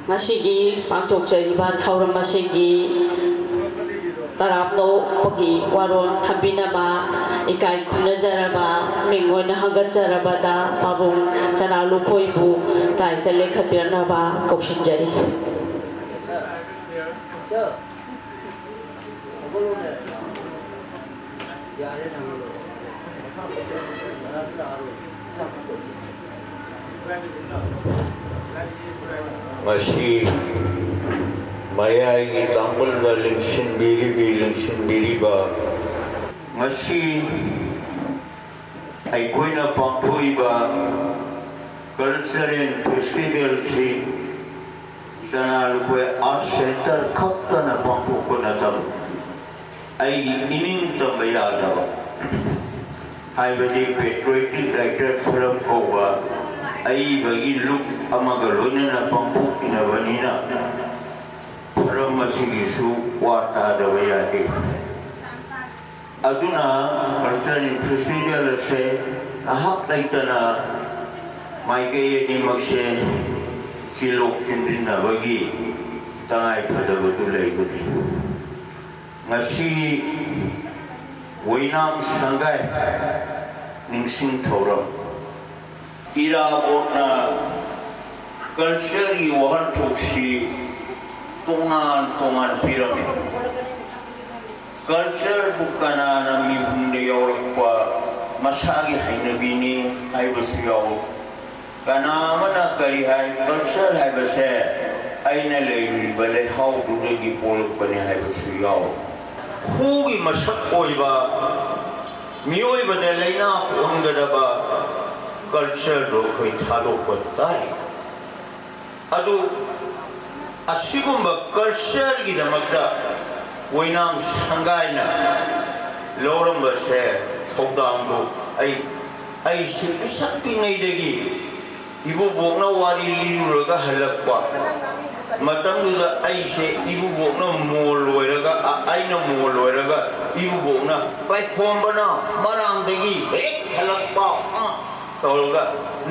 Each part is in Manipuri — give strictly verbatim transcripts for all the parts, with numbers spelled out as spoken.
ꯉꯁꯤꯒꯤ ꯄꯥꯡꯊꯣꯛꯆꯔꯤꯕ ꯊꯧꯔꯝ ꯑꯁꯤꯒꯤ ꯇꯔꯥꯝꯅ ꯑꯣꯛꯄꯒꯤ ꯋꯥꯔꯣꯜ ꯊꯝꯕꯤꯅꯕ ꯏꯀꯥꯏ ꯈꯨꯝꯅꯖꯔꯕ ꯃꯤꯡ ꯑꯣꯏꯅ ꯍꯪꯒꯠꯆꯔꯕꯗ ꯄꯥꯕꯨꯡ ꯆꯅꯥ ꯂꯨꯈꯣꯏꯕꯨ ꯇꯥꯏꯇ ꯂꯦꯡꯈꯠꯄꯤꯔꯛꯅꯕ ꯀꯧꯁꯤꯟꯖꯔꯤ꯫ ꯃꯁꯤ ꯃꯌꯥꯏꯒꯤ ꯇꯥꯡꯀꯨꯜꯗ ꯂꯤꯡꯁꯤꯟꯕꯤꯔꯤꯕꯤ, ꯂꯤꯡꯁꯤꯟꯕꯤꯔꯤꯕ, ꯉꯁꯤ ꯑꯩꯈꯣꯏꯅ ꯄꯥꯡꯊꯣꯛꯏꯕ cultural festivalꯁꯤ ꯆꯅꯥ ꯂꯨꯄꯥ Art Centre ꯈꯛꯇꯅ ꯄꯥꯡꯊꯣꯛꯄ ꯅꯠꯇꯕ, ꯑꯩꯒꯤ ꯏꯅꯤꯡ ꯇꯝꯕ ꯌꯥꯗꯕ, ꯍꯥꯏꯕꯗꯤ patriotic writer forum ꯀꯧꯕ ꯑꯏꯕꯒꯤ ꯂꯨꯞ ꯑꯃꯒ ꯂꯣꯏꯅꯅ ꯄꯥꯡꯊꯣꯛꯃꯤꯟꯅꯕꯅꯤꯅ, forum ꯑꯁꯤꯒꯤꯁꯨ ꯋꯥ ꯇꯥꯗꯕ ꯌꯥꯗꯦ꯫ ꯑꯗꯨꯅ cultural festival ꯑꯁꯦ ꯉꯥꯏꯍꯥꯛ ꯂꯩꯇꯅ ꯃꯥꯏꯀꯩ ꯑꯅꯤꯃꯛꯁꯦ ꯁꯤꯜꯂꯣꯛ ꯊꯤꯟꯖꯤꯟꯅꯕꯒꯤ ꯇꯉꯥꯏ ꯐꯗꯕꯗꯨ ꯂꯩꯕꯅꯤ꯫ ꯉꯁꯤ ꯑꯣꯏꯅꯥꯝ ꯁꯪꯒꯥꯏ ꯅꯤꯡꯁꯤꯡ ꯊꯧꯔꯝ, ꯏꯔꯥꯕꯣꯠꯅ cultureꯒꯤ ꯋꯥꯍꯟꯊꯣꯛꯁꯤ ꯇꯣꯉꯥꯟ ꯇꯣꯉꯥꯟ ꯄꯤꯔꯝꯃꯤ꯫ Cultureꯕꯨ ꯀꯅꯥꯅ ꯃꯤꯍꯨꯟꯗ ꯌꯥꯎꯔꯛꯄ ꯃꯁꯥꯒꯤ ꯍꯩꯅꯕꯤꯅꯤ ꯍꯥꯏꯕꯁꯨ ꯌꯥꯎꯏ꯫ ꯀꯅꯥ ꯑꯃꯅ ꯀꯔꯤ ꯍꯥꯏ, culture ꯍꯥꯏꯕꯁꯦ ꯑꯩꯅ ꯂꯩꯔꯨꯔꯤꯕ ꯂꯩꯍꯥꯎꯗꯨꯗꯒꯤ ꯄꯣꯛꯂꯛꯄꯅꯤ ꯍꯥꯏꯕꯁꯨ ꯌꯥꯎꯏ꯫ ꯍꯨꯒꯤ ꯃꯁꯛ ꯑꯣꯏꯕ ꯃꯤꯑꯣꯏꯕꯗ ꯂꯥꯏꯅꯥ ꯄꯣꯛꯍꯟꯒꯗꯕ cultureꯗꯨ ꯑꯩꯈꯣꯏ ꯊꯥꯗꯣꯛꯄ ꯇꯥꯏ꯫ ꯑꯗꯨ ꯑꯁꯤꯒꯨꯝꯕ cultureꯒꯤꯗꯃꯛꯇ ꯑꯣꯏꯅꯥꯝ ꯁꯪꯒꯥꯏꯅ ꯂꯧꯔꯝꯕꯁꯦ, ꯊꯧꯗꯥꯡꯗꯨ ꯑꯩ, ꯑꯩꯁꯤ ꯄꯤꯁꯛ ꯄꯤꯛꯉꯩꯗꯒꯤ ꯏꯕꯨꯕꯣꯛꯅ ꯋꯥꯔꯤ ꯂꯤꯔꯨꯔꯒ ꯍꯜꯂꯛꯄ ꯃꯇꯝꯗꯨꯗ ꯑꯩꯁꯦ ꯏꯕꯨꯕꯣꯛꯅ ꯃꯣꯜ ꯑꯣꯏꯔꯒ, ꯑ-, ꯑꯩꯅ ꯃꯣꯜ ꯑꯣꯏꯔꯒ ꯏꯕꯨꯕꯣꯛꯅ ꯄꯥꯏꯈꯣꯝꯕꯅ ꯃꯔꯥꯝꯗꯒꯤ ꯍꯦꯛ ꯍꯜꯂꯛꯄ, ꯑ, ꯇꯧꯔꯒ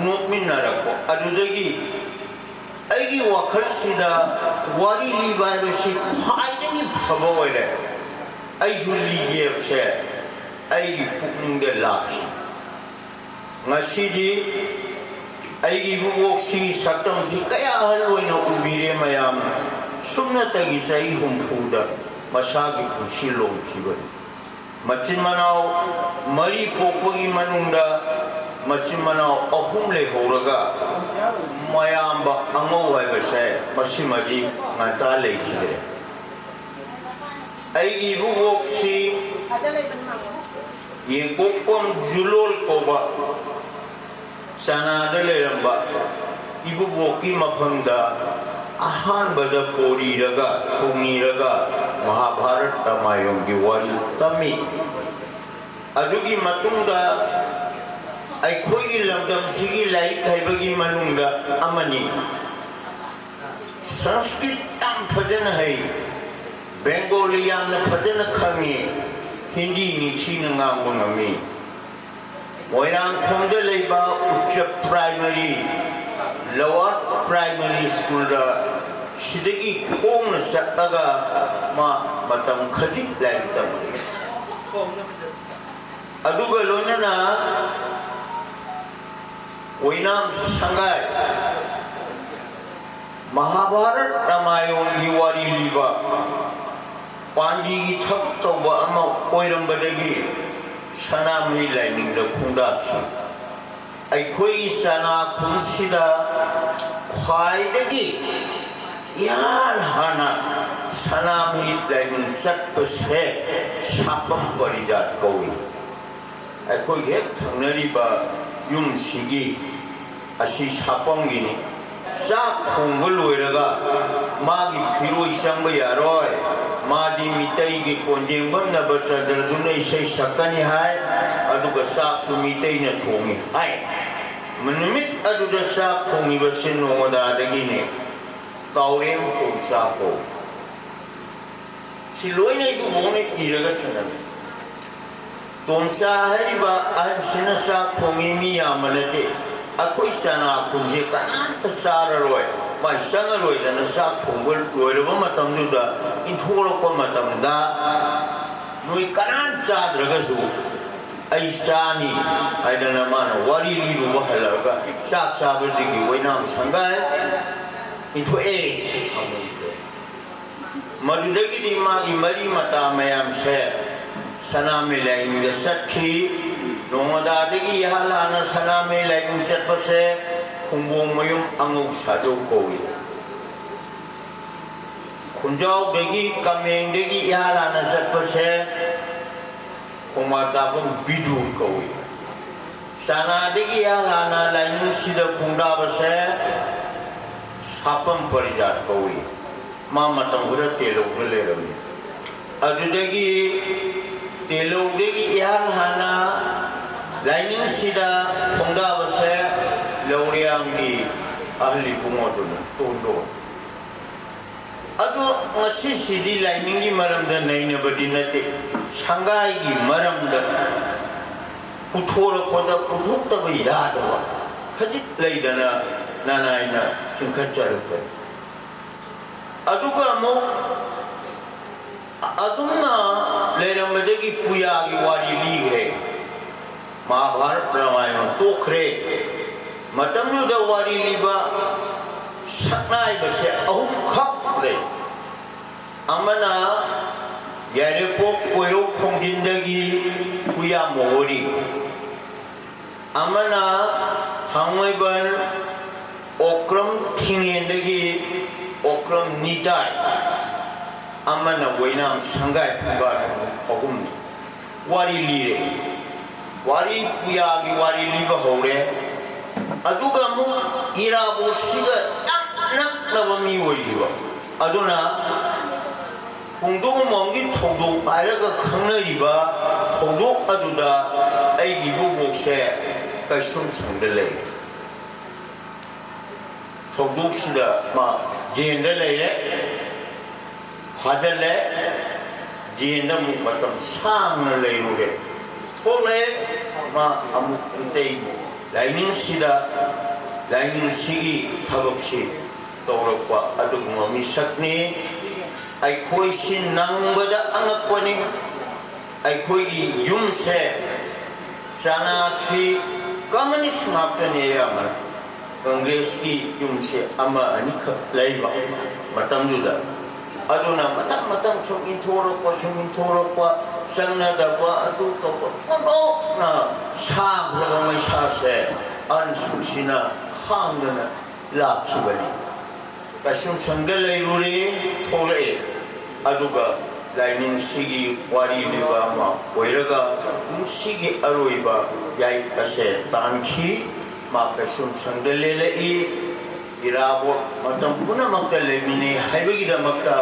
ꯅꯣꯛꯃꯤꯟꯅꯔꯛꯄ꯫ ꯑꯗꯨꯗꯒꯤ ꯑꯩꯒꯤ ꯋꯥꯈꯜꯁꯤꯗ ꯋꯥꯔꯤ ꯂꯤꯕ ꯍꯥꯏꯕꯁꯤ ꯈ꯭ꯋꯥꯏꯗꯒꯤ ꯐꯕ ꯑꯣꯏꯔꯦ꯫ ꯑꯩꯁꯨ ꯂꯤꯒꯦꯁꯦ ꯑꯩꯒꯤ ꯄꯨꯛꯅꯤꯡꯗ ꯂꯥꯛꯈꯤ꯫ ꯉꯁꯤꯗꯤ ꯑꯩꯒꯤ ꯏꯕꯨꯕꯣꯛꯁꯤꯒꯤ ꯁꯛꯇꯝꯁꯤ ꯀꯌꯥ ꯑꯍꯜ ꯑꯣꯏꯅ ꯎꯕꯤꯔꯦ ꯃꯌꯥꯝ꯫ ꯁꯨꯞꯅꯇꯒꯤ ꯆꯍꯤ ꯍꯨꯝꯐꯨꯗ ꯃꯁꯥꯒꯤ ꯄꯨꯟꯁꯤ ꯂꯣꯝꯈꯤꯕꯅꯤ꯫ ꯃꯆꯤꯟ ꯃꯅꯥꯎ ꯃꯔꯤ ꯄꯣꯛꯄꯒꯤ ꯃꯅꯨꯡꯗ ꯃꯆꯤꯟ ꯃꯅꯥꯎ ꯑꯍꯨꯝ ꯂꯩꯍꯧꯔꯒ ꯃꯌꯥꯝ ꯑꯉꯧ ꯍꯥꯏꯕꯁꯦ ꯃꯁꯤꯃꯗꯤ ꯉꯟꯇꯥ ꯂꯩꯈꯤꯗ꯭ꯔꯦ꯫ ꯑꯩꯒꯤ ꯏꯕꯨꯕꯣꯛꯁꯤ ꯌꯦꯡꯀꯣꯛꯄꯝ ꯖꯨꯂꯣꯜ ꯀꯧꯕ ꯆꯅꯥꯗ ꯂꯩꯔꯝꯕ ꯏꯕꯨꯕꯣꯛꯀꯤ ꯃꯐꯝꯗ ꯑꯍꯥꯟꯕꯗ ꯄꯣꯔꯤꯔꯒ ꯊꯣꯡꯉꯤꯔꯒ ꯃꯍꯥꯚꯥꯔꯠ ꯔꯥꯃꯥꯌꯣꯟꯒꯤ ꯋꯥꯔꯤ ꯇꯝꯃꯤ꯫ ꯑꯗꯨꯒꯤ ꯃꯇꯨꯡꯗ ꯑꯩꯈꯣꯏꯒꯤ ꯂꯝꯗꯝꯁꯤꯒꯤ ꯂꯥꯏꯔꯤꯛ ꯍꯩꯕꯒꯤ ꯃꯅꯨꯡꯗ ꯑꯃꯅꯤ꯫ ꯁꯪꯁꯀ꯭ꯔꯤꯠ ꯌꯥꯝ ꯐꯖꯅ ꯍꯩ, ꯕꯦꯡꯒꯣꯂꯤ ꯌꯥꯝꯅ ꯐꯖꯅ ꯈꯪꯉꯤ, ꯍꯤꯟꯗꯤ ꯅꯤꯡꯊꯤꯅ ꯉꯥꯡꯕ ꯉꯝꯃꯤ꯫ ꯃꯣꯏꯔꯥꯡꯈꯣꯝꯗ ꯂꯩꯕ ꯎꯆꯞ ꯄ꯭ꯔꯥꯏꯃꯔꯤ, ꯂꯋꯥꯔ ꯄ꯭ꯔꯥꯏꯃꯔꯤ ꯁ꯭ꯀꯨꯜꯗ ꯁꯤꯗꯒꯤ ꯈꯣꯡꯅ ꯆꯠꯂꯒ ꯃꯥ ꯃꯇꯝ ꯈꯖꯤꯛ ꯂꯥꯏꯔꯤꯛ ꯇꯝꯂꯤ꯫ ꯑꯗꯨꯒ ꯂꯣꯏꯅꯅ ꯑꯣꯏꯅꯥꯝ ꯁꯪꯒꯥꯏ ꯃꯍꯥꯚꯥꯔꯠ ꯔꯥꯃꯥꯌꯣꯟꯒꯤ ꯋꯥꯔꯤ ꯂꯤꯕ ꯄꯥꯟꯖꯤꯒꯤ ꯊꯕꯛ ꯇꯧꯕ ꯑꯃ ꯑꯣꯏꯔꯝꯕꯗꯒꯤ ꯁꯅꯥꯃꯍꯤ ꯂꯥꯏꯅꯤꯡꯗ ꯈꯣꯡꯗꯥꯈꯤ꯫ ꯑꯩꯈꯣꯏꯒꯤ ꯆꯅꯥ ꯈꯨꯟꯁꯤꯗ ꯈ꯭ꯋꯥꯏꯗꯒꯤ ꯏꯍꯥꯟ ꯍꯥꯟꯅ ꯁꯅꯥꯃꯍꯤ ꯂꯥꯏꯅꯤꯡ ꯆꯠꯄꯁꯦ ꯁꯥꯄꯝ ꯄꯔꯤꯖꯥꯠ ꯀꯧꯏ꯫ ꯑꯩꯈꯣꯏꯒꯤ ꯍꯦꯛ ꯊꯪꯅꯔꯤꯕ ꯌꯨꯝꯁꯤꯒꯤ ꯑꯁꯤ ꯁꯥꯄꯝꯒꯤꯅꯤ꯫ ꯆꯥꯛ ꯊꯣꯡꯕ ꯂꯣꯏꯔꯒ ꯃꯥꯒꯤ ꯐꯤꯔꯣꯏ ꯆꯪꯕ ꯌꯥꯔꯣꯏ, ꯃꯥꯗꯤ ꯃꯤꯇꯩꯒꯤ ꯀꯣꯟꯖꯦꯡꯕꯝ ꯅꯕꯆꯟꯗ꯭ꯔꯗꯨꯅ ꯏꯁꯩ ꯁꯛꯀꯅꯤ ꯍꯥꯏ, ꯑꯗꯨꯒ ꯆꯥꯛꯁꯨ ꯃꯤꯇꯩꯅ ꯊꯣꯡꯉꯤ ꯍꯥꯏ꯫ ꯅꯨꯃꯤꯠ ꯑꯗꯨꯗ ꯆꯥꯛ ꯊꯣꯡꯉꯤꯕꯁꯤ ꯅꯣꯡꯃꯗꯥꯗꯒꯤꯅꯤ꯫ ꯀꯥꯎꯔꯦꯝ ꯇꯣꯝꯆꯥ ꯀꯧꯏ꯫ ꯁꯤ ꯂꯣꯏꯅ ꯏꯕꯨꯡꯉꯣꯅ ꯏꯔꯒ ꯊꯝꯂꯝꯃꯤ꯫ ꯇꯣꯝꯆꯥ ꯍꯥꯏꯔꯤꯕ ꯑꯍꯟꯁꯤꯅ ꯆꯥꯛ ꯊꯣꯡꯉꯤ, ꯃꯤ ꯌꯥꯝꯕ ꯅꯠꯇꯦ꯫ ꯑꯩꯈꯣꯏ ꯆꯅꯥ ꯈꯨꯟꯁꯦ ꯀꯅꯥꯝꯇ ꯆꯥꯔꯔꯣꯏ, ꯃꯥꯏ ꯆꯪꯉꯔꯣꯏꯗꯅ ꯆꯥꯛ ꯊꯣꯡꯕ ꯂꯣꯏꯔꯕ ꯃꯇꯝꯗꯨꯗ ꯏꯟꯊꯣꯛꯂꯛꯄ ꯃꯇꯝꯗ ꯅꯣꯏ ꯀꯅꯥꯝ ꯆꯥꯗ꯭ꯔꯒꯁꯨ ꯑꯩ ꯆꯥꯅꯤ ꯍꯥꯏꯗꯅ ꯃꯥꯅ ꯋꯥꯔꯤ ꯂꯤꯔꯨꯕ ꯍꯜꯂꯛꯑꯒ ꯆꯥꯛ ꯆꯥꯕꯗꯒꯤ ꯑꯣꯏꯅꯥꯝ ꯁꯪꯒꯥꯏ ꯏꯟꯊꯣꯛꯑꯦ꯫ ꯃꯗꯨꯗꯒꯤꯗꯤ ꯃꯥꯒꯤ ꯃꯔꯤ ꯃꯇꯥ ꯃꯌꯥꯝꯁꯦ ꯁꯅꯥꯃꯍꯤ ꯂꯥꯏꯅꯤꯡꯗ ꯆꯠꯈꯤ꯫ ꯅꯣꯡꯃꯗꯥꯗꯒꯤ ꯏꯍꯥꯟ ꯍꯥꯟꯅ ꯁꯅꯥꯃꯍꯤ ꯂꯥꯏꯅꯤꯡ ꯆꯠꯄꯁꯦ ꯈꯣꯡꯕꯣꯡꯃꯌꯨꯝ ꯑꯉꯧ ꯁꯥꯖꯧ ꯀꯧꯏ꯫ ꯈꯨꯟꯖꯥꯎꯗꯒꯤ, ꯀꯃꯦꯡꯗꯒꯤ ꯏꯍꯥꯜ ꯍꯥꯟꯅ ꯆꯠꯄꯁꯦ ꯈꯣꯡꯕꯥꯜ ꯇꯥꯐꯝ ꯕꯤꯗꯨ ꯀꯧꯏ꯫ ꯆꯅꯥꯗꯒꯤ ꯏꯍꯥꯜ ꯍꯥꯟꯅ ꯂꯥꯏꯅꯤꯡꯁꯤꯗ ꯈꯣꯡꯗꯥꯕꯁꯦ ꯁꯥꯄꯝ ꯄꯔꯤꯖꯥꯠ ꯀꯧꯏ꯫ ꯃꯥ ꯃꯇꯝ ꯈꯔ ꯇꯦꯂꯧꯗ ꯂꯩꯔꯝꯃꯤ꯫ ꯑꯗꯨꯗꯒꯤ ꯇꯦꯂꯧꯗꯒꯤ ꯏꯍꯥꯟ ꯍꯥꯟꯅ ꯂꯥꯏꯅꯤꯡꯁꯤꯗ ꯈꯣꯡꯗꯥꯕꯁꯦ ꯂꯧꯔꯤꯌꯥꯝꯒꯤ ꯑꯍꯜ ꯏꯕꯨꯡꯉꯣꯗꯨꯅꯤ, ꯇꯣꯟꯗꯣꯟ꯫ ꯑꯗꯨ ꯉꯁꯤꯁꯤꯗꯤ ꯂꯥꯏꯅꯤꯡꯒꯤ ꯃꯔꯝꯗ ꯅꯩꯅꯕꯗꯤ ꯅꯠꯇꯦ, ꯁꯪꯒꯥꯏꯒꯤ ꯃꯔꯝꯗ ꯄꯨꯊꯣꯔꯛꯄꯗ ꯄꯨꯊꯣꯛꯇꯕ ꯌꯥꯗꯕ ꯈꯖꯤꯛ ꯂꯩꯗꯅ ꯅꯅꯥꯏꯅ ꯆꯤꯡꯈꯠꯆꯔꯛꯄꯅꯤ꯫ ꯑꯗꯨꯒ ꯑꯃꯨꯛ ꯑꯗꯨꯝꯅ ꯂꯩꯔꯝꯕꯗꯒꯤ ꯄꯨꯌꯥꯒꯤ ꯋꯥꯔꯤ ꯂꯤꯈ꯭ꯔꯦ꯫ ꯃꯍꯥꯚꯥꯔꯠ, ꯔꯥꯃꯥꯌꯟ ꯇꯣꯛꯈ꯭ꯔꯦ꯫ ꯃꯇꯝꯗꯨꯗ ꯋꯥꯔꯤ ꯂꯤꯕ ꯁꯛꯅꯥꯏꯕꯁꯦ ꯑꯍꯨꯝꯈꯛ ꯂꯩ꯫ ꯑꯃꯅ ꯌꯥꯏꯔꯤꯄꯣꯛ ꯀꯣꯏꯔꯧ ꯈꯣꯡꯖꯤꯟꯗꯒꯤ ꯄꯨꯌꯥ ꯃꯣꯍꯣꯔꯤ, ꯑꯃꯅ ꯊꯥꯡꯃꯩꯕꯟ ꯑꯣꯀ꯭ꯔꯝ ꯊꯤꯡꯉꯦꯟꯗꯒꯤ ꯑꯣꯀ꯭ꯔꯝ ꯅꯤꯇꯥꯏ, ꯑꯃꯅ ꯑꯣꯏꯅꯥꯝ ꯁꯪꯒꯥꯏ ꯄꯨꯡꯒꯥ ꯑꯍꯨꯝꯅꯤ꯫ ꯋꯥꯔꯤ ꯂꯤꯔꯦ꯫ ꯋꯥꯔꯤ ꯄꯨꯌꯥꯒꯤ ꯋꯥꯔꯤ ꯂꯤꯕ ꯍꯧꯔꯦ꯫ ꯑꯗꯨꯒ ꯑꯃꯨꯛ ꯏꯔꯥꯕꯣꯠꯁꯤꯒ ꯌꯥꯝ ꯅꯛꯅꯕ ꯃꯤ ꯑꯣꯏꯈꯤꯕ꯫ ꯑꯗꯨꯅ ꯄꯨꯡꯗꯣꯡꯕꯝꯒꯤ ꯊꯧꯗꯣꯛ ꯍꯥꯏꯔꯒ ꯈꯪꯅꯔꯤꯕ ꯊꯧꯗꯣꯛ ꯑꯗꯨꯗ ꯑꯩꯒꯤ ꯏꯕꯣꯕꯣꯛꯁꯦ ꯀꯩꯁꯨꯝꯁꯪꯗ ꯂꯩ꯫ ꯊꯧꯗꯣꯛꯁꯤꯗ ꯃꯥ ꯖꯦꯟꯗ ꯂꯩꯔꯦ, ꯐꯥꯖꯤꯜꯂꯦ, ꯖꯦꯟꯗ ꯑꯃꯨꯛ ꯃꯇꯝ ꯁꯥꯡꯅ ꯂꯩꯔꯨꯔꯦ꯫ ꯊꯣꯛꯂꯛꯑꯦ, ꯃꯥ ꯑꯃꯨꯛ ꯃꯤꯇꯩ ꯂꯥꯏꯅꯤꯡꯁꯤꯗ, ꯂꯥꯏꯅꯤꯡꯁꯤꯒꯤ ꯊꯕꯛꯁꯤ ꯇꯧꯔꯛꯄ ꯑꯗꯨꯒꯨꯝꯕ ꯃꯤꯁꯛꯅꯤ꯫ ꯑꯩꯈꯣꯏꯁꯤ ꯅꯪꯕꯗ ꯑꯉꯛꯄꯅꯤ꯫ ꯑꯩꯈꯣꯏꯒꯤ ꯌꯨꯝꯁꯦ ꯆꯅꯥꯁꯤ ꯀꯝꯃꯨꯅꯤꯁ ꯉꯥꯛꯇꯅꯤ ꯑꯌꯥꯝꯕꯅ꯫ ꯀꯪꯒ꯭ꯔꯦꯁꯀꯤ ꯌꯨꯝꯁꯦ ꯑꯃ ꯑꯅꯤꯈꯛ ꯂꯩꯕ ꯃꯇꯝꯗꯨꯗ꯫ ꯑꯗꯨꯅ ꯃꯊꯪ ꯃꯊꯪ ꯁꯨꯝ ꯏꯟꯊꯣꯔꯛꯄ, ꯁꯨꯝ ꯏꯟꯊꯣꯔꯛꯄ, ꯆꯪꯅꯗꯕ, ꯑꯗꯨ ꯇꯧꯕ, ꯄꯨꯝꯅꯃꯛꯅ ꯁꯥꯈ꯭ꯔꯕ ꯃꯩꯁꯥꯁꯦ ꯑꯍꯟꯁꯤꯡꯁꯤꯅ ꯈꯥꯡꯗꯅ ꯂꯥꯛꯈꯤꯕꯅꯤ꯫ ꯀꯩꯁꯨꯝꯁꯪꯗ ꯂꯩꯔꯨꯔꯦ, ꯊꯣꯛꯂꯛꯑꯦ꯫ ꯑꯗꯨꯒ ꯂꯥꯏꯅꯤꯡꯁꯤꯒꯤ ꯋꯥꯔꯤ ꯂꯤꯕ ꯑꯃ ꯑꯣꯏꯔꯒ ꯀꯨꯝꯁꯤꯒꯤ ꯑꯔꯣꯏꯕ ꯌꯥꯏ ꯑꯁꯦ ꯇꯥꯟꯈꯤ꯫ ꯃꯥ ꯀꯩꯁꯨꯝꯁꯪꯗ ꯂꯦꯜꯂꯛꯏ꯫ ꯏꯔꯥꯕꯣꯠ ꯃꯇꯝ ꯄꯨꯝꯅꯃꯛꯇ ꯂꯩꯃꯤꯟꯅꯩ ꯍꯥꯏꯕꯒꯤꯗꯃꯛꯇ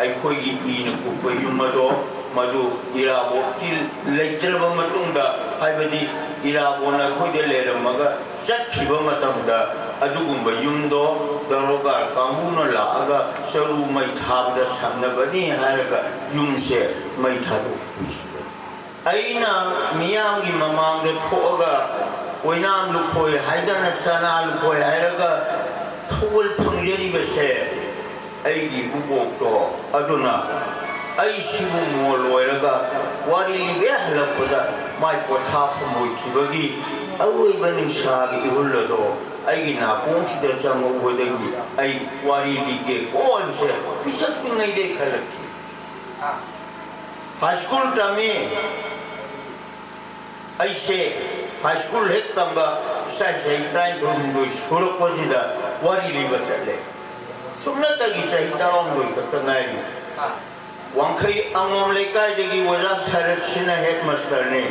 ꯑꯩꯈꯣꯏꯒꯤ ꯏꯅ ꯀꯨꯞꯄ ꯌꯨꯝ ꯑꯗꯣ ꯃꯗꯨ ꯏꯔꯥꯕꯣꯠꯀꯤ ꯂꯩꯇ꯭ꯔꯕ ꯃꯇꯨꯡꯗ, ꯍꯥꯏꯕꯗꯤ ꯏꯔꯥꯕꯣꯠꯅ ꯑꯩꯈꯣꯏꯗ ꯂꯩꯔꯝꯃꯒ ꯆꯠꯈꯤꯕ ꯃꯇꯝꯗ ꯑꯗꯨꯒꯨꯝꯕ ꯌꯨꯝꯗꯣ ꯗꯔꯣꯒꯥꯔ ꯀꯥꯡꯕꯨꯅ ꯂꯥꯛꯑꯒ ꯆꯔꯨ ꯃꯩ ꯊꯥꯕꯗ ꯁꯝꯅꯕꯅꯤ ꯍꯥꯏꯔꯒ ꯌꯨꯝꯁꯦ ꯃꯩ ꯊꯥꯗꯣꯛꯄꯤꯈꯤꯕꯅꯤ꯫ ꯑꯩꯅ ꯃꯤꯌꯥꯝꯒꯤ ꯃꯃꯥꯡꯗ ꯊꯣꯛꯑꯒ ꯑꯣꯏꯅꯥꯝ ꯂꯨꯈꯣꯏ ꯍꯥꯏꯗꯅ ꯆꯅꯥ ꯂꯨꯈꯣꯏ ꯍꯥꯏꯔꯒ ꯊꯧꯒꯜ ꯐꯪꯖꯔꯤꯕꯁꯦ ꯑꯩꯒꯤ ꯏꯀꯨꯕꯣꯛꯇꯣ ꯑꯗꯨꯅ ꯑꯩ ꯁꯤꯕꯨ ꯃꯣꯜ ꯑꯣꯏꯔꯒ ꯋꯥꯔꯤ ꯂꯤꯕ ꯍꯜꯂꯛꯄꯗ ꯃꯥꯏ ꯄꯣꯊꯥꯐꯝ ꯑꯣꯏꯈꯤꯕꯒꯤ ꯑꯔꯣꯏꯕ ꯅꯤꯡꯁꯥꯒꯤ ꯏꯍꯨꯜ ꯑꯗꯣ ꯑꯩꯒꯤ ꯅꯥꯀꯣꯡꯁꯤꯗ ꯆꯪꯍꯧꯕꯗꯒꯤ ꯑꯩ ꯋꯥꯔꯤ ꯂꯤꯒꯦ ꯀꯣꯟꯁꯦ ꯄꯤꯁꯛ ꯄꯤꯛꯉꯩꯗꯩ ꯈꯜꯂꯛꯈꯤ꯫ ꯍꯥꯏ ꯁ꯭ꯀꯨꯜ ꯇꯝꯃꯤ꯫ ꯑꯩꯁꯦ ꯍꯥꯏ ꯁ꯭ꯀꯨꯜ ꯍꯦꯛ ꯇꯝꯕ ꯏꯁꯥ ꯆꯍꯤ ꯇꯔꯥꯅꯤꯊꯣꯏ ꯍꯨꯝꯗꯣꯏ ꯁꯨꯔꯛꯄꯁꯤꯗ ꯋꯥꯔꯤ ꯂꯤꯕ ꯆꯠꯂꯦ꯫ ꯁꯨꯞꯅꯇꯒꯤ ꯆꯍꯤ ꯇꯔꯥꯍꯨꯝꯗꯣꯏ ꯈꯛꯇ ꯉꯥꯏꯔꯤ꯫ ꯋꯥꯡꯈꯩ ꯑꯉꯣꯝ ꯂꯩꯀꯥꯏꯗꯒꯤ ꯑꯣꯖꯥ ꯁꯔꯠꯁꯤꯅ ꯍꯦꯠ ꯃꯥꯁꯇꯔꯅꯤ꯫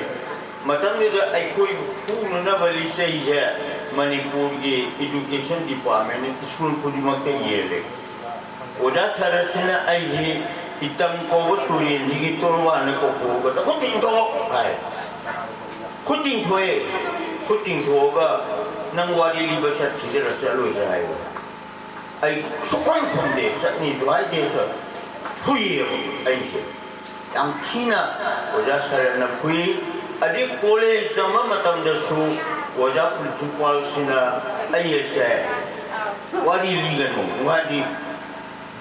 ꯃꯇꯝꯗꯨꯗ ꯑꯩꯈꯣꯏꯕꯨ ꯐꯨꯅꯅꯕ ꯂꯤꯆꯩꯁꯦ ꯃꯅꯤꯄꯨꯔꯒꯤ ꯏꯗꯨꯀꯦꯁꯟ ꯗꯤꯄꯥꯔꯠꯃꯦꯟꯅ ꯁ꯭ꯀꯨꯜ ꯈꯨꯗꯤꯡꯃꯛꯇ ꯌꯦꯜꯂꯦ꯫ ꯑꯣꯖꯥ ꯁꯔꯠꯁꯤꯅ ꯑꯩꯁꯤ ꯏꯇꯝ ꯀꯧꯕ ꯇꯨꯔꯦꯟꯁꯤꯒꯤ ꯇꯣꯔꯕꯥꯟꯗ ꯀꯧꯊꯣꯛꯑꯒ "ꯈꯨꯠ ꯇꯤꯡꯊꯣꯛ" ꯍꯥꯏ꯫ ꯈꯨꯠ ꯇꯤꯡꯊꯣꯛꯑꯦ꯫ ꯈꯨꯠ ꯇꯤꯡꯊꯣꯛꯑꯒ "ꯅꯪ ꯋꯥꯔꯤ ꯂꯤꯕ ꯆꯠꯈꯤꯗꯣꯏꯔꯥ ꯆꯠꯂꯣꯏꯗ꯭ꯔꯥ?" ꯍꯥꯏꯕ꯫ ꯑꯩ ꯁꯨꯛꯈꯨꯝ ꯈꯨꯝꯗꯦ, ꯆꯠꯅꯤꯁꯨ ꯍꯥꯏꯗꯦ, ꯁꯥꯔ꯫ ꯐꯨꯏꯌꯦꯕ ꯑꯩꯁꯦ꯫ ꯌꯥꯝ ꯊꯤꯅ ꯑꯣꯖꯥ ꯁꯥꯔꯅ ꯐꯨꯏ꯫ ꯑꯗꯩ ꯀꯣꯂꯦꯖ ꯇꯝꯕ ꯃꯇꯝꯗꯁꯨ ꯑꯣꯖꯥ ꯄ꯭ꯔꯤꯟꯁꯤꯄꯥꯜꯁꯤꯅ ꯑꯩ ꯑꯁꯦ "ꯋꯥꯔꯤ ꯂꯤꯒꯅꯨ, ꯃꯥꯗꯤ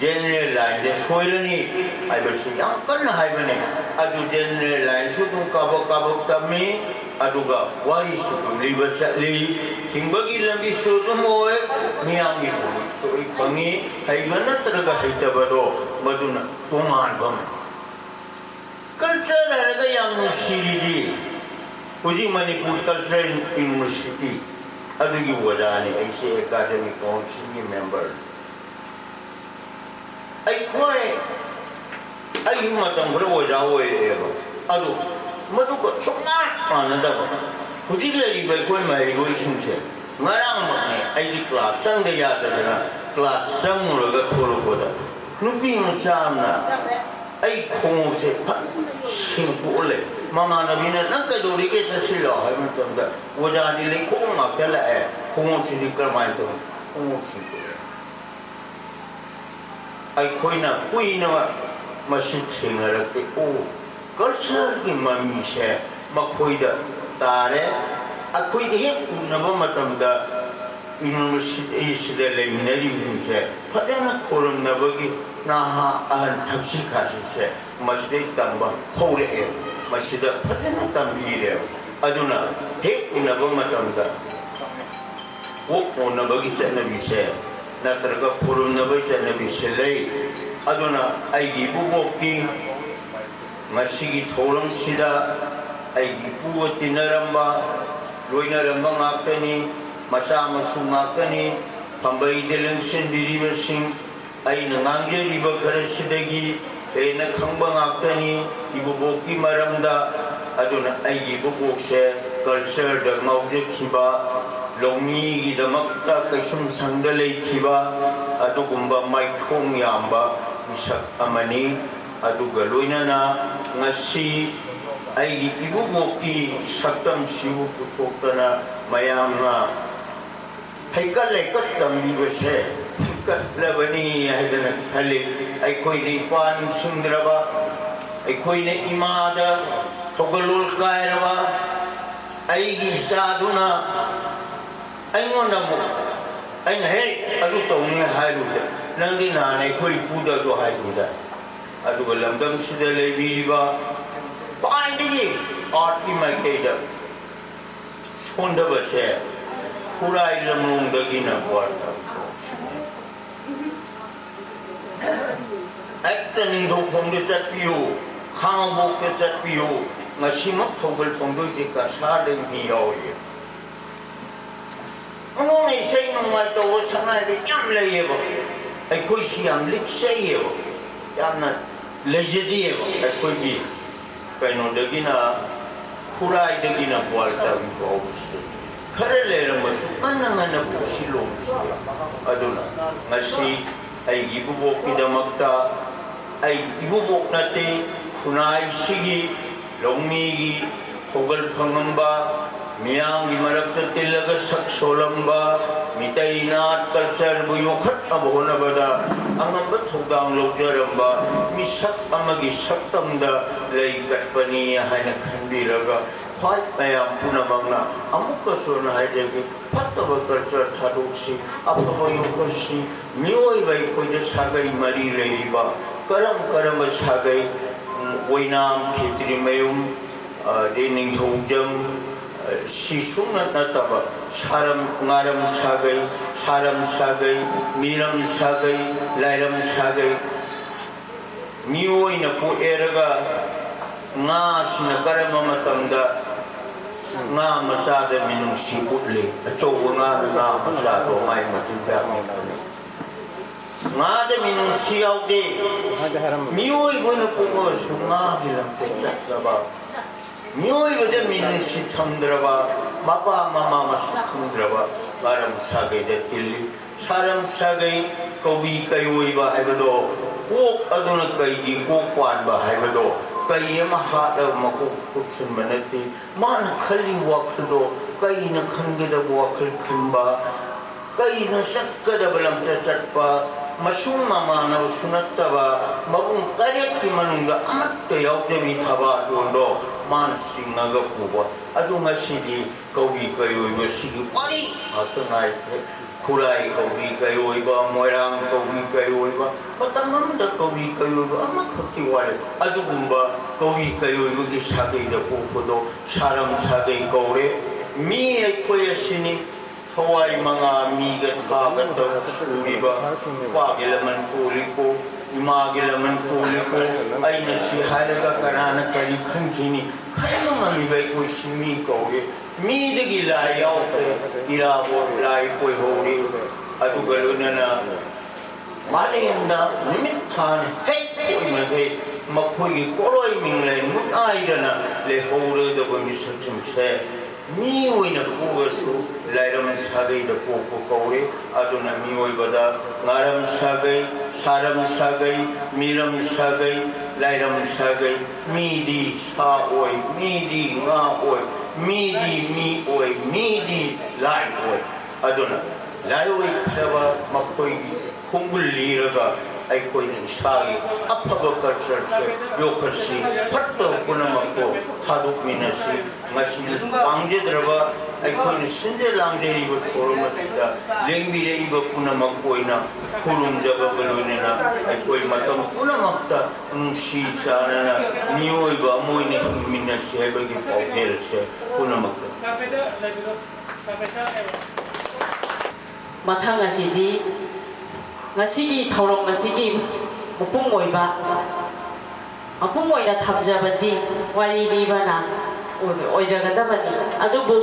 ꯖꯦꯅꯦꯔꯦꯜ ꯂꯥꯏꯟꯗ ꯁꯣꯏꯔꯅꯤ" ꯍꯥꯏꯕꯁꯤ ꯌꯥꯝ ꯀꯟꯅ ꯍꯥꯏꯕꯅꯤ꯫ ꯑꯗꯨ ꯖꯦꯅꯦꯔꯦꯜ ꯂꯥꯏꯟꯁꯨ ꯑꯗꯨꯝ ꯀꯥꯕꯛ ꯀꯥꯕꯛ ꯇꯝꯃꯤ꯫ ꯑꯗꯨꯒ ꯋꯥꯔꯤꯁꯨ ꯑꯗꯨꯝ ꯂꯤꯕ ꯆꯠꯂꯤ꯫ ꯍꯤꯡꯕꯒꯤ ꯂꯝꯕꯤꯁꯨ ꯑꯗꯨꯝ ꯑꯣꯏ, ꯃꯤꯌꯥꯝꯒꯤ ꯊꯃꯣꯏꯁꯨ ꯑꯩ ꯐꯪꯉꯤ꯫ ꯍꯩꯕ ꯅꯠꯇ꯭ꯔꯒ ꯍꯩꯇꯕꯗꯣ ꯃꯗꯨꯅ ꯇꯣꯉꯥꯟꯕ ꯑꯃꯅꯤ꯫ ꯀꯜꯆꯔ ꯍꯥꯏꯔꯒ ꯌꯥꯝ ꯅꯨꯡꯁꯤꯔꯤꯗꯤ ꯍꯧꯖꯤꯛ ꯃꯅꯤꯄꯨꯔ ꯀꯜꯆꯔꯦꯜ ꯌꯨꯅꯤꯚꯔꯁꯤꯇꯤ, ꯑꯗꯨꯒꯤ ꯑꯣꯖꯥꯅꯤ ꯑꯩꯁꯦ, ꯑꯦꯀꯥꯗꯃꯤꯛ ꯀꯥꯎꯟꯁꯤꯜꯒꯤ ꯃꯦꯝꯕꯔ꯫ ꯑꯩꯈꯣꯏ ꯑꯩꯁꯨ ꯃꯇꯝ ꯈꯔ ꯑꯣꯖꯥ ꯑꯣꯏꯔꯛꯑꯦꯕ꯫ ꯑꯗꯨ ꯃꯗꯨꯒ ꯁꯨꯡꯃꯥꯟ ꯃꯥꯟꯅꯗꯕ꯫ ꯍꯧꯖꯤꯛ ꯂꯩꯔꯤꯕ ꯑꯩꯈꯣꯏ ꯃꯍꯩꯔꯣꯏꯁꯤꯡꯁꯦ, ꯉꯔꯥꯡꯃꯛꯅꯦ ꯑꯩꯗꯤ ꯀ꯭ꯂꯥꯁ ꯆꯪꯗ ꯌꯥꯗꯗꯅ ꯀ꯭ꯂꯥꯁ ꯆꯪꯉꯨꯔꯒ ꯊꯣꯛꯂꯛꯄꯗ ꯅꯨꯄꯤ ꯃꯆꯥ ꯑꯃꯅ ꯑꯩ ꯈꯣꯡꯎꯞꯁꯦ ꯐꯖꯅ ꯁꯦꯡꯇꯣꯛꯑ ꯂꯩ꯫ ꯃꯃꯥꯟꯅꯕꯤꯅ "ꯅꯪ ꯀꯩꯗꯧꯔꯤꯒꯦ? ꯆꯠꯁꯤꯜꯂꯣ" ꯍꯥꯏꯕ ꯃꯇꯝꯗ, "ꯑꯣꯖꯥꯗꯤ ꯂꯩꯈꯣꯝ ꯉꯥꯛꯇ ꯂꯥꯛꯑꯦ, ꯈꯣꯡꯎꯞꯁꯤꯗꯤ ꯀꯔꯝꯍꯥꯏꯅ ꯇꯧꯅꯤ?" ꯈꯣꯡꯎꯞ ꯁꯦꯡꯇꯣꯛꯑꯦ꯫ ꯑꯩꯈꯣꯏꯅ ꯀꯨꯏꯅ ꯃꯁꯤ ꯊꯦꯡꯅꯔꯛꯇꯦ꯫ ꯑꯣ, ꯀꯜꯆꯔꯒꯤ ꯃꯃꯤꯁꯦ ꯃꯈꯣꯏꯗ ꯇꯥꯔꯦ꯫ ꯑꯩꯈꯣꯏꯗ ꯍꯦꯛ ꯎꯅꯕ ꯃꯇꯝꯗ ꯌꯨꯅꯤꯚꯔꯁꯤꯇꯤꯁꯤꯗ ꯂꯩꯃꯤꯟꯅꯔꯤꯕꯁꯤꯡꯁꯦ ꯐꯖꯅ ꯈꯨꯔꯨꯝꯅꯕꯒꯤ ꯅꯍꯥ ꯑꯍꯟ ꯊꯛꯁꯤ ꯈꯥꯁꯤꯁꯦ ꯃꯁꯤꯗꯩ ꯇꯝꯕ ꯍꯧꯔꯛꯑꯦ, ꯃꯁꯤꯗ ꯐꯖꯅ ꯇꯝꯕꯤꯔꯦ꯫ ꯑꯗꯨꯅ ꯍꯦꯛ ꯎꯅꯕ ꯃꯇꯝꯗ ꯀꯣꯛ ꯅꯣꯟꯅꯕꯒꯤ ꯆꯠꯅꯕꯤꯁꯦ ꯅꯠꯇ꯭ꯔꯒ ꯈꯨꯔꯨꯝꯅꯕꯒꯤ ꯆꯠꯅꯕꯤꯁꯦ ꯂꯩ꯫ ꯑꯗꯨꯅ ꯑꯩꯒꯤ ꯏꯀꯨꯕꯣꯛꯀꯤ ꯉꯁꯤꯒꯤ ꯊꯧꯔꯝꯁꯤꯗ ꯑꯩꯒꯤ ꯏꯄꯨꯒ ꯇꯤꯟꯅꯔꯝꯕ, ꯂꯣꯏꯅꯔꯝꯕ ꯉꯥꯛꯇꯅꯤ, ꯃꯆꯥ ꯃꯁꯨ ꯉꯥꯛꯇꯅꯤ, ꯐꯝꯕꯩꯗ ꯂꯦꯡꯁꯤꯟꯕꯤꯔꯤꯕꯁꯤꯡ, ꯑꯩꯅ ꯉꯥꯡꯖꯔꯤꯕ ꯈꯔꯁꯤꯗꯒꯤ ꯍꯦꯟꯅ ꯈꯪꯕ ꯉꯥꯛꯇꯅꯤ ꯏꯀꯨꯕꯣꯛꯀꯤ ꯃꯔꯝꯗ꯫ ꯑꯗꯨꯅ ꯑꯩꯒꯤ ꯏꯀꯨꯕꯣꯛꯁꯦ ꯀꯜꯆꯔꯗ ꯉꯥꯎꯖꯈꯤꯕ, ꯂꯧꯃꯤꯒꯤꯗꯃꯛꯇ ꯀꯩꯁꯨꯝꯁꯪꯗ ꯂꯩꯈꯤꯕ ꯑꯗꯨꯒꯨꯝꯕ ꯃꯥꯏꯊꯣꯡ ꯌꯥꯝꯕ ꯃꯤꯁꯛ ꯑꯃꯅꯤ꯫ ꯑꯗꯨꯒ ꯂꯣꯏꯅꯅ ꯉꯁꯤ ꯑꯩꯒꯤ ꯏꯀꯨꯕꯣꯛꯀꯤ ꯁꯛꯇꯝꯁꯤꯕꯨ ꯄꯨꯊꯣꯛꯇꯅ ꯃꯌꯥꯝꯅ ꯍꯩꯀꯠ ꯂꯩꯀꯠ ꯇꯝꯕꯤꯕꯁꯦ ꯍꯩꯀꯠꯂꯕꯅꯤ ꯍꯥꯏꯗꯅ ꯈꯜꯂꯤ꯫ ꯑꯩꯈꯣꯏꯅ ꯏꯄꯥ ꯅꯤꯡꯁꯤꯡꯗ꯭ꯔꯕ, ꯑꯩꯈꯣꯏꯅ ꯏꯃꯥꯗ ꯊꯧꯒꯜꯂꯣꯟ ꯀꯥꯏꯔꯕ, ꯑꯩꯒꯤ ꯏꯆꯥꯗꯨꯅ ꯑꯩꯉꯣꯟꯗ ꯑꯃꯨꯛ, ꯑꯩꯅ "ꯍꯦ, ꯑꯗꯨ ꯇꯧꯅꯤ" ꯍꯥꯏꯔꯨꯗꯦ, "ꯅꯪꯗꯤ ꯅꯍꯥꯟ ꯑꯩꯈꯣꯏ ꯏꯄꯨꯗ ꯑꯗꯨ ꯍꯥꯏꯈꯤꯗ?" ꯑꯗꯨꯒ ꯂꯝꯗꯝꯁꯤꯗ ꯂꯩꯕꯤꯔꯤꯕ ꯈ꯭ꯋꯥꯏꯗꯒꯤ ꯑꯥꯔꯠꯀꯤ ꯃꯥꯏꯀꯩꯗ ꯁꯣꯟꯊꯕꯁꯦ ꯈꯨꯔꯥꯏ ꯂꯝꯂꯣꯡꯗꯒꯤꯅ ꯒꯣꯋꯥ ꯇꯥꯕ ꯐꯥꯎꯁꯤꯅꯤ꯫ ꯍꯦꯛꯇ ꯅꯤꯡꯊꯧꯈꯣꯡꯗ ꯆꯠꯄꯤꯌꯨ, ꯈꯥꯉꯕꯣꯛꯇ ꯆꯠꯄꯤꯌꯨ, ꯉꯁꯤꯃꯛ ꯊꯧꯒꯜ ꯐꯣꯡꯗꯣꯏꯁꯦ ꯀꯁꯥꯔꯗꯒꯤ ꯃꯤ ꯌꯥꯎꯔꯤ꯫ ꯑꯉꯣꯟ ꯏꯁꯩ ꯅꯣꯡꯃꯥꯏ ꯇꯧꯕ ꯁꯛꯅꯥꯏꯕ ꯌꯥꯝ ꯂꯩꯌꯦꯕ꯫ ꯑꯩꯈꯣꯏꯁꯤ ꯌꯥꯝ ꯂꯤꯛꯆꯩꯌꯦꯕ, ꯌꯥꯝꯅ ꯂꯩꯖꯗꯦꯕ꯫ ꯑꯩꯈꯣꯏꯒꯤ ꯀꯩꯅꯣꯗꯒꯤꯅ, ꯈꯨꯔꯥꯏꯗꯒꯤꯅ ꯒ꯭ꯋꯥꯜꯇꯥꯕꯤ ꯐꯥꯎꯕꯁꯦ ꯈꯔ ꯂꯩꯔꯝꯃꯁꯨ ꯉꯟꯅ ꯉꯟꯅ ꯄꯨꯁꯤꯜꯂꯣ꯫ ꯑꯗꯨꯅ ꯉꯁꯤ ꯑꯩꯒꯤ ꯏꯕꯨꯕꯣꯛꯀꯤꯗꯃꯛꯇ, ꯑꯩ ꯏꯕꯨꯕꯣꯛ ꯅꯠꯇꯦ, ꯈꯨꯟꯅꯥꯏꯁꯤꯒꯤ ꯂꯧꯃꯤꯒꯤ ꯊꯧꯒꯜ ꯐꯪꯉꯝꯕ, ꯃꯤꯌꯥꯝꯒꯤ ꯃꯔꯛꯇ ꯇꯤꯜꯂꯒ ꯁꯛ ꯁꯣꯜꯂꯝꯕ, ꯃꯤꯇꯩ ꯅꯥꯠ ꯀꯜꯆꯔꯕꯨ ꯌꯣꯛꯈꯠꯅꯕ ꯍꯣꯠꯅꯕꯗ ꯑꯉꯝꯕ ꯊꯧꯗꯥꯡ ꯂꯧꯖꯔꯝꯕ ꯃꯤꯁꯛ ꯑꯃꯒꯤ ꯁꯛꯇꯝꯗ ꯂꯩ ꯀꯠꯄꯅꯤ ꯍꯥꯏꯅ ꯈꯟꯕꯤꯔꯒ, ꯈ꯭ꯋꯥꯏ ꯃꯌꯥꯝ ꯄꯨꯝꯅꯃꯛꯅ ꯑꯃꯨꯛꯀꯁꯨ ꯑꯩꯅ ꯍꯥꯏꯖꯒꯦ, ꯐꯠꯇꯕ ꯀꯜꯆꯔ ꯊꯥꯗꯣꯛꯁꯤ, ꯑꯐꯕ ꯌꯣꯛꯈꯠꯁꯤ꯫ ꯃꯤꯑꯣꯏꯕ ꯑꯩꯈꯣꯏꯗ ꯁꯥꯒꯩ ꯃꯔꯤ ꯂꯩꯔꯤꯕ, ꯀꯔꯝ ꯀꯔꯝꯕ ꯁꯥꯒꯩ? ꯎꯝ, ꯑꯣꯏꯅꯥꯝ, ꯈꯦꯇ꯭ꯔꯤꯃꯌꯨꯝ, ꯑꯗꯩ ꯅꯤꯡꯊꯧꯖꯝ, ꯁꯤ ꯁꯨꯡꯅ ꯅꯠꯇꯕ ꯁꯥꯔꯝ, ꯉꯥꯔꯝ ꯁꯥꯒꯩ, ꯁꯥꯔꯝ ꯁꯥꯒꯩ, ꯃꯤꯔꯝ ꯁꯥꯒꯩ, ꯂꯥꯏꯔꯝ ꯁꯥꯒꯩ꯫ ꯃꯤꯑꯣꯏꯅ ꯄꯣꯛꯑꯦꯔꯒ ꯉꯥꯁꯤꯅ ꯀꯔꯝꯕ ꯃꯇꯝꯗ ꯉꯥ ꯃꯆꯥꯗ ꯃꯤꯅꯨꯡꯁꯤ ꯎꯠꯂꯤ? ꯑꯆꯧꯕ ꯉꯥꯅ ꯉꯥ ꯃꯆꯥꯗꯣ ꯃꯥꯏ ꯃꯆꯤꯟꯖꯥꯛꯅꯤ ꯈꯜꯂꯤ꯫ ꯉꯥꯗ ꯃꯤꯅꯨꯡꯁꯤ ꯌꯥꯎꯗꯦ꯫ ꯃꯤꯑꯣꯏꯕꯅ ꯄꯣꯛꯂꯁꯨ ꯉꯥꯒꯤ ꯂꯝꯆꯠ ꯆꯠꯇꯕ, ꯃꯤꯑꯣꯏꯕꯗ ꯃꯤꯅꯨꯡꯁꯤ ꯊꯝꯗ꯭ꯔꯕ, ꯃꯄꯥ ꯃꯃꯥ ꯃꯁꯛ ꯈꯪꯗ꯭ꯔꯕ ꯉꯥꯔꯝ ꯁꯥꯒꯩꯗ ꯇꯤꯜꯂꯤ꯫ ꯁꯥꯔꯝ ꯁꯥꯒꯩ ꯀꯧꯕꯤ ꯀꯩꯑꯣꯏꯕ ꯍꯥꯏꯕꯗꯣ, ꯀꯣꯛ ꯑꯗꯨꯅ ꯀꯩꯒꯤ ꯀꯣꯛ ꯄꯥꯟꯕ ꯍꯥꯏꯕꯗꯣ, ꯀꯩ ꯑꯃ ꯍꯥꯠꯂꯒ ꯃꯀꯣꯛ ꯀꯨꯞꯁꯤꯟꯕ ꯅꯠꯇꯦ꯫ ꯃꯥꯅ ꯈꯜꯂꯤ ꯋꯥꯈꯜꯗꯣ ꯀꯩꯅ ꯈꯟꯒꯗꯕ ꯋꯥꯈꯜ ꯈꯟꯕ, ꯀꯩꯅ ꯆꯠꯀꯗꯕ ꯂꯝꯆꯠ ꯆꯠꯄ, ꯃꯁꯨꯡ ꯃꯃꯥꯟꯅꯕꯁꯨ ꯅꯠꯇꯕ, ꯃꯕꯨꯡ ꯇꯔꯦꯠꯀꯤ ꯃꯅꯨꯡꯗ ꯑꯃꯠꯇ ꯌꯥꯎꯗꯕꯤ ꯊꯕꯥꯇꯣꯟꯗꯣ ꯃꯥꯅ ꯆꯤꯡꯉꯒ ꯄꯨꯕ꯫ ꯑꯗꯨ ꯉꯁꯤꯗꯤ ꯀꯧꯕꯤ ꯀꯩꯑꯣꯏꯕ ꯁꯤꯒꯤ ꯋꯥꯔꯤ ꯉꯥꯛꯇ ꯉꯥꯏꯈ꯭ꯔꯦ꯫ ꯈꯨꯔꯥꯏ ꯀꯧꯕꯤ ꯀꯩꯑꯣꯏꯕ, ꯃꯣꯏꯔꯥꯡ ꯀꯧꯕꯤ ꯀꯩꯑꯣꯏꯕ, ꯃꯇꯝ ꯑꯃꯗ ꯀꯧꯕꯤ ꯀꯩꯑꯣꯏꯕ ꯑꯃꯈꯛꯇꯤ ꯋꯥꯠꯂꯦ꯫ ꯑꯗꯨꯒꯨꯝꯕ ꯀꯧꯕꯤ ꯀꯩꯑꯣꯏꯕꯒꯤ ꯁꯥꯒꯩꯗ ꯄꯣꯛꯄꯗꯣ ꯁꯥꯔꯝ ꯁꯥꯒꯩ ꯀꯧꯔꯦ꯫ ꯃꯤ ꯑꯩꯈꯣꯏ ꯑꯁꯤꯅꯤ ꯊꯋꯥꯏ ꯃꯉꯥ, ꯃꯤꯒ ꯊꯥꯒ ꯇꯔꯨꯛ ꯁꯨꯔꯤꯕ꯫ ꯅꯨꯄꯥꯒꯤ ꯂꯃꯟ ꯀꯣꯜꯂꯤꯀꯣ, ꯏꯃꯥꯒꯤ ꯂꯃꯟ ꯀꯣꯜꯂꯤꯀꯣ꯫ ꯑꯩꯅ ꯁꯤ ꯍꯥꯏꯔꯒ ꯀꯅꯥꯅ ꯀꯔꯤ ꯈꯟꯈꯤꯅꯤ? ꯈꯟꯕ ꯉꯝꯃꯤꯕ ꯑꯩꯈꯣꯏꯁꯤ ꯃꯤ ꯀꯧꯔꯦ꯫ ꯃꯤꯗꯒꯤ ꯂꯥꯏ ꯌꯥꯎꯈ꯭ꯔꯦ, ꯏꯔꯥꯕꯣꯠ ꯂꯥꯏ ꯑꯣꯏꯍꯧꯔꯦ꯫ ꯑꯗꯨꯒ ꯂꯣꯏꯅꯅ ꯃꯥꯂꯦꯝꯗ ꯅꯨꯃꯤꯠ ꯊꯥꯅ ꯍꯦꯛ ꯄꯣꯛꯏ ꯃꯈꯩ ꯃꯈꯣꯏꯒꯤ ꯄꯣꯠꯂꯣꯏ ꯃꯤꯡꯂꯦꯟ ꯃꯨꯠꯅꯥꯏꯗꯅ ꯂꯩꯍꯧꯔꯗꯕ ꯃꯤꯁꯛꯁꯤꯡꯁꯦ ꯃꯤ ꯑꯣꯏꯅ ꯄꯣꯛꯑꯁꯨ ꯂꯥꯏꯔꯝ ꯁꯥꯒꯩꯗ ꯄꯣꯛꯄ ꯀꯧꯏ꯫ ꯑꯗꯨꯅ ꯃꯤꯑꯣꯏꯕꯗ ꯉꯥꯔꯝ ꯁꯥꯒꯩ, ꯁꯥꯔꯝ ꯁꯥꯒꯩ, ꯃꯤꯔꯝ ꯁꯥꯒꯩ, ꯂꯥꯏꯔꯝ ꯁꯥꯒꯩ, ꯃꯤꯗꯤ ꯁꯥ ꯑꯣꯏ, ꯃꯤꯗꯤ ꯉꯥ ꯑꯣꯏ, ꯃꯤꯗꯤ ꯃꯤ ꯑꯣꯏ, ꯃꯤꯗꯤ ꯂꯥꯏ ꯑꯣꯏ꯫ ꯑꯗꯨꯅ ꯂꯥꯏ ꯑꯣꯏꯈ꯭ꯔꯕ ꯃꯈꯣꯏꯒꯤ ꯈꯣꯡꯒꯨꯜ ꯂꯤꯔꯒ ꯑꯩꯈꯣꯏꯅ ꯏꯁꯥꯒꯤ ꯑꯐꯕ ꯀꯜꯆꯔꯁꯦ ꯌꯣꯛꯈꯠꯁꯤ, ꯐꯠꯇꯕ ꯄꯨꯝꯅꯃꯛꯄꯨ ꯊꯥꯗꯣꯛꯃꯤꯟꯅꯁꯤ꯫ ꯉꯁꯤꯒꯤ ꯄꯥꯡꯖꯗ꯭ꯔꯕ ꯑꯩꯈꯣꯏꯅ ꯁꯤꯟꯖ ꯂꯥꯡꯖꯔꯤꯕ ꯊꯧꯔꯝ ꯑꯁꯤꯗ ꯂꯦꯡꯕꯤꯔꯛꯏꯕ ꯄꯨꯝꯅꯃꯛ ꯑꯣꯏꯅ ꯈꯨꯔꯨꯝꯖꯕꯒ ꯂꯣꯏꯅꯅ ꯑꯩꯈꯣꯏ ꯃꯇꯝ ꯄꯨꯝꯅꯃꯛꯇ ꯅꯨꯡꯁꯤ ꯆꯥꯟꯅꯅ ꯃꯤꯑꯣꯏꯕ ꯑꯃ ꯑꯣꯏꯅ ꯍꯤꯡꯃꯤꯟꯅꯁꯤ ꯍꯥꯏꯕꯒꯤ ꯄꯥꯎꯖꯦꯜꯁꯦ ꯄꯨꯝꯅꯃꯛꯇ꯫ ꯃꯊꯪ ꯑꯁꯤꯗꯤ ꯉꯁꯤꯒꯤ ꯊꯧꯔꯝ ꯑꯁꯤꯒꯤ ꯃꯄꯨꯡ ꯑꯣꯏꯕ ꯃꯄꯨꯡ ꯑꯣꯏꯅ ꯊꯝꯖꯕꯗꯤ ꯋꯥꯔꯤ ꯂꯤꯕꯅ ꯑꯣꯏꯖꯒꯗꯕꯅꯤ꯫ ꯑꯗꯨꯕꯨ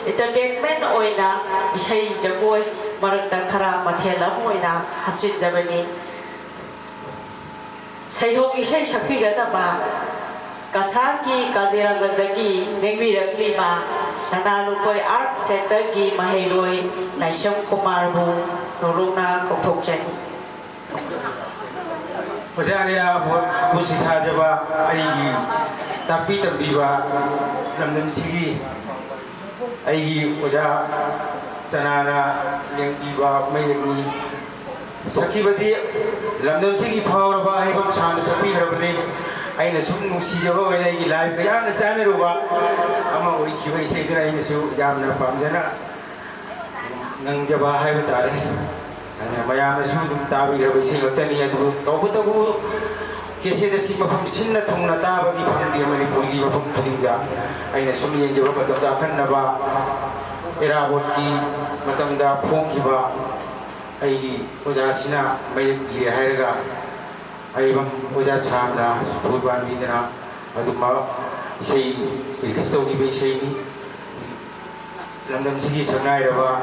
entertainment ꯑꯣꯏꯅ ꯏꯁꯩ ꯖꯒꯣꯏ ꯃꯔꯛꯇ ꯈꯔ ꯃꯊꯦꯜ ꯑꯃ ꯑꯣꯏꯅ ꯍꯥꯞꯆꯤꯟꯖꯕꯅꯤ꯫ ꯁꯩꯍꯧ ꯏꯁꯩ ꯁꯛꯄꯤꯒꯗꯕ ꯀꯁꯥꯔꯒꯤ ꯀꯥꯖꯤꯔꯥꯡꯒꯗꯒꯤ ꯂꯦꯡꯕꯤꯔꯛꯂꯤꯕ ꯁꯅꯥ ꯂꯨꯀꯣꯏ Art Centreꯒꯤ ꯃꯍꯩꯔꯣꯏ ꯂꯥꯏꯁ꯭ꯔꯝ ꯀꯨꯃꯥꯔꯕꯨ ꯅꯧꯔꯧꯅ ꯀꯧꯊꯣꯛꯆꯔꯤ꯫ ꯑꯣꯖꯥ ꯏꯔꯥꯕꯣꯠꯄꯨ ꯁꯤꯊꯥꯖꯕ ꯑꯩꯒꯤ ꯇꯥꯛꯄꯤ ꯇꯝꯕꯤꯕ ꯂꯝꯗꯝꯁꯤꯒꯤ ꯑꯩꯒꯤ ꯑꯣꯖꯥ ꯆꯅꯥꯅ ꯂꯦꯡꯕꯤꯕ ꯃꯌꯦꯛꯅꯤ꯫ ꯁꯛꯈꯤꯕꯗꯤ ꯂꯝꯗꯝꯁꯤꯒꯤ ꯐꯥꯎꯔꯕ ꯑꯍꯩꯕꯝ ꯁꯥꯟꯅ ꯁꯛꯄꯤꯈ꯭ꯔꯕꯅꯤ꯫ ꯑꯩꯅ ꯁꯨꯝ ꯅꯨꯡꯁꯤꯖꯕ ꯑꯣꯏꯅ ꯑꯩꯒꯤ ꯂꯥꯏꯐꯀ ꯌꯥꯝꯅ ꯆꯥꯟꯅꯔꯨꯕ ꯑꯃ ꯑꯣꯏꯈꯤꯕ ꯏꯁꯩꯗꯨꯅ ꯑꯩꯅꯁꯨ ꯌꯥꯝꯅ ꯄꯥꯝꯖꯅ ꯉꯪꯖꯕ ꯍꯥꯏꯕ ꯇꯥꯔꯦ꯫ ꯑꯗꯨꯅ ꯃꯌꯥꯝꯅꯁꯨ ꯑꯗꯨꯝ ꯇꯥꯕꯤꯈ꯭ꯔꯕ ꯏꯁꯩ ꯈꯛꯇꯅꯤ꯫ ꯑꯗꯨꯕꯨ ꯇꯧꯕꯇꯕꯨ ꯀꯦꯁꯦꯠ ꯑꯁꯤ ꯃꯐꯝ ꯁꯤꯟꯅ ꯊꯨꯡꯅ ꯇꯥꯕꯗꯤ ꯐꯪꯗꯦ ꯃꯅꯤꯄꯨꯔꯒꯤ ꯃꯐꯝ ꯈꯨꯗꯤꯡꯗ꯫ ꯑꯩꯅ ꯁꯨꯝ ꯌꯦꯡꯖꯕ ꯃꯇꯝꯗ ꯑꯈꯟꯅꯕ ꯏꯔꯥꯕꯣꯠꯀꯤ ꯃꯇꯝꯗ ꯐꯣꯡꯈꯤꯕ ꯑꯩꯒꯤ ꯑꯣꯖꯥꯁꯤꯅ ꯃꯌꯦꯛ ꯏꯔꯦ ꯍꯥꯏꯔꯒ ꯑꯍꯩꯕꯝ ꯑꯣꯖꯥ ꯁꯥꯝꯅ ꯁꯨꯔ ꯄꯥꯟꯕꯤꯗꯅ ꯑꯗꯨꯝꯕ ꯏꯁꯩ ꯔꯤꯂꯤꯁ ꯇꯧꯈꯤꯕ ꯏꯁꯩꯅꯤ꯫ ꯂꯝꯗꯝꯁꯤꯒꯤ ꯁꯛꯅꯥꯏꯔꯕ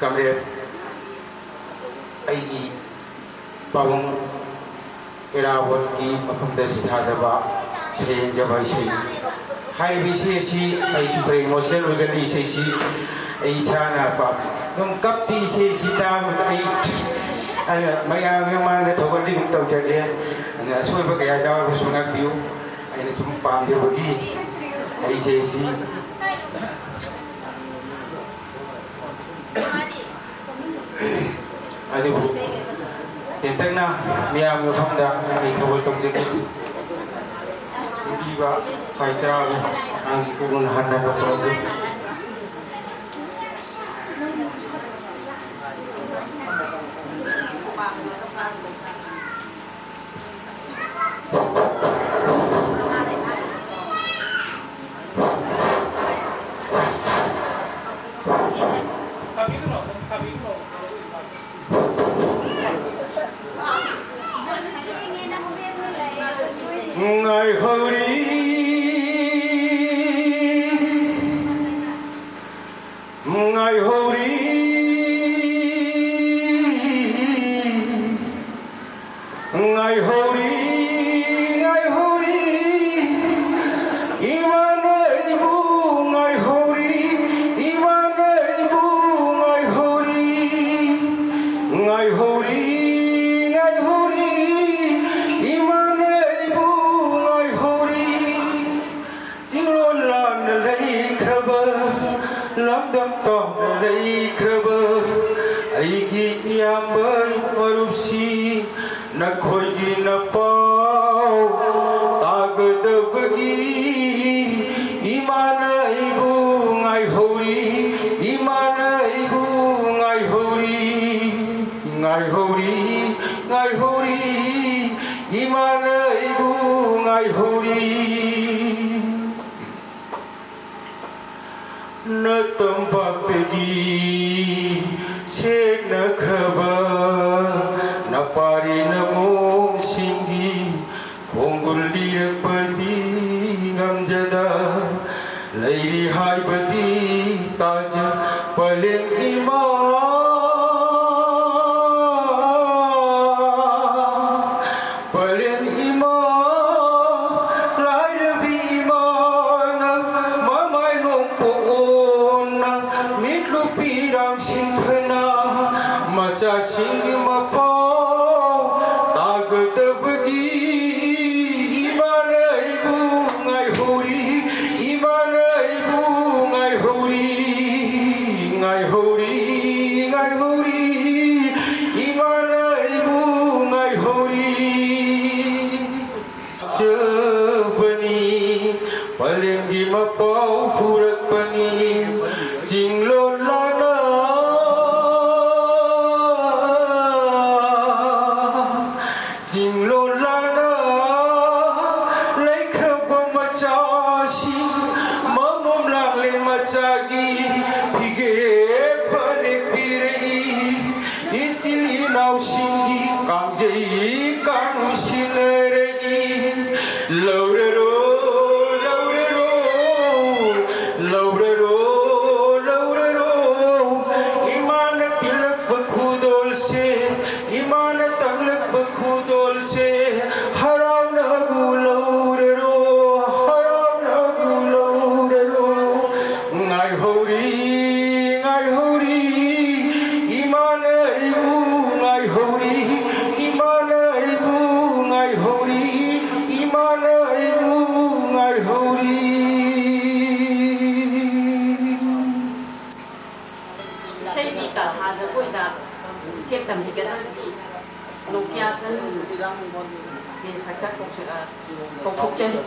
ꯀꯝꯔꯦꯗ, ꯑꯩꯒꯤ ꯄꯥꯕꯨꯡ ꯏꯔꯥꯕꯣꯠꯀꯤ ꯃꯐꯝꯗ ꯁꯩꯊꯥꯖꯕ, ꯁꯩꯔꯦꯡꯖꯕ ꯏꯁꯩ꯫ ꯍꯥꯏꯔꯤꯕ ꯏꯁꯩ ꯑꯁꯤ ꯑꯩꯁꯨ ꯈꯔ ꯏꯃꯣꯁꯅꯦꯜ ꯑꯣꯏꯒꯜꯂꯤ꯫ ꯏꯁꯩꯁꯤ ꯑꯩ ꯏꯁꯥꯅ ꯄꯥꯝ-, ꯑꯗꯨꯝ ꯀꯞꯄꯤ꯫ ꯏꯁꯩꯁꯤ ꯇꯥꯕꯗ ꯑꯩ, ꯑꯩꯅ ꯃꯌꯥꯝꯒꯤ ꯃꯃꯥꯡꯗ ꯊꯧꯒꯠꯇꯤ ꯑꯗꯨꯝ ꯇꯧꯖꯒꯦ꯫ ꯑꯗꯨꯅ ꯑꯁꯣꯏꯕ ꯀꯌꯥ ꯌꯥꯎꯔꯕꯁꯨ ꯉꯥꯛꯄꯤꯌꯨ꯫ ꯑꯩꯅ ꯁꯨꯝ ꯄꯥꯝꯖꯕꯒꯤ ꯑꯩ ꯏꯁꯩꯁꯤ꯫ ꯑꯗꯨꯕꯨ ꯇꯦꯟꯇꯛꯅ ꯃꯤꯌꯥꯝꯒꯤ ꯃꯐꯝꯗ ꯑꯩ ꯊꯧꯒꯜ ꯇꯧꯖꯒꯦ꯫ ꯄꯤꯕꯤꯕ ꯈ꯭ꯋꯥꯏ ꯇꯔꯥꯕꯨ ꯃꯥꯒꯤ ꯄꯨꯛꯅꯤꯡ ꯍꯟꯅ ꯇꯧꯖꯒꯦ꯫ ꯉꯥꯏꯍꯧꯔꯤ, ꯉꯥꯏꯍꯧꯔꯤ, ꯉꯥꯏꯍꯧꯔꯤ, ꯉꯥꯏꯍꯧꯔꯤ, ꯏꯃꯥꯅ ꯑꯩꯕꯨ ꯉꯥꯏꯍꯧꯔꯤ, ꯏꯃꯥꯅ ꯑꯩꯕꯨ ꯉꯥꯏꯍꯧꯔꯤ, ꯉꯥꯏꯍꯧꯔꯤ, ꯉꯥꯏꯍꯧꯔꯤ, ꯏꯃꯥꯅ ꯑꯩꯕꯨ ꯉꯥꯏꯍꯧꯔꯤ꯫ ꯆꯤꯡꯂꯣꯟ ꯂꯥꯟꯅ ꯂꯩꯈ꯭ꯔꯕ, ꯂꯝꯗꯝ ꯇꯥꯎꯅ ꯂꯩꯈ꯭ꯔꯕ ꯑꯩꯒꯤ ꯏꯌꯥꯝꯕ ꯃꯔꯨꯞꯁꯤ, ꯅꯈꯣꯏꯒꯤ ꯅꯄꯥꯎ ꯇꯥꯒꯗꯕꯒꯤ ꯏꯃꯥꯅ ꯑꯩꯕꯨ ꯉꯥꯏꯍꯧꯔꯤ, ꯏꯃꯥꯅ ꯑꯩꯕꯨ ꯉꯥꯏꯍꯧꯔꯤ, ꯉꯥꯏꯍꯧꯔꯤ, ꯉꯥꯏꯍꯧꯔꯤ, ꯏꯃꯥꯅ ꯑꯩꯕꯨ ꯉꯥꯏꯍꯧꯔꯤ꯫ ꯅꯇꯝꯄꯥꯛꯇꯒꯤ ꯁꯦꯡꯅꯈ꯭ꯔꯕ ꯅꯄꯥꯔꯤ ꯅꯃꯣꯝꯁꯤꯡꯒꯤ ꯈꯣꯡꯒꯨꯜ ꯂꯤꯔꯛꯄꯗꯤ ꯆꯥꯁꯤꯡꯒꯤ ꯃꯄꯥꯎ ꯇꯥꯒꯗꯕꯒꯤ ꯏꯃꯥꯅ ꯑꯩꯕꯨ ꯉꯥꯏꯍꯧꯔꯤ, ꯏꯃꯥꯅ ꯑꯩꯕꯨ ꯉꯥꯏꯍꯧꯔꯤ, ꯉꯥꯏꯍꯧꯔꯤ, ꯉꯥꯏꯍꯧꯔꯤ, ꯏꯃꯥꯅ ꯑꯩꯕꯨ ꯉꯥꯏꯍꯧꯔꯤ꯫ ꯆꯕꯅꯤ, ꯄꯂꯦꯝꯒꯤ ꯃꯄꯥꯎ ꯄꯨꯔꯛꯄꯅꯤ꯫ ꯆꯤꯡꯂꯣꯟ ꯂꯥꯟꯅ, ꯆꯤꯡꯂꯣꯟ ꯂꯥꯟꯅ ꯂꯩꯈ꯭ꯔꯕ ꯃꯆꯥꯁꯤꯡ, ꯃꯃꯣꯝ ꯂꯥꯡꯂꯦꯟ ꯃꯆꯥꯒꯤ ꯐꯤꯒꯦ ꯐꯅꯦꯛ ꯄꯤꯔꯛꯏ꯫ ꯏꯆꯤꯜ ꯏꯅꯥꯎꯁꯤꯡꯒꯤ ꯀꯥꯡꯖꯩ ꯀꯥꯡꯕꯨ ꯁꯤꯟꯅꯔꯛꯏ꯫ ꯂꯧꯔꯔꯣ, ꯂꯧꯔꯔꯣ, ꯂꯧꯔꯔꯣ, ꯂꯧꯔꯔꯣ꯫ ꯏꯃꯥꯅ ꯄꯤꯔꯛꯄ ꯈꯨꯗꯣꯜꯁꯦ, ꯏꯃꯥꯅ ꯇꯝꯂꯛꯄ ꯈꯨꯗꯣꯜꯁꯦ, ꯍꯔꯥꯎꯅꯕꯨ ꯂꯧꯔꯔꯣ, ꯍꯔꯥꯎꯅꯕꯨ ꯂꯧꯔꯔꯣ꯫ ꯉꯥꯏꯍꯧꯔꯤ, ꯉꯥꯏꯍꯧꯔꯤ, ꯏꯃꯥꯅ ꯑꯩꯕꯨ ꯉꯥꯏꯍꯧꯔꯤ, ꯏꯃꯥꯅ ꯑꯩꯕꯨ ꯉꯥꯏꯍꯧꯔꯤ, ꯏꯃꯥꯅ ꯑꯩꯕꯨ ꯉꯥꯏꯍꯧꯔꯤ꯫ ꯏꯁꯩꯒꯤ ꯇꯥꯟꯊꯥ ꯖꯒꯣꯏꯗ ꯏꯊꯦꯛ ꯇꯝꯕꯤꯒꯗꯕꯒꯤ ꯅꯣꯀꯤꯌꯥ ꯁꯟ ꯁ꯭ꯇꯦꯖ ꯁꯛꯇ ꯀꯧꯊꯣꯛꯆꯔꯤ꯫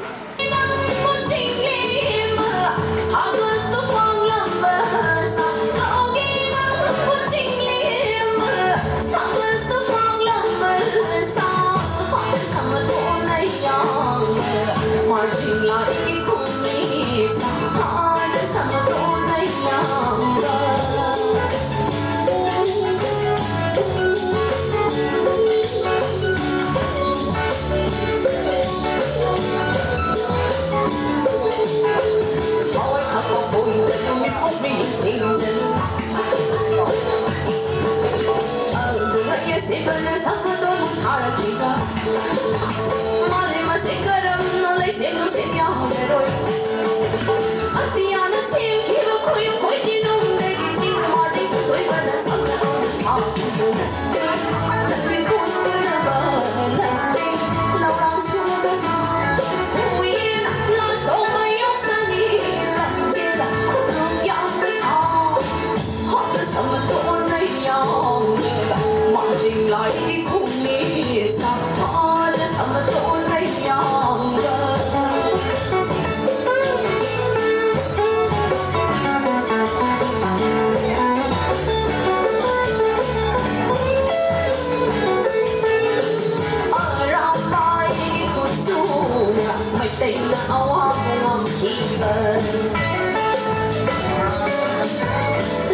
ꯑꯔꯥꯝꯕꯥꯏꯒꯤ ꯈꯨꯠꯁꯨꯅ ꯃꯩꯇꯩꯅ ꯑꯋꯥꯕ ꯉꯝꯈꯤꯕ꯫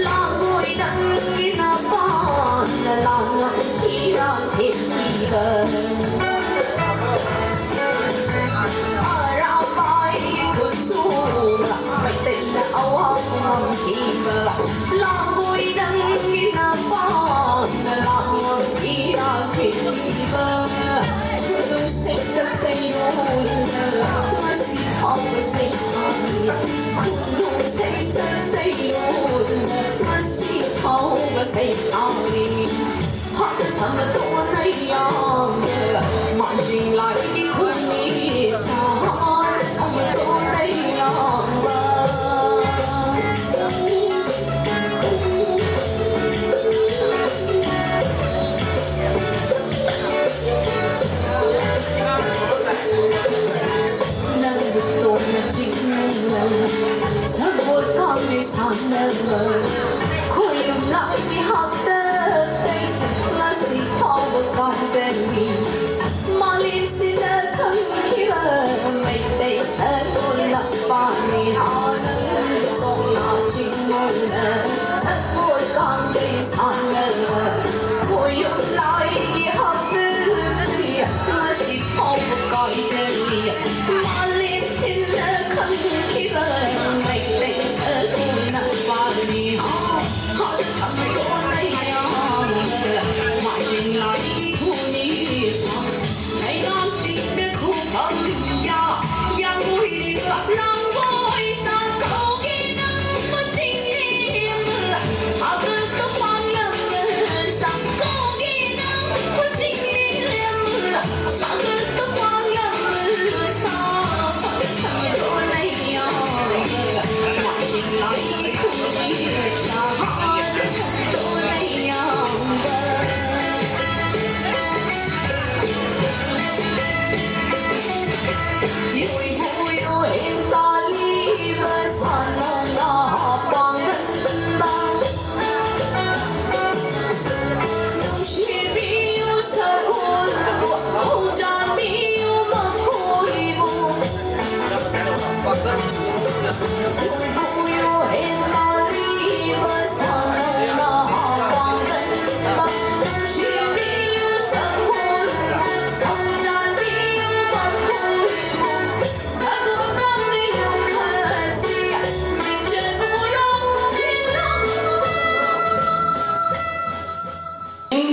ꯂꯥꯡꯒꯣꯏ ꯅꯪꯒꯤ ꯅꯄꯥꯅ ꯂꯥꯡꯉꯝ ꯏꯔꯥꯡ ꯊꯦꯠꯈꯤꯕ꯫ ꯑꯔꯥꯝꯕꯥꯏꯒꯤ ꯈꯨꯠꯁꯨꯅ ꯃꯩꯇꯩꯅ ꯑꯋꯥꯕ ꯉꯝꯈꯤꯕ꯫ ꯂꯥꯡꯒꯣꯏ ꯅꯪꯒꯤ ꯅꯄꯥꯅ ꯂꯥꯡꯉꯝ ꯏꯔꯥꯡ ꯊꯦꯠꯈꯤꯕ꯫ ꯈꯨꯅꯨꯡ ꯁꯩꯁꯛ ꯁꯩꯌꯣꯜꯅ ꯉꯁꯤ ꯐꯥꯎꯕ ꯁꯩꯊꯥꯔꯤ꯫ ꯈꯨꯅꯨꯡ ꯁꯩꯁꯛ ꯁꯩꯌꯣꯜꯅ ꯉꯁꯤ ꯐꯥꯎꯕ ꯁꯩꯊꯥꯔꯤ꯫ ꯍꯥꯠꯅ ꯁꯥꯝꯅ ꯇꯣꯛꯅ ꯌꯥ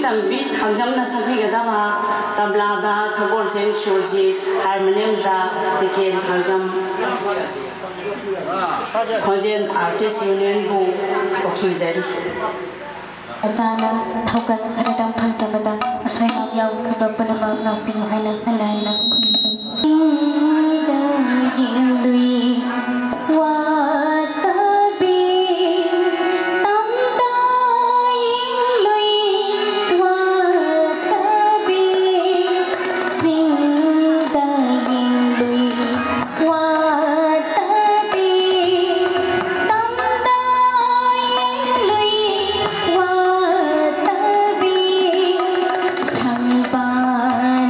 ꯇꯝꯕꯤ ꯊꯥꯡꯖꯝꯅ ꯁꯛꯄꯤꯒꯗꯕ ꯇꯕ꯭ꯂꯥꯗ ꯁꯒꯣꯜꯁꯦꯝ ꯁꯨꯔꯖꯤꯠ, ꯍꯥꯔꯃꯣꯅꯤꯌꯝꯗ ꯇꯤꯀꯦꯟ ꯊꯥꯡꯖꯝ, ꯈꯣꯟꯖꯦꯜ ꯑꯥꯔꯇꯤꯁ ꯌꯨꯅꯤꯌꯟꯕꯨ ꯀꯧꯁꯤꯟꯖꯔꯤ꯫ ꯑꯣꯖꯥꯅ ꯊꯧꯒꯜ ꯈꯔꯗꯪ ꯐꯪꯖꯕꯗ ꯑꯁꯣꯏ ꯑꯉꯥꯝ ꯌꯥꯎꯈꯤꯕ ꯄꯨꯝꯅꯃꯛ ꯉꯥꯛꯄꯤꯌꯨ ꯍꯥꯏꯅ ꯍꯟꯅ ꯍꯟꯅ ꯈꯨꯔꯨꯝꯖꯔꯤ꯫ ꯏꯪꯗ ꯌꯦꯡꯂꯨꯏ ꯋꯥꯇꯕꯤ, ꯇꯝꯗ ꯌꯦꯡꯂꯨꯏ ꯋꯥꯇꯕꯤ, ꯆꯤꯡꯗ ꯌꯦꯡꯂꯨꯏ ꯋꯥꯇꯕꯤ, ꯇꯝꯗ ꯌꯦꯡꯂꯨꯏ ꯋꯥꯇꯕꯤ, ꯁꯪꯕꯥꯅꯕꯤ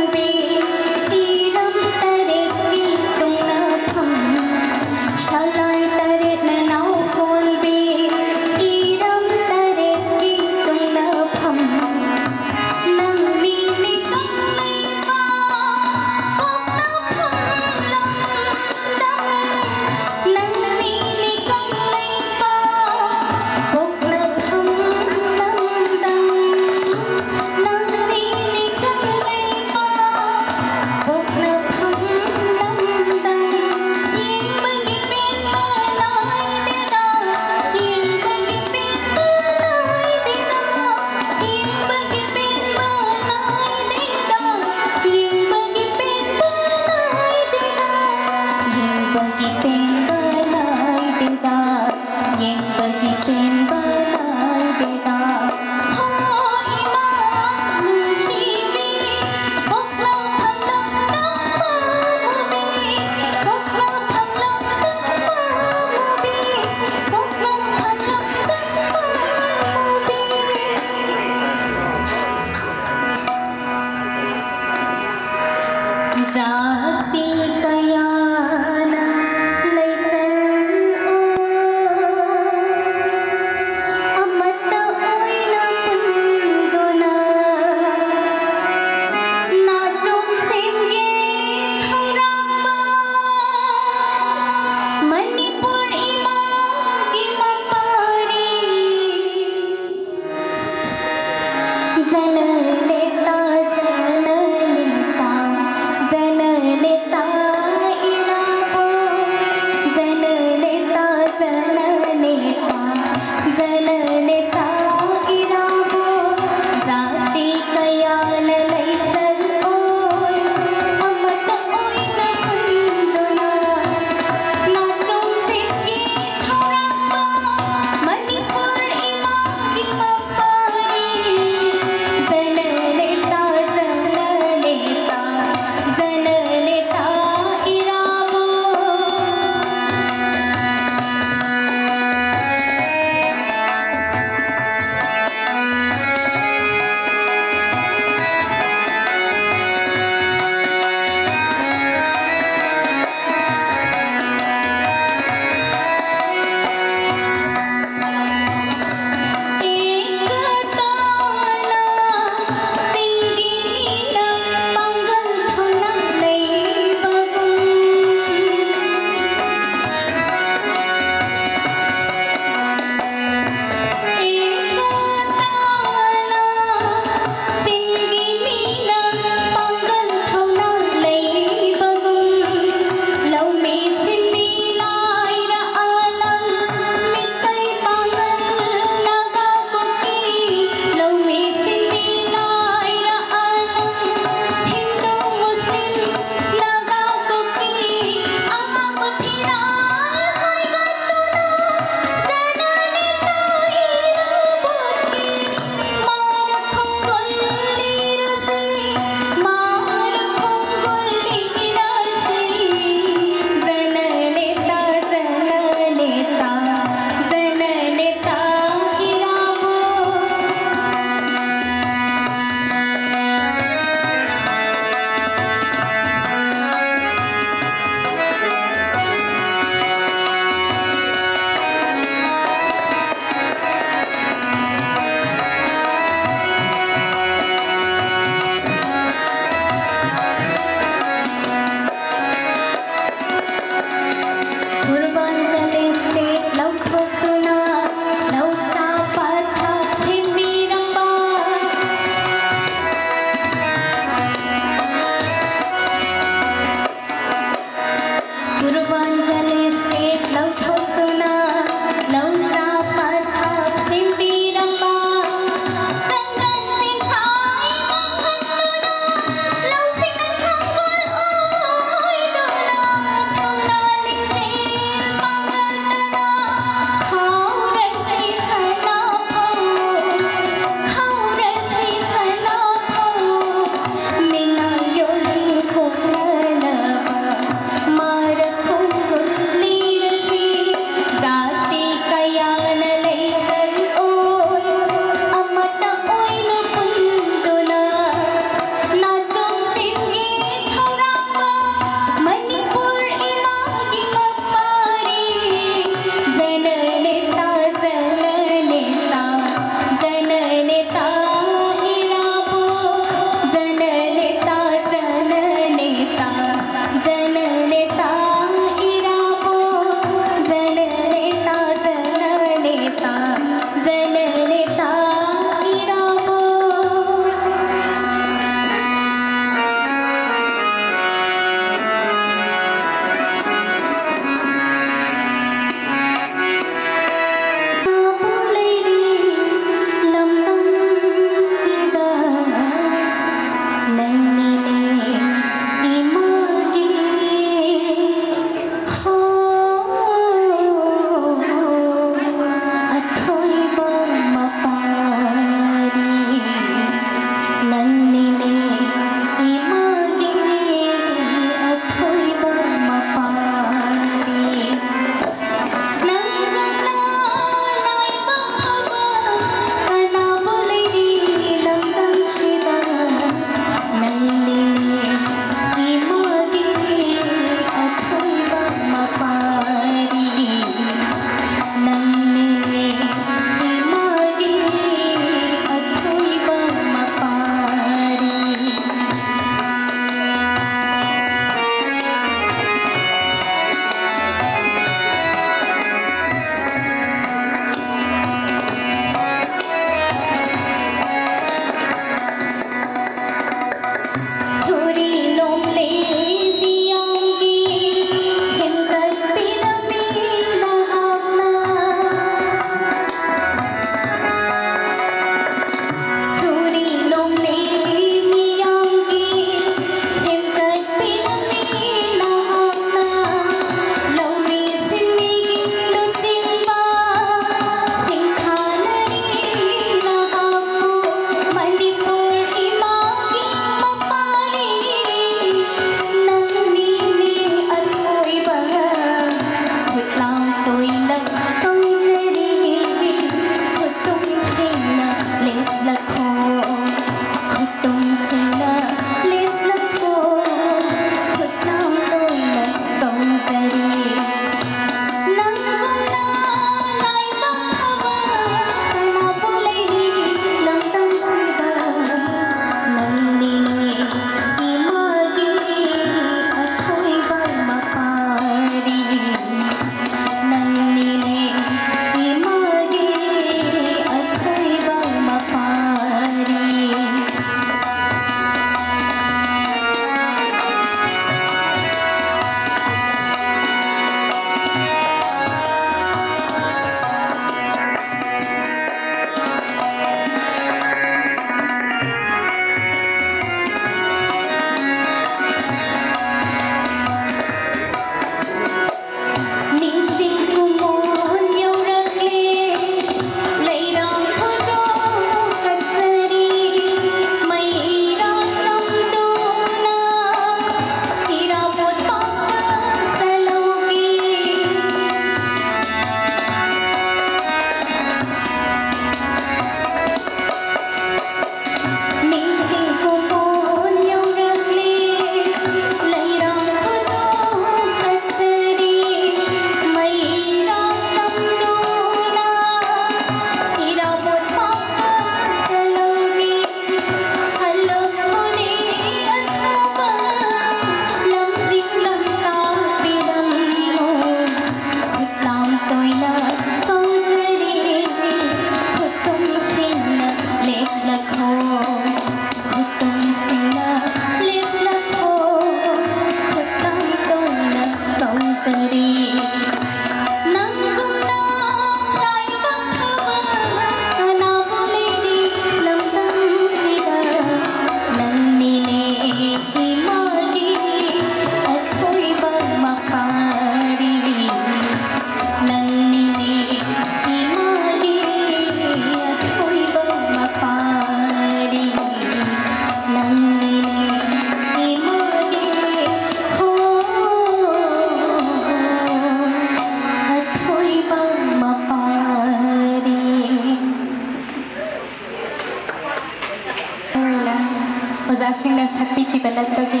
ꯑꯣꯖꯥꯁꯤꯡꯅ ꯁꯛꯄꯤꯈꯤꯕ ꯂꯛꯇꯒꯤ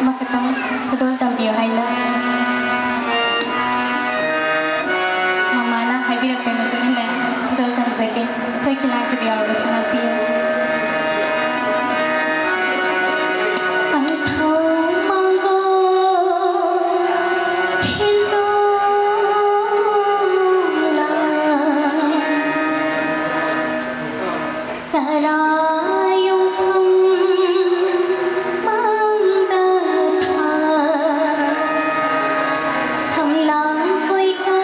ꯑꯃꯈꯛꯇꯪ ꯈꯨꯗꯣꯜ ꯇꯝꯕꯤꯌꯨ ꯍꯥꯏꯅ ꯃꯃꯥꯅ ꯍꯥꯏꯕꯤꯔꯛꯄꯒꯤ ꯃꯇꯨꯡ ꯏꯟꯅ ꯈꯨꯗꯣꯜ ꯇꯝꯖꯒꯦ꯫ ꯁꯣꯏꯈꯤꯅꯥ ꯈꯤꯕ ꯌꯥꯎꯔꯕꯁꯨ ꯉꯥꯛꯄꯤꯌꯨ꯫ ꯄꯟꯊꯧ ꯃꯥꯡꯒꯣꯜ ꯈꯦꯟꯖꯣꯡꯂꯥ ꯆꯔꯥ ꯌꯨꯝꯐꯝ ꯃꯥꯡꯗ ꯊꯥ ꯁꯝꯂꯥꯡ ꯀꯣꯏꯀ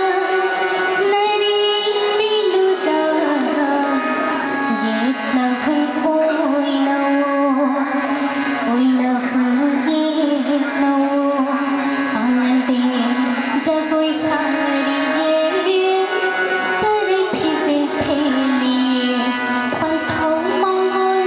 ꯅꯔꯤꯕꯤꯂꯨꯗ ꯌꯦꯠꯅ ꯍꯨꯟ ꯑꯣꯏꯅꯋꯣ, ꯑꯣꯏꯅ ꯍꯨꯟ ꯌꯦꯠꯅꯋꯣ꯫ ꯄꯥꯡꯒꯜꯗꯦ ꯖꯒꯣꯏ ꯁꯥꯔꯤꯌꯦ, ꯇꯔꯦꯠ ꯐꯤꯖꯦꯠ ꯐꯦꯜꯂꯤꯌꯦ, ꯄꯟꯊꯧ ꯃꯥꯡꯒꯣꯜ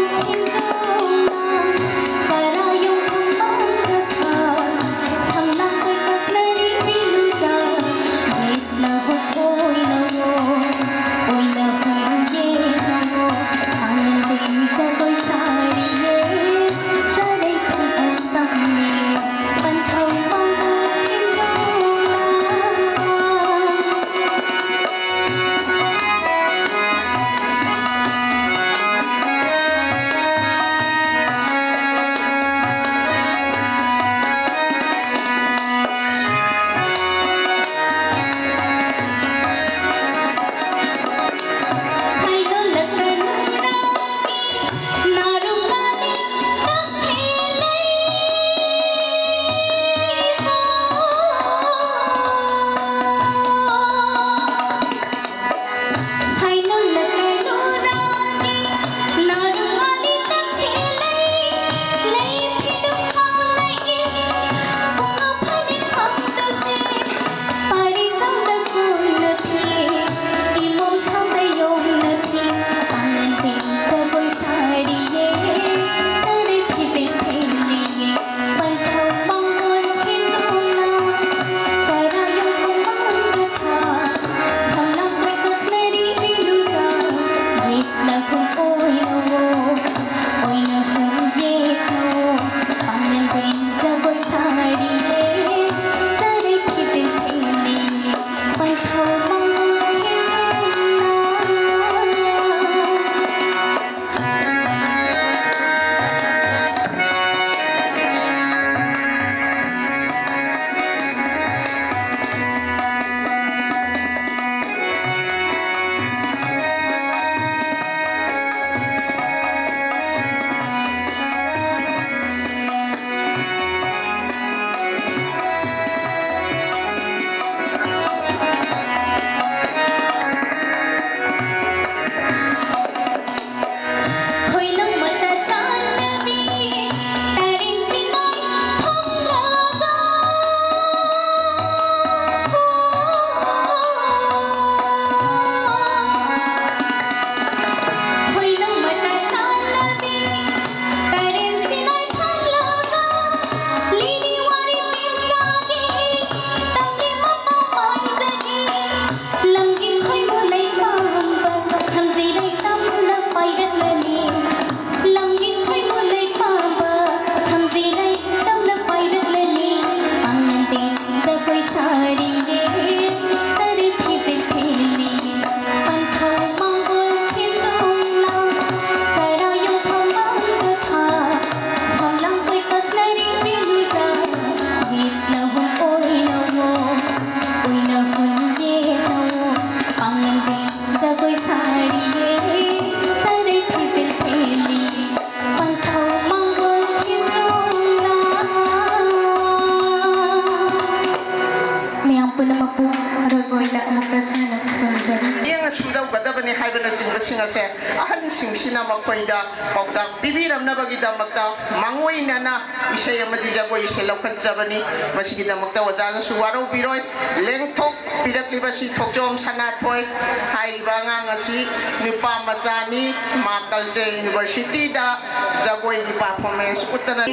ꯑꯁꯦ ꯑꯍꯟꯁꯤꯡꯁꯤꯅ ꯃꯈꯣꯏꯗ ꯄꯥꯎꯇꯥꯛ ꯄꯤꯕꯤꯔꯝꯅꯕꯒꯤꯗꯃꯛꯇ ꯃꯥꯡꯑꯣꯏꯅꯅ ꯏꯁꯩ ꯑꯃꯗꯤ ꯖꯒꯣꯏ ꯑꯁꯦ ꯂꯧꯈꯠꯆꯕꯅꯤ꯫ ꯃꯁꯤꯒꯤꯗꯃꯛꯇ ꯑꯣꯖꯥꯅꯁꯨ ꯋꯥꯔꯧꯕꯤꯔꯣꯏ꯫ ꯂꯦꯡꯊꯣꯛꯄꯤꯔꯛꯂꯤꯕꯁꯤ ꯊꯣꯛꯆꯣꯝ ꯁꯅꯥꯊꯣꯏ ꯍꯥꯏꯔꯤꯕ ꯑꯉꯥꯡ ꯑꯁꯤ ꯅꯨꯄꯥ ꯃꯆꯥꯅꯤ꯫ ꯃꯥ ꯀꯜꯆꯔꯦꯜ ꯌꯨꯅꯤꯚꯔꯁꯤꯇꯤꯗ ꯖꯒꯣꯏꯒꯤ ꯄꯥꯔꯐꯣꯔꯃꯦꯟꯁ ꯎꯠꯇꯅ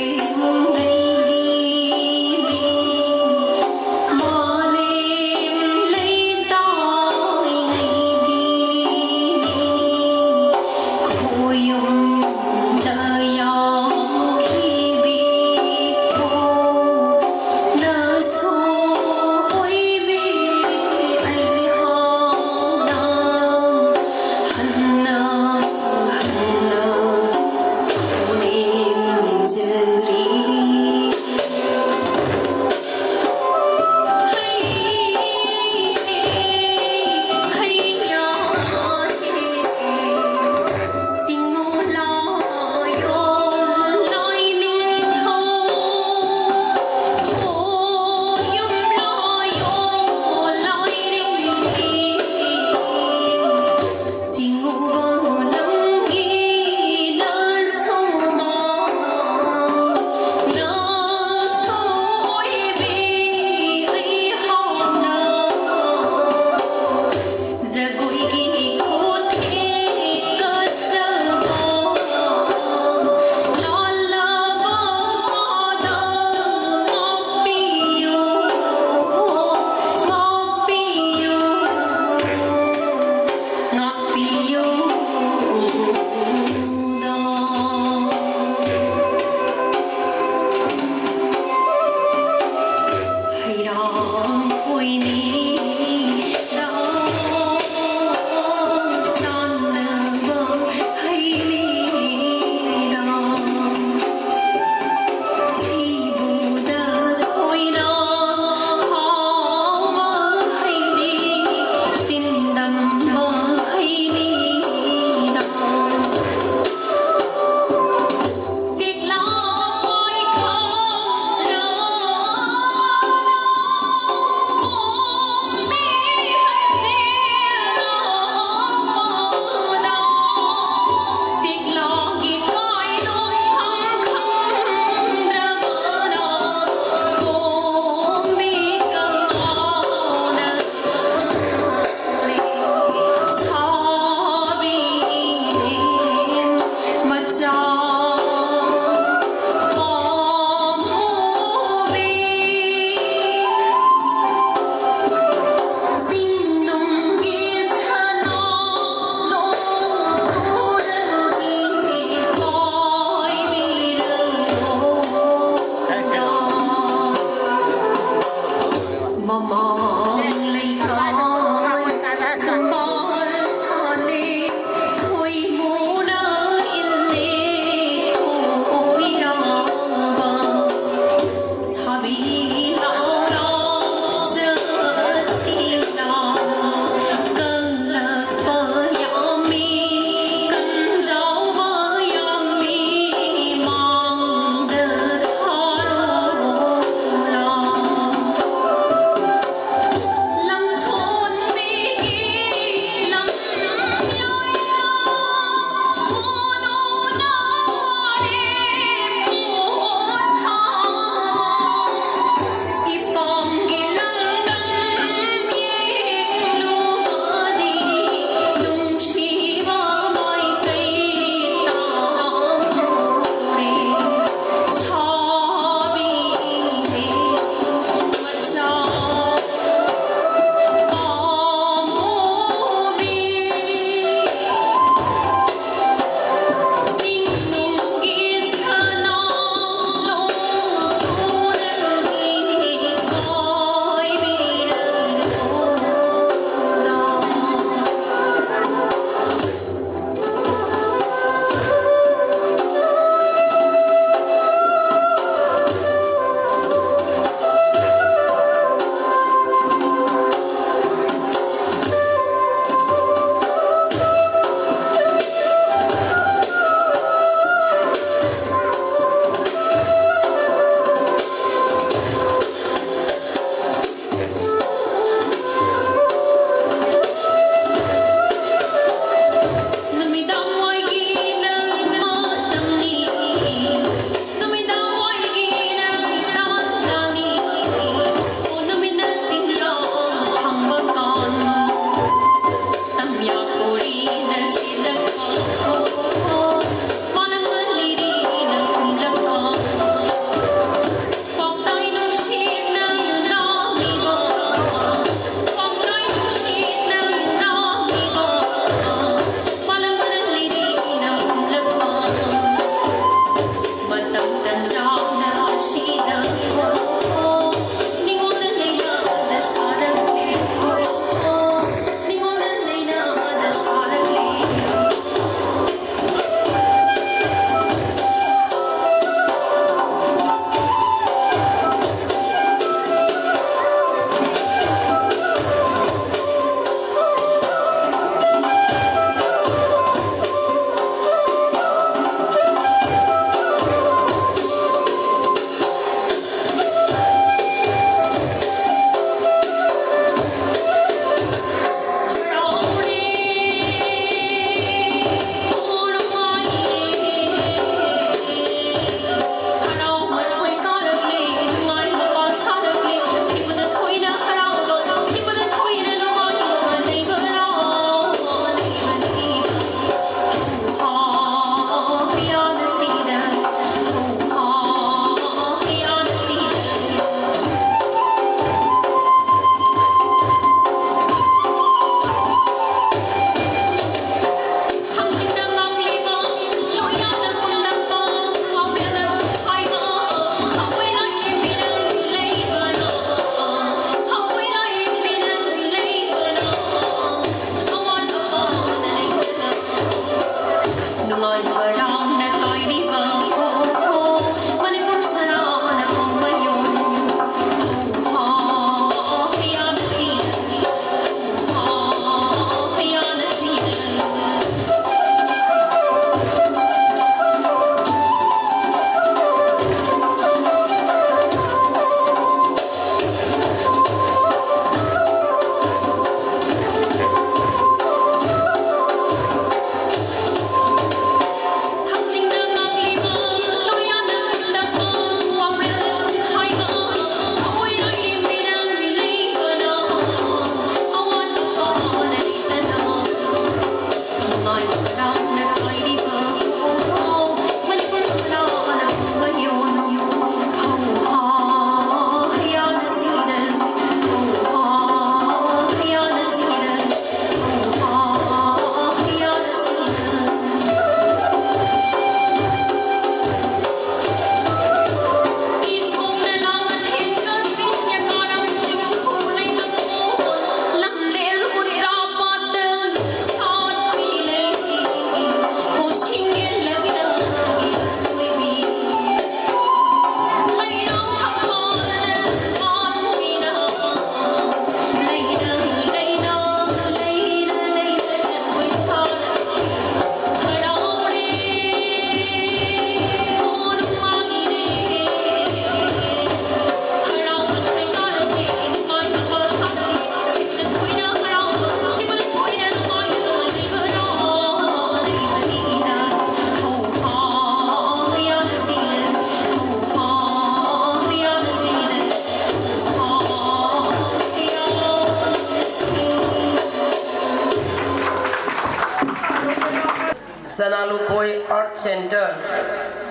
Center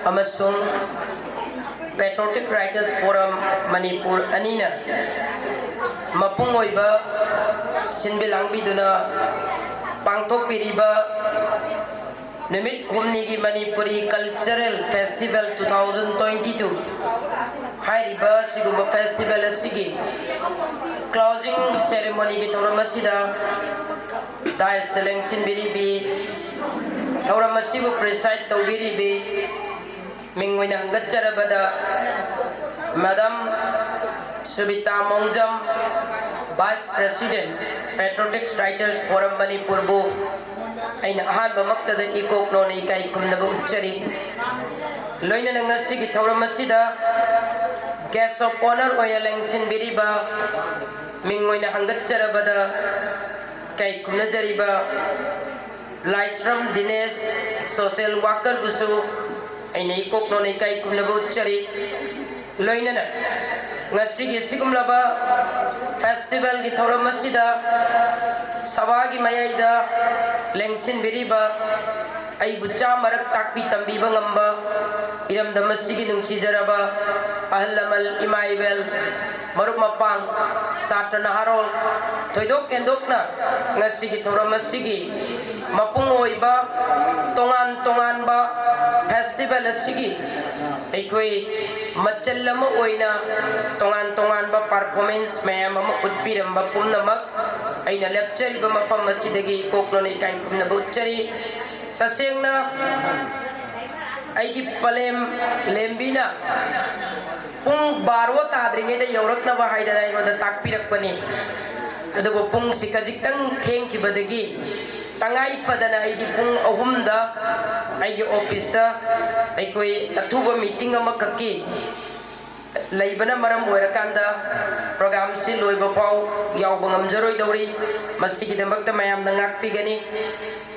ꯑꯃꯁꯨꯡ Patriotic Writers Forum ꯃꯅꯤꯄꯨꯔ ꯑꯅꯤꯅ ꯃꯄꯨꯡ ꯑꯣꯏꯕ ꯁꯤꯟꯕꯤ ꯂꯥꯡꯕꯤꯗꯨꯅ ꯄꯥꯡꯊꯣꯛꯄꯤꯔꯤꯕ ꯅꯨꯃꯤꯠ ꯍꯨꯝꯅꯤꯒꯤ Manipuri Cultural Festival two thousand twenty two ꯍꯥꯏꯔꯤꯕ ꯑꯁꯤꯒꯨꯝꯕ festival ꯑꯁꯤꯒꯤ closing ceremonyꯒꯤ ꯊꯧꯔꯝ ꯑꯁꯤꯗ dais ꯇ ꯂꯦꯡꯁꯤꯟꯕꯤꯔꯤꯕꯤ, ꯊꯧꯔꯝ ꯑꯁꯤꯕꯨ preside ꯇꯧꯕꯤꯔꯤꯕꯤ, ꯃꯤꯡ ꯑꯣꯏꯅ ꯍꯪꯒꯠꯆꯔꯕꯗ Madam ꯁꯨꯕꯤꯇꯥ ꯃꯣꯡꯖꯝ, Vice President, Patriotic Writers Forum ꯃꯅꯤꯄꯨꯔꯕꯨ ꯑꯩꯅ ꯑꯍꯥꯟꯕꯃꯛꯇꯗ ꯏꯀꯣꯛ ꯅꯣꯟꯅ ꯏꯀꯥꯏ ꯈꯨꯝꯅꯕ ꯎꯠꯆꯔꯤ꯫ ꯂꯣꯏꯅꯅ ꯉꯁꯤꯒꯤ ꯊꯧꯔꯝ ꯑꯁꯤꯗ guest of honour ꯑꯣꯏꯅ ꯂꯦꯡꯁꯤꯟꯕꯤꯔꯤꯕ, ꯃꯤꯡ ꯑꯣꯏꯅ ꯍꯪꯒꯠꯆꯔꯕꯗ ꯏꯀꯥꯏ ꯈꯨꯝꯅꯖꯔꯤꯕ ꯂꯥꯏꯁ꯭ꯔꯝ ꯗꯤꯅꯦꯁ, social worker ꯕꯨꯁꯨ ꯑꯩꯅ ꯏꯀꯣꯛ ꯅꯣꯟꯅ ꯏꯀꯥꯏ ꯈꯨꯝꯅꯕ ꯎꯠꯆꯔꯤ꯫ ꯂꯣꯏꯅꯅ ꯉꯁꯤꯒꯤ ꯑꯁꯤꯒꯨꯝꯂꯕ festival ꯒꯤ ꯊꯧꯔꯝ ꯑꯁꯤꯗ ꯁꯚꯥꯒꯤ ꯃꯌꯥꯏꯗ ꯂꯦꯡꯁꯤꯟꯕꯤꯔꯤꯕ, ꯑꯩꯕꯨ ꯆꯥ ꯃꯔꯛ ꯇꯥꯛꯄꯤ ꯇꯝꯕꯤꯕ ꯉꯝꯕ ꯏꯔꯝꯗꯝ ꯑꯁꯤꯒꯤ ꯅꯨꯡꯁꯤꯖꯔꯕ ꯑꯍꯜ ꯂꯃꯟ, ꯏꯃꯥ ꯏꯕꯦꯜ, ꯃꯔꯨꯞ ꯃꯄꯥꯡ, ꯁꯥꯇ꯭ꯔ ꯅꯍꯥꯔꯣꯜ, ꯊꯣꯏꯗꯣꯛ ꯍꯦꯟꯗꯣꯛꯅ ꯉꯁꯤꯒꯤ ꯊꯧꯔꯝ ꯑꯁꯤꯒꯤ ꯃꯄꯨꯡ ꯑꯣꯏꯕ ꯇꯣꯉꯥꯟ ꯇꯣꯉꯥꯟꯕ festival ꯑꯁꯤꯒꯤ ꯑꯩꯈꯣꯏ ꯃꯆꯜ ꯑꯃ ꯑꯣꯏꯅ ꯇꯣꯉꯥꯟ ꯇꯣꯉꯥꯟꯕ performance ꯃꯌꯥꯝ ꯑꯃ ꯎꯠꯄꯤꯔꯝꯕ ꯄꯨꯝꯅꯃꯛ ꯑꯩꯅ ꯂꯦꯞꯆꯔꯤꯕ ꯃꯐꯝ ꯑꯁꯤꯗꯒꯤ ꯀꯣꯛꯂꯣꯟ ꯏꯀꯥꯏ ꯈꯨꯝꯅꯕ ꯎꯠꯆꯔꯤ꯫ ꯇꯁꯦꯡꯅ ꯑꯩꯒꯤ ꯄꯂꯦꯝ ꯂꯦꯝꯕꯤꯅ ꯄꯨꯡ ꯕꯥꯔꯣ ꯇꯥꯗ꯭ꯔꯤꯉꯩꯗ ꯌꯧꯔꯛꯅꯕ ꯍꯥꯏꯗꯅ ꯑꯩꯉꯣꯟꯗ ꯇꯥꯛꯄꯤꯔꯛꯄꯅꯤ꯫ ꯑꯗꯨꯕꯨ ꯄꯨꯡꯁꯤ ꯈꯖꯤꯛꯇꯪ ꯊꯦꯡꯈꯤꯕꯗꯒꯤ ꯇꯉꯥꯏ ꯐꯗꯅ ꯑꯩꯗꯤ ꯄꯨꯡ ꯑꯍꯨꯝꯗ ꯑꯩꯒꯤ office ꯇ ꯑꯩꯈꯣꯏ ꯑꯊꯨꯕ meeting ꯑꯃꯈꯛꯀꯤ ꯂꯩꯕꯅ ꯃꯔꯝ ꯑꯣꯏꯔꯀꯥꯟꯗ program ꯁꯤ ꯂꯣꯏꯕ ꯐꯥꯎ ꯌꯥꯎꯕ ꯉꯝꯖꯔꯣꯏꯗꯧꯔꯤ꯫ ꯃꯁꯤꯒꯤꯗꯃꯛꯇ ꯃꯌꯥꯝꯅ ꯉꯥꯛꯄꯤꯒꯅꯤ꯫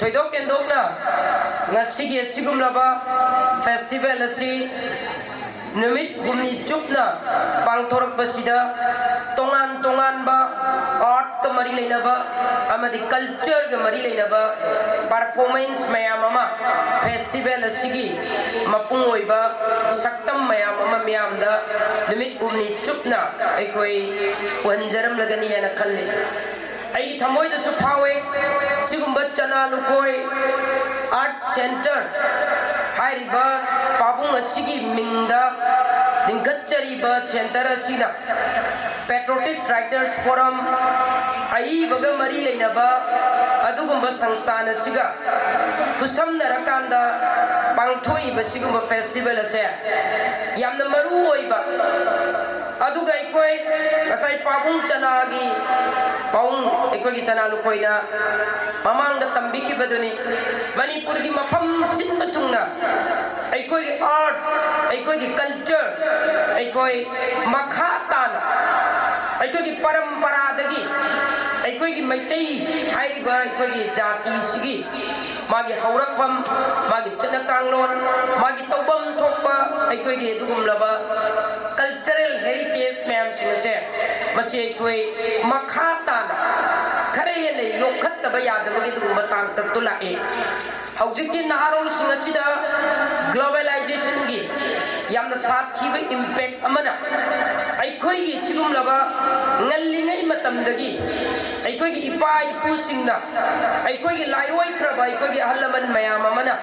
ꯊꯣꯏꯗꯣꯛ ꯍꯦꯟꯗꯣꯛꯅ ꯉꯁꯤꯒꯤ ꯑꯁꯤꯒꯨꯝꯂꯕ festival ꯑꯁꯤ ꯅꯨꯃꯤꯠ ꯍꯨꯝꯅꯤ ꯆꯨꯞꯅ ꯄꯥꯡꯊꯣꯔꯛꯄꯁꯤꯗ ꯇꯣꯉꯥꯟ ꯇꯣꯉꯥꯟꯕ art ꯃꯔꯤ ꯂꯩꯅꯕ ꯑꯃꯗꯤ ꯀꯜꯆꯔꯒ ꯃꯔꯤ ꯂꯩꯅꯕ ꯄꯔꯐꯣꯔꯃꯦꯟꯁ ꯃꯌꯥꯝ ꯑꯃ, ꯐꯦꯁꯇꯤꯚꯦꯜ ꯑꯁꯤꯒꯤ ꯃꯄꯨꯡ ꯑꯣꯏꯕ ꯁꯛꯇꯝ ꯃꯌꯥꯝ ꯑꯃ ꯃꯤꯌꯥꯝꯗ ꯅꯨꯃꯤꯠ ꯍꯨꯝꯅꯤ ꯆꯨꯞꯅ ꯑꯩꯈꯣꯏ ꯎꯍꯟꯖꯔꯝꯂꯒꯅꯤ ꯍꯥꯏꯅ ꯈꯜꯂꯤ꯫ ꯑꯩꯒꯤ ꯊꯃꯣꯏꯗꯁꯨ ꯐꯥꯎꯏ, ꯁꯤꯒꯨꯝꯕ ꯆꯅꯥ ꯂꯨꯀꯣꯏ ꯑꯥꯔꯠ ꯁꯦꯟꯇꯔ ꯍꯥꯏꯔꯤꯕ ꯄꯥꯕꯨꯡ ꯑꯁꯤꯒꯤ ꯃꯤꯡꯗ ꯂꯤꯡꯈꯠꯆꯔꯤꯕ ꯁꯦꯟꯇꯔ ꯑꯁꯤꯅ Patriotic Writers Forum, ꯑꯏꯕꯒ ꯃꯔꯤ ꯂꯩꯅꯕ ꯑꯗꯨꯒꯨꯝꯕ ꯁꯪꯁꯊꯥꯟ ꯑꯁꯤꯒ ꯈꯨꯠꯁꯝꯅꯔꯀꯥꯟꯗ ꯄꯥꯡꯊꯣꯛꯏꯕ ꯁꯤꯒꯨꯝꯕ ꯐꯦꯁꯇꯤꯚꯦꯜ ꯑꯁꯦ ꯌꯥꯝꯅ ꯃꯔꯨ ꯑꯣꯏꯕ꯫ ꯑꯗꯨꯒ ꯑꯩꯈꯣꯏ ꯉꯁꯥꯏ ꯄꯥꯕꯨꯡ ꯆꯅꯥꯒꯤ, ꯄꯥꯕꯨꯡ ꯑꯩꯈꯣꯏꯒꯤ ꯆꯅꯥ ꯂꯨꯀꯣꯏꯅ ꯃꯃꯥꯡꯗ ꯇꯝꯕꯤꯈꯤꯕꯗꯨꯅꯤ, ꯃꯅꯤꯄꯨꯔꯒꯤ ꯃꯐꯝ ꯁꯤꯟꯕ ꯊꯨꯡꯅ ꯑꯩꯈꯣꯏꯒꯤ ꯑꯥꯔꯠ, ꯑꯩꯈꯣꯏꯒꯤ ꯀꯜꯆꯔ, ꯑꯩꯈꯣꯏ ꯃꯈꯥ ꯇꯥꯅ ꯑꯩꯈꯣꯏꯒꯤ ꯄꯔꯝꯄꯔꯥꯗꯒꯤ ꯑꯩꯈꯣꯏꯒꯤ ꯃꯩꯇꯩ ꯍꯥꯏꯔꯤꯕ ꯑꯩꯈꯣꯏꯒꯤ ꯖꯥꯇꯤꯁꯤꯒꯤ ꯃꯥꯒꯤ ꯍꯧꯔꯛꯐꯝ, ꯃꯥꯒꯤ ꯆꯠꯅ ꯀꯥꯡꯂꯣꯟ, ꯃꯥꯒꯤ ꯇꯧꯐꯝ ꯊꯣꯛꯄ ꯑꯩꯈꯣꯏꯒꯤ ꯑꯗꯨꯒꯨꯝꯂꯕ ꯀꯜꯆꯔꯦꯜ ꯍꯦꯔꯤꯇꯦꯖ ꯃꯌꯥꯝꯁꯤꯡ ꯑꯁꯦ, ꯃꯁꯤ ꯑꯩꯈꯣꯏ ꯃꯈꯥ ꯇꯥꯅ ꯈꯔ ꯍꯦꯟꯅ ꯌꯣꯛꯈꯠꯇꯕ ꯌꯥꯗꯕꯒꯤ ꯑꯗꯨꯒꯨꯝꯕ ꯇꯥꯡꯀꯛꯇꯨ ꯂꯥꯛꯑꯦ꯫ ꯍꯧꯖꯤꯛꯀꯤ ꯅꯍꯥꯔꯣꯜꯁꯤꯡ ꯑꯁꯤꯗ ꯒ꯭ꯂꯣꯕꯦꯂꯥꯏꯖꯦꯁꯟꯒꯤ ꯌꯥꯝꯅ ꯁꯥꯊꯤꯕ ꯏꯝꯄꯦꯛ ꯑꯃꯅ ꯑꯩꯈꯣꯏꯒꯤ ꯁꯤꯒꯨꯝꯂꯕ ꯉꯜꯂꯤꯉꯩ ꯃꯇꯝꯗꯒꯤ ꯑꯩꯈꯣꯏꯒꯤ ꯏꯄꯥ ꯏꯄꯨꯁꯤꯡꯅ, ꯑꯩꯈꯣꯏꯒꯤ ꯂꯥꯏꯑꯣꯏꯈ꯭ꯔꯕ ꯑꯩꯈꯣꯏꯒꯤ ꯑꯍꯜ ꯂꯃꯟ ꯃꯌꯥꯝ ꯑꯃꯅ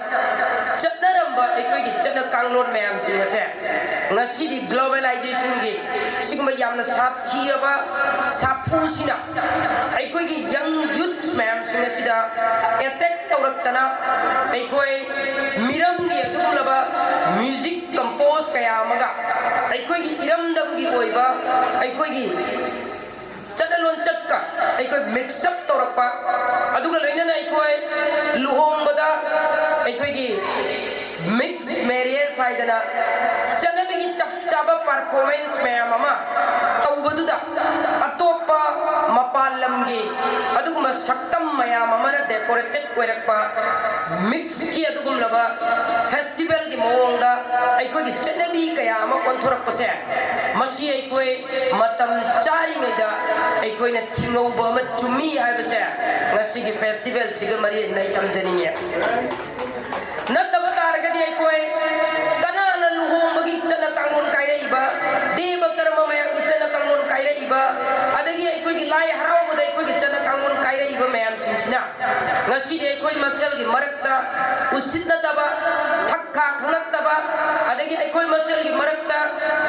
ꯆꯠꯅꯔꯝꯕ ꯑꯩꯈꯣꯏꯒꯤ ꯆꯠꯅ ꯀꯥꯡꯂꯣꯟ ꯃꯌꯥꯝꯁꯤꯡ ꯑꯁꯦ ꯉꯁꯤꯗꯤ ꯒ꯭ꯂꯣꯕꯦꯂꯥꯏꯖꯦꯁꯟꯒꯤ ꯁꯤꯒꯨꯝꯕ ꯌꯥꯝꯅ ꯁꯥꯊꯤꯔꯕ ꯁꯥꯐꯨꯁꯤꯅ ꯑꯩꯈꯣꯏꯒꯤ ꯌꯪ ꯌꯨꯠꯁ ꯃꯌꯥꯝꯁꯤꯡ ꯑꯁꯤꯗ ꯑꯦꯇꯦꯛ ꯇꯧꯔꯛꯇꯅ ꯑꯩꯈꯣꯏ ꯃꯤꯔꯝꯒꯤ ꯑꯗꯨꯒꯨꯝꯂꯕ ꯃ꯭ꯌꯨꯖꯤꯛ ꯀꯝꯄꯣꯖ ꯀꯌꯥ ꯑꯃꯒ ꯑꯩꯈꯣꯏꯒꯤ ꯏꯔꯝꯗꯝꯒꯤ ꯑꯣꯏꯕ ꯑꯩꯈꯣꯏꯒꯤ ꯆꯠꯅ ꯂꯣꯟꯆꯠꯀ ꯑꯩꯈꯣꯏ ꯃꯤꯛꯁ ꯑꯞ ꯇꯧꯔꯛꯄ, ꯑꯗꯨꯒ ꯂꯣꯏꯅꯅ ꯑꯩꯈꯣꯏ ꯂꯨꯍꯣꯡꯕꯗ ꯑꯩꯈꯣꯏꯒꯤ ꯃꯤꯛꯁ ꯃꯦꯔꯤꯌꯦꯖ ꯍꯥꯏꯗꯅ ꯆꯠꯅꯕꯤꯒꯤ ꯆꯞ ꯆꯥꯕ ꯄꯔꯐꯣꯔꯃꯦꯟꯁ ꯃꯌꯥꯝ ꯑꯃ ꯇꯧꯕꯗꯨꯗ ꯑꯇꯣꯞꯄ ꯃꯄꯥꯟ ꯂꯝꯒꯤ ꯑꯗꯨꯒꯨꯝꯕ ꯁꯛꯇꯝ ꯃꯌꯥꯝ ꯑꯃꯅ ꯗꯦꯀꯣꯔꯦꯇꯦꯠ ꯑꯣꯏꯔꯛꯄ ꯃꯤꯛꯁꯀꯤ ꯑꯗꯨꯒꯨꯝꯂꯕ ꯐꯦꯁꯇꯤꯚꯦꯜꯒꯤ ꯃꯑꯣꯡꯗ ꯑꯩꯈꯣꯏꯒꯤ ꯆꯠꯅꯕꯤ ꯀꯌꯥ ꯑꯃ ꯑꯣꯟꯊꯣꯔꯛꯄꯁꯦ, ꯃꯁꯤ ꯑꯩꯈꯣꯏ ꯃꯇꯝ ꯆꯥꯔꯤꯉꯩꯗ ꯑꯩꯈꯣꯏꯅ ꯊꯤꯡꯍꯧꯕ ꯑꯃ ꯆꯨꯝꯃꯤ ꯍꯥꯏꯕꯁꯦ ꯉꯁꯤꯒꯤ ꯐꯦꯁꯇꯤꯚꯦꯜꯁꯤꯒ ꯃꯔꯤ ꯂꯩꯅꯅ ꯑꯩ ꯊꯝꯖꯅꯤꯡꯉꯦ꯫ ꯅꯠꯇꯕ ꯇꯥꯔꯒꯗꯤ ꯑꯩꯈꯣꯏ ꯀꯅꯥꯅ ꯂꯨꯍꯣꯡꯕꯒꯤ ꯆꯠꯅ ꯀꯥꯡꯂꯣꯟ ꯀꯥꯏꯔꯛꯏꯕ, ꯗꯦꯕ ꯀꯔꯃ ꯃꯌꯥꯝꯒꯤ ꯆꯠꯅ ꯀꯥꯡꯂꯣꯟ ꯀꯥꯏꯔꯛꯏꯕ, ꯑꯗꯒꯤ ꯑꯩꯈꯣꯏꯒꯤ ꯂꯥꯏ ꯍꯔꯥꯎꯕꯗ ꯑꯩꯈꯣꯏꯒꯤ ꯆꯠꯅ ꯀꯥꯡꯂꯣꯟ ꯀꯥꯏꯔꯛꯏꯕ ꯃꯌꯥꯝꯁꯤꯡꯁꯤꯅ ꯉꯁꯤꯗꯤ ꯑꯩꯈꯣꯏ ꯃꯁꯦꯜꯒꯤ ꯃꯔꯛꯇ ꯎꯁꯤꯠꯅꯗꯕ, ꯊꯛ ꯈꯥ ꯈꯪꯉꯛꯇꯕ, ꯑꯗꯒꯤ ꯑꯩꯈꯣꯏ ꯃꯁꯦꯜꯒꯤ ꯃꯔꯛꯇ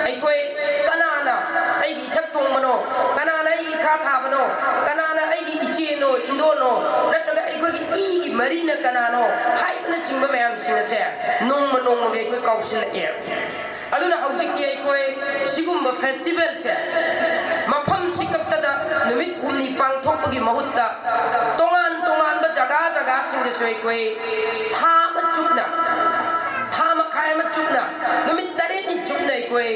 ꯑꯩꯈꯣꯏ ꯀꯅꯥꯅ ꯑꯩꯒꯤ ꯏꯊꯛ ꯊꯣꯡꯕꯅꯣ, ꯀꯅꯥꯅ ꯑꯩꯒꯤ ꯏꯈꯥ ꯊꯥꯕꯅꯣ, ꯀꯅꯥꯅ ꯑꯩꯒꯤ ꯏꯆꯦꯅꯣ, ꯏꯟꯗꯣꯅꯣ, ꯅꯠꯇ꯭ꯔꯒ ꯑꯩꯈꯣꯏꯒꯤ ꯏꯒꯤ ꯃꯔꯤꯅ ꯀꯅꯥꯅꯣ ꯍꯥꯏꯕꯅꯆꯤꯡꯕ ꯃꯌꯥꯝꯁꯤꯡ ꯑꯁꯦ ꯅꯣꯡꯃ ꯅꯣꯡꯃꯒꯤ ꯑꯩꯈꯣꯏ ꯀꯥꯎꯁꯤꯜꯂꯛꯑꯦ꯫ ꯑꯗꯨꯅ ꯍꯧꯖꯤꯛꯇꯤ ꯑꯩꯈꯣꯏ ꯁꯤꯒꯨꯝꯕ ꯐꯦꯁꯇꯤꯚꯦꯜꯁꯦ ꯃꯐꯝꯁꯤ ꯈꯛꯇꯗ ꯅꯨꯃꯤꯠ ꯍꯨꯝꯅꯤ ꯄꯥꯡꯊꯣꯛꯄꯒꯤ ꯃꯍꯨꯠꯇ ꯇꯣꯉꯥꯟ ꯇꯣꯉꯥꯟꯕ ꯖꯒꯥ ꯖꯒꯥꯁꯤꯡꯗꯁꯨ ꯑꯩꯈꯣꯏ ꯊꯥ ꯑꯃ ꯆꯨꯞꯅ, ꯊꯥ ꯃꯈꯥꯏ ꯑꯃ ꯆꯨꯞꯅ, ꯅꯨꯃꯤꯠ ꯇꯔꯦꯠꯅꯤ ꯆꯨꯞꯅ ꯑꯩꯈꯣꯏ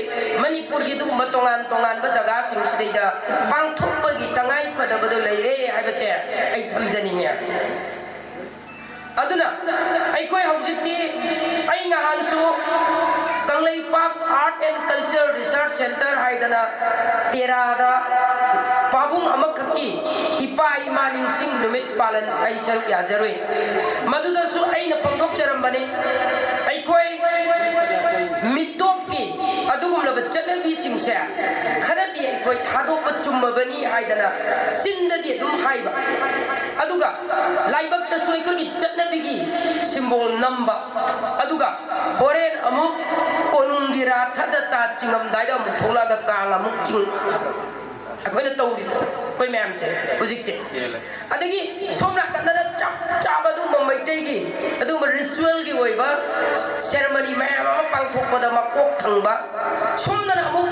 ꯃꯅꯤꯄꯨꯔꯒꯤ ꯑꯗꯨꯒꯨꯝꯕ ꯇꯣꯉꯥꯟ ꯇꯣꯉꯥꯟꯕ ꯖꯒꯥꯁꯤꯡꯁꯤꯗꯩꯗ ꯄꯥꯡꯊꯣꯛꯄꯒꯤ ꯇꯉꯥꯏ ꯐꯗꯕꯗꯣ ꯂꯩꯔꯦ ꯍꯥꯏꯕꯁꯦ ꯑꯩ ꯊꯝꯖꯅꯤꯡꯉꯦ꯫ ꯑꯗꯨꯅ ꯑꯩꯈꯣꯏ ꯍꯧꯖꯤꯛꯇꯤ, ꯑꯩ ꯅꯍꯥꯟꯁꯨ Kangleipak Art and Culture Research Centre ꯍꯥꯏꯗꯅ ꯇꯦꯔꯥꯗ ꯄꯥꯕꯨꯡ ꯑꯃꯈꯛꯀꯤ ꯏꯄꯥ ꯏꯃꯥ ꯅꯤꯡꯁꯤꯡ ꯅꯨꯃꯤꯠ ꯄꯥꯂꯟ ꯑꯩ ꯁꯔꯨꯛ ꯌꯥꯖꯔꯨꯏ꯫ ꯃꯗꯨꯗꯁꯨ ꯑꯩꯅ ꯐꯣꯡꯗꯣꯛꯆꯔꯝꯕꯅꯤ, ꯑꯩꯈꯣꯏ ꯃꯤꯇꯣꯞꯀꯤ ꯑꯗꯨꯒꯨꯝꯂꯕ ꯆꯠꯅꯕꯤꯁꯤꯡꯁꯦ ꯈꯔꯗꯤ ꯑꯩꯈꯣꯏ ꯊꯥꯗꯣꯛꯄ ꯆꯨꯝꯃꯕꯅꯤ ꯍꯥꯏꯗꯅ ꯆꯤꯟꯗꯗꯤ ꯑꯗꯨꯝ ꯍꯥꯏꯕ, ꯑꯗꯨꯒ ꯂꯥꯏꯕꯛꯇꯁꯨ ꯑꯩꯈꯣꯏꯒꯤ ꯆꯠꯅꯕꯤꯒꯤ ꯁꯤꯝꯕꯣꯜ ꯅꯝꯕ, ꯑꯗꯨꯒ ꯍꯣꯔꯦꯟ ꯑꯃꯨꯛ ꯀꯣꯅꯨꯡꯒꯤ ꯔꯥꯊꯗ ꯇꯥ ꯆꯤꯡꯉꯝꯗꯥꯏꯗ ꯑꯃꯨꯛ ꯊꯣꯛꯂꯛꯑꯒ ꯀꯥꯡ ꯑꯃꯨꯛ ꯆꯤꯡ, ꯑꯩꯈꯣꯏꯅ ꯇꯧꯔꯤꯕ ꯑꯩꯈꯣꯏ ꯃꯌꯥꯝꯁꯦ ꯍꯧꯖꯤꯛꯁꯦ꯫ ꯑꯗꯒꯤ ꯁꯣꯝ ꯅꯥꯀꯟꯗꯅ ꯆꯞ ꯆꯥꯕ ꯑꯗꯨꯒꯨꯝꯕ ꯃꯩꯇꯩꯒꯤ ꯑꯗꯨꯒꯨꯝꯕ ꯔꯤꯆꯨꯋꯦꯜꯒꯤ ꯑꯣꯏꯕ ꯁꯦꯔꯃꯅꯤ ꯃꯌꯥꯝ ꯑꯃ ꯄꯥꯡꯊꯣꯛꯄꯗ ꯃꯀꯣꯛ ꯊꯪꯕ, ꯁꯣꯝꯗꯅ ꯑꯃꯨꯛ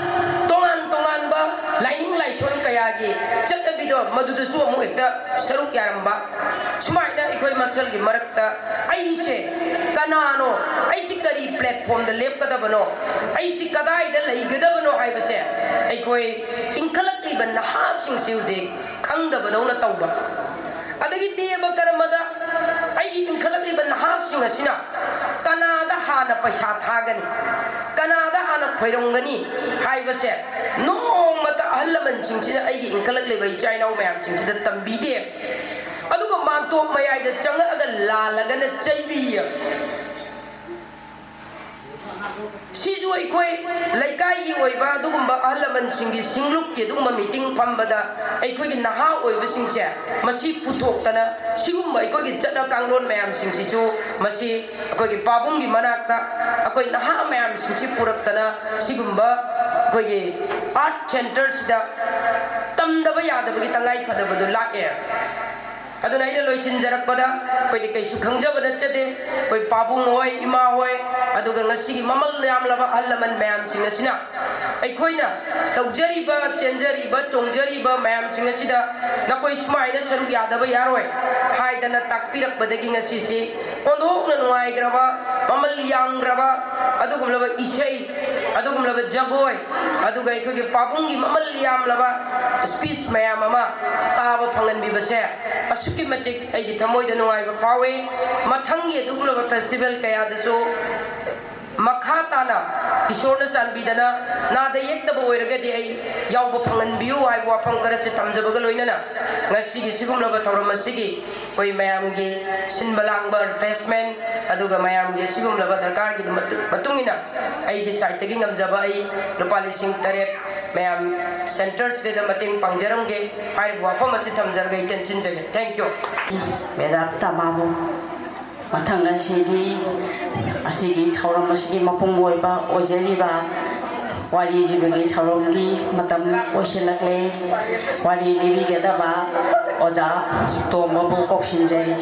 ꯇꯣꯉꯥꯟ ꯇꯣꯉꯥꯟꯕ ꯂꯥꯏꯅꯤꯡ ꯂꯥꯏꯁꯣꯟ ꯀꯌꯥꯒꯤ ꯆꯠꯅꯕꯤꯗꯣ ꯃꯗꯨꯗꯁꯨ ꯑꯃꯨꯛ ꯍꯦꯛꯇ ꯁꯔꯨꯛ ꯌꯥꯔꯝꯕ, ꯁꯨꯃꯥꯏꯅ ꯑꯩꯈꯣꯏ ꯃꯁꯦꯜꯒꯤ ꯃꯔꯛꯇ ꯑꯩꯁꯦ ꯀꯅꯥꯅꯣ, ꯑꯩꯁꯤ ꯀꯔꯤ ꯄ꯭ꯂꯦꯠꯐꯣꯝꯗ ꯂꯦꯞꯀꯗꯕꯅꯣ, ꯑꯩꯁꯤ ꯀꯗꯥꯏꯗ ꯂꯩꯒꯗꯕꯅꯣ ꯍꯥꯏꯕꯁꯦ ꯑꯩꯈꯣꯏ ꯏꯟꯈꯠꯂꯛꯂꯤꯕ ꯅꯍꯥꯁꯤꯡꯁꯤ ꯍꯧꯖꯤꯛ ꯈꯪꯗꯕꯗꯧꯅ ꯇꯧꯕ꯫ ꯑꯗꯒꯤ ꯗꯦꯕ ꯀꯔꯃꯗ ꯑꯩꯒꯤ ꯏꯟꯈꯠꯂꯛꯂꯤꯕ ꯅꯍꯥꯁꯤꯡ ꯑꯁꯤꯅ ꯀꯅꯥꯗ ꯍꯥꯟꯅ ꯄꯩꯁꯥ ꯊꯥꯒꯅꯤ, ꯀꯅꯥꯗ ꯍꯥꯟꯅ ꯈꯣꯏꯔꯝꯒꯅꯤ ꯍꯥꯏꯕꯁꯦ ꯅꯣꯡꯃꯇ ꯑꯍꯜ ꯂꯃꯟꯁꯤꯡꯁꯤꯅ, ꯑꯩꯒꯤ ꯏꯟꯈꯠꯂꯛꯂꯤꯕ ꯏꯆꯥ ꯏꯅꯥꯎ ꯃꯌꯥꯝꯁꯤꯡꯁꯤꯗ ꯇꯝꯕꯤꯗꯦ꯫ ꯑꯗꯨꯒ ꯃꯥꯟꯇꯣꯞ ꯃꯌꯥꯏꯗ ꯆꯪꯉꯛꯑꯒ ꯂꯥꯜꯂꯒꯅ ꯆꯩꯕꯤ꯫ ꯁꯤꯁꯨ ꯑꯩꯈꯣꯏ ꯂꯩꯀꯥꯏꯒꯤ ꯑꯣꯏꯕ ꯑꯗꯨꯒꯨꯝꯕ ꯑꯍꯜ ꯂꯃꯟꯁꯤꯡꯒꯤ ꯁꯤꯡꯂꯨꯞꯀꯤ ꯑꯗꯨꯒꯨꯝꯕ ꯃꯤꯇꯤꯡ ꯐꯝꯕꯗ ꯑꯩꯈꯣꯏꯒꯤ ꯅꯍꯥ ꯑꯣꯏꯕꯁꯤꯡꯁꯦ ꯃꯁꯤ ꯄꯨꯊꯣꯛꯇꯅ, ꯁꯤꯒꯨꯝꯕ ꯑꯩꯈꯣꯏꯒꯤ ꯆꯠꯅ ꯀꯥꯡꯂꯣꯟ ꯃꯌꯥꯝꯁꯤꯡꯁꯤꯁꯨ ꯃꯁꯤ ꯑꯩꯈꯣꯏꯒꯤ ꯄꯥꯕꯨꯡꯒꯤ ꯃꯅꯥꯛꯇ ꯑꯩꯈꯣꯏ ꯅꯍꯥ ꯃꯌꯥꯝꯁꯤꯡꯁꯤ ꯄꯨꯔꯛꯇꯅ ꯁꯤꯒꯨꯝꯕ ꯑꯩꯈꯣꯏꯒꯤ ꯑꯥꯔꯠ ꯁꯦꯟꯇꯔꯁꯤꯗ ꯇꯝꯗꯕ ꯌꯥꯗꯕꯒꯤ ꯇꯉꯥꯏ ꯐꯗꯕꯗꯨ ꯂꯥꯛꯑꯦ꯫ ꯑꯗꯨꯅ ꯑꯩꯅ ꯂꯣꯏꯁꯤꯟꯖꯔꯛꯄꯗ ꯑꯩꯈꯣꯏꯗꯤ ꯀꯩꯁꯨ ꯈꯪꯖꯕ ꯅꯠꯆꯗꯦ꯫ ꯑꯩꯈꯣꯏ ꯄꯥꯕꯨꯡ ꯍꯣꯏ, ꯏꯃꯥ ꯍꯣꯏ, ꯑꯗꯨꯒ ꯉꯁꯤꯒꯤ ꯃꯃꯜ ꯌꯥꯝꯂꯕ ꯑꯍꯜ ꯂꯃꯟ ꯃꯌꯥꯝꯁꯤꯡ ꯑꯁꯤꯅ ꯑꯩꯈꯣꯏꯅ ꯇꯧꯖꯔꯤꯕ, ꯆꯦꯟꯖꯔꯤꯕ, ꯆꯣꯡꯖꯔꯤꯕ ꯃꯌꯥꯝꯁꯤꯡ ꯑꯁꯤꯗ ꯅꯈꯣꯏ ꯁꯨꯃꯥꯏꯅ ꯁꯔꯨꯛ ꯌꯥꯗꯕ ꯌꯥꯔꯣꯏ ꯍꯥꯏꯗꯅ ꯇꯥꯛꯄꯤꯔꯛꯄꯗꯒꯤ ꯉꯁꯤꯁꯤ ꯑꯣꯟꯊꯣꯛꯅ ꯅꯨꯡꯉꯥꯏꯈ꯭ꯔꯕ, ꯃꯃꯜ ꯌꯥꯝꯈ꯭ꯔꯕ ꯑꯗꯨꯒꯨꯝꯂꯕ ꯏꯁꯩ, ꯑꯗꯨꯒꯨꯝꯂꯕ ꯖꯒꯣꯏ, ꯑꯗꯨꯒ ꯑꯩꯈꯣꯏꯒꯤ ꯄꯥꯕꯨꯡꯒꯤ ꯃꯃꯜ ꯌꯥꯝꯂꯕ ꯁ꯭ꯄꯤꯆ ꯃꯌꯥꯝ ꯑꯃ ꯇꯥꯕ ꯐꯪꯍꯟꯕꯤꯕꯁꯦ ꯑꯁꯨꯛꯀꯤ ꯃꯇꯤꯛ ꯑꯩꯒꯤ ꯊꯃꯣꯏꯗ ꯅꯨꯡꯉꯥꯏꯕ ꯐꯥꯎꯏ꯫ ꯃꯊꯪꯒꯤ ꯑꯗꯨꯒꯨꯝꯂꯕ ꯐꯦꯁꯇꯤꯚꯦꯜ ꯀꯌꯥꯗꯁꯨ ꯃꯈꯥ ꯇꯥꯅ ꯏꯁꯣꯔꯅ ꯆꯥꯟꯕꯤꯗꯅ ꯅꯥꯗ ꯌꯦꯛꯇꯕ ꯑꯣꯏꯔꯒꯗꯤ ꯑꯩ ꯌꯥꯎꯕ ꯐꯪꯍꯟꯕꯤꯌꯨ ꯍꯥꯏꯕ ꯋꯥꯐꯝ ꯈꯔꯁꯤ ꯊꯝꯖꯕꯒ ꯂꯣꯏꯅꯅ ꯉꯁꯤꯒꯤ ꯁꯤꯒꯨꯝꯂꯕ ꯊꯧꯔꯝ ꯑꯁꯤꯒꯤ ꯑꯩꯈꯣꯏ ꯃꯌꯥꯝꯒꯤ ꯁꯤꯟꯕ ꯂꯥꯡꯕ, ꯔꯤꯐ꯭ꯔꯦꯁꯃꯦꯟ, ꯑꯗꯨꯒ ꯃꯌꯥꯝꯒꯤ ꯁꯤꯒꯨꯝꯂꯕ ꯗꯔꯀꯥꯔꯒꯤ ꯃꯇꯨꯡ, ꯃꯇꯨꯡ ꯏꯟꯅ ꯑꯩꯒꯤ ꯁꯥꯏꯠꯇꯒꯤ ꯉꯝꯖꯕ ꯑꯩ ꯂꯨꯄꯥ ꯂꯤꯁꯤꯡ ꯇꯔꯦꯠ ꯃꯌꯥꯝ ꯁꯦꯟꯇꯔꯁꯤꯗ ꯃꯇꯦꯡ ꯄꯥꯡꯖꯔꯝꯒꯦ꯫ ꯍꯥꯏꯔꯤꯕ ꯋꯥꯐꯝ ꯑꯁꯤ ꯊꯝꯖꯔꯒ ꯑꯩ ꯇꯦꯟꯁꯤꯟꯖꯒꯦ꯫ Thank you꯫ ꯃꯦꯗꯥꯝ ꯇꯃꯥꯕꯨ ꯃꯊꯪ ꯑꯁꯤꯗꯤ ꯑꯁꯤꯒꯤ ꯊꯧꯔꯝ ꯑꯁꯤꯒꯤ ꯃꯄꯨꯡ ꯑꯣꯏꯕ ꯑꯣꯏꯖꯔꯤꯕ ꯋꯥꯔꯤ ꯂꯤꯕꯒꯤ ꯊꯧꯔꯝꯒꯤ ꯃꯇꯝ ꯑꯣꯏꯁꯤꯜꯂꯛꯂꯦ꯫ ꯋꯥꯔꯤ ꯂꯤꯕꯤꯒꯗꯕ ꯑꯣꯖꯥ ꯇꯣꯝꯕꯕꯨ ꯀꯧꯁꯤꯟꯖꯔꯤ꯫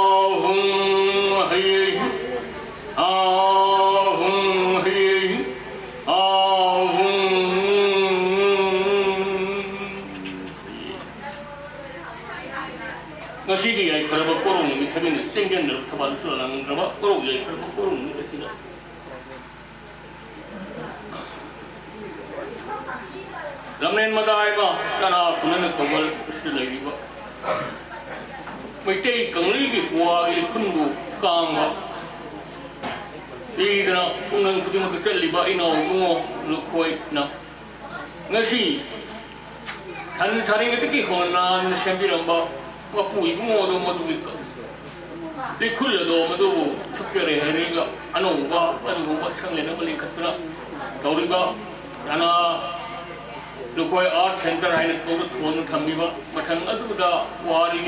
ꯑꯍꯨꯝ ꯍꯩ ꯀꯣꯔꯧ ꯅꯨꯃꯤꯠ ꯊꯕꯤꯅ ꯆꯦꯡꯖꯟꯗ꯭ꯔꯕ ꯊꯕꯥꯜꯁꯨ ꯂꯪꯗ꯭ꯔꯕ ꯀꯣꯔꯧ ꯌꯥꯏꯐꯔꯕ ꯀꯣꯔꯧ ꯅꯨꯃꯤꯠ ꯑꯁꯤꯗ ꯂꯝꯂꯦꯟ ꯃꯗꯥꯏꯕ ꯇꯔꯥ ꯄꯨꯅꯅ ꯊꯧꯒꯜ ꯑꯁꯤꯗ ꯂꯩꯔꯤꯕ ꯃꯩꯇꯩ ꯀꯪꯂꯩꯒꯤ ꯄꯨꯋꯥꯒꯤ ꯈꯨꯟꯕꯨ ꯀꯥꯡꯕ ꯄꯤꯗꯅ ꯈꯨꯡꯒꯪ ꯈꯨꯗꯤꯡꯃꯛꯇ ꯆꯠꯂꯤꯕ ꯏꯅꯥꯎ ꯏꯕꯨꯡꯉꯣ ꯂꯨꯈꯣꯏꯅ ꯉꯁꯤ ꯁꯟ ꯁꯥꯔꯤꯉꯩꯗꯒꯤ ꯍꯧꯅ ꯅꯥꯟꯅ ꯁꯦꯝꯕꯤꯔꯝꯕ ꯃꯄꯨ ꯏꯕꯨꯡꯉꯣꯗꯣ ꯃꯗꯨꯒꯤ ꯂꯤꯈꯨꯜ ꯑꯗꯣ ꯃꯗꯨꯕꯨ ꯁꯨꯛꯆꯔꯦ ꯍꯥꯏꯔꯒ ꯑꯅꯧꯕ ꯑꯗꯨꯒꯨꯝꯕ ꯁꯪꯂꯦꯟ ꯑꯃ ꯂꯤꯡꯈꯠꯇꯨꯅ ꯇꯧꯔꯤꯕ ꯅꯅꯥ ꯂꯨꯈꯣꯏ ꯑꯥꯔꯠ ꯁꯦꯟꯇꯔ ꯍꯥꯏꯅ ꯀꯧꯕ ꯊꯣꯟꯗꯨꯅ ꯊꯝꯂꯤꯕ ꯃꯊꯪ ꯑꯗꯨꯗ ꯋꯥꯔꯤ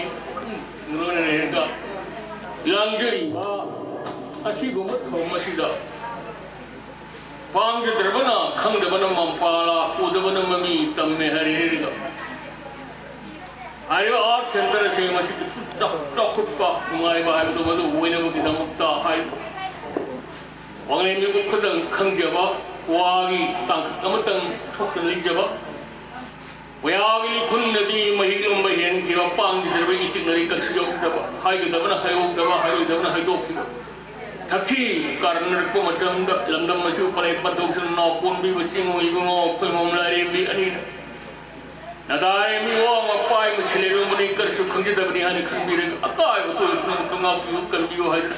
ꯂꯣꯏꯅ ꯂꯩꯔꯒ ꯂꯥꯡꯖꯔꯤꯕ ꯑꯁꯤꯒꯨꯝꯕ ꯊꯧꯔꯝ ꯑꯁꯤꯗ ꯄꯥꯝꯖꯗ꯭ꯔꯕꯅ ꯈꯪꯗꯕꯅ ꯃꯄꯥꯂꯥ ꯎꯗꯕꯅ ꯃꯃꯤ ꯇꯝꯃꯦ ꯍꯥꯏꯔꯤꯕ ꯍꯥꯏꯔꯤꯕ ꯑꯥꯔꯠ ꯁꯦꯟꯇꯔ ꯑꯁꯤ ꯃꯁꯤꯒꯤ ꯆꯥꯎꯈꯠꯄ ꯅꯨꯡꯉꯥꯏꯕ ꯍꯥꯏꯕꯗꯨ ꯃꯗꯨ ꯑꯣꯏꯅꯕꯒꯤꯗꯃꯛꯇ ꯍꯥꯏ ꯋꯥꯡꯂꯦꯟ ꯃꯤꯄꯨꯝ ꯈꯨꯗꯤꯡ ꯈꯪꯖꯕ ꯋꯥꯒꯤ ꯇꯥꯡꯀꯛ ꯑꯃꯇꯪ ꯊꯣꯛꯇ ꯂꯩꯖꯕ ꯃꯌꯥꯝꯒꯤ ꯈꯨꯟꯗꯗꯤ ꯃꯍꯤꯛ ꯂꯨꯝꯕ ꯍꯦꯟꯈꯤꯕ ꯄꯥꯝꯈꯤꯗ꯭ꯔꯕ ꯏꯇꯤꯛꯅꯔꯤ ꯀꯛꯁꯨ ꯌꯧꯈꯤꯗꯕ ꯍꯥꯏꯒꯗꯕꯅ ꯍꯥꯏꯍꯧꯗꯕ ꯍꯥꯏꯔꯣꯏꯗꯕꯅ ꯍꯥꯏꯗꯣꯛꯈꯤꯕ ꯊꯛꯁꯤ ꯀꯥꯔꯟꯅꯔꯛꯄ ꯃꯇꯝꯗ ꯂꯝꯗꯝ ꯑꯁꯤꯕꯨ ꯄꯂꯦꯝ ꯄꯟꯊꯧꯁꯤꯅ ꯅꯥꯎ ꯀꯣꯟꯕꯤꯕ ꯆꯤꯡꯉꯨ ꯏꯕꯨꯡꯉꯣ ꯑꯩꯈꯣꯏ ꯃꯣꯝ ꯂꯥꯏꯔꯦꯝꯕꯤ ꯑꯅꯤꯅ ꯅꯗꯥꯏ ꯃꯤꯑꯣ ꯃꯄꯥꯏ ꯃꯁꯤꯂꯦꯔꯨꯝꯕꯅꯤ ꯀꯔꯤꯁꯨ ꯈꯪꯖꯗꯕꯅꯤ ꯍꯥꯏꯅ ꯈꯟꯕꯤꯔꯒ ꯑꯀꯥꯏꯕ ꯇꯣꯏ ꯄꯨꯝꯅꯃꯛꯇ ꯉꯥꯛꯄꯤꯌꯨ ꯀꯟꯕꯤꯌꯨ ꯍꯥꯏꯗꯨꯅ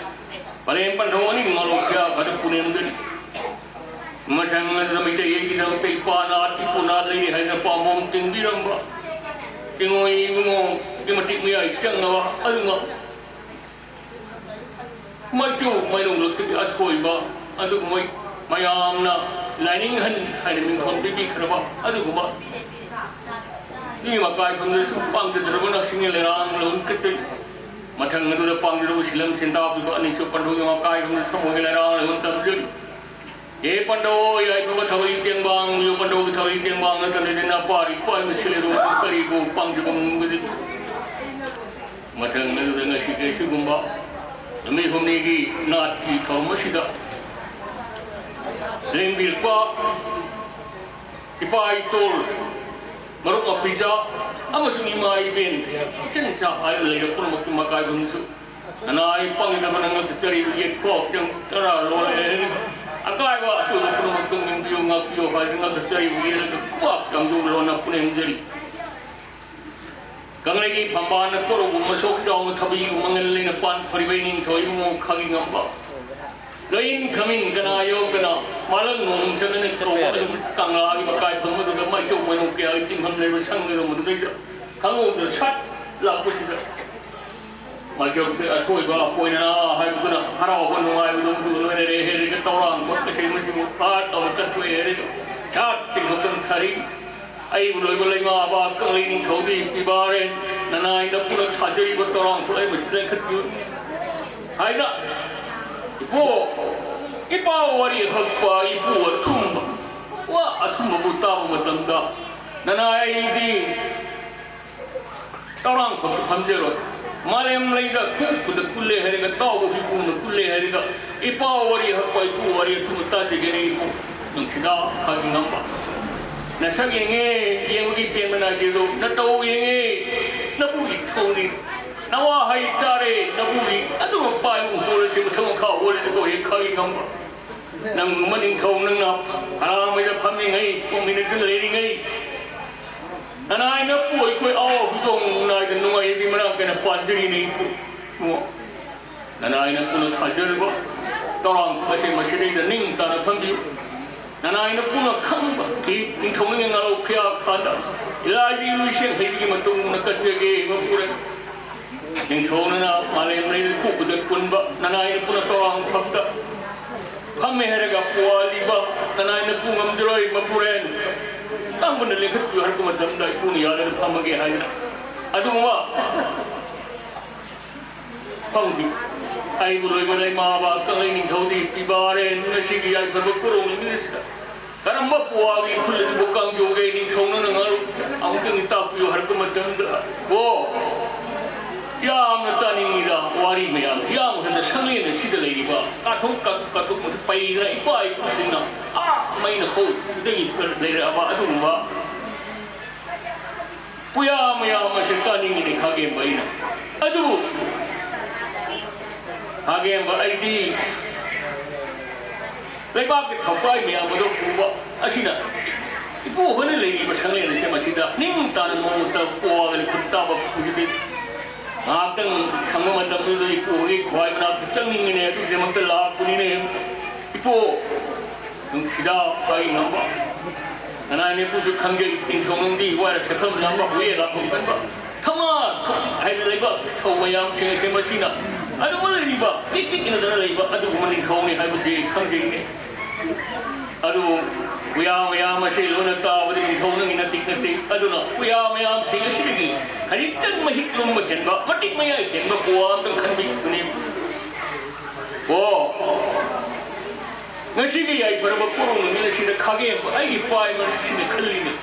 ꯄꯂꯦꯝ ꯄꯟꯊꯧ ꯑꯅꯤ ꯉꯥꯂꯣꯛ ꯀꯌꯥ ꯈꯔ ꯄꯨꯅꯦꯝꯗꯅꯤ ꯃꯊꯪ ꯑꯗꯨꯗ ꯃꯩꯇꯩ ꯑꯩꯒꯤꯗꯃꯛꯇ ꯏꯄꯥ ꯅꯥꯠ ꯏꯄꯨ ꯅꯥꯠ ꯂꯩꯔꯤ ꯍꯥꯏꯗꯅ ꯄꯥꯝꯕꯣꯝ ꯇꯤꯡꯕꯤꯔꯝꯕ ꯆꯤꯡꯉꯣꯏ ꯏꯕꯨꯡꯉꯣꯒꯤ ꯃꯇꯤꯛ ꯃꯌꯥꯏ ꯆꯪꯅꯕ ꯑꯗꯨꯒ ꯃꯆꯨ ꯃꯥꯏꯔꯣꯡꯂꯛꯇꯒꯤ ꯑꯊꯣꯏꯕ ꯑꯗꯨꯒꯨꯝꯕ ꯃꯌꯥꯝꯅ ꯂꯥꯏꯅꯤꯡꯍꯟ ꯍꯥꯏꯅ ꯃꯤꯡꯊꯣꯟ ꯄꯤꯕꯤꯈ꯭ꯔꯕ ꯑꯗꯨꯒꯨꯝꯕ ꯃꯤ ꯃꯀꯥꯏ ꯐꯝꯗꯁꯨ ꯄꯥꯡꯖꯗ꯭ꯔꯕ ꯅꯛꯁꯤꯡꯒꯤ ꯂꯩꯔꯥꯡ ꯂꯧꯍꯟ ꯀꯠꯆꯩ꯫ ꯃꯊꯪ ꯑꯗꯨꯗ ꯄꯥꯡꯖꯔꯕ ꯁꯤꯂꯝ ꯁꯤꯟꯇꯥꯛꯄꯤꯕ ꯑꯅꯤꯁꯨ ꯄꯟꯊꯧꯒꯤ ꯃꯀꯥꯏ ꯐꯝꯗ ꯊꯃꯣꯏꯒꯤ ꯂꯩꯔꯥꯡ ꯂꯧꯍꯟ ꯇꯝꯖꯔꯤ꯫ ꯍꯦ ꯄꯟꯗꯧ ꯌꯥꯏꯐꯕ ꯊꯧꯔꯤ ꯇꯦꯡꯕꯥꯡ ꯌꯣ ꯄꯟꯗꯧꯒꯤ ꯊꯧꯔꯤ ꯇꯦꯡꯕꯥꯡ ꯅꯠꯇꯅ ꯅꯄꯥꯔꯤ ꯄꯥꯏꯕ ꯁꯤꯂꯦꯔꯣ ꯀꯔꯤꯕꯨ ꯄꯥꯡꯖꯕ ꯉꯝꯒꯗꯒꯦ? ꯃꯊꯪ ꯑꯗꯨꯗ ꯉꯁꯤꯒꯤ ꯑꯁꯤꯒꯨꯝꯕ ꯅꯨꯃꯤꯠ ꯍꯨꯝꯅꯤꯒꯤ ꯅꯥꯠꯀꯤ ꯊꯧꯔꯝ ꯑꯁꯤꯗ ꯂꯦꯡꯕꯤꯔꯛꯄ ꯏꯄꯥ ꯏꯇꯣꯜ ꯃꯔꯨꯞ ꯃꯄꯤꯖꯥ ꯑꯃꯁꯨꯡ ꯏꯃꯥ ꯏꯕꯦꯟ, ꯏꯆꯟ ꯏꯆꯥ ꯍꯥꯏꯅ ꯂꯩꯔꯕ ꯄꯨꯝꯅꯃꯛꯀꯤ ꯃꯀꯥꯏꯕꯨꯡꯁꯨ ꯅꯅꯥꯏ ꯄꯪꯗꯕ ꯅꯪꯅ ꯆꯔꯤꯕ ꯌꯦꯠꯈꯣꯛꯇꯪ ꯇꯔꯥ ꯂꯣꯜꯂꯦ꯫ ꯑꯀꯥꯏꯕ ꯑꯇꯣꯏꯕ ꯄꯨꯝꯅꯃꯛ ꯇꯨꯡ ꯏꯟꯕꯤꯌꯨ, ꯉꯥꯛꯄꯤꯌꯨ ꯍꯥꯏꯗꯨꯅ ꯆꯔꯤꯕ ꯌꯦꯠꯂꯒ ꯈꯨꯕꯥꯛ ꯇꯝꯗꯨ ꯂꯣꯟꯅ ꯄꯨꯅꯦꯝꯖꯔꯤ꯫ ꯀꯪꯂꯩꯒꯤ ꯐꯝꯕꯥꯜꯅ ꯀꯣꯔꯧꯒꯨꯝꯕ ꯁꯣꯛ ꯆꯥꯎꯅ ꯊꯕꯤꯒꯨꯝꯕ ꯃꯉꯜ ꯂꯩꯅ ꯄꯥꯟ ꯐꯔꯤꯕ ꯏꯅꯤꯡꯊꯧ ꯏꯕꯨꯡꯉꯣ ꯈꯥꯒꯤ ꯉꯝꯕ꯫ ꯂꯣꯏꯅꯤꯡ ꯈꯃꯤꯟ ꯀꯅꯥ ꯌꯧꯗꯅ ꯃꯥꯂꯪ ꯅꯣꯡ ꯆꯪꯗꯅ ꯇꯧꯕ ꯑꯗꯨꯝ ꯀꯪꯂꯥꯒꯤ ꯃꯀꯥꯏ ꯐꯝ ꯑꯗꯨꯗ ꯃꯥꯏꯆꯧ ꯃꯩꯅꯧ ꯀꯌꯥꯒꯤ ꯇꯤꯟꯐꯝ ꯂꯩꯕ ꯁꯪꯒꯗꯧ ꯃꯗꯨꯗꯩꯗ ꯈꯪꯍꯧꯗꯅ ꯁꯠ ꯂꯥꯛꯄꯁꯤꯗ ꯃꯥꯏꯆꯧꯗ ꯑꯊꯣꯏꯕ ꯑꯄꯣꯏꯅꯅ ꯍꯥꯏꯕꯗꯨꯅ ꯍꯔꯥꯎꯕ ꯅꯨꯡꯉꯥꯏꯕꯗꯨ ꯂꯣꯏꯅꯔꯦ꯫ ꯍꯦꯔꯤꯒ ꯇꯧꯔꯥꯡꯕ ꯀꯩꯁꯩ ꯃꯁꯤꯕꯨ ꯐꯥꯠ ꯇꯧꯔ ꯆꯠꯊꯣꯛꯑꯦ꯫ ꯍꯦꯔꯤꯒ ꯁꯥꯠ ꯇꯤꯡꯈꯠꯇꯅ ꯊꯥꯔꯤ꯫ ꯑꯩꯕꯨ ꯂꯣꯏꯕ ꯂꯩꯃꯥ ꯑꯕꯥ ꯀꯪꯂꯩ ꯅꯤꯡꯊꯧꯗꯤ ꯄꯤꯕꯥꯔꯦꯟ ꯅꯅꯥꯏꯅ ꯄꯨꯔ ꯊꯥꯖꯔꯤꯕ ꯇꯧꯔꯥꯡ ꯈꯨꯠꯂꯩ ꯃꯁꯤꯗ ꯏꯟꯈꯠꯄꯤꯌꯨ ꯍꯥꯏꯅ ꯏꯄꯣ ꯏꯄꯥ ꯋꯥꯔꯤ ꯍꯛꯄ ꯏꯄꯨ ꯑꯊꯨꯝꯕ ꯋꯥ ꯑꯊꯨꯝꯕꯕꯨ ꯇꯥꯕ ꯃꯇꯝꯗ ꯅꯅꯥꯏꯗꯤ ꯇꯧꯔꯥꯡ ꯈꯨꯠꯇ ꯐꯝꯖꯔꯣꯏ꯫ ꯃꯥꯂꯦꯝ ꯂꯩꯗ ꯈꯨ ꯈꯨꯗ ꯀꯨꯜꯂꯦ ꯍꯥꯏꯔꯒ ꯇꯥꯎꯕ ꯍꯨꯏꯄꯨꯅ ꯀꯨꯜꯂꯦ ꯍꯥꯏꯔꯒ ꯏꯄꯥ ꯋꯥꯔꯤ ꯍꯛꯄ ꯏꯄꯨ ꯋꯥꯔꯤ ꯑꯊꯨꯝꯕ ꯇꯥꯖꯒꯦꯅꯦ ꯏꯄꯨ꯫ ꯅꯨꯡꯁꯤꯗ ꯈꯥꯒꯤ ꯉꯝꯕ꯫ ꯅꯁꯛ ꯌꯦꯡꯉꯦ, ꯌꯦꯡꯕꯒꯤ ꯄꯦꯟꯕ ꯅꯥꯏꯗꯦꯗꯣ꯫ ꯅꯇꯧ ꯌꯦꯡꯉꯦ, ꯅꯕꯨꯛ ꯏꯊꯧꯅꯤ꯫ ꯅꯋꯥ ꯍꯩ ꯇꯥꯔꯦ, ꯅꯕꯨꯛ ꯏ ꯑꯗꯨꯃꯛ ꯄꯥꯏꯕ ꯎꯄꯨꯔꯁꯤ ꯃꯊꯛ ꯃꯈꯥ ꯑꯣꯜꯂꯦꯗꯣ ꯍꯦꯛ ꯈꯥꯒꯤ ꯉꯝꯕ꯫ ꯅꯪ ꯃꯅꯤꯡꯊꯧ ꯅꯪꯅ ꯍꯔꯥꯃꯩꯗ ꯐꯝꯃꯤꯉꯩ, ꯄꯣꯛꯃꯤꯟꯅꯗꯨꯅ ꯂꯩꯔꯤꯉꯩ, ꯅꯅꯥꯏꯅ ꯄꯣꯏ ꯀꯣꯏ ꯑꯋꯥ ꯍꯨꯗꯣꯡ ꯅꯥꯏꯗ ꯅꯨꯡꯉꯥꯏꯕꯤ ꯃꯔꯥꯡ ꯀꯥꯏꯅ ꯄꯥꯟꯖꯔꯤꯅꯤ ꯏꯄꯨ꯫ ꯏꯕꯨꯡꯉꯣ, ꯅꯅꯥꯏꯅ ꯄꯨꯅ ꯊꯥꯖꯔꯤꯕ ꯇꯧꯔꯥꯡ ꯑꯁꯤ ꯃꯁꯤꯗꯩꯗ ꯅꯤꯡ ꯇꯥꯅ ꯐꯝꯕꯤꯌꯨ꯫ ꯅꯅꯥꯏꯅ ꯄꯨꯅ ꯈꯪꯕ ꯀꯤ ꯅꯤꯡꯊꯧꯅꯤꯡ ꯉꯥꯔꯧ ꯀꯌꯥ ꯈꯥꯟꯗ ꯏꯂꯥꯏꯕꯤ ꯂꯨꯏꯁꯦꯡ ꯍꯩꯕꯤꯒꯤ ꯃꯇꯨꯡ ꯏꯟꯅ ꯀꯠꯆꯒꯦ ꯃꯄꯨꯔꯦ꯫ ꯅꯤꯡꯊꯧꯅꯅ ꯃꯥꯂꯦꯝ ꯂꯩꯔ ꯈꯨꯕꯗ ꯀꯨꯟꯕ ꯅꯅꯥꯏꯅ ꯄꯨꯅ ꯇꯧꯔꯥꯡ ꯐꯝꯗ ꯐꯝꯃꯦ ꯍꯥꯏꯔꯒ ꯄꯨꯋꯥꯂꯤꯕ ꯅꯅꯥꯏꯅ ꯄꯨ ꯉꯝꯗꯔꯣꯏ ꯃꯄꯨꯔꯦꯟ꯫ ꯇꯥꯡꯕꯅ ꯂꯦꯡꯈꯠꯄꯤꯌꯨ ꯍꯥꯏꯔꯛꯄ ꯃꯇꯝꯗ ꯏꯄꯨꯅ ꯌꯥꯗꯅ ꯐꯝꯃꯒꯦ ꯍꯥꯏꯗꯅ ꯑꯗꯨꯒꯨꯝꯕ ꯐꯝꯕꯤ ꯑꯩꯕꯨ ꯂꯣꯏꯕ ꯂꯩꯃꯥꯕ ꯀꯪꯂꯩ ꯅꯤꯡꯊꯧꯗꯤ ꯄꯤꯕꯥꯔꯦꯟ ꯉꯁꯤꯒꯤ ꯌꯥꯏꯐꯕ ꯀꯣꯔꯧ ꯅꯨꯃꯤꯠ ꯑꯁꯤꯗ ꯀꯔꯝꯕ ꯄꯨꯋꯥꯒꯤ ꯏꯈꯨꯜ ꯑꯗꯨꯕꯨ ꯀꯥꯡꯖꯧꯒꯦ ꯅꯤꯡꯊꯧꯅ ꯉꯥꯔꯨ ꯑꯃꯨꯛꯇꯪ ꯇꯥꯛꯄꯤꯌꯨ ꯍꯥꯏꯔꯛꯄ ꯃꯇꯝꯗ ꯀꯣ ꯌꯥꯝꯅ ꯇꯥꯅꯤꯡꯉꯤꯗ ꯋꯥꯔꯤ ꯃꯌꯥꯝ ꯌꯥꯝ ꯍꯦꯟꯅ ꯁꯪꯂꯦꯟ ꯑꯁꯤꯗ ꯂꯩꯔꯤꯕ ꯀꯥꯊꯣꯛ ꯀꯥꯊꯣꯛ ꯀꯥꯊꯣꯛ ꯄꯩꯗꯅ ꯏꯄꯥ ꯏꯄꯨꯁꯤꯡꯅ ꯑꯥ ꯃꯩꯅ ꯍꯧꯗꯒꯤ ꯂꯩꯔꯛꯑꯕ ꯑꯗꯨꯒꯨꯝꯕ ꯄꯨꯌꯥ ꯃꯌꯥꯝ ꯑꯁꯤ ꯇꯥꯅꯤꯡꯉꯤꯅꯦ ꯈꯥꯒꯦꯝꯕ ꯑꯩꯅ꯫ ꯑꯗꯨꯕꯨ ꯈꯥꯒꯦꯝꯕ ꯑꯩꯗꯤ ꯂꯩꯕꯥꯛꯀꯤ ꯊꯧꯄꯥꯏ ꯃꯌꯥꯝ ꯑꯗꯨ ꯄꯨꯕ ꯑꯁꯤꯅ ꯏꯄꯨ ꯍꯣꯏꯅ ꯂꯩꯔꯤꯕ ꯁꯪꯂꯦꯟ ꯑꯁꯤ ꯃꯁꯤꯗ ꯅꯤꯡ ꯇꯥꯅ ꯅꯣꯡꯃꯇ ꯄꯣꯛꯑꯒꯅꯤ ꯈꯨꯠ ꯇꯥꯕ ꯄꯨꯗꯨꯗꯤ ꯉꯥꯏꯍꯥꯛꯇꯪ ꯁꯪꯕ ꯃꯇꯝꯗꯨꯗ ꯏꯄꯨ ꯍꯣꯏꯒꯤ ꯈ꯭ꯋꯥꯏ ꯃꯅꯥꯛꯇ ꯆꯪꯅꯤꯡꯉꯤꯅꯦ, ꯑꯗꯨꯒꯤꯗꯃꯛꯇ ꯂꯥꯛꯄꯅꯤꯅꯦ꯫ ꯏꯄꯨ, ꯅꯨꯡꯁꯤꯗ ꯈ꯭ꯋꯥꯏ ꯉꯝꯕ ꯅꯅꯥꯏ ꯅꯤꯄꯨꯁꯨ ꯈꯪꯖꯩ, ꯅꯤꯡꯊꯧ ꯅꯪꯗꯤ ꯋꯥꯏꯔ ꯁꯦꯠꯐꯝ ꯂꯥꯡꯕ ꯍꯨꯏꯌꯦ ꯂꯥꯛꯐꯝ ꯀꯟꯕ ꯊꯃꯥ ꯍꯥꯏꯅ ꯂꯩꯕ ꯊꯧ ꯃꯌꯥꯝꯁꯤꯡ ꯑꯁꯤ ꯃꯁꯤꯅ ꯑꯗꯨꯃ ꯂꯩꯔꯤꯕ ꯇꯤꯛ ꯇꯤꯛ ꯏꯅꯗꯅ ꯂꯩꯕ ꯑꯗꯨꯒꯨꯝꯕ ꯅꯤꯡꯊꯧꯅꯤ ꯍꯥꯏꯕꯁꯤ ꯈꯪꯖꯩꯅꯦ꯫ ꯑꯗꯨꯕꯨ ꯄꯨꯌꯥ ꯃꯌꯥꯝ ꯑꯁꯤ ꯂꯣꯏꯅ ꯇꯥꯕꯗ ꯅꯤꯡꯊꯧ ꯅꯪꯒꯤ ꯅꯇꯤꯛ ꯅꯠꯇꯦ꯫ ꯑꯗꯨꯅ ꯄꯨꯌꯥ ꯃꯌꯥꯝꯁꯤꯡ ꯑꯁꯤꯗꯒꯤ ꯈꯖꯤꯛꯇꯪ ꯃꯍꯤꯛ ꯂꯨꯝꯕ ꯍꯦꯟꯕ, ꯃꯇꯤꯛ ꯃꯌꯥꯏ ꯍꯦꯟꯕ ꯄꯨꯋꯥ ꯑꯝꯇꯪ ꯈꯟꯕꯤꯌꯨꯅꯦ꯫ ꯑꯣ, ꯉꯁꯤꯒꯤ ꯌꯥꯏꯐꯔꯕ ꯄꯣꯔꯣꯝ ꯅꯨꯃꯤꯠ ꯑꯁꯤꯗ ꯈꯥꯒꯦꯝꯕ ꯑꯩꯒꯤ ꯄꯥꯏꯕ ꯑꯁꯤꯅ ꯈꯜꯂꯤꯅꯦ꯫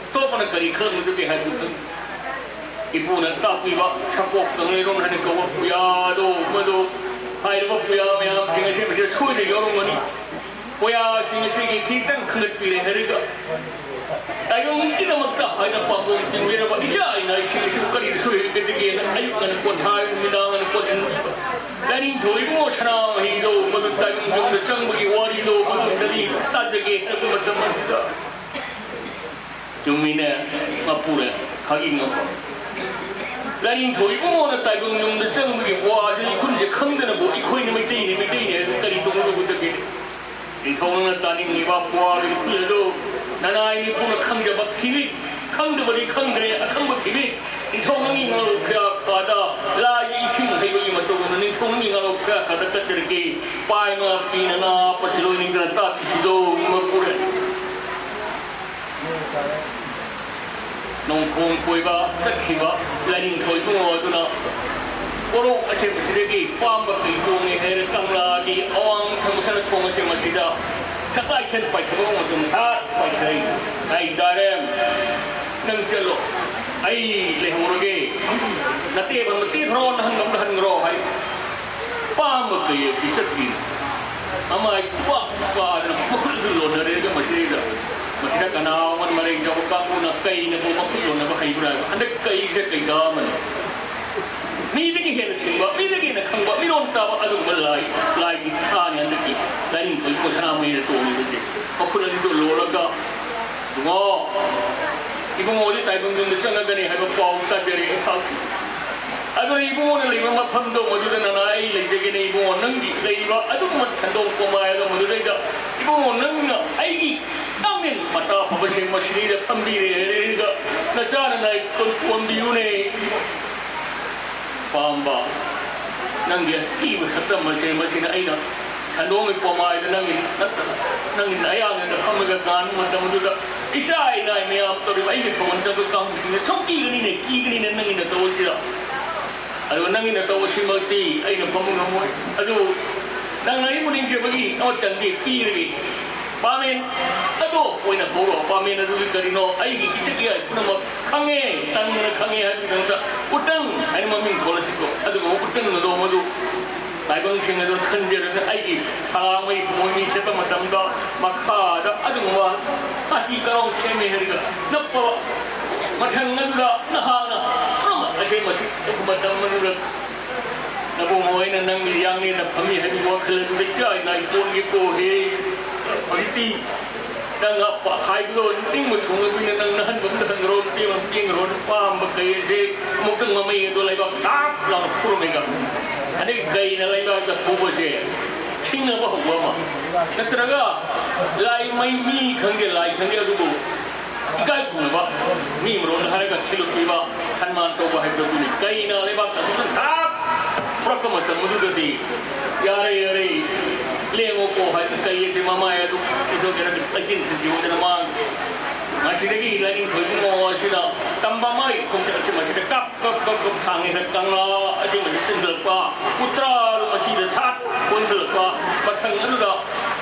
ꯑꯇꯣꯞꯄꯅ ꯀꯔꯤ ꯈꯜꯂꯝꯒꯗꯒꯦ ꯍꯥꯏꯕꯗꯨ ꯈꯪꯗꯦ꯫ ꯏꯄꯨꯅ ꯇꯥꯛꯄꯤꯕ ꯁꯀꯣꯛ ꯀꯪꯂꯩꯔꯣꯡ ꯍꯥꯏꯅ ꯀꯧꯕ ꯄꯨꯌꯥꯗꯣ ꯃꯗꯨ ꯍꯥꯏꯔꯤꯕ ꯄꯨꯌꯥ ꯃꯌꯥꯝꯁꯤꯡ ꯑꯁꯤ ꯃꯁꯤꯗ ꯁꯣꯏꯗꯅ ꯌꯥꯎꯔꯝꯒꯅꯤ꯫ ꯄꯨꯌꯥꯁꯤꯡ ꯑꯁꯤꯒꯤ ꯈꯤꯇꯪ ꯈꯟꯒꯠꯄꯤꯔꯦ ꯍꯥꯏꯔꯒ ꯇꯥꯏꯕꯪꯒꯤꯗꯃꯛꯇ ꯍꯥꯏꯅ ꯄꯥꯝꯕꯣꯝ ꯇꯤꯡꯕꯤꯔꯕ ꯏꯆꯥ ꯏꯅꯥꯏꯁꯤꯡ ꯑꯁꯤꯕꯨ ꯀꯔꯤꯗ ꯁꯣꯏꯍꯟꯒꯗꯒꯦꯅ ꯑꯌꯨꯛ ꯉꯟꯅ ꯄꯣꯊꯥꯔꯤ, ꯅꯨꯃꯤꯗꯥꯡ ꯉꯟꯅ ꯄꯣꯊꯥꯔꯤ꯫ ꯂꯥꯏꯅꯤꯡꯊꯧ ꯏꯕꯨꯡꯉꯣ ꯁꯅꯥꯃꯍꯤꯗꯣ ꯃꯗꯨ ꯇꯥꯏꯕꯪ ꯌꯨꯝꯗ ꯆꯪꯕꯒꯤ ꯋꯥꯔꯤꯗꯣ ꯃꯗꯨ ꯀꯔꯤ ꯇꯥꯖꯒꯦ ꯍꯥꯏꯔꯛꯄ ꯃꯇꯝ ꯑꯗꯨꯗ ꯆꯨꯝꯃꯤꯅꯦ, ꯃꯄꯨꯔꯦ, ꯈꯥꯒꯤ ꯉꯝꯕ꯫ ꯂꯥꯏꯅꯤꯡꯊꯧ ꯏꯕꯨꯡꯉꯣꯅ ꯇꯥꯏꯕꯪ ꯌꯨꯝꯗ ꯆꯪꯕꯒꯤ ꯋꯥꯁꯦ ꯏꯈꯨꯟꯁꯦ ꯈꯪꯗꯅꯕꯨ ꯑꯩꯈꯣꯏꯅ ꯃꯩꯇꯩꯅꯤ, ꯃꯩꯇꯩꯅꯤ ꯍꯥꯏꯕ ꯀꯔꯤ ꯇꯧꯒꯗꯧꯕꯗꯒꯦ? ꯅꯤꯡꯊꯧꯅ ꯇꯥꯅꯤꯡꯉꯤꯕ ꯄꯨꯋꯥꯔꯤ ꯏꯈꯨꯜ ꯑꯗꯨ ꯅꯅꯥꯏ ꯅꯤꯄꯨꯅ ꯈꯪꯖꯕ ꯊꯤꯕꯤ, ꯈꯪꯗꯕꯗꯤ ꯈꯪꯗ꯭ꯔꯦ, ꯑꯈꯪꯕ ꯊꯤꯕꯤ꯫ ꯅꯤꯡꯊꯧ ꯅꯪꯒꯤ ꯉꯥꯂꯣꯛ ꯐꯤꯔꯥ ꯈꯥꯗ ꯂꯥꯏꯒꯤ ꯏꯁꯤꯡ ꯍꯩꯕꯒꯤ ꯃꯇꯧ ꯑꯃ ꯅꯤꯡꯊꯧ ꯅꯪꯒꯤ ꯉꯥꯂꯣꯛ ꯐꯤꯔꯥ ꯈꯥꯗ ꯀꯠꯆꯔꯒꯦ꯫ ꯄꯥꯏꯃ ꯄꯤꯅꯅ ꯄꯁꯤꯂꯣꯏ ꯅꯤꯡꯗꯅ ꯇꯥꯛꯄꯤꯁꯤꯗꯣ ꯃꯄꯨꯔꯦ꯫ ꯅꯣꯡꯈꯣꯡ ꯀꯣꯏꯕ ꯆꯠꯈꯤꯕ ꯂꯥꯏꯅꯤꯡꯊꯧ ꯏꯕꯨꯡꯉꯣ ꯑꯗꯨꯅ ꯀꯣꯔꯧ ꯑꯆꯦꯝꯕꯁꯤꯗꯒꯤ ꯄꯥꯝꯕ ꯀꯩ ꯇꯣꯡꯉꯦ ꯍꯥꯏꯅ ꯀꯪꯂꯥꯒꯤ ꯑꯋꯥꯡ ꯊꯪꯕ ꯁꯅꯥ ꯊꯣꯡ ꯑꯆꯦꯝꯕꯁꯤꯗ ꯁꯀꯥꯏ ꯁꯟ ꯄꯥꯏꯊꯕ ꯃꯇꯝ ꯁꯥꯠ ꯄꯥꯏꯊꯩ꯫ ꯑꯩ ꯗꯥꯔꯦꯝ, ꯅꯪ ꯆꯠꯂꯣ, ꯑꯩ ꯂꯩꯍꯧꯔꯒꯦ꯫ ꯅꯠꯇꯦꯕ, ꯅꯠꯇꯦ ꯈ꯭ꯔꯣ, ꯅꯍꯟ ꯉꯝꯗ ꯍꯟꯈ꯭ꯔꯣ ꯍꯥꯏ꯫ ꯄꯥꯝꯕ ꯀꯩ ꯑꯁꯤ ꯆꯠꯈꯤ꯫ ꯑꯃ ꯑꯩ ꯄꯥꯛ ꯄꯥꯗꯅ ꯄꯨꯈ꯭ꯔꯤꯗꯨ ꯂꯣꯟꯅꯔꯦꯒ ꯃꯁꯤꯗ, ꯃꯁꯤꯗ ꯀꯅꯥ ꯑꯃꯅ ꯃꯔꯩ ꯇꯧꯕ ꯀꯥꯡꯕꯨꯅ ꯀꯩꯅꯕꯨ ꯃꯈꯨꯠ ꯌꯣꯟꯅꯕ ꯍꯩꯕ꯭ꯔꯥ ꯍꯥꯏꯕ? ꯍꯟꯗꯛ ꯀꯩꯁꯦ ꯀꯩꯗ ꯑꯃꯅꯤ꯫ ꯃꯤꯗꯒꯤ ꯍꯦꯟꯅ ꯁꯤꯡꯕ, ꯃꯤꯗꯒꯤ ꯍꯦꯟꯅ ꯈꯪꯕ, ꯃꯤꯔꯣꯟ ꯇꯥꯕ ꯑꯗꯨꯒꯨꯝꯕ ꯂꯥꯏ, ꯂꯥꯏꯒꯤ ꯁꯥꯅꯤ ꯍꯟꯗꯛꯀꯤ ꯂꯥꯏꯅꯤꯡꯊꯧ ꯏꯕꯣ ꯁꯅꯥꯃꯍꯤꯅ ꯇꯣꯡꯉꯤꯕꯁꯦ꯫ ꯃꯈꯨꯠ ꯑꯅꯤꯗꯨ ꯂꯣꯜꯂꯒ, "ꯏꯕꯨꯡꯉꯣ, ꯏꯕꯨꯡꯉꯣꯗꯤ ꯇꯥꯏꯕꯪ ꯌꯨꯝꯗ ꯆꯪꯉꯒꯅꯤ ꯍꯥꯏꯕ ꯄꯥꯎ ꯇꯥꯖꯔꯦ ꯑꯩꯍꯥꯛ꯫ ꯑꯗꯨꯅ ꯏꯕꯨꯡꯉꯣꯅ ꯂꯩꯕ ꯃꯐꯝꯗꯣ ꯃꯗꯨꯗ ꯅꯅꯥ ꯑꯩ ꯂꯩꯖꯒꯦꯅꯦ ꯏꯕꯨꯡꯉꯣ, ꯅꯪꯒꯤ ꯂꯩꯔꯤꯕ ꯑꯗꯨꯒꯨꯝꯕ ꯈꯟꯗꯣꯡ ꯀꯣꯃꯥꯏ ꯑꯗꯣ ꯃꯗꯨꯗꯩꯗ ꯏꯕꯨꯡꯉꯣ ꯅꯪꯅ ꯑꯩꯒꯤ ꯇꯥꯡꯂꯦꯟ ꯃꯇꯥ ꯐꯕꯁꯦ ꯃꯁꯤꯗꯩꯗ ꯐꯝꯕꯤꯔꯦ ꯍꯥꯏꯔꯒ ꯅꯆꯥꯅ ꯅꯥꯏ ꯀꯣꯟꯕꯤꯌꯨꯅꯦ꯫ ꯄꯥꯝꯕ ꯅꯪꯒꯤ ꯑꯀꯤꯕ ꯁꯛꯇꯝ ꯑꯁꯦ ꯃꯁꯤꯅ ꯑꯩꯅ ꯈꯟꯗꯣꯡꯒꯤ ꯀꯣꯃꯥꯏꯗ ꯅꯪꯒꯤ ꯅꯠꯇ-, ꯅꯪꯒꯤ ꯅꯌꯥꯡꯗ ꯐꯝꯃꯒ ꯀꯥꯟꯕ ꯃꯇꯝꯗꯨꯗ ꯏꯆꯥ ꯏꯅꯥꯏ ꯃꯌꯥꯝ ꯇꯧꯔꯤꯕ ꯑꯩꯒꯤ ꯊꯧꯒꯜ ꯆꯠꯄ ꯀꯥꯡꯕꯨꯁꯤꯡꯅ ꯁꯨꯝ ꯀꯤꯒꯅꯤꯅꯦ, ꯀꯤꯒꯅꯤꯅꯦ ꯅꯪꯒꯤ ꯅꯇꯧ ꯑꯁꯤꯗ꯫ ꯑꯗꯨꯒ ꯅꯪꯒꯤ ꯅꯇꯧ ꯑꯁꯤꯃꯛꯇꯤ ꯑꯩꯅ ꯐꯝꯕ ꯉꯝꯃꯣꯏ꯫ ꯑꯗꯨ ꯅꯪꯅ ꯑꯩꯕꯨ ꯅꯤꯡꯖꯕꯒꯤ ꯑꯃꯇꯪꯗꯤ ꯄꯤꯔꯒꯦ꯫ ꯄꯥꯃꯦꯟ ꯑꯗꯣ ꯑꯣꯏꯅ ꯍꯧꯔꯣ꯫ ꯄꯥꯃꯦꯟ ꯑꯗꯨꯗꯤ ꯀꯔꯤꯅꯣ? ꯑꯩꯒꯤ ꯏꯊꯛ ꯏꯌꯥꯏ ꯄꯨꯝꯅꯃꯛ ꯈꯪꯉꯦ, ꯇꯪꯗꯅ ꯈꯪꯉꯦ ꯍꯥꯏꯕꯒꯤꯗꯃꯛꯇ ꯎꯇꯪ ꯍꯥꯏꯅ ꯃꯃꯤꯡ ꯊꯣꯜꯂꯁꯤꯀꯣ꯫ ꯑꯗꯨꯒ ꯎꯇꯪ ꯑꯗꯣ ꯃꯗꯨ ꯇꯥꯏꯕꯪꯁꯤꯡ ꯑꯗꯨ ꯈꯟꯖꯔꯒ ꯑꯩꯒꯤ ꯍꯂꯥꯡꯕꯒꯤ ꯃꯣꯏꯒꯤ ꯁꯦꯠꯄ ꯃꯇꯝꯗ ꯃꯈꯥꯗ ꯑꯗꯨꯒꯨꯝꯕ ꯑꯁꯤ ꯀꯔꯥꯎ ꯁꯦꯝꯃꯦ ꯍꯥꯏꯔꯒ ꯅꯞꯄ ꯃꯊꯪ ꯑꯗꯨꯗ ꯅꯍꯥꯛꯅ ꯄꯨꯝꯅꯃꯛ ꯑꯁꯦꯡꯕꯁꯤ ꯃꯇꯝ ꯑꯗꯨꯗ ꯅꯕꯨꯡ ꯍꯣꯏꯅ ꯅꯪꯒꯤ ꯌꯥꯡꯂꯦꯟꯗ ꯐꯝꯃꯤ ꯍꯥꯏꯕꯒꯤ ꯋꯥꯈꯜ ꯑꯗꯨꯗ ꯏꯆꯥ ꯏꯅꯥ ꯏꯀꯣꯟꯒꯤ ꯀꯣꯍꯦ꯫ ꯍꯧꯖꯤꯛꯇꯤ ꯅꯪ ꯍꯥꯏꯕꯗꯣ ꯅꯤꯡꯕ ꯊꯨꯡꯉꯕꯅꯤꯅ ꯅꯪ ꯅꯍꯟꯕ ꯑꯝꯇ ꯍꯪꯈ꯭ꯔꯣ, ꯅꯨꯄꯤ ꯑꯃ ꯆꯦꯟꯈ꯭ꯔꯣ, ꯅꯨꯄꯥ ꯑꯃ ꯀꯩꯁꯦ ꯑꯃꯨꯛꯇꯪ ꯃꯃꯩ ꯑꯗꯣ ꯂꯩꯕꯥꯛ ꯇꯥꯞ ꯂꯥꯎꯅ ꯐꯨꯔꯝꯃꯦꯒ꯫ ꯑꯗꯩ ꯒꯩꯅ ꯂꯩꯕꯥꯛꯇ ꯐꯨꯕꯁꯦ ꯁꯤꯡꯅꯕ ꯍꯧꯕ ꯑꯃ ꯅꯠꯇ꯭ꯔꯒ ꯂꯥꯏ ꯃꯩ ꯃꯤ ꯈꯪꯗꯦ ꯂꯥꯏ ꯈꯪꯗꯦ ꯑꯗꯨꯕꯨ ꯏꯀꯥꯏ ꯈꯨꯝꯅꯕ ꯃꯤ ꯑꯃꯔꯣꯝꯗ ꯍꯥꯏꯔꯒ ꯈꯤꯂꯨ ꯄꯤꯕ ꯁꯟꯃꯥꯟ ꯇꯧꯕ ꯍꯥꯏꯕꯗꯨ ꯑꯗꯨꯅꯤ꯫ ꯀꯩꯅ ꯂꯩꯕꯥꯛꯇ ꯑꯗꯨꯝ ꯊꯥꯞ ꯄꯨꯔꯛꯄ ꯃꯇꯝ ꯑꯗꯨꯗꯗꯤ ꯌꯥꯔꯦ ꯌꯥꯔꯦ ꯂꯦꯡꯉꯣꯀꯣ ꯍꯥꯏꯗꯅ ꯀꯩ ꯑꯗꯤ ꯃꯃꯥꯏ ꯑꯗꯨ ꯏꯊꯣꯛꯆꯔꯒ ꯑꯩꯁꯤꯟ ꯊꯤꯟꯖꯤꯟꯗꯅ ꯃꯥꯡ ꯃꯁꯤꯗꯒꯤ ꯂꯥꯏꯅꯤꯡꯊꯧ ꯏꯕꯨꯡꯉꯣ ꯑꯁꯤꯅ ꯇꯝꯕ ꯃꯥꯒꯤ ꯈꯣꯡꯆꯠ ꯑꯁꯤ ꯃꯁꯤꯗ ꯀꯞ ꯀꯞ ꯀꯞ ꯀꯞ ꯊꯥꯡꯉꯦꯗ ꯀꯪꯂꯥ ꯑꯁꯤ ꯃꯁꯤ ꯆꯤꯟꯁꯤꯜꯂꯛꯄ ꯎꯇ꯭ꯔꯥ ꯃꯁꯤꯗ ꯊꯥꯠ ꯀꯣꯟꯁꯤꯜꯂꯛꯄ ꯃꯊꯪ ꯑꯗꯨꯗ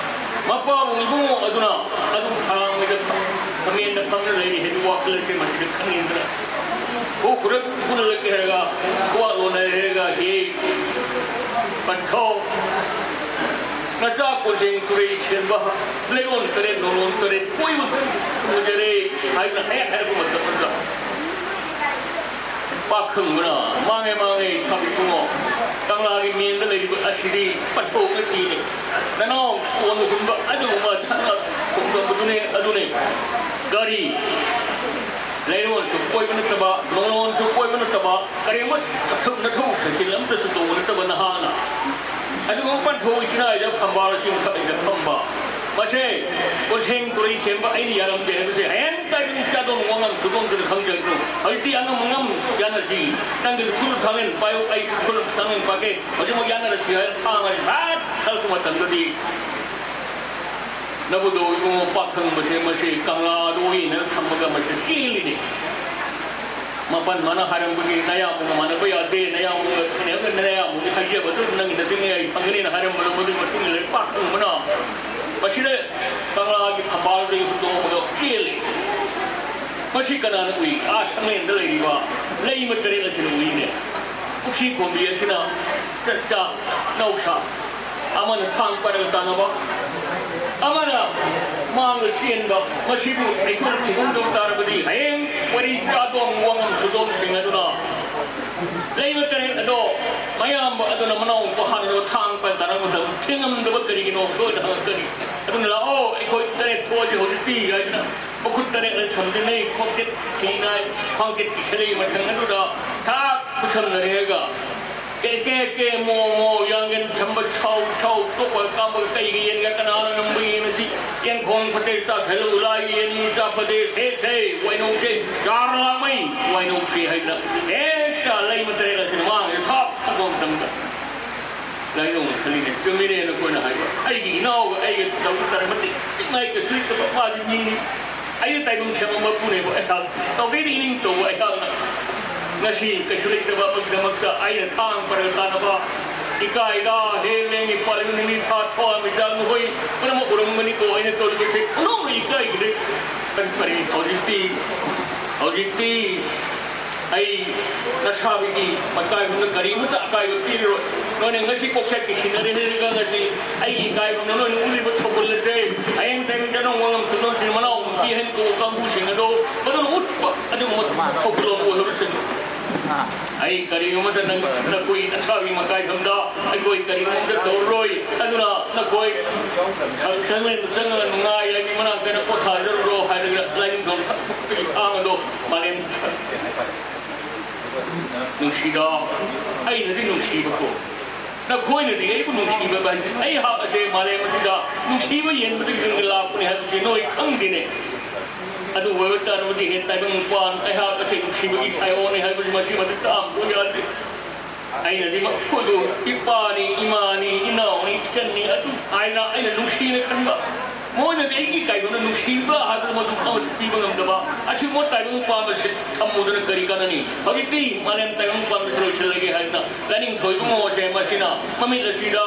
ꯃꯄꯥꯕꯨꯡ ꯏꯕꯨꯡꯉꯣ ꯑꯗꯨꯅ ꯑꯗꯨꯝ ꯊꯥꯡꯉꯦꯗ ꯈꯃꯦꯟꯗ ꯐꯝꯅ ꯂꯩꯔꯤ ꯍꯥꯏꯕ ꯋꯥꯈꯜ ꯑꯁꯤ ꯃꯁꯤꯗ ꯈꯪꯉꯦꯗꯅ ꯍꯣ ꯈꯨꯔꯛ ꯄꯨꯜꯂꯛꯀꯦ ꯍꯥꯏꯔꯒ ꯋꯥ ꯂꯣꯟꯅꯔꯦ ꯍꯥꯏꯔꯒ ꯍꯦ ꯄꯟꯊꯧ ꯅꯆꯥ ꯀꯣꯟꯖꯦꯡ ꯇꯨꯔꯩ ꯁꯦꯝꯕ ꯂꯩꯔꯣꯟ ꯇꯔꯦꯠ ꯅꯣꯡꯂꯣꯟ ꯇꯔꯦꯠ ꯀꯣꯏꯕ ꯍꯥꯏꯅ ꯍꯦꯛ ꯍꯥꯏꯔꯛꯄ ꯃꯇꯝꯗ ꯄꯥꯈꯪꯕꯅ, "ꯃꯥꯡꯉꯦ, ꯃꯥꯡꯉꯦ, ꯏꯁꯥꯕꯤ ꯏꯕꯨꯡꯉꯣ, ꯀꯪꯂꯥꯒꯤ ꯃꯦꯟꯗ ꯂꯩꯔꯤꯕ ꯑꯁꯤꯗꯤ ꯄꯟꯊꯧ ꯅꯠꯇꯦꯅꯦ꯫ ꯅꯅꯥꯎ ꯀꯣꯟꯅ ꯍꯨꯟꯕ ꯑꯗꯨꯒꯨꯝꯕ ꯊꯥꯡꯅ ꯈꯣꯡꯗꯣꯝꯕꯗꯨꯅꯦ, ꯑꯗꯨꯅꯦ꯫ ꯒꯥꯔꯤ, ꯂꯩꯔꯣꯟꯁꯨ ꯀꯣꯏꯕ ꯅꯠꯇꯕ, ꯅꯣꯡꯂꯣꯟꯁꯨ ꯀꯣꯏꯕ ꯅꯠꯇꯕ, ꯀꯔꯤꯒꯨꯝꯕ ꯅꯊꯧ, ꯅꯊꯧ ꯁꯥꯏꯀꯜ ꯑꯃꯠꯇꯁꯨ ꯇꯣꯡꯕ ꯅꯠꯇꯕ ꯅꯍꯥꯅ ꯑꯗꯨꯒꯨꯝꯕ ꯄꯟꯊꯧ ꯏꯆꯤꯟ ꯏꯅꯥꯏꯗ ꯐꯝꯕ, ꯂꯤꯁꯤꯡ ꯃꯊꯛ ꯂꯩꯗ ꯐꯝꯕ꯫ ꯃꯁꯦ ꯀꯣꯟꯁꯦꯡ ꯇꯨꯔꯩ ꯁꯦꯝꯕ ꯑꯩꯅ ꯌꯥꯔꯝꯗꯦ ꯍꯥꯏꯕꯁꯦ ꯍꯌꯦꯡ ꯇꯥꯏꯕꯪ ꯆꯥꯗꯣꯡ ꯋꯥꯉꯝ ꯊꯨꯗꯣꯡꯗꯨꯅ ꯈꯪꯖꯔꯛꯀꯅꯨ꯫ ꯍꯧꯖꯤꯛꯇꯤ ꯑꯉꯝ ꯑꯉꯝ ꯌꯥꯅꯁꯤ꯫ ꯅꯪꯒꯤ ꯈꯨꯠ ꯊꯥꯡꯒꯦꯟ ꯄꯥꯏꯌꯨ, ꯑꯩ ꯈꯨꯠ ꯊꯥꯡꯒꯦꯟ ꯄꯥꯏꯒꯦ꯫ ꯍꯧꯖꯤꯛꯃꯛ ꯌꯥꯅꯔꯁꯤ ꯍꯥꯏꯅ ꯊꯥꯡ ꯑꯁꯤ ꯐꯠ ꯊꯛꯄ ꯃꯇꯝꯗꯗꯤ ꯅꯕꯨꯗꯣ ꯏꯕꯨꯡꯉꯣ ꯄꯥꯈꯪꯕꯁꯦ ꯃꯁꯤ ꯀꯪꯂꯥꯗ ꯑꯣꯏꯅ ꯊꯝꯃꯒ ꯃꯁꯤ ꯆꯦꯜꯂꯤꯅꯤ꯫ ꯃꯥꯄꯟ ꯃꯥꯅ ꯍꯥꯏꯔꯝꯕꯒꯤ ꯅꯌꯥꯝꯕꯒ ꯃꯥꯟꯅꯕ ꯌꯥꯗꯦ, ꯅꯌꯥꯝꯕꯒ ꯈꯦꯠꯅꯕ ꯅꯌꯥꯝꯕꯒꯤ ꯍꯥꯏꯖꯕꯗꯨ ꯅꯪꯒꯤ ꯅꯆꯤꯟ ꯅꯌꯥꯏ ꯐꯪꯒꯅꯤꯅ ꯍꯥꯏꯔꯝꯕꯗꯣ ꯃꯗꯨꯒꯤ ꯃꯇꯨꯡ ꯏꯟꯅ ꯄꯥꯈꯪꯕꯅ ꯃꯁꯤꯗ ꯀꯪꯂꯥꯒꯤ ꯐꯝꯕꯥꯜꯗꯒꯤ ꯍꯨꯟꯗꯣꯛꯑꯝꯃꯒ ꯆꯦꯜꯂꯤ꯫ ꯃꯁꯤ ꯀꯅꯥꯅ ꯎꯏ? ꯑꯥ ꯁꯪꯂꯦꯟꯗ ꯂꯩꯔꯤꯕ ꯂꯩꯃ ꯇꯔꯦꯠ ꯑꯁꯤꯅ ꯎꯏꯅꯦ꯫ ꯄꯨꯈ꯭ꯔꯤ ꯈꯣꯝꯕꯤ ꯑꯁꯤꯅ ꯆꯠꯆꯥ ꯅꯧꯁꯥ ꯑꯃꯅ ꯊꯥꯡ ꯄꯥꯏꯔꯒ ꯇꯥꯟꯅꯕ, ꯑꯃꯅ ꯃꯥꯡꯗ ꯆꯦꯟꯕ, ꯃꯁꯤꯕꯨ ꯑꯩꯈꯣꯏꯅ ꯊꯤꯡꯉꯝꯗꯕ ꯇꯥꯔꯕꯗꯤ ꯍꯌꯦꯡ ꯋꯥꯔꯤ ꯆꯥꯗꯣꯡ ꯋꯥꯉꯝ ꯁꯨꯗꯣꯡꯁꯤꯡ ꯑꯗꯨꯅ ꯂꯩꯕ ꯇꯔꯦꯠ ꯑꯗꯣ ꯃꯌꯥꯝꯕ ꯑꯗꯨꯅ ꯃꯅꯥꯎ ꯅꯨꯄꯥ ꯍꯥꯟꯅ ꯊꯥꯡ ꯄꯥꯏ ꯇꯥꯟꯅꯕ ꯃꯇꯝꯗ ꯊꯤꯡꯉꯝꯗꯕ ꯀꯔꯤꯒꯤꯅꯣ ꯂꯣꯏꯅ ꯍꯪꯉꯛꯀꯅꯤ꯫ ꯑꯗꯨꯅ ꯂꯥꯛꯑꯣ ꯑꯩꯈꯣꯏ ꯇꯔꯦꯠ ꯊꯣꯛꯑꯁꯤ ꯍꯧꯖꯤꯛꯇꯤ ꯍꯥꯏꯗꯅ ꯃꯈꯨꯠ ꯇꯔꯦꯠꯅ ꯁꯝꯖꯤꯟꯅꯩ, ꯈꯣꯡꯆꯦꯠ ꯊꯤꯅꯥꯏ, ꯈ꯭ꯋꯥꯡꯆꯦꯠꯀꯤ ꯁꯂꯩ ꯃꯊꯪ ꯑꯗꯨꯗ ꯊꯥꯛ ꯈꯨꯠꯁꯝꯅꯔꯦꯒ ꯀꯦ ꯀꯦ ꯀꯦ ꯃꯣ ꯃꯣ ꯌꯥꯡꯒꯟ ꯊꯝꯕ ꯁꯥꯎ ꯁꯥꯎ ꯇꯣꯛꯄ ꯀꯥꯝꯕꯒ ꯀꯩꯒꯤ ꯌꯦꯟꯒ ꯀꯅꯥꯅ ꯉꯝꯕ ꯌꯦꯟ ꯑꯁꯤ ꯌꯦꯟꯈꯣꯡ ꯐꯠꯇꯦ ꯆꯥꯁꯜꯂꯨ ꯂꯥꯏ ꯌꯦꯟ ꯆꯥ ꯐꯠꯇꯦ ꯁꯦ ꯁꯦ ꯋꯥꯏꯅꯧꯁꯦ ꯆꯥꯔ ꯂꯥꯃꯩ ꯋꯥꯏꯅꯧꯁꯦ ꯍꯥꯏꯗꯅ ꯍꯦꯛꯇ ꯂꯩ ꯃꯇꯔꯦꯜ ꯑꯁꯤꯅ ꯃꯥꯡꯉꯦ ꯊꯥꯛ ꯊꯛꯄ ꯃꯇꯝꯗ ꯂꯥꯏꯅꯧꯅ ꯈꯜꯂꯤꯅꯦ ꯆꯨꯝꯃꯤꯅꯦ ꯅꯈꯣꯏꯅ ꯍꯥꯏꯕ ꯑꯩꯒꯤ ꯏꯅꯥꯎꯒ ꯑꯩꯒ ꯇꯧꯕ ꯇꯥꯔꯦ ꯃꯇꯤꯛ ꯃꯇꯤꯛ ꯉꯥꯏ ꯀꯩꯁꯨ ꯂꯩꯇꯕ ꯃꯥꯗꯤ ꯃꯤꯅꯤ ꯑꯩꯅ ꯇꯥꯏꯕꯪ ꯁꯦꯝꯕ ꯃꯄꯨꯅꯦꯕ ꯑꯩꯍꯥꯛ ꯇꯧꯒꯦꯗꯤ ꯏꯅꯤꯡ ꯇꯧꯕ ꯑꯩꯍꯥꯛꯅ ꯉꯁꯤ ꯀꯩꯁꯨ ꯂꯩꯇꯕ ꯑꯃꯒꯤꯗꯃꯛꯇ ꯑꯩꯅ ꯊꯥꯡ ꯄꯔꯒ ꯇꯥꯅꯕ ꯏꯀꯥꯏꯗ ꯍꯦ ꯂꯦꯡꯉꯤ ꯄꯥꯜꯂꯤꯕ ꯅꯤꯡꯉꯤ ꯊꯥ ꯊꯋꯥ ꯃꯤꯆꯥꯛ ꯃꯈꯣꯏ ꯄꯨꯝꯅꯃꯛ ꯎꯔꯝꯒꯅꯤꯀꯣ ꯑꯩꯅ ꯇꯧꯔꯤꯕꯁꯦ ꯄꯨꯝꯅꯃꯛ ꯏꯀꯥꯏꯈ꯭ꯔꯦ ꯀꯔꯤ ꯀꯔꯤ ꯍꯧꯖꯤꯛꯇꯤ ꯍꯧꯖꯤꯛꯇꯤ ꯑꯩ ꯅꯁꯥꯕꯤꯒꯤ ꯃꯇꯥꯏ ꯍꯨꯝꯗ ꯀꯔꯤꯃꯇ ꯑꯀꯥꯏꯕ ꯄꯤꯔꯔꯣꯏ ꯅꯣꯏꯅ ꯉꯁꯤ ꯀꯣꯛꯁꯦꯠꯀꯤ ꯁꯤꯟꯅꯔꯦ ꯍꯥꯏꯔꯒ ꯉꯁꯤ ꯑꯩꯒꯤ ꯏꯀꯥꯏꯕꯅ ꯅꯣꯏꯅ ꯎꯠꯂꯤꯕ ꯊꯧꯒꯜ ꯑꯁꯦ ꯍꯌꯦꯡ ꯇꯥꯏꯕꯪ ꯆꯥꯗꯣꯡ ꯋꯥꯉꯝ ꯊꯨꯗꯣꯟꯁꯤꯡ ꯃꯅꯥꯎ ꯅꯨꯄꯤ ꯀꯥꯡꯕꯨꯁꯤꯡ ꯑꯗꯨ ꯃꯗꯨꯅ ꯎꯠꯄ ꯑꯗꯨꯒꯨꯝꯕ ꯊꯧꯒꯜꯂꯣꯟ ꯑꯣꯏꯍꯧꯔꯁꯅꯨ꯫ ꯑꯩ ꯀꯔꯤꯒꯨꯝꯕꯗ ꯅꯪ, ꯅꯈꯣꯏ ꯑꯁꯥꯕꯤ ꯃꯀꯥꯏꯐꯝꯗ ꯑꯩꯈꯣꯏ ꯀꯔꯤꯒꯨꯝꯕꯗ ꯇꯧꯔꯔꯣꯏ꯫ ꯑꯗꯨꯅ ꯅꯈꯣꯏ ꯈꯪ-, ꯈꯪꯂꯦꯟꯗ ꯆꯪꯉꯒ ꯅꯨꯡꯉꯥꯏ ꯍꯥꯏꯕꯤ ꯃꯅꯥꯛꯇ ꯅꯪ ꯄꯣꯊꯥꯖꯔꯨꯔꯣ ꯍꯥꯏꯔꯒ ꯂꯥꯏꯅꯤꯡꯊꯧ ꯊꯥꯡ ꯑꯗꯣ ꯃꯥꯂꯦꯝ ꯅꯨꯡꯁꯤꯗ, ꯑꯩꯅꯗꯤ ꯅꯨꯡꯁꯤꯕꯀꯣ, ꯅꯈꯣꯏꯅꯗꯤ ꯑꯩꯕꯨ ꯅꯨꯡꯁꯤꯕ ꯍꯥꯏꯁꯦ, ꯑꯩꯍꯥꯛ ꯑꯁꯦ ꯃꯥꯂꯦꯝ ꯑꯁꯤꯗ ꯅꯨꯡꯁꯤꯕ ꯌꯦꯟꯕꯗꯒꯤ ꯂꯥꯛꯄꯅꯤ ꯍꯥꯏꯕꯁꯤ ꯅꯣꯏ ꯈꯪꯗꯦꯅꯦ꯫ ꯑꯗꯨ ꯑꯣꯏꯕ ꯇꯥꯔꯕꯗꯤ ꯍꯦ ꯇꯥꯏꯕꯪ ꯃꯄꯥꯟ, ꯑꯩꯍꯥꯛ ꯑꯁꯦ ꯅꯨꯡꯁꯤꯕꯒꯤ ꯁꯥꯏꯑꯣꯅꯤ ꯍꯥꯏꯕꯁꯤ ꯃꯁꯤꯃꯗꯤ ꯇꯥꯛꯑꯝꯕ ꯌꯥꯗꯦ꯫ ꯑꯩꯅꯗꯤ ꯃꯈꯣꯏꯕꯨ ꯏꯄꯥꯅꯤ, ꯏꯃꯥꯅꯤ, ꯏꯅꯥꯎꯅꯤ, ꯏꯆꯟꯅꯤ ꯑꯗꯨ ꯍꯥꯏꯅ ꯑꯩꯅ ꯅꯨꯡꯁꯤꯅ ꯈꯟꯕ, ꯃꯣꯏꯅꯗꯤ ꯑꯩꯒꯤ ꯀꯥꯏꯗꯧꯅ ꯅꯨꯡꯁꯤꯕ ꯍꯥꯏꯕꯗꯨ ꯃꯗꯨ ꯑꯃꯠꯇ ꯄꯤꯕ ꯉꯝꯗꯕ ꯑꯁꯤꯒꯨꯝꯕ ꯇꯥꯏꯕꯪ ꯃꯄꯥꯟ ꯑꯁꯤ ꯊꯝꯃꯨꯗꯅ ꯀꯔꯤ ꯀꯥꯟꯅꯅꯤ? ꯍꯧꯖꯤꯛꯇꯤ ꯃꯥꯂꯦꯝ ꯇꯥꯏꯕꯪ ꯃꯄꯥꯟ ꯑꯁꯤ ꯂꯣꯏꯁꯤꯜꯂꯒꯦ ꯍꯥꯏꯗꯅ ꯂꯥꯏꯅꯤꯡꯊꯧ ꯏꯕꯨꯡꯉꯣ ꯑꯁꯦ ꯃꯁꯤꯅ ꯃꯃꯤꯠ ꯑꯁꯤꯗ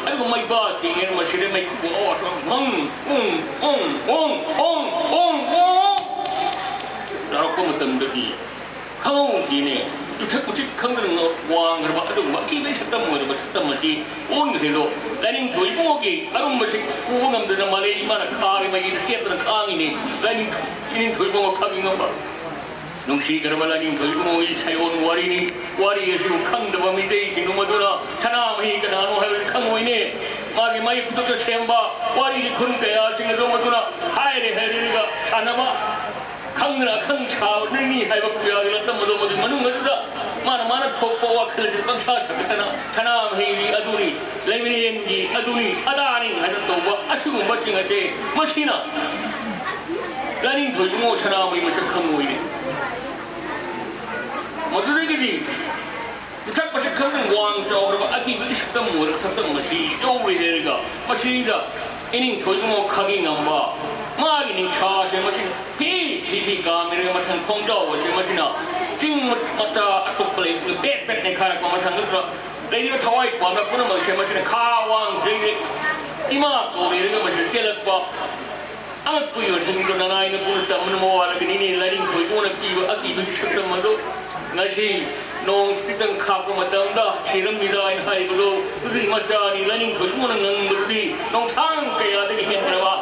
ꯑꯗꯨꯒ ꯃꯩꯕꯥ ꯆꯤꯡꯉꯦ, ꯃꯁꯤꯗ ꯃꯩꯈꯨ ꯑꯣ ꯎꯪ ꯎꯪ ꯎꯪ ꯎꯪ ꯎꯪ ꯎꯪ ꯇꯧꯔꯛꯄ ꯃꯇꯝꯗꯗꯤ ꯈꯪꯍꯧꯗꯦꯅꯦ꯫ ꯌꯨꯊꯛ ꯎꯆꯤꯛ ꯈꯪꯗꯅ ꯋꯥꯡꯈ꯭ꯔꯕ ꯑꯗꯨꯒꯨꯝꯕ ꯑꯀꯤꯕꯒꯤ ꯁꯛꯇꯝ ꯑꯣꯏꯔꯕ ꯁꯛꯇꯝ ꯑꯁꯤ ꯑꯣꯟꯈ꯭ꯔꯦꯗꯣ꯫ ꯂꯥꯏꯅꯤꯡꯊꯧ ꯏꯕꯨꯡꯉꯣꯒꯤ ꯑꯔꯨꯝꯕꯁꯤ ꯄꯨꯕ ꯉꯝꯗꯅ ꯃꯥꯂꯦꯝ ꯏꯃꯥꯅ ꯈꯥꯒꯤ ꯃꯩꯗ ꯆꯦꯞꯇꯅ ꯈꯥꯡꯉꯤꯅꯦ꯫ ꯂꯥꯏꯅꯤꯡꯊꯧ, ꯏꯅꯤꯡꯊꯧ ꯏꯕꯨꯡꯉꯣ ꯈꯥꯒꯤ ꯉꯝꯕ꯫ ꯅꯨꯡꯁꯤꯈ꯭ꯔꯕ ꯂꯥꯏꯅꯤꯡꯊꯧ ꯏꯕꯨꯡꯉꯣꯒꯤ ꯁꯥꯏꯑꯣꯟ ꯋꯥꯔꯤꯅꯤ꯫ ꯋꯥꯔꯤ ꯑꯁꯤꯕꯨ ꯈꯪꯗꯕ ꯃꯤꯇꯩꯁꯤꯡꯗꯨ ꯃꯗꯨꯅ ꯁꯅꯥꯃꯍꯤ ꯀꯅꯥꯅꯣ ꯍꯥꯏꯕꯁꯤ ꯈꯪꯉꯣꯏꯅꯦ꯫ ꯃꯥꯒꯤ ꯃꯥꯒꯤ ꯈꯨꯠꯇ ꯁꯦꯝꯕ ꯋꯥꯔꯤꯒꯤ ꯈꯨꯟ ꯀꯌꯥꯁꯤꯡ ꯑꯗꯨ ꯃꯗꯨꯅ ꯍꯥꯏꯔꯦ ꯍꯥꯏꯔꯒ ꯁꯥꯟꯅꯕ ꯈꯪꯗꯅ ꯑꯈꯪ ꯁꯥꯕꯅꯤ ꯍꯥꯏꯕ ꯄꯨꯌꯥꯒꯤ ꯂꯝꯗꯝ ꯑꯗꯨ ꯃꯗꯨꯒꯤ ꯃꯅꯨꯡ ꯑꯗꯨꯗ ꯃꯥꯅ ꯃꯥꯅ ꯊꯣꯛꯄ ꯋꯥꯈꯜ ꯑꯁꯤ ꯄꯪꯁꯥ ꯁꯥꯒꯠꯇꯅ ꯁꯅꯥꯃꯍꯤꯒꯤ ꯑꯗꯨꯅꯤ, ꯂꯩꯃꯔꯦꯟꯒꯤ ꯑꯗꯨꯅꯤ, ꯑꯗꯥꯅꯤ ꯍꯥꯏꯅ ꯇꯧꯕ ꯑꯁꯤꯒꯨꯝꯕꯁꯤꯡ ꯑꯁꯦ ꯃꯁꯤꯅ ꯂꯥꯏꯅꯤꯡꯊꯧ ꯏꯕꯨꯡꯉꯣ ꯁꯅꯥꯃꯍꯤ ꯃꯁꯛ ꯈꯪꯉꯣꯏꯅꯦ꯫ ꯃꯗꯨꯗꯒꯤꯗꯤ ꯄꯤꯊꯛ ꯃꯁꯛ ꯈꯪꯗꯅ ꯋꯥꯡ ꯆꯥꯎꯈ꯭ꯔꯕ ꯑꯀꯤꯕꯒꯤ ꯁꯛꯇꯝ ꯑꯣꯏꯔꯕ ꯁꯛꯇꯝ ꯑꯁꯤ ꯌꯧꯔꯦ ꯍꯥꯏꯔꯒ ꯃꯁꯤꯗ ꯏꯅꯤꯡꯊꯧ ꯏꯕꯨꯡꯉꯣ ꯈꯥꯒꯤ ꯉꯝꯕ ꯃꯥꯒꯤ ꯅꯤꯡꯁꯥꯁꯦ ꯃꯁꯤꯅ ꯐꯤ ꯐꯤ ꯐꯤ ꯀꯥꯝꯃꯤꯔꯒ ꯃꯊꯪ ꯈꯣꯡꯖꯥꯎ ꯑꯁꯦ ꯃꯁꯤꯅ ꯆꯤꯡ ꯃꯆꯥ ꯑꯇꯣꯞꯄ ꯂꯩꯕꯗ ꯄꯦꯠ ꯄꯦꯠ ꯅꯩꯈꯥꯏꯔꯛꯄ ꯃꯊꯪꯗ ꯂꯩꯔꯤꯕ ꯊꯋꯥꯏ ꯄꯥꯟꯕ ꯄꯨꯝꯅꯃꯛꯁꯦ ꯃꯁꯤꯅ ꯈꯥ ꯋꯥꯡ ꯆꯩꯔꯦ ꯏꯃꯥ ꯀꯧꯔꯦ ꯍꯥꯏꯔꯒ ꯃꯁꯤꯅ ꯆꯦꯜꯂꯛꯄ ꯑꯉꯛꯄꯒꯤ ꯋꯥꯔꯤꯁꯤꯡꯗꯣ ꯅꯅꯥꯏꯅ ꯄꯨꯟꯅ ꯇꯝꯕꯅ ꯃꯋꯥ ꯂꯧꯗꯦ꯫ ꯏꯅꯦ ꯂꯥꯏꯅꯤꯡꯊꯧ ꯏꯕꯨꯡꯅ ꯄꯤꯕ ꯑꯀꯤꯕꯒꯤ ꯁꯛꯇꯝ ꯑꯗꯨ ꯉꯁꯤ ꯅꯣꯡ ꯈꯤꯇꯪ ꯈꯥꯛꯄ ꯃꯇꯝꯗ ꯁꯤꯔꯝꯃꯤꯗ ꯍꯥꯏꯅ ꯍꯥꯏꯔꯤꯕꯗꯨ ꯍꯧꯖꯤꯛ ꯃꯆꯥꯅꯤ꯫ ꯂꯥꯏꯅꯤꯡꯊꯧ ꯏꯕꯨꯡꯅ ꯉꯪꯕꯗꯨꯗꯤ ꯅꯣꯡꯊꯥꯡ ꯀꯌꯥꯗꯒꯤ ꯍꯦꯟꯈ꯭ꯔꯕ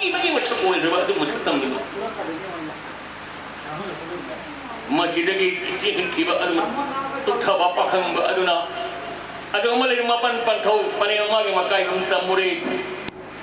ꯏꯕꯒꯤ ꯃꯁꯛ ꯑꯣꯏꯈ꯭ꯔꯕ ꯑꯗꯨꯒꯨꯝꯕ ꯁꯛꯇꯝꯗꯨꯅꯤ꯫ ꯃꯁꯤꯗꯒꯤ ꯆꯦꯟꯈꯤꯕ ꯑꯗꯨꯅ ꯇꯨꯞꯊꯕ ꯄꯥꯈꯪꯕ ꯑꯗꯨꯅ ꯑꯗꯨꯒꯨꯝꯕ ꯂꯩꯔ ꯃꯥꯄꯟ ꯄꯟꯊꯧ ꯄꯔꯦꯡ ꯑꯃꯒꯤ ꯃꯀꯥꯏ ꯑꯗꯨꯝ ꯇꯝꯃꯨꯔꯦ꯫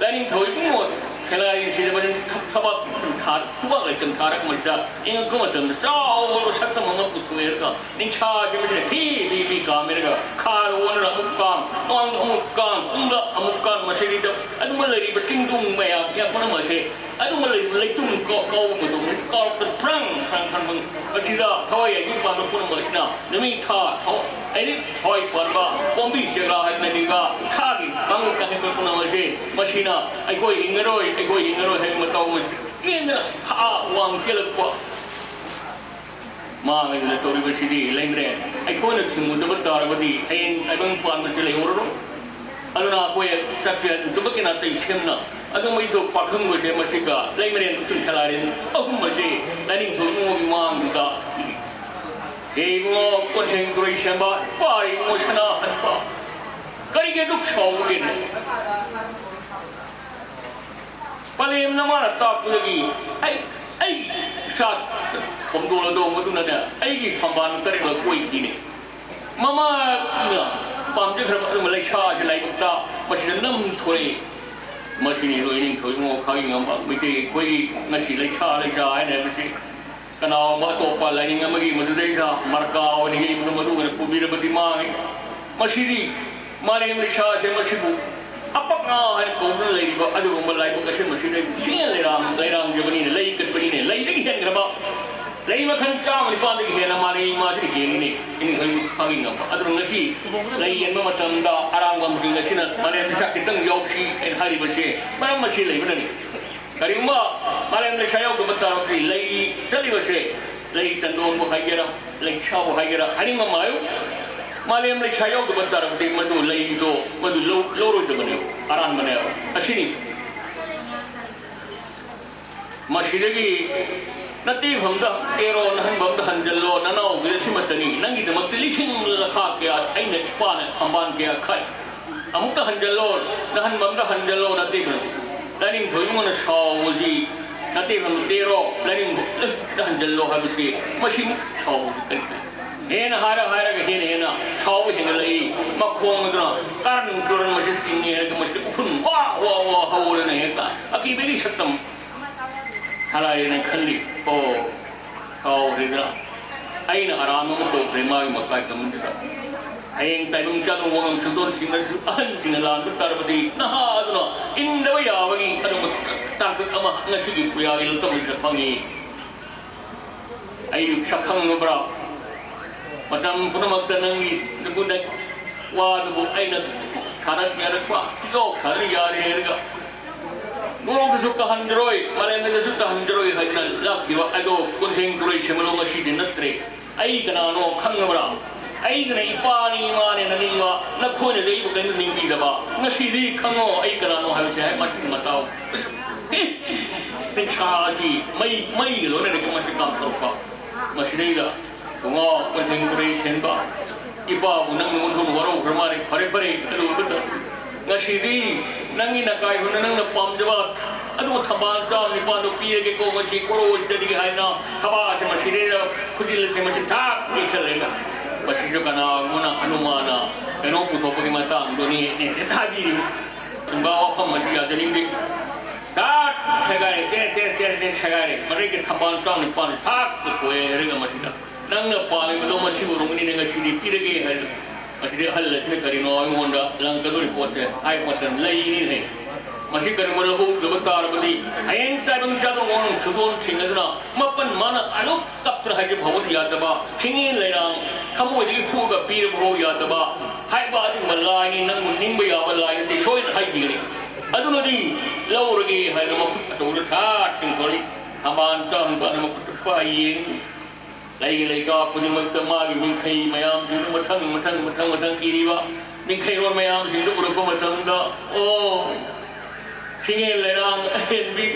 ꯂꯥꯏꯅꯤꯡꯊꯧ ꯏꯕꯨꯡꯉꯣ ꯈꯦꯂꯥꯔꯤꯁꯤꯗ ꯃꯁꯤ ꯊꯕꯛ ꯊꯥ-, ꯈꯨꯕꯥꯛ ꯂꯩꯇꯝ ꯊꯥꯔꯛꯄꯁꯤꯗ ꯌꯦꯡꯉꯛꯄ ꯃꯇꯝꯗ ꯆꯥꯎꯔꯕ ꯁꯛꯇꯝ ꯑꯃ ꯄꯨꯊꯣꯛꯑꯦ꯫ ꯅꯤꯡꯁꯥꯁꯤ ꯃꯁꯤꯅ ꯐꯤ ꯐꯤ ꯐꯤ ꯀꯥꯝꯃꯦꯔꯒ ꯈꯥꯔ ꯑꯣꯟꯗꯨꯅ ꯑꯃꯨꯛ ꯀꯥꯝ, ꯇꯣꯉꯥꯟꯗ ꯑꯃꯨꯛ ꯀꯥꯝ, ꯇꯨꯡꯗ ꯑꯃꯨꯛ ꯀꯥꯝ, ꯃꯁꯤꯗꯩꯗ ꯑꯗꯨꯒ ꯂꯩꯔꯤꯕ ꯆꯤꯡꯗꯣꯡ ꯃꯌꯥꯝ ꯌꯥꯝ ꯄꯨꯝꯅꯃꯛ ꯑꯁꯦ ꯑꯗꯨꯒ ꯂꯩꯔꯤꯕ ꯂꯩꯇꯨꯝ ꯀꯥꯎ-, ꯀꯥꯎꯕ ꯃꯇꯝꯗ ꯀꯥꯎꯔꯛꯇ ꯐ꯭ꯔꯪ ꯐ꯭ꯔꯪ ꯐ꯭ꯔꯪ ꯐ꯭ꯔꯪ꯫ ꯃꯁꯤꯗ ꯊꯋꯥꯏ ꯌꯥꯏꯕꯤ ꯄꯥꯟꯕ ꯄꯨꯝꯅꯃꯛ ꯑꯁꯤꯅ ꯅꯨꯃꯤꯠ ꯊꯥ ꯊꯋꯥꯏ ꯑꯩꯗꯤ ꯊꯋꯥꯏ ꯄꯥꯟꯕ ꯄꯣꯝꯕꯤ ꯆꯦꯒꯥ ꯍꯥꯏꯅ ꯂꯩꯕ ꯊꯥꯒꯤ ꯀꯥꯡꯂꯨꯞ ꯀꯥꯡꯂꯨꯞ ꯄꯨꯝꯅꯃꯛ ꯑꯁꯦ ꯃꯁꯤꯅ ꯑꯩꯈꯣꯏ ꯍꯤꯡꯉꯔꯣꯏ, ꯑꯩꯈꯣꯏ ꯍꯤꯡꯉꯔꯣꯏ ꯍꯥꯏꯕ ꯃꯇꯧ ꯑꯃ ꯆꯦꯟꯗꯨꯅ ꯑꯥ ꯋꯥꯡ ꯆꯦꯜꯂꯛꯄ꯫ ꯃꯥꯡꯉꯤꯗꯅ ꯇꯧꯔꯤꯕꯁꯤꯗꯤ ꯂꯩꯃꯔꯦꯟ꯫ ꯑꯩꯈꯣꯏꯅ ꯊꯤꯡꯉꯨꯗꯕ ꯇꯥꯔꯕꯗꯤ ꯍꯌꯦꯡ ꯇꯥꯏꯕꯪ ꯄꯥꯟꯕꯁꯤ ꯂꯩꯍꯧꯔꯔꯣꯏ꯫ ꯑꯗꯨꯅ ꯑꯩꯈꯣꯏ ꯆꯠꯁꯦ ꯑꯗꯨꯃꯛꯀꯤ ꯅꯥꯇꯩ ꯁꯦꯝꯅ ꯑꯗꯨꯃꯩꯗꯣ ꯄꯥꯈꯪꯕꯁꯦ ꯃꯁꯤꯒ ꯂꯩꯃꯔꯦꯟ ꯈꯨꯟꯊꯂꯥꯏꯔꯦꯟ ꯑꯍꯨꯝ ꯑꯁꯦ ꯂꯥꯏꯅꯤꯡꯊꯧ ꯏꯕꯨꯡꯉꯣꯒꯤ ꯃꯥꯡꯗꯨꯗ, "ꯍꯦ ꯏꯕꯨꯡꯉꯣ, ꯀꯣꯟꯁꯦꯡ ꯇꯨꯔꯩ ꯁꯦꯝꯕ, ꯄꯥꯔꯤ ꯏꯕꯨꯡꯉꯣ ꯁꯅꯥ ꯍꯟꯕ, ꯀꯔꯤꯒꯤ ꯑꯗꯨꯛ ꯁꯥꯎꯕꯒꯦꯅꯦ?" ꯄꯂꯦꯝꯅ ꯃꯥꯅ ꯇꯥꯛꯄꯗꯒꯤ ꯑꯩ, ꯑꯩ ꯏꯆꯥ ꯈꯣꯝꯗꯣꯜ ꯑꯗꯣ ꯃꯗꯨꯅꯅꯦ ꯑꯩꯒꯤ ꯐꯝꯕꯥꯜ ꯇꯔꯦꯠꯂꯛ ꯀꯣꯏꯈꯤꯅꯦ꯫ ꯃꯃꯥꯅ ꯄꯥꯝꯖꯈ꯭ꯔꯕ ꯑꯗꯨꯒꯨꯝꯕ ꯂꯩꯁꯥꯁꯦ ꯂꯥꯏꯕꯛꯇ ꯃꯁꯤꯗ ꯅꯝꯊꯣꯔꯛꯏ꯫ ꯃꯁꯤꯅꯤ ꯂꯣꯏꯅꯤꯡꯊꯧ ꯏꯕꯨꯡꯉꯣ ꯈꯥꯒꯤ ꯉꯝꯕ ꯃꯩꯇꯩ ꯑꯩꯈꯣꯏꯒꯤ ꯉꯁꯤ ꯂꯩꯁꯥ ꯂꯩꯁꯥ ꯍꯥꯏꯅ ꯍꯥꯏꯕꯁꯤ ꯀꯅꯥꯒꯨꯝꯕ ꯑꯇꯣꯞꯄ ꯂꯥꯏꯅꯤꯡ ꯑꯃꯒꯤ ꯃꯗꯨꯗꯩꯗ ꯃꯔꯀꯥ ꯑꯣꯏꯅ ꯌꯩꯕꯗꯨ ꯃꯗꯨ ꯑꯣꯏꯅ ꯄꯨꯕꯤꯔꯕꯗꯤ ꯃꯥꯡꯉꯤ꯫ ꯃꯁꯤꯗꯤ ꯃꯥꯂꯦꯝ ꯂꯩꯁꯥꯁꯦ ꯃꯁꯤꯕꯨ ꯑꯄꯛꯅ ꯍꯥꯏꯅ ꯀꯧꯗꯨꯅ ꯂꯩꯔꯤꯕ ꯑꯗꯨꯒꯨꯝꯕ ꯂꯥꯏꯕꯛ ꯑꯁꯤ ꯃꯁꯤꯗ ꯂꯩꯔꯥꯡ-, ꯂꯩꯔꯥꯡꯖꯕꯅꯤꯅ, ꯂꯩ ꯀꯠꯄꯅꯤꯅ, ꯂꯩꯗꯒꯤ ꯍꯦꯟꯈ꯭ꯔꯕ ꯂꯩ ꯃꯈꯜ ꯆꯥꯝꯃ ꯅꯤꯄꯥꯟꯗꯒꯤ ꯍꯦꯟꯅ ꯃꯥꯂꯦꯝ ꯏꯃꯥꯁꯤꯅ ꯍꯦꯟꯒꯅꯤ꯫ ꯏꯅꯤꯡꯈꯩ ꯈꯪꯉꯤ ꯉꯝꯕ꯫ ꯑꯗꯨꯅ ꯉꯁꯤ ꯂꯩ ꯌꯦꯟꯕ ꯃꯇꯝꯗ ꯑꯔꯥꯡꯕꯝꯁꯤꯡ ꯑꯁꯤꯅ ꯃꯥꯂꯦꯝ ꯂꯩꯁꯥ ꯈꯤꯇꯪ ꯌꯥꯎꯁꯤ ꯍꯥꯏꯅ ꯍꯥꯏꯔꯤꯕꯁꯦ ꯃꯔꯝ ꯑꯁꯤ ꯂꯩꯕꯅꯅꯤ꯫ ꯀꯔꯤꯒꯨꯝꯕ ꯃꯥꯂꯦꯝ ꯂꯩꯁꯥ ꯌꯥꯎꯗꯕ ꯇꯥꯔꯕꯗꯤ ꯂꯩ ꯆꯠꯂꯤꯕꯁꯦ, ꯂꯩ ꯆꯟꯗꯣꯟꯕꯨ ꯍꯥꯏꯒꯦꯔꯥ, ꯂꯩꯁꯥꯕꯨ ꯍꯥꯏꯒꯦꯔꯥ, ꯍꯥꯏꯅꯤꯡꯕ ꯑꯃ ꯍꯥꯏꯌꯨ꯫ ꯃꯥꯂꯦꯝ ꯂꯩꯁꯥ ꯌꯥꯎꯗꯕ ꯇꯥꯔꯕꯗꯤ ꯃꯗꯨ ꯂꯩꯗꯣ ꯃꯗꯨ ꯂꯧ-, ꯂꯧꯔꯣꯏꯗꯕꯅꯦꯕ, ꯑꯔꯥꯟꯕꯅꯦꯕ꯫ ꯑꯁꯤꯅꯤ꯫ ꯃꯁꯤꯗꯒꯤ ꯅꯠꯇꯦꯐꯝꯗ ꯀꯦꯔꯣ, ꯅꯍꯟꯕꯝꯗ ꯍꯟꯖꯜꯂꯣ, ꯅꯅꯥꯎꯒꯤꯗ ꯁꯤꯃꯠꯇꯅꯤ꯫ ꯅꯪꯒꯤꯗꯃꯛꯇ ꯂꯤꯁꯤꯡ ꯂꯈꯥ ꯀꯌꯥ ꯑꯩꯅ ꯏꯄꯥꯅ ꯐꯝꯕꯥꯜ ꯀꯌꯥ ꯈꯥꯏ꯫ ꯑꯃꯨꯛꯇ ꯍꯟꯖꯜꯂꯣ, ꯅꯍꯟꯕꯝꯗ ꯍꯟꯖꯜꯂꯣ, ꯅꯠꯇꯦꯐꯝ꯫ ꯂꯥꯏꯅꯤꯡꯊꯧ ꯏꯕꯨꯡꯉꯣꯅ ꯁꯥꯎꯕꯁꯤ ꯅꯠꯇꯦ ꯅꯠꯇꯦꯔꯣ, ꯂꯥꯏꯅꯤꯡꯊꯧ ꯍꯟꯖꯜꯂꯣ ꯍꯥꯏꯕꯁꯤ ꯃꯁꯤꯃꯨꯛ ꯁꯥꯎꯕꯁꯤ ꯀꯔꯤꯁꯦ? ꯍꯦꯟꯅ ꯍꯥꯏꯔ ꯍꯥꯏꯔꯒ ꯍꯦꯟꯅ ꯍꯦꯟꯅ ꯁꯥꯎꯕ ꯍꯦꯟꯒꯠꯂꯛꯏ꯫ ꯃꯈꯣꯡ ꯑꯗꯨꯅ ꯀꯥꯔꯟ ꯇꯨꯔꯟ ꯃꯁꯤ ꯆꯤꯡꯉꯦ ꯍꯥꯏꯔꯒ ꯃꯁꯤ ꯎꯐꯨꯟ ꯋꯥ ꯋꯥ ꯋꯥ ꯍꯧꯔꯅ ꯍꯦꯛꯇ ꯑꯀꯤꯕꯒꯤ ꯁꯛꯇꯝ ꯁꯥꯔꯥꯏꯅ ꯈꯜꯂꯤ꯫ ꯑꯣ, ꯁꯥꯎꯈ꯭ꯔꯦꯗꯅ ꯑꯩꯅ ꯑꯔꯥꯟꯕ ꯑꯃ ꯇꯧꯈ꯭ꯔꯦ ꯃꯥꯒꯤ ꯃꯀꯥꯏ ꯀꯃꯟꯗꯨꯗ꯫ ꯍꯌꯦꯡ ꯇꯥꯏꯕꯪ ꯆꯥꯗꯕ ꯋꯥꯉꯝ ꯁꯨꯗꯣꯟꯁꯤꯡꯅꯁꯨ ꯑꯍꯟꯁꯤꯡꯅ ꯂꯥꯟꯕ ꯇꯥꯔꯕꯗꯤ ꯅꯍꯥ ꯑꯗꯨꯅ ꯏꯟꯗꯕ ꯌꯥꯕꯒꯤ ꯑꯗꯨꯒꯨꯝꯕ ꯇꯥꯡꯀꯛ ꯑꯃ ꯉꯁꯤꯒꯤ ꯄꯨꯌꯥꯒꯤ ꯂꯧꯇꯝꯁꯤꯗ ꯐꯪꯉꯤ꯫ ꯑꯩ ꯁꯛꯈꯪꯅꯕ꯭ꯔꯥ? ꯃꯇꯝ ꯄꯨꯝꯅꯃꯛꯇ ꯅꯪꯒꯤ ꯅꯒꯨꯟ ꯋꯥꯗꯨꯕꯨ ꯑꯩꯅ ꯊꯥꯔꯛ ꯌꯥꯔꯛꯄ ꯏꯌꯣꯛ ꯊꯥꯔꯛ ꯌꯥꯔꯦ ꯍꯥꯏꯔꯒ ꯅꯣꯡꯗꯁꯨ ꯀꯥꯍꯟꯖꯔꯣꯏ, ꯃꯥꯂꯦꯝꯗꯁꯨ ꯇꯥꯍꯟꯖꯔꯣꯏ ꯍꯥꯏꯗꯨꯅ ꯂꯥꯛꯈꯤꯕ ꯑꯗꯣ ꯀꯣꯟꯖꯦꯡ ꯇꯨꯔꯩ ꯁꯦꯝꯕꯗꯣ ꯉꯁꯤꯗꯤ ꯅꯠꯇ꯭ꯔꯦ꯫ ꯑꯩ ꯀꯅꯥꯅꯣ ꯈꯪꯉꯕ꯭ꯔꯥ? ꯑꯩꯒꯅ ꯏꯄꯥꯅꯤ ꯏꯃꯥꯅꯦ ꯅꯅꯤꯡꯕ, ꯅꯈꯣꯏꯅꯗꯤ ꯑꯩꯕꯨ ꯀꯔꯤꯝꯇ ꯅꯤꯡꯕꯤꯗꯕ꯫ ꯉꯁꯤꯗꯤ ꯈꯪꯉꯣ ꯑꯩ ꯀꯅꯥꯅꯣ ꯍꯥꯏꯕꯁꯦ ꯍꯥꯏ ꯃꯁꯤꯡ ꯃꯇꯥꯎ꯫ ꯑꯦ! ꯅꯤꯡꯁꯥꯁꯤ ꯃꯩ, ꯃꯩꯒ ꯂꯣꯏꯅꯔꯒ ꯃꯁꯤ ꯀꯥꯞꯊꯣꯔꯛꯄ꯫ ꯃꯁꯤꯗꯩꯗ ꯈꯣꯡꯉꯥꯎ ꯀꯣꯟꯖꯦꯡ ꯇꯨꯔꯩ ꯁꯦꯝꯕ ꯏꯄꯥꯕꯨ ꯅꯪ ꯅꯉꯣꯟꯗ ꯋꯥꯔꯧꯈ꯭ꯔ ꯃꯥꯜꯂꯦ꯫ ꯐꯔꯦ, ꯐꯔꯦ, ꯑꯗꯨ ꯑꯃꯇ ꯉꯁꯤꯗꯤ ꯅꯪꯒꯤ ꯅꯀꯥꯏ ꯍꯨꯟꯅ ꯅꯪꯅ ꯄꯥꯝꯖꯕ ꯑꯗꯨ ꯊꯝꯕꯥꯜ ꯆꯥꯝ ꯅꯤꯄꯥꯟꯗꯣ ꯄꯤꯔꯒꯦꯀꯣ ꯉꯁꯤ ꯀꯣꯔꯧꯁꯤꯗꯒꯤ ꯍꯥꯏꯅ ꯊꯕꯥꯁꯦ ꯃꯁꯤꯗꯩꯗ ꯈꯨꯖꯤꯜꯂꯁꯦ ꯃꯁꯤ ꯊꯥꯛ ꯄꯤꯁꯜꯂꯦꯒ꯫ ꯃꯁꯤꯁꯨ ꯀꯅꯥꯒꯨꯝꯕꯅ ꯍꯅꯨꯃꯥꯟꯅ ꯀꯩꯅꯣ ꯄꯨꯊꯣꯛꯄꯒꯤ ꯃꯇꯥꯡꯗꯨꯅꯤ ꯍꯦꯛꯇ ꯍꯥꯏꯕꯤꯔꯤꯕ꯫ ꯁꯨꯝꯕ ꯋꯥꯐꯝ ꯑꯁꯤ ꯌꯥꯖꯅꯤꯡꯗꯦ꯫ ꯊꯥꯛ ꯁꯦꯒꯥꯏꯔꯦ, ꯇꯦꯔꯦ, ꯇꯦꯔꯦ, ꯇꯦꯔꯦ, ꯇꯦꯔꯦ ꯁꯦꯒꯥꯏꯔꯦ꯫ ꯃꯗꯨꯒꯤ ꯊꯝꯕꯥꯜ ꯆꯥꯝ ꯅꯤꯄꯥꯟ ꯊꯥꯛ ꯄꯨꯊꯣꯛꯑꯦ ꯍꯥꯏꯔꯒ ꯃꯁꯤꯗ ꯅꯪꯅ ꯄꯥꯝꯃꯤꯕꯗꯣ ꯃꯁꯤꯕꯨ ꯔꯨꯝꯒꯅꯤꯅꯦ ꯉꯁꯤꯗꯤ ꯄꯤꯔꯒꯦ ꯍꯥꯏꯔꯒ ꯃꯁꯤꯗꯤ ꯑꯍꯜ ꯑꯁꯤꯅ ꯀꯔꯤꯅꯣ ꯑꯩꯉꯣꯟꯗ ꯂꯪꯒꯗꯧꯔꯤ ꯄꯣꯠꯁꯦ ꯍꯥꯏ ꯄꯣꯠꯁꯦ ꯂꯩꯅꯤ ꯍꯥꯏ꯫ ꯃꯁꯤ ꯀꯔꯤꯒꯨꯝꯕ ꯂꯧꯍꯧꯗꯕ ꯇꯥꯔꯕꯗꯤ ꯍꯌꯦꯡ ꯇꯥꯏꯕꯪ ꯆꯥꯗꯕ ꯋꯥꯉꯪ ꯁꯨꯗꯣꯟꯁꯤꯡ ꯑꯗꯨꯅ ꯃꯄꯟ ꯃꯥꯅ ꯑꯗꯨꯝ ꯀꯞꯇꯅ ꯍꯥꯏꯖ ꯐꯥꯎꯕꯗꯤ ꯌꯥꯗꯕ, ꯁꯤꯡꯉꯦꯟ ꯂꯩꯔꯥꯡ ꯊꯃꯣꯏꯗꯒꯤ ꯐꯨꯛꯑꯒ ꯄꯤꯔꯕ ꯐꯥꯎ ꯌꯥꯗꯕ ꯍꯥꯏꯕ ꯑꯗꯨꯒꯨꯝꯕ ꯂꯥꯏꯅꯤ꯫ ꯅꯪꯕꯨ ꯅꯤꯡꯕ ꯌꯥꯕ ꯂꯥꯏ ꯅꯠꯇꯦ, ꯁꯣꯏꯗꯅ ꯍꯥꯏꯈꯤꯒꯅꯤ꯫ ꯑꯗꯨꯅꯗꯤ ꯂꯧꯔꯒꯦ ꯍꯥꯏꯅ ꯃꯈꯨꯠ ꯑꯆꯧꯕꯗ ꯁꯥꯠ ꯇꯤꯡꯊꯣꯔꯛꯏ꯫ ꯊꯝꯕꯥꯜ ꯆꯥꯝ ꯅꯤꯄꯥꯟꯅ ꯃꯈꯨꯠꯇ ꯄꯥꯏ ꯌꯦꯡꯉꯤ꯫ ꯂꯩꯒꯤ ꯂꯩꯀꯥ ꯈꯨꯗꯤꯡꯃꯛꯇ ꯃꯥꯒꯤ ꯃꯤꯡꯈꯩ ꯃꯌꯥꯝꯁꯤꯡꯗꯨ ꯃꯊꯪ ꯃꯊꯪ ꯃꯊꯪ ꯃꯊꯪ ꯏꯔꯤꯕ ꯃꯤꯡꯈꯩꯔꯣꯟ ꯃꯌꯥꯝꯁꯤꯡꯗꯨ ꯎꯔꯛꯄ ꯃꯇꯝꯗ, "ꯑꯣ, ꯁꯤꯡꯉꯦꯟ ꯂꯩꯔꯥꯡ ꯑꯍꯦꯟꯕꯤ,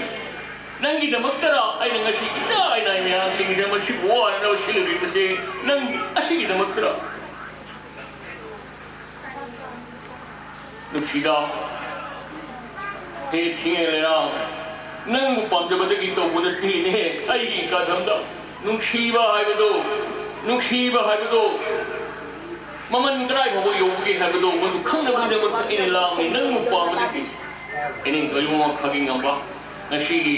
ꯅꯪꯒꯤꯗꯃꯛꯇꯔ ꯑꯩꯅ ꯉꯁꯤ ꯏꯆꯥ ꯏꯅꯥꯏ ꯃꯌꯥꯝꯁꯤꯡꯒꯤꯗꯃꯛ ꯁꯤꯕꯨ ꯋꯥꯅꯅꯕ ꯁꯤꯜꯂꯨꯔꯤꯕꯁꯦ? ꯅꯪ ꯑꯁꯤꯒꯤꯗꯃꯛꯇꯔ?" ꯅꯨꯡꯁꯤꯗ, ꯍꯦ ꯊꯤꯡꯉꯦ ꯂꯩꯔꯥꯡ, ꯅꯪꯕꯨ ꯄꯥꯝꯖꯕꯗꯒꯤ ꯇꯧꯕ ꯅꯠꯇꯦꯅꯦ꯫ ꯑꯩꯒꯤ ꯀꯗꯝꯗ ꯅꯨꯡꯁꯤꯕ ꯍꯥꯏꯕꯗꯣ, ꯅꯨꯡꯁꯤꯕ ꯍꯥꯏꯕꯗꯣ ꯃꯃꯜ ꯀꯗꯥꯏ ꯐꯥꯎꯕ ꯌꯧꯕꯒꯦ ꯍꯥꯏꯕꯗꯣ ꯃꯗꯨ ꯈꯪꯅꯕꯒꯤꯗꯃꯛꯇ ꯑꯩꯅ ꯂꯥꯛꯑꯝꯃꯤ꯫ ꯅꯪꯕꯨ ꯄꯥꯝꯕꯗꯒꯤ ꯏꯅꯤꯡꯊꯧ ꯏꯕꯨꯡꯉꯣ ꯈꯥꯒꯦ ꯉꯝꯕ꯫ ꯉꯁꯤꯒꯤ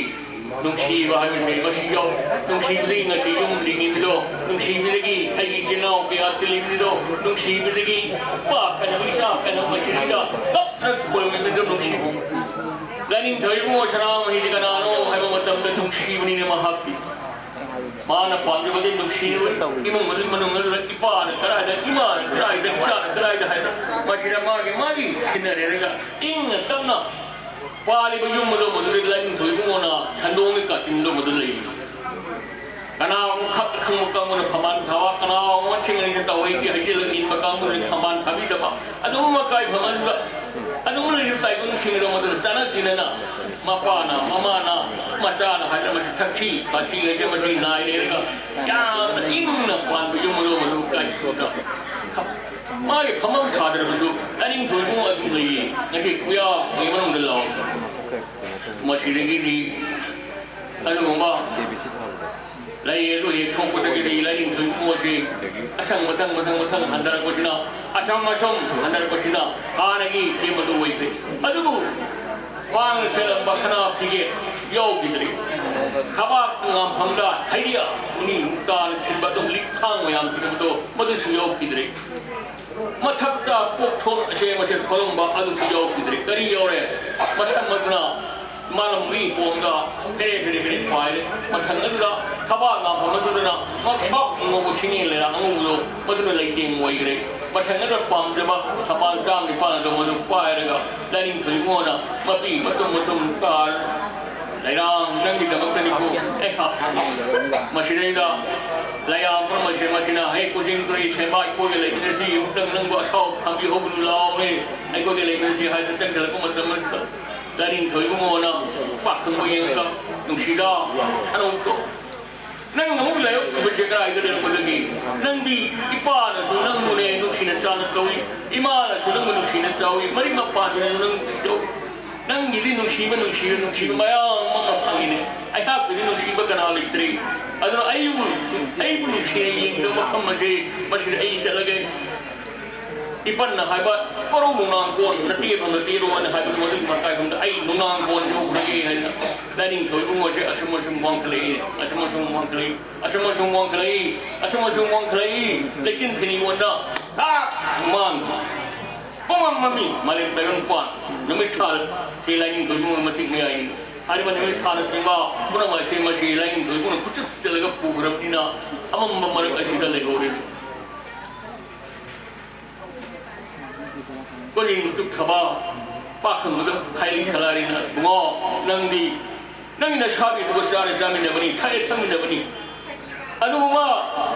ꯅꯨꯡꯁꯤꯕ ꯍꯥꯏꯕꯁꯦ ꯃꯁꯤ ꯌꯥꯎ-, ꯅꯨꯡꯁꯤꯕꯗꯒꯤ ꯉꯁꯤ ꯌꯨꯝ ꯂꯤꯡꯉꯤꯕꯗꯣ, ꯅꯨꯡꯁꯤꯕꯗꯒꯤ ꯑꯩꯒꯤ ꯏꯆꯤꯜ ꯏꯅꯥꯎ ꯀꯌꯥ ꯇꯤꯜꯂꯤꯕꯗꯣ, ꯅꯨꯡꯁꯤꯕꯗꯒꯤ ꯏꯄꯥ ꯀꯩꯅꯣ ꯏꯆꯥ ꯀꯩꯅꯣ ꯃꯁꯤꯗꯩꯗ ꯀꯞꯇꯅ ꯈꯣꯏꯔꯝꯃꯤꯕꯗꯣ ꯅꯨꯡꯁꯤꯕ꯫ ꯂꯥꯏꯅꯤꯡꯊꯧ ꯏꯕꯨꯡꯉꯣ ꯁꯅꯥꯃꯍꯤꯗꯤ ꯀꯅꯥꯅꯣ ꯍꯥꯏꯕ ꯃꯇꯝꯗ ꯅꯨꯡꯁꯤꯕꯅꯤꯅꯦ ꯃꯍꯥꯛꯇꯤ꯫ ꯃꯥꯅ ꯄꯥꯝꯖꯕꯗꯤ ꯅꯨꯡꯁꯤꯕ ꯏꯃꯨꯡ ꯃꯅꯨꯡ ꯃꯅꯨꯡꯗ ꯏꯄꯥꯅ ꯀꯗꯥꯏꯗ, ꯏꯃꯥꯅ ꯀꯗꯥꯏꯗ, ꯏꯆꯥꯅ ꯀꯗꯥꯏꯗ ꯍꯥꯏꯅ ꯃꯁꯤꯗ ꯃꯥꯒꯤ ꯃꯥꯒꯤ ꯁꯤꯟꯅꯔꯦꯔꯒ ꯏꯪꯅ ꯇꯞꯅ ꯄꯥꯜꯂꯤꯕ ꯌꯨꯝ ꯑꯗꯨ ꯃꯗꯨꯗ ꯂꯥꯏꯅꯤꯡꯊꯧ ꯏꯕꯨꯡꯉꯣꯅ ꯁꯟꯗꯣꯡꯒꯤ ꯀꯥꯆꯤꯟꯗꯣ ꯃꯗꯨ ꯂꯩ꯫ ꯀꯅꯥꯒꯨꯝꯕ ꯈꯛ ꯈꯪꯕ ꯀꯥꯡꯕꯨꯅ ꯐꯝꯕꯥꯜ ꯊꯥꯕ, ꯀꯅꯥꯒꯨꯝꯕ ꯊꯦꯡꯅꯩꯗ ꯇꯧꯍꯩꯗꯦ ꯍꯥꯏꯖꯤꯜꯂꯒ ꯏꯟꯕ ꯀꯥꯡꯕꯨꯅ ꯐꯝꯕꯥꯜ ꯊꯥꯕꯤꯗꯕ, ꯑꯗꯨꯒꯨꯝꯕ ꯀꯥꯏꯐꯝ ꯑꯗꯨꯗ ꯑꯗꯨꯒꯨꯝꯕ ꯂꯩꯔꯤꯕ ꯇꯥꯏꯕꯪꯁꯤꯡ ꯑꯗꯨ ꯃꯗꯨꯗ ꯆꯥꯟꯅ ꯆꯤꯟꯅꯅ ꯃꯄꯥꯅ, ꯃꯃꯥꯅ, ꯃꯆꯥꯅ ꯍꯥꯏꯗꯅ ꯃꯁꯤ ꯊꯛꯁꯤ ꯈꯥꯁꯤ ꯍꯥꯏꯗꯅ ꯃꯁꯤ ꯅꯥꯏ ꯂꯩꯔꯒ ꯌꯥꯝꯅ ꯏꯪꯅ ꯄꯥꯟꯕ ꯌꯨꯝ ꯑꯗꯨ ꯃꯗꯨ ꯀꯥꯏꯊꯣꯛꯇ ꯃꯥꯒꯤ ꯐꯝꯐꯝ ꯊꯥꯗ꯭ꯔꯕꯁꯨ ꯂꯥꯏꯅꯤꯡꯊꯧ ꯏꯕꯨꯡ ꯑꯗꯨꯝ ꯂꯩꯌꯦ꯫ ꯉꯁꯤ ꯄꯨꯌꯥ ꯍꯣꯏ ꯃꯅꯨꯡꯗ ꯂꯥꯛꯑꯣ꯫ ꯃꯁꯤꯗꯒꯤꯗꯤ ꯑꯗꯨꯒꯨꯝꯕ ꯂꯩ ꯑꯗꯨ ꯍꯦꯛ ꯊꯣꯛꯄꯗꯒꯤꯗꯤ ꯂꯥꯏꯅꯤꯡꯊꯧ ꯏꯕꯨꯡ ꯑꯁꯤ ꯑꯁꯪ ꯃꯊꯪ ꯃꯊꯪ ꯃꯊꯪ ꯍꯟꯊꯔꯛꯄꯁꯤꯅ, ꯑꯁꯪ ꯑꯁꯨꯝ ꯍꯟꯊꯔꯛꯄꯁꯤꯅ ꯍꯥꯟꯅꯒꯤ ꯐꯤꯕꯝ ꯑꯗꯨ ꯑꯣꯏꯈ꯭ꯔꯦ꯫ ꯑꯗꯨꯕꯨ ꯃꯥꯡꯗ ꯁꯦꯠꯂꯝꯕ ꯁꯅꯥ ꯐꯤꯒꯦ ꯌꯥꯎꯈꯤꯗ꯭ꯔꯦ꯫ ꯊꯕꯥꯛ ꯉꯝꯐꯝꯗ ꯍꯩꯔꯤꯌꯥ ꯃꯨꯅꯤ ꯃꯨꯛꯇꯥꯅ ꯁꯤꯟꯕ ꯑꯗꯨꯝ ꯂꯤꯛ ꯊꯥꯡ ꯃꯌꯥꯝ ꯁꯤꯟꯕꯗꯣ ꯃꯗꯨꯁꯨ ꯌꯥꯎꯈꯤꯗ꯭ꯔꯦ꯫ ꯃꯊꯛꯇ ꯀꯣꯛꯊꯣꯛ ꯑꯁꯦꯡꯕꯁꯦ ꯊꯣꯛꯂꯝꯕ ꯑꯗꯨꯁꯨ ꯌꯥꯎꯈꯤꯗ꯭ꯔꯦ꯫ ꯀꯔꯤ ꯌꯥꯎꯔꯦ? ꯃꯁꯝ ꯑꯗꯨꯅ ꯃꯥꯂꯪꯒꯤ ꯄꯣꯝꯗ ꯐꯦꯔꯦ ꯐꯦꯔꯦ ꯐꯦꯔꯦ ꯄꯥꯏꯔꯦ꯫ ꯃꯊꯪ ꯑꯗꯨꯗ ꯊꯕꯥꯛ ꯉꯥꯛꯐꯝ ꯑꯗꯨꯗꯅ ꯉꯛꯁꯥꯎ ꯉꯧꯕ ꯁꯤꯡꯉꯦꯟ ꯂꯩꯔꯥ ꯑꯉꯧꯕꯗꯣ ꯃꯗꯨꯅ ꯂꯩꯇꯦꯡ ꯑꯣꯏꯈ꯭ꯔꯦ꯫ ꯃꯊꯪ ꯑꯗꯨꯗ ꯄꯥꯝꯖꯕ ꯊꯝꯕꯥꯜ ꯆꯥꯝ ꯅꯤꯄꯥꯜ ꯑꯗꯨ ꯃꯗꯨ ꯄꯥꯏꯔꯒ ꯂꯥꯏꯅꯤꯡꯊꯧ ꯏꯕꯨꯡꯉꯣꯅ ꯃꯄꯤ ꯃꯇꯨꯝ ꯃꯇꯨꯝ ꯀꯥꯔ ꯂꯩꯔꯥꯡ ꯅꯪꯒꯤꯗꯃꯛꯇꯅꯤꯀꯣ꯫ ꯑꯦ ꯍꯥ꯫ ꯃꯁꯤꯗꯩꯗ ꯂꯩꯔꯥꯡ ꯄꯨꯝꯅꯃꯛꯁꯦ ꯃꯁꯤꯅ ꯍꯦꯛ ꯀꯣꯆꯤꯡ ꯇꯨꯔꯤ ꯁꯦꯝꯕ ꯑꯩꯈꯣꯏꯒ ꯂꯩꯃꯤꯟꯅꯁꯤ ꯑꯃꯨꯛꯇꯪ ꯅꯪꯕꯨ ꯑꯁꯥꯎ ꯊꯝꯕꯤꯍꯧꯕꯅꯨ ꯂꯥꯎꯅꯦ꯫ ꯑꯩꯈꯣꯏꯒ ꯂꯩꯃꯤꯟꯅꯁꯤ ꯍꯥꯏꯗꯅ ꯆꯪꯁꯤꯜꯂꯛꯄ ꯃꯇꯝ ꯑꯗꯨꯗ ꯂꯥꯏꯅꯤꯡꯊꯧ ꯏꯕꯨꯡꯉꯣꯅ ꯄꯥꯈꯪꯕ ꯌꯦꯡꯉꯒ ꯅꯨꯡꯁꯤꯗ ꯁꯅꯧꯀꯣ꯫ ꯅꯪ ꯑꯃꯨꯛ ꯂꯥꯏꯌꯣꯛꯈꯤꯕꯁꯦ ꯀꯗꯥꯏꯗ ꯂꯩꯔꯝꯕꯗꯒꯤ? ꯅꯪꯗꯤ ꯏꯄꯥꯅꯁꯨ ꯅꯪꯕꯨꯅꯦ ꯅꯨꯡꯁꯤꯅ ꯆꯥꯅ ꯇꯧꯏ, ꯏꯃꯥꯅꯁꯨ ꯅꯪꯕꯨ ꯅꯨꯡꯁꯤꯅ ꯆꯥꯎꯏ, ꯃꯔꯤꯛ ꯃꯄꯥꯟꯗꯨꯅꯁꯨ ꯅꯪ ꯅꯨꯡꯁꯤ ꯇꯧꯏ꯫ ꯅꯪꯒꯤꯗꯤ ꯅꯨꯡꯁꯤꯕ, ꯅꯨꯡꯁꯤꯕ, ꯅꯨꯡꯁꯤꯕ ꯃꯌꯥꯝ ꯑꯃ ꯐꯪꯉꯤꯅꯦ꯫ ꯑꯩꯍꯥꯛꯀꯤꯗꯤ ꯅꯨꯡꯁꯤꯕ ꯀꯅꯥ ꯂꯩꯇ꯭ꯔꯤ꯫ ꯑꯗꯨꯅ ꯑꯩꯕꯨ, ꯑꯩꯕꯨ ꯅꯨꯡꯁꯤꯅ ꯌꯦꯡꯗꯕ ꯃꯐꯝ ꯑꯁꯤ, ꯃꯁꯤꯗ ꯑꯩ ꯆꯠꯂꯒꯦ꯫ ꯏꯄꯟꯅ ꯍꯥꯏꯕ, "ꯀꯣꯔꯧ ꯅꯨꯡꯅꯥꯡ ꯀꯣꯟ ꯅꯇꯦꯔꯣ, ꯅꯇꯦꯔꯣ" ꯍꯥꯏꯅ ꯍꯥꯏꯕꯗꯨ, ꯑꯗꯨꯒꯤ ꯃꯇꯥꯏꯔꯣꯝꯗ ꯑꯩ ꯅꯨꯡꯅꯥꯡ ꯀꯣꯟ ꯌꯧꯈ꯭ꯔꯒꯦ ꯍꯥꯏꯅ ꯂꯥꯏꯅꯤꯡꯊꯧ ꯏꯕꯨꯡꯉꯣꯁꯦ ꯑꯁꯨꯝ ꯑꯁꯨꯝ ꯋꯥꯡꯈꯠꯂꯛꯏ, ꯑꯁꯨꯝ ꯑꯁꯨꯝ ꯋꯥꯡꯈꯠꯂꯛꯏ, ꯑꯁꯨꯝ ꯑꯁꯨꯝ ꯋꯥꯡꯈꯠꯂꯛꯏ, ꯑꯁꯨꯝ ꯑꯁꯨꯝ ꯋꯥꯡꯈꯠꯂꯛꯏ꯫ ꯂꯩꯆꯤꯟ ꯊꯤꯅꯤꯉꯣꯟꯗ ꯊꯥꯛ ꯃꯥꯡ ꯄꯨꯡꯃꯝ ꯃꯝꯃꯤ꯫ ꯃꯥꯂꯦꯝ ꯇꯥꯏꯕꯪꯄꯥꯟ ꯅꯨꯃꯤꯠ ꯊꯥ ꯁꯤ ꯂꯥꯏꯅꯤꯡꯊꯧ ꯏꯕꯨꯡꯉꯣ ꯃꯇꯤꯛ ꯃꯌꯥꯏꯅꯤ꯫ ꯍꯥꯏꯔꯤꯕ ꯅꯨꯃꯤꯠ ꯊꯥꯅꯆꯤꯡꯕ ꯄꯨꯝꯅꯃꯛ ꯑꯁꯤ ꯃꯁꯤ ꯂꯥꯏꯅꯤꯡꯊꯧ ꯏꯕꯨꯡꯅ ꯈꯨꯠꯆꯨꯞ ꯆꯠꯂꯒ ꯄꯨꯈ꯭ꯔꯕꯅꯤꯅ, ꯑꯃꯝꯕ ꯃꯔꯛ ꯑꯁꯤꯗ ꯂꯩꯍꯧꯔꯦ꯫ ꯀꯣꯂꯤꯡ ꯇꯨꯞꯊꯕ ꯄꯥꯈꯪꯗꯨꯗ ꯈꯥꯏꯔꯤ ꯈꯂꯥꯔꯤꯅ, "ꯏꯕꯨꯡꯉꯣ, ꯅꯪꯗꯤ ꯅꯪꯒꯤ ꯅꯁꯥꯕꯤꯗꯨꯒ ꯆꯥꯔ ꯆꯥꯃꯤꯟꯅꯕꯅꯤ, ꯊꯛꯑꯦ ꯊꯛꯃꯤꯟꯅꯕꯅꯤ꯫ ꯑꯗꯨꯒꯨꯝꯕ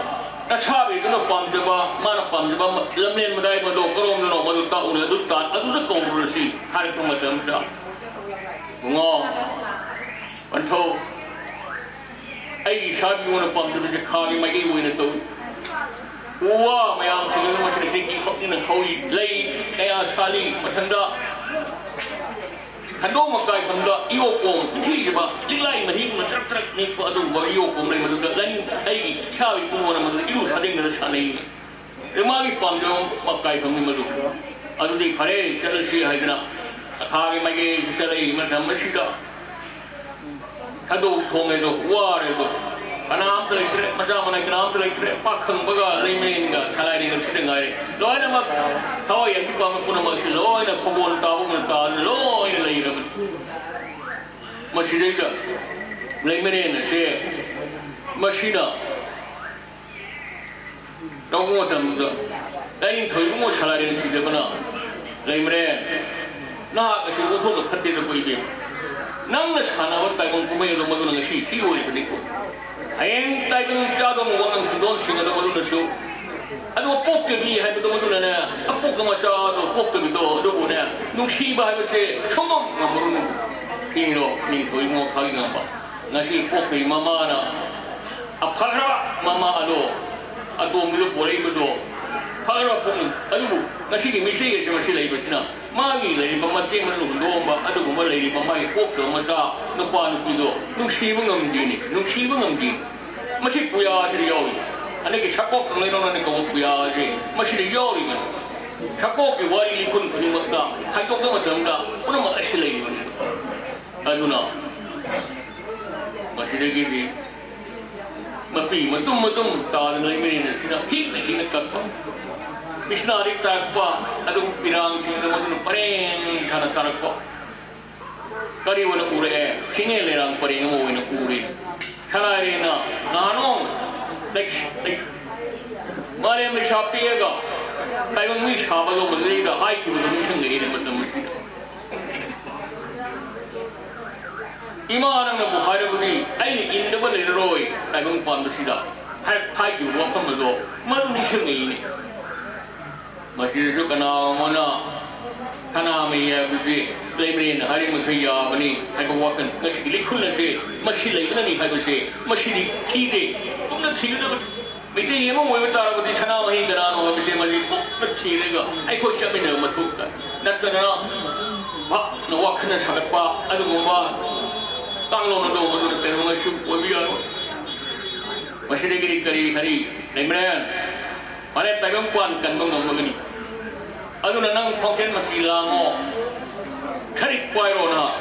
ꯅꯁꯥꯕꯤꯗꯨꯅ ꯄꯥꯝꯖꯕ, ꯃꯥꯅ ꯄꯥꯝꯖꯕ ꯂꯝꯂꯦꯟ ꯃꯗꯥꯏ ꯃꯗꯣ ꯀꯔꯣꯝꯗꯅꯣ ꯃꯗꯨ ꯇꯥꯛꯎꯅꯦ, ꯑꯗꯨ ꯇꯥꯟ-, ꯑꯗꯨꯗ ꯀꯧꯔꯨꯔꯁꯤ" ꯍꯥꯏꯔꯛꯄ ꯃꯇꯝꯗ, "ꯏꯕꯨꯡꯉꯣ, ꯄꯟꯊꯧ, ꯑꯩꯒꯤ ꯏꯁꯥꯒꯤ ꯑꯣꯏꯅ ꯄꯥꯝꯖꯕꯁꯦ ꯈꯥꯒꯤ ꯃꯥꯏꯀꯩ ꯑꯣꯏꯅ ꯇꯧꯏ꯫ ꯎ ꯋꯥ ꯃꯌꯥꯝꯁꯤꯡ ꯑꯗꯨ ꯃꯁꯤꯗ ꯇꯦꯛꯀꯤ ꯈꯣꯛꯅꯤꯅ ꯍꯧꯏ, ꯂꯩ ꯀꯌꯥ ꯁꯥꯠꯂꯤ, ꯃꯊꯟꯗ ꯈꯟꯗꯣꯛ ꯃꯀꯥꯏꯐꯝꯗ ꯏꯌꯣꯛꯀꯣꯝ ꯏꯟꯊꯤꯈꯤꯕ ꯂꯤꯛꯂꯥꯏ ꯃꯍꯤꯛꯅ ꯇ꯭ꯔꯛ ꯇ꯭ꯔꯛ ꯅꯤꯛꯄ ꯑꯗꯨꯒꯨꯝꯕ ꯏꯌꯣꯛꯀꯣꯝ ꯂꯩ, ꯃꯗꯨꯗ ꯂꯥꯏꯅꯤꯡ ꯑꯩꯒꯤ ꯏꯁꯥꯒꯤ ꯏꯄꯨꯡ ꯑꯣꯏꯅ ꯃꯗꯨꯗ ꯏꯔꯨ ꯁꯥꯗꯦꯡꯗꯅ ꯁꯥꯟꯅꯩ꯫ ꯑꯗꯨ ꯃꯥꯒꯤ ꯄꯥꯝꯖꯕ ꯃꯀꯥꯏꯐꯝꯅꯤ ꯃꯗꯨ꯫ ꯑꯗꯨꯗꯤ ꯐꯔꯦ, ꯆꯠꯂꯁꯤ" ꯍꯥꯏꯗꯅ ꯈꯥꯒꯤ ꯃꯥꯏꯀꯩ ꯆꯠꯂꯛꯏ ꯃꯇꯝ ꯑꯁꯤꯗ ꯊꯥꯗꯣꯛ ꯊꯣꯡꯉꯦꯗꯣ, ꯋꯥꯔꯦꯗꯣ꯫ ꯀꯅꯥꯝꯇ ꯂꯩꯇ꯭ꯔꯦ, ꯃꯆꯥ ꯃꯅꯥꯏ ꯀꯅꯥꯝꯇ ꯂꯩꯇ꯭ꯔꯦ꯫ ꯄꯥꯈꯪꯕꯒ ꯂꯩꯃꯔꯦꯟꯒ ꯁꯂꯥꯏꯔꯦꯟꯒ ꯁꯤꯗ ꯉꯥꯏꯔꯦ꯫ ꯂꯣꯏꯅꯃꯛ ꯊꯋꯥꯏ ꯌꯥꯏꯕꯤ ꯄꯥꯝꯕ ꯄꯨꯝꯅꯃꯛꯁꯤ ꯂꯣꯏꯅ ꯈꯣꯡꯒꯣꯟ ꯇꯥꯕꯒꯨꯝꯅ ꯇꯥꯗꯅ ꯂꯣꯏꯅ ꯂꯩꯔꯕꯅꯤ꯫ ꯃꯁꯤꯗꯩꯗ ꯂꯩꯃꯔꯦꯟ ꯑꯁꯦ ꯃꯁꯤꯅ ꯇꯧꯕ ꯃꯇꯝꯗ ꯂꯥꯏꯅꯤꯡꯊꯧ ꯏꯕꯨꯡꯉꯣ ꯁꯂꯥꯏꯔꯦꯟ ꯁꯤꯗꯕꯅ, "ꯂꯩꯃꯔꯦꯟ, ꯅꯍꯥꯛ ꯑꯁꯤ ꯑꯣꯟꯊꯣꯛꯅ ꯐꯠꯇꯦꯗꯀꯣ ꯏꯕꯦꯝꯃ꯫ ꯅꯪꯅ ꯁꯥꯟꯅꯕ ꯇꯥꯏꯕꯪ ꯀꯨꯝꯍꯩ ꯑꯗꯣ ꯃꯗꯨꯅ ꯉꯁꯤ ꯁꯤ ꯑꯣꯏꯔꯤꯕꯅꯤꯀꯣ꯫ ꯍꯌꯦꯡ ꯇꯥꯏꯕꯪ ꯆꯥꯗꯧꯕ ꯋꯥꯉꯥꯡ ꯁꯤꯡꯗꯣꯟꯁꯤꯡ ꯑꯗꯣ ꯃꯗꯨꯅꯁꯨ, ꯑꯗꯨꯒ ꯄꯣꯛꯇꯕꯤ ꯍꯥꯏꯕꯗꯣ ꯃꯗꯨꯅꯅꯦ, ꯑꯄꯣꯛꯄ ꯃꯆꯥ ꯑꯗꯣ ꯄꯣꯛꯇꯕꯤꯗꯣ ꯑꯗꯨꯕꯨꯅꯦ, ꯅꯨꯡꯁꯤꯕ ꯍꯥꯏꯕꯁꯦ ꯁꯨꯡꯉꯝ ꯉꯝꯃꯔꯨꯅꯨ꯫ ꯁꯤꯅꯤꯗꯣ ꯅꯤꯡꯊꯧ ꯏꯕꯨꯡꯉꯣ ꯈꯥꯒꯤ ꯉꯝꯕ꯫ ꯉꯁꯤ ꯄꯣꯛꯇꯕꯤ ꯃꯃꯥꯅ ꯑꯐꯈ꯭ꯔꯕ ꯃꯃꯥ ꯑꯗꯣ ꯑꯇꯣꯝꯕꯤꯗꯣ ꯄꯣꯔꯛꯏꯕꯗꯣ ꯐꯈ꯭ꯔꯕ ꯄꯣꯠꯅꯤ꯫ ꯑꯗꯨꯕꯨ ꯉꯁꯤꯒꯤ ꯃꯤꯁꯤꯒꯤ ꯑꯁꯤ ꯃꯁꯤ ꯂꯩꯕꯁꯤꯅ ꯃꯥꯒꯤ ꯂꯩꯔꯤꯕ ꯃꯆꯦ ꯃꯅꯨꯡ ꯍꯨꯟꯗꯣꯛꯑꯝꯕ ꯑꯗꯨꯒꯨꯝꯕ ꯂꯩꯔꯤꯕ ꯃꯥꯒꯤ ꯄꯣꯛꯇꯕ ꯃꯆꯥ ꯅꯨꯄꯥ ꯅꯨꯄꯤꯗꯣ ꯅꯨꯡꯁꯤꯕ ꯉꯝꯗꯦꯅꯦ, ꯅꯨꯡꯁꯤꯕ ꯉꯝꯗꯦ꯫ ꯃꯁꯤ ꯄꯨꯌꯥꯁꯤꯗ ꯌꯥꯎꯔꯤ꯫ ꯑꯗꯒꯤ ꯁꯛꯀꯣꯛ ꯀꯪꯂꯩꯔꯣꯟꯅ ꯀꯧꯕ ꯄꯨꯌꯥꯁꯦ ꯃꯁꯤꯗ ꯌꯥꯎꯔꯤꯕꯅꯤ꯫ ꯁꯛꯀꯣꯛꯀꯤ ꯋꯥꯔꯤ ꯂꯤꯈꯨꯟ ꯈꯨꯗꯤꯡꯃꯛꯇ ꯍꯥꯏꯗꯣꯛꯄ ꯃꯇꯝꯗ ꯄꯨꯝꯅꯃꯛ ꯑꯁꯤ ꯂꯩꯔꯤꯕꯅꯤ꯫ ꯑꯗꯨꯅ ꯃꯁꯤꯗꯒꯤꯗꯤ ꯃꯄꯤ ꯃꯇꯨꯝ ꯃꯇꯨꯝ ꯇꯥꯗꯅ ꯂꯩꯃꯔꯦꯟ ꯑꯁꯤꯅ ꯍꯤꯛꯅ ꯍꯤꯛꯅ ꯀꯛꯄ꯫ ꯃꯤꯁꯅꯥꯔꯤ ꯇꯥꯔꯛꯄ ꯑꯗꯨꯒꯨꯝꯕ ꯄꯤꯔꯥꯡꯁꯤꯡꯗ ꯃꯗꯨꯅ ꯄꯔꯦꯡ ꯁꯥꯅ ꯇꯥꯔꯛꯄ꯫ ꯀꯔꯤ ꯑꯣꯏꯅ ꯎꯔꯛꯑꯦ? ꯆꯤꯡꯂꯦꯟ ꯂꯩꯔꯥꯡ ꯄꯔꯦꯡ ꯑꯃ ꯑꯣꯏꯅ ꯎꯔꯤ꯫ ꯁꯅꯥꯔꯦꯟꯅ ꯅꯍꯥꯟꯅꯣꯡ ꯂꯩ-, ꯂꯩ-, ꯃꯥꯂꯦꯝ ꯂꯩꯁꯥ ꯄꯤꯛꯑꯒ ꯇꯥꯏꯕꯪ ꯃꯤ ꯁꯥꯕ ꯂꯧꯕꯗꯩꯗ ꯍꯥꯏꯈꯤꯕꯗꯨ ꯅꯤꯡꯁꯤꯡꯂꯛꯏꯅꯦ ꯃꯇꯝ ꯑꯁꯤꯗ꯫ ꯏꯃꯥ ꯅꯪꯅꯕꯨ ꯍꯥꯏꯔꯕꯗꯤ ꯑꯩꯅ ꯏꯟꯗꯕ ꯂꯩꯔꯔꯣꯏ ꯇꯥꯏꯕꯪ ꯄꯥꯟꯕꯁꯤꯗ ꯍꯥꯏ-, ꯍꯥꯏꯈꯤꯕ ꯋꯥꯐꯝ ꯑꯗꯣ ꯃꯗꯨ ꯅꯤꯡꯁꯤꯡꯉꯛꯏꯅꯦ꯫ ꯃꯁꯤꯗꯁꯨ ꯀꯅꯥꯒꯨꯝꯕꯅ ꯁꯅꯥꯃꯍꯤ ꯍꯥꯏꯕꯗꯤ ꯂꯩꯃꯔꯦꯟꯅ ꯍꯥꯏꯔꯤꯕ ꯃꯈꯩ ꯌꯥꯕꯅꯤ ꯍꯥꯏꯕ ꯋꯥꯈꯜ ꯉꯁꯤꯒꯤ ꯂꯤꯈꯨꯜ ꯑꯁꯦ ꯃꯁꯤ ꯂꯩꯕꯅꯅꯤ ꯍꯥꯏꯕꯁꯦ ꯃꯁꯤꯗꯤ ꯊꯤꯗꯦ꯫ ꯀꯨꯞꯅ ꯊꯤꯒꯗꯕꯅꯤ꯫ ꯃꯩꯇꯩ ꯑꯃ ꯑꯣꯏꯕ ꯇꯥꯔꯕꯗꯤ ꯁꯅꯥꯃꯍꯤ ꯀꯅꯥꯅꯣ ꯍꯥꯏꯕꯁꯦ ꯃꯁꯤ ꯀꯨꯞꯅ ꯊꯤꯔꯒ ꯑꯩꯈꯣꯏ ꯆꯠꯃꯤꯟꯅꯕ ꯃꯊꯧ ꯇꯥꯏ꯫ ꯅꯠꯇꯅ ꯚꯥꯞꯅ ꯋꯥꯈꯜꯅ ꯁꯥꯒꯠꯄ ꯑꯗꯨꯒꯨꯝꯕ ꯀꯥꯡꯂꯣꯟ ꯑꯗꯨ ꯃꯗꯨꯅ ꯀꯩꯗꯧꯉꯩꯁꯨ ꯑꯣꯏꯕ ꯌꯥꯔꯣꯏ꯫ ꯃꯁꯤꯗꯒꯤꯗꯤ ꯀꯔꯤ ꯍꯥꯏꯔꯤ? ꯂꯩꯃꯔꯦꯟ ꯃꯥꯂꯦꯝ ꯇꯥꯏꯕꯪꯄꯥꯟ ꯀꯟꯕ ꯉꯝꯃꯒꯅꯤ꯫ ꯑꯗꯨꯅ ꯅꯪ ꯈꯣꯡꯆꯦꯟ ꯃꯁꯤ ꯂꯥꯡꯉꯣ꯫ ꯈꯔꯤꯛ ꯄꯥꯏꯔꯣ ꯅꯍꯥꯛ꯫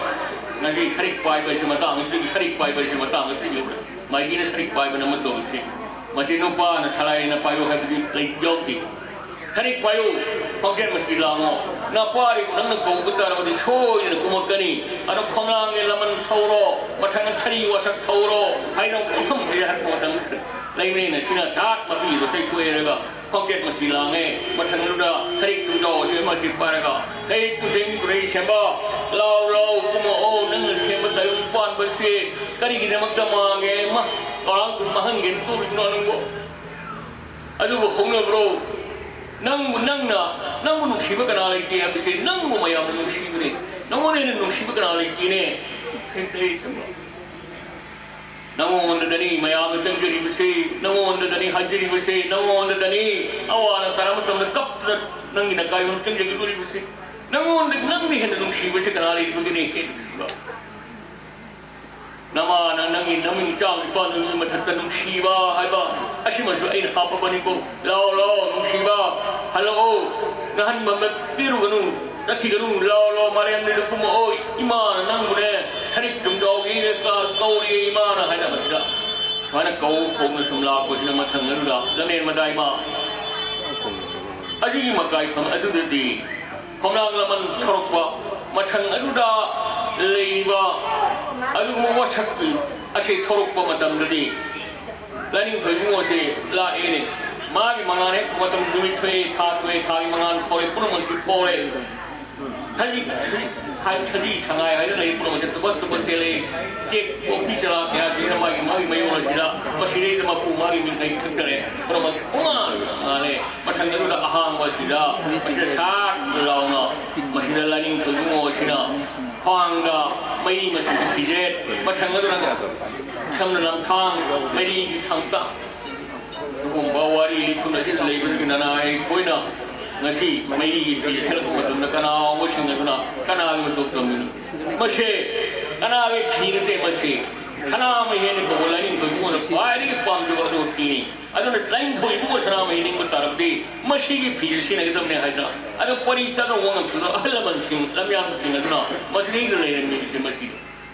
ꯅꯪꯒꯤ ꯈꯔꯤꯛ ꯄꯥꯏꯕ ꯍꯥꯏꯁꯤ ꯃꯇꯥꯡ ꯑꯁꯤꯒꯤ ꯈꯔꯤꯛ ꯄꯥꯏꯕ ꯍꯥꯏꯁꯤ ꯃꯇꯥꯡ ꯑꯁꯤꯒꯤ ꯃꯥꯏꯕꯤꯅ ꯈꯔꯤꯛ ꯄꯥꯏꯕꯅ ꯑꯃ ꯇꯧꯔꯤꯁꯦ꯫ ꯃꯁꯤ ꯅꯨꯄꯥꯅ ꯁꯂꯥꯏꯅ ꯄꯥꯏꯌꯣ ꯍꯥꯏꯕꯗꯤ ꯂꯩ ꯌꯥꯎꯗꯦ꯫ ꯈꯔꯤꯛ ꯄꯥꯏꯌꯨ, ꯈꯣꯡꯆꯦꯟ ꯃꯁꯤ ꯂꯥꯡꯉꯣ꯫ ꯅꯄꯥꯔꯤꯕꯨ ꯅꯪꯅ ꯀꯧꯕ ꯇꯥꯔꯕꯗꯤ ꯁꯣꯏꯗꯅ ꯀꯨꯝꯃꯛꯀꯅꯤ꯫ ꯑꯗꯣ ꯈꯣꯡꯅꯥꯡꯒꯤ ꯂꯃꯟ ꯊꯧꯔꯣ, ꯃꯊꯪꯅ ꯈꯔꯤ ꯋꯥꯁꯛ ꯊꯧꯔꯣ ꯍꯥꯏꯅ ꯋꯥꯐꯝ ꯀꯌꯥ ꯍꯥꯏꯔꯛꯄ ꯃꯇꯝꯗ ꯂꯩꯃꯔꯦꯟ ꯑꯁꯤꯅ ꯖꯥꯠ ꯃꯄꯤꯗꯣ ꯇꯩꯊꯣꯛꯑꯦꯔꯒ ꯈꯣꯡꯆꯦꯠ ꯃꯁꯤ ꯂꯥꯡꯉꯦ꯫ ꯃꯊꯪꯗꯨꯗ ꯈꯔꯤꯛ ꯇꯨꯡꯖꯥꯎ ꯑꯁꯤ ꯃꯁꯤ ꯄꯥꯏꯔꯒ, "ꯍꯦ ꯀꯨꯖꯦꯡ ꯈꯨꯔꯩ ꯁꯦꯝꯕ, ꯂꯥꯎ ꯂꯥꯎ ꯀꯨꯝꯃꯛꯑꯣ, ꯅꯪꯅ ꯁꯦꯝꯕ ꯇꯥꯏꯕꯪ ꯄꯥꯟꯕꯁꯦ ꯀꯔꯤꯒꯤꯗꯃꯛꯇ ꯃꯥꯡꯉꯦ? ꯃꯥ ꯉꯔꯥꯡ ꯃꯍꯪꯒꯦꯅ ꯇꯧꯔꯤꯕꯅꯣ ꯅꯪꯕꯨ? ꯑꯗꯨꯕꯨ ꯍꯧꯅꯕ꯭ꯔꯣ? ꯅꯪꯕꯨ ꯅꯪꯅ, ꯅꯪꯕꯨ ꯅꯨꯡꯁꯤꯕ ꯀꯅꯥ ꯂꯩꯇꯦ ꯍꯥꯏꯕꯁꯦ ꯅꯪꯕꯨ ꯃꯌꯥꯝꯅ ꯅꯨꯡꯁꯤꯕꯅꯦ꯫ ꯅꯪꯉꯣꯟꯗ ꯍꯦꯟꯅ ꯅꯨꯡꯁꯤꯕ ꯀꯅꯥ ꯂꯩꯇꯦꯅꯦ?" ꯀꯨꯖꯦꯡ ꯈꯨꯔꯩ ꯁꯦꯝꯕ꯫ ꯅꯉꯣꯟꯗꯗꯅꯤ ꯃꯌꯥꯝꯅ ꯆꯪꯖꯔꯤꯕꯁꯤ, ꯅꯉꯣꯟꯗꯗꯅꯤ ꯍꯥꯏꯖꯔꯤꯕꯁꯤ, ꯅꯉꯣꯟꯗꯗꯅꯤ ꯑꯋꯥ ꯑꯅꯥ ꯇꯥꯔ ꯃꯇꯝꯗ ꯀꯞꯇꯅ ꯅꯪꯒꯤ ꯅꯀꯥꯏꯔꯣꯝ ꯆꯪꯖꯒꯗꯧꯔꯤꯕꯁꯤ꯫ ꯅꯉꯣꯟꯗ ꯅꯪꯅ ꯍꯦꯟꯅ ꯅꯨꯡꯁꯤꯕꯁꯤ ꯀꯅꯥ ꯂꯩꯔꯤꯕꯒꯦꯅꯦ? ꯍꯦꯟꯅ ꯅꯨꯡꯁꯤꯕ꯫ ꯅꯃꯥꯅ ꯅꯪꯒꯤ ꯅꯃꯤꯡ ꯆꯥꯝ ꯅꯤꯄꯥꯟꯗꯨꯒꯤ ꯃꯊꯛꯇ ꯅꯨꯡꯁꯤꯕ ꯍꯥꯏꯕ ꯑꯁꯤꯃꯁꯨ ꯑꯩꯅ ꯍꯥꯞꯄꯕꯅꯤꯀꯣ꯫ ꯂꯥꯛꯑꯣ, ꯂꯥꯛꯑꯣ, ꯅꯨꯡꯁꯤꯕ, ꯍꯜꯂꯛꯑꯣ꯫ ꯅꯍꯟ ꯃꯃꯜ ꯄꯤꯔꯨꯒꯅꯨ, ꯆꯠꯈꯤꯒꯅꯨ, ꯂꯥꯛꯑꯣ, ꯂꯥꯛꯑꯣ, ꯃꯥꯂꯦꯝꯗ ꯀꯨꯝꯃꯛꯑꯣ꯫ ꯏꯃꯥꯅ ꯅꯪꯕꯨꯅꯦ, ꯁꯔꯤꯛ ꯇꯨꯝꯖꯥꯎꯒꯤꯅꯦ ꯀ-, ꯀꯧꯔꯤꯌꯦ ꯏꯃꯥꯅ ꯍꯥꯏꯅ ꯃꯁꯤꯗ꯫ ꯁꯨꯃꯥꯏꯅ ꯀꯧ ꯀꯧꯅ ꯁꯨꯝ ꯂꯥꯛꯄꯁꯤꯅ ꯃꯊꯪ ꯑꯗꯨꯗ ꯂꯝꯂꯦꯟ ꯃꯇꯥꯏ ꯏꯃꯥ ꯑꯗꯨꯒꯤ ꯃꯀꯥꯏꯐꯝ ꯑꯗꯨꯗꯗꯤ ꯈꯣꯝꯂꯥꯡ ꯂꯃꯟ ꯊꯧꯔꯛꯄ ꯃꯊꯪ ꯑꯗꯨꯗ ꯂꯩꯔꯤꯕ ꯑꯗꯨꯒꯨꯝꯕ ꯋꯥꯁꯛ ꯑꯁꯤ ꯊꯧꯔꯛꯄ ꯃꯇꯝꯗꯗꯤ ꯂꯥꯏꯅꯤꯡꯊꯧ ꯏꯕꯨꯡꯉꯣꯁꯦ ꯂꯥꯛꯑꯦꯅꯦ꯫ ꯃꯥꯒꯤ ꯃꯉꯥꯜ ꯍꯦꯛ ꯃꯇꯝ ꯅꯨꯃꯤꯠ ꯊꯣꯛꯑꯦ, ꯊꯥ ꯊꯣꯛꯑꯦ, ꯊꯥꯒꯤ ꯃꯉꯥꯜ ꯊꯣꯛꯑꯦ, ꯄꯨꯝꯅꯃꯛꯁꯤ ꯊꯣꯛꯑꯦ꯫ ꯁꯖꯤ, ꯁꯖꯤ, ꯍꯥꯏ-, ꯁꯖꯤ ꯁꯉꯥꯏ ꯍꯥꯏꯅ ꯂꯩ ꯄꯨꯝꯅꯃꯛꯁꯦ ꯇꯨꯕꯠ ꯇꯨꯕꯠ ꯆꯦꯜꯂꯦ꯫ ꯆꯦꯛ ꯄꯣꯛꯄꯤ ꯆꯔꯥ ꯀꯌꯥ ꯁꯤꯅ ꯃꯥꯒꯤ, ꯃꯥꯒꯤ ꯃꯌꯣꯜ ꯑꯁꯤꯗ ꯃꯁꯤꯗꯩꯗ ꯃꯄꯨ ꯃꯥꯒꯤ ꯃꯤꯡꯈꯩ ꯊꯛꯇꯔꯦ꯫ ꯄꯨꯝꯅꯃꯛꯁꯦ ꯄꯨꯡꯉꯥꯟ ꯉꯥꯜꯂꯦ꯫ ꯃꯊꯪ ꯑꯗꯨꯗ ꯑꯍꯥꯡꯕ ꯑꯁꯤꯗ ꯃꯁꯤꯗ ꯁꯥꯠ ꯂꯥꯎꯅ ꯃꯁꯤꯗ ꯂꯥꯏꯅꯤꯡꯊꯧ ꯏꯕꯨꯡꯉꯣ ꯑꯁꯤꯅ ꯈ꯭ꯋꯥꯡꯗ ꯃꯩ ꯃꯆꯨꯒꯤ ꯐꯤꯖꯦꯠ, ꯃꯊꯪ ꯑꯗꯨꯅ ꯁꯝꯅ ꯂꯝꯊꯥꯡ, ꯃꯩꯔꯤꯒꯤ ꯊꯥꯡꯇ, ꯑꯗꯨꯒꯨꯝꯕ ꯋꯥꯔꯤ ꯂꯤꯈꯨꯟ ꯑꯁꯤꯗ ꯂꯩꯕꯗꯒꯤ ꯅꯅꯥ ꯑꯩꯈꯣꯏꯅ ꯉꯁꯤ ꯃꯩꯔꯤꯒꯤ ꯐꯤ ꯁꯦꯠꯂꯛꯄ ꯃꯇꯝꯗ ꯀꯅꯥꯒꯨꯝꯕꯁꯤꯡ ꯑꯗꯨꯅ ꯀꯅꯥꯒꯤ ꯃꯇꯧ ꯇꯝꯃꯤꯅꯣ? ꯃꯁꯦ ꯀꯅꯥꯒꯤ ꯐꯤ ꯅꯠꯇꯦ, ꯃꯁꯤ ꯁꯅꯥꯃꯍꯤꯅ ꯀꯧꯕ ꯂꯥꯏꯅꯤꯡꯊꯧ ꯏꯕꯨꯡꯉꯣꯅ ꯈ꯭ꯋꯥꯏꯗꯒꯤ ꯄꯥꯝꯖꯕ ꯑꯗꯨꯒ ꯐꯤꯅꯤ꯫ ꯑꯗꯨꯅ ꯂꯥꯏꯅꯤꯡꯊꯧ ꯏꯕꯨꯡꯉꯣ ꯁꯅꯥꯃꯍꯤ ꯅꯤꯡꯕ ꯇꯥꯔꯕꯗꯤ ꯃꯁꯤꯒꯤ ꯐꯤꯁꯦ ꯁꯤꯖꯤꯟꯅꯒꯗꯕꯅꯤ ꯍꯥꯏꯗꯅ ꯑꯗꯨ ꯄꯔꯤ ꯆꯠꯅ ꯋꯥꯉꯝꯁꯨꯗ ꯑꯍꯜ ꯂꯃꯟꯁꯤꯡ, ꯂꯝꯌꯥꯟꯕꯁꯤꯡ ꯑꯗꯨꯅ ꯃꯁꯤꯗꯩꯗ ꯂꯩꯔꯝꯃꯤꯕꯁꯦ ꯃꯁꯤ꯫